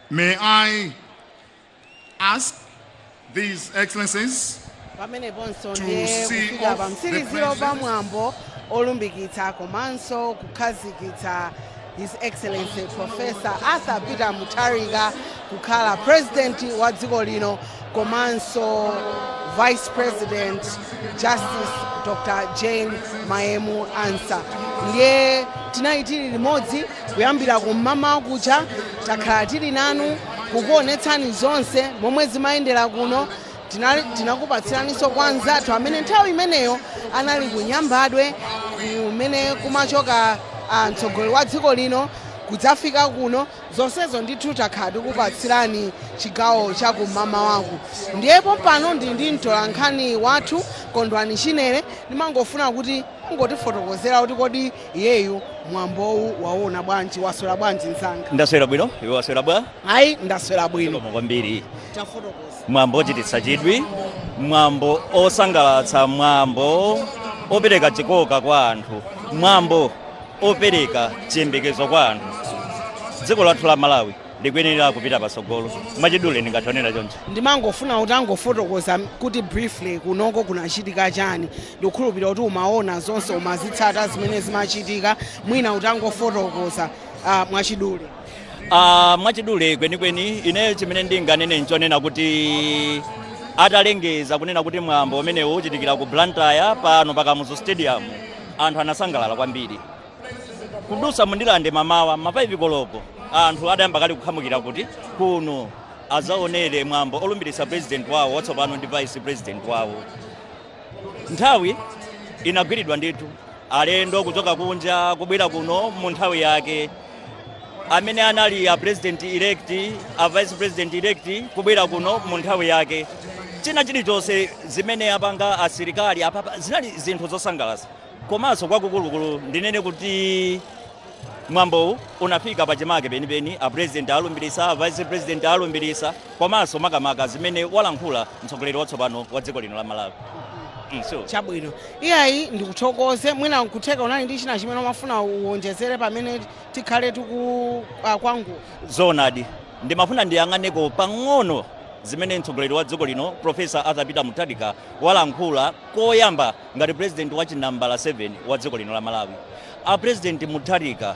May I ask these Excellencies Pameneponso to ndiye see kufika off pa the mtsiriziro pa president. mwambo olumbikitsa komanso kukhazikitsa His Excellency Professor Arthur Peter Mutharika kukhala president wa dziko lino komanso Vice President Justice Dr Jane Mayemu Ansah. Ndiye tinali tili limodzi kuyambira kum'mamawa kucha, takhala tili nanu kukuonetsani zonse momwe zimayendera kuno. Tinakupatsiraninso kwa anzathu amene nthawi imeneyo anali kunyambadwe kumene kumachoka mtsogoleri wa dziko lino kudzafika kuno. Zonsezo ndithu takhala tikupatsirani chigawo chakum'mamawaku. Ndiyepo pano ndi ndi mtolankhani wathu Kondwani Chinere. Ndimangofuna kuti ungotifotokozera kuti kodi iyeyu mwambowu waona bwanji, waswera bwanji mzanga? Ndaswera bwino, iwe waswera bwa? Ayi, ndaswera bwino. Zikomo kwambiri. Tafotokoza. Mwambo ochititsa chidwi, mwambo osangalatsa, mwambo opereka chikoka kwa anthu, mwambo opereka chiyembekezo kwa anthu. Dziko lathu la Malawi likuyenera kupita patsogolo. Mwachidule ndingathe kunena choncho. Ndimangofuna kuti angofotokoza kuti briefly kunoko kunachitika chani. Ndikukhulupirira kuti umaona zonse, umazitsata zimene zimachitika, mwina kuti angofotokoza mwachidule. Mwachidule kwenikweni ineyo chimene ndinganene nchonena kuti atalengeza kunena kuti mwambo umenewu uchitikira ku Blantyre pano pa Kamuzu Stadium, anthu anasangalala kwambiri. Kudusa mu Ndirande mamawa ma 5 koloko anthu adayamba kale kukhamukira kuti kuno azaonere mwambo olumbiritsa president wawo watsopano ndi vice president wawo. Nthawi inagwiridwa ndithu, alendo kuchoka kunja kubwera kuno mu nthawi yake, amene anali a president elect, a vice president elect kubwera kuno mu nthawi yake. China chilichonse zimene apanga asilikali apapa zinali zinthu zosangalatsa. Komanso kwakukulukulu ndinene kuti mwambowu unafika pachimake penipeni, a president alumbirisa, a vice president alumbirisa, komanso makamaka zimene walankhula mtsogoleri watsopano wa dziko lino la Malawi. So. Chabwino, iyayi, ndikuthokoze. Mwina nkutheka unali ndi china chimene umafuna uwonjezere pamene tikhale tiku kwangu. Zoonadi, ndimafuna ndiyang'aneko pang'ono zimene mtsogoleri wa dziko lino Professor Arthur Peter Mutharika walankhula koyamba ngati president wa chinambala 7 wa dziko lino la Malawi. A President Mutharika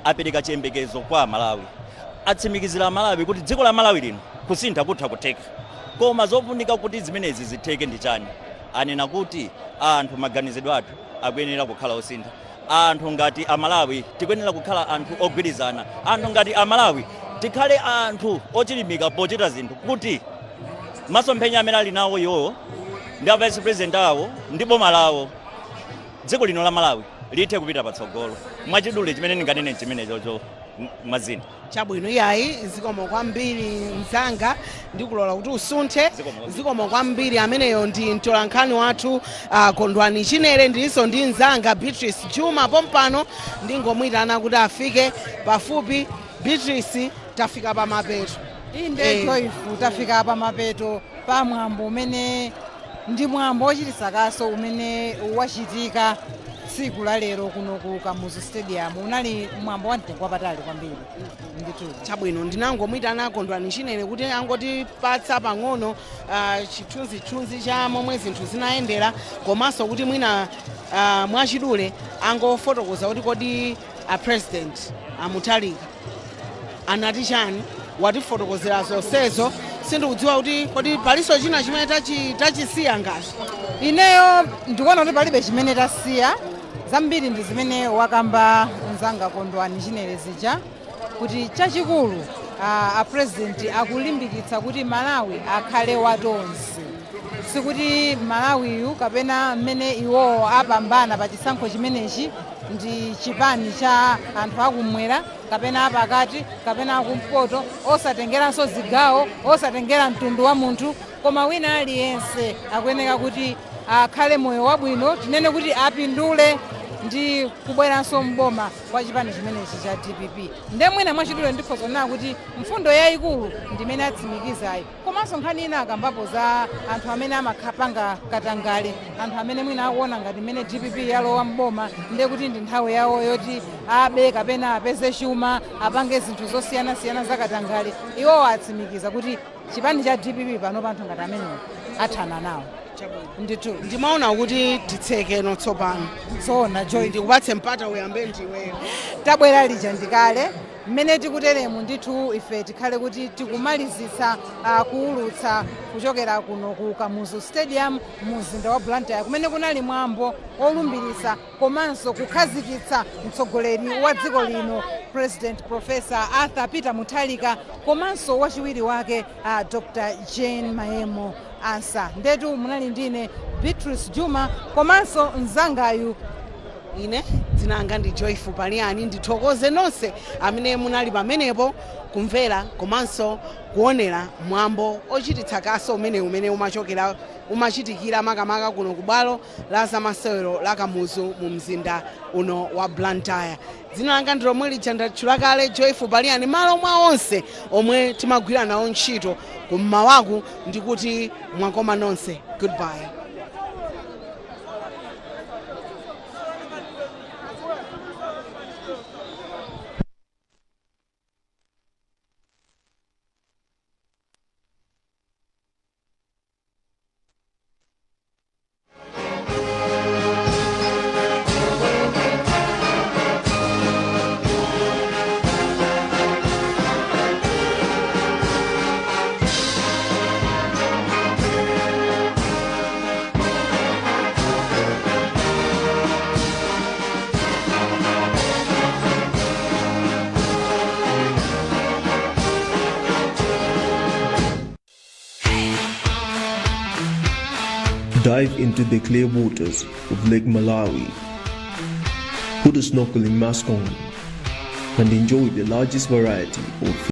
apereka chiyembekezo kwa Amalawi, atsimikizira Amalawi kuti dziko la Malawi lino kusintha kutha kutheka, koma zofunika kuti zimenezi zitheke ndi chani? Anena kuti anthu maganizidwe athu akuyenera kukhala osintha. Anthu ngati Amalawi tikuyenera kukhala anthu ogwirizana. Anthu ngati Amalawi tikhale anthu ochilimika pochita zinthu kuti masomphenya amene ali nawo iwowo ndi a vice president awo ndi boma lawo, dziko lino la Malawi lithe kupita patsogolo. Mwachidule chimene ndinganene chimenechocho mwazina. Chabwino, iyayi, zikomo kwambiri mzanga, ndikulola kuti usunthe. Zikomo kwambiri. Ameneyo ndi mtolankhani wathu Kondwani Chinere. Ndilinso ndi mzanga Beatrice Juma pompano, ndingomuyitana kuti afike pafupi. Beatrice, tafika pa mapeto. Inde. Joyful, tafika pa mapeto pa mwambo umene ndi mwambo wochititsa kaso umene wachitika tsiku la lero kuno ku Kamuzu Stadium. Unali mwambo wa mtengo wapatali kwambiri ndithu. Chabwino, ndinangomuyitana Kondwani Chinere kuti angotipatsa pang'ono chithunzithunzi cha momwe zinthu zinayendera, komanso kuti mwina mwachidule angofotokoza kuti kodi a President a Mutharika anati chani. Watifotokozera zonsezo. Sindikudziwa kuti kodi palinso china chimene tachisiya ngati. Ineyo ndikuona kuti palibe chimene tasiya. Zambiri ndi zimene wakamba mzanga Kondwani Chinere zija, kuti chachikulu a President akulimbikitsa kuti Malawi akhale watonse. Sikuti Malawiyu kapena mmene iwowo apambana pa chisankho chimenechi ndi chipani cha anthu akumwera kapena apakati kapena akumpoto, osatengeranso zigawo, osatengera mtundu wa munthu, koma wina aliyense akuyeneka kuti akhale moyo wabwino, tinene kuti apindule ndi kubweranso mboma kwa chipani chimenechi cha DPP. Nde mwina mwachidule ndikhoza kunena kuti mfundo yayikulu ndimene atsimikizayi. Komanso nkhani ina akambapo za anthu amene amapanga katangale, anthu amene mwina akuona ngati mmene DPP yalowa mboma ndiye kuti ndi nthawi yawo yoti abe kapena apeze chuma, apange zinthu zosiyanasiyana za katangale. Iwowo atsimikiza kuti chipani cha DPP pano anthu ngati amenewo athana nawo ndithu. Ndimaona kuti titsekeno tsopano. Zoona, Joy. Ndikupatse mpata uyambe ndiweyo. Tabwera lija ndikale mmene tikuteremu ndithu, ife tikhale kuti tikumalizitsa kuwulutsa kuchokera kuno ku Kamuzu Stadium mu mzinda wa Blantyre, kumene kunali mwambo olumbiritsa komanso kukhazikitsa mtsogoleri wa dziko lino, President Professor Arthur Peter Mutharika, komanso wachiwiri wake Dr Jane Mayemu Ansah. Ndetu munali ndine Beatrice Juma komanso mzangayu. Ine dzina langa ndi Joyful Paliani. Ndithokoze nonse amene munali pamenepo kumvera komanso kuonera mwambo ochititsa kaso umene umachokera umachitikira makamaka kuno ku bwalo la zamasewero la Kamuzu mu mzinda uno wa Blantyre. Dzina langa ndi lomwe lija ndatchula kale, Joyful Paliani. Malo mwa onse omwe timagwira nawo ntchito kummawaku, ndikuti mwakoma nonse, goodbye. Dive into the clear waters of Lake Malawi. Put a snorkeling mask on and enjoy the largest variety of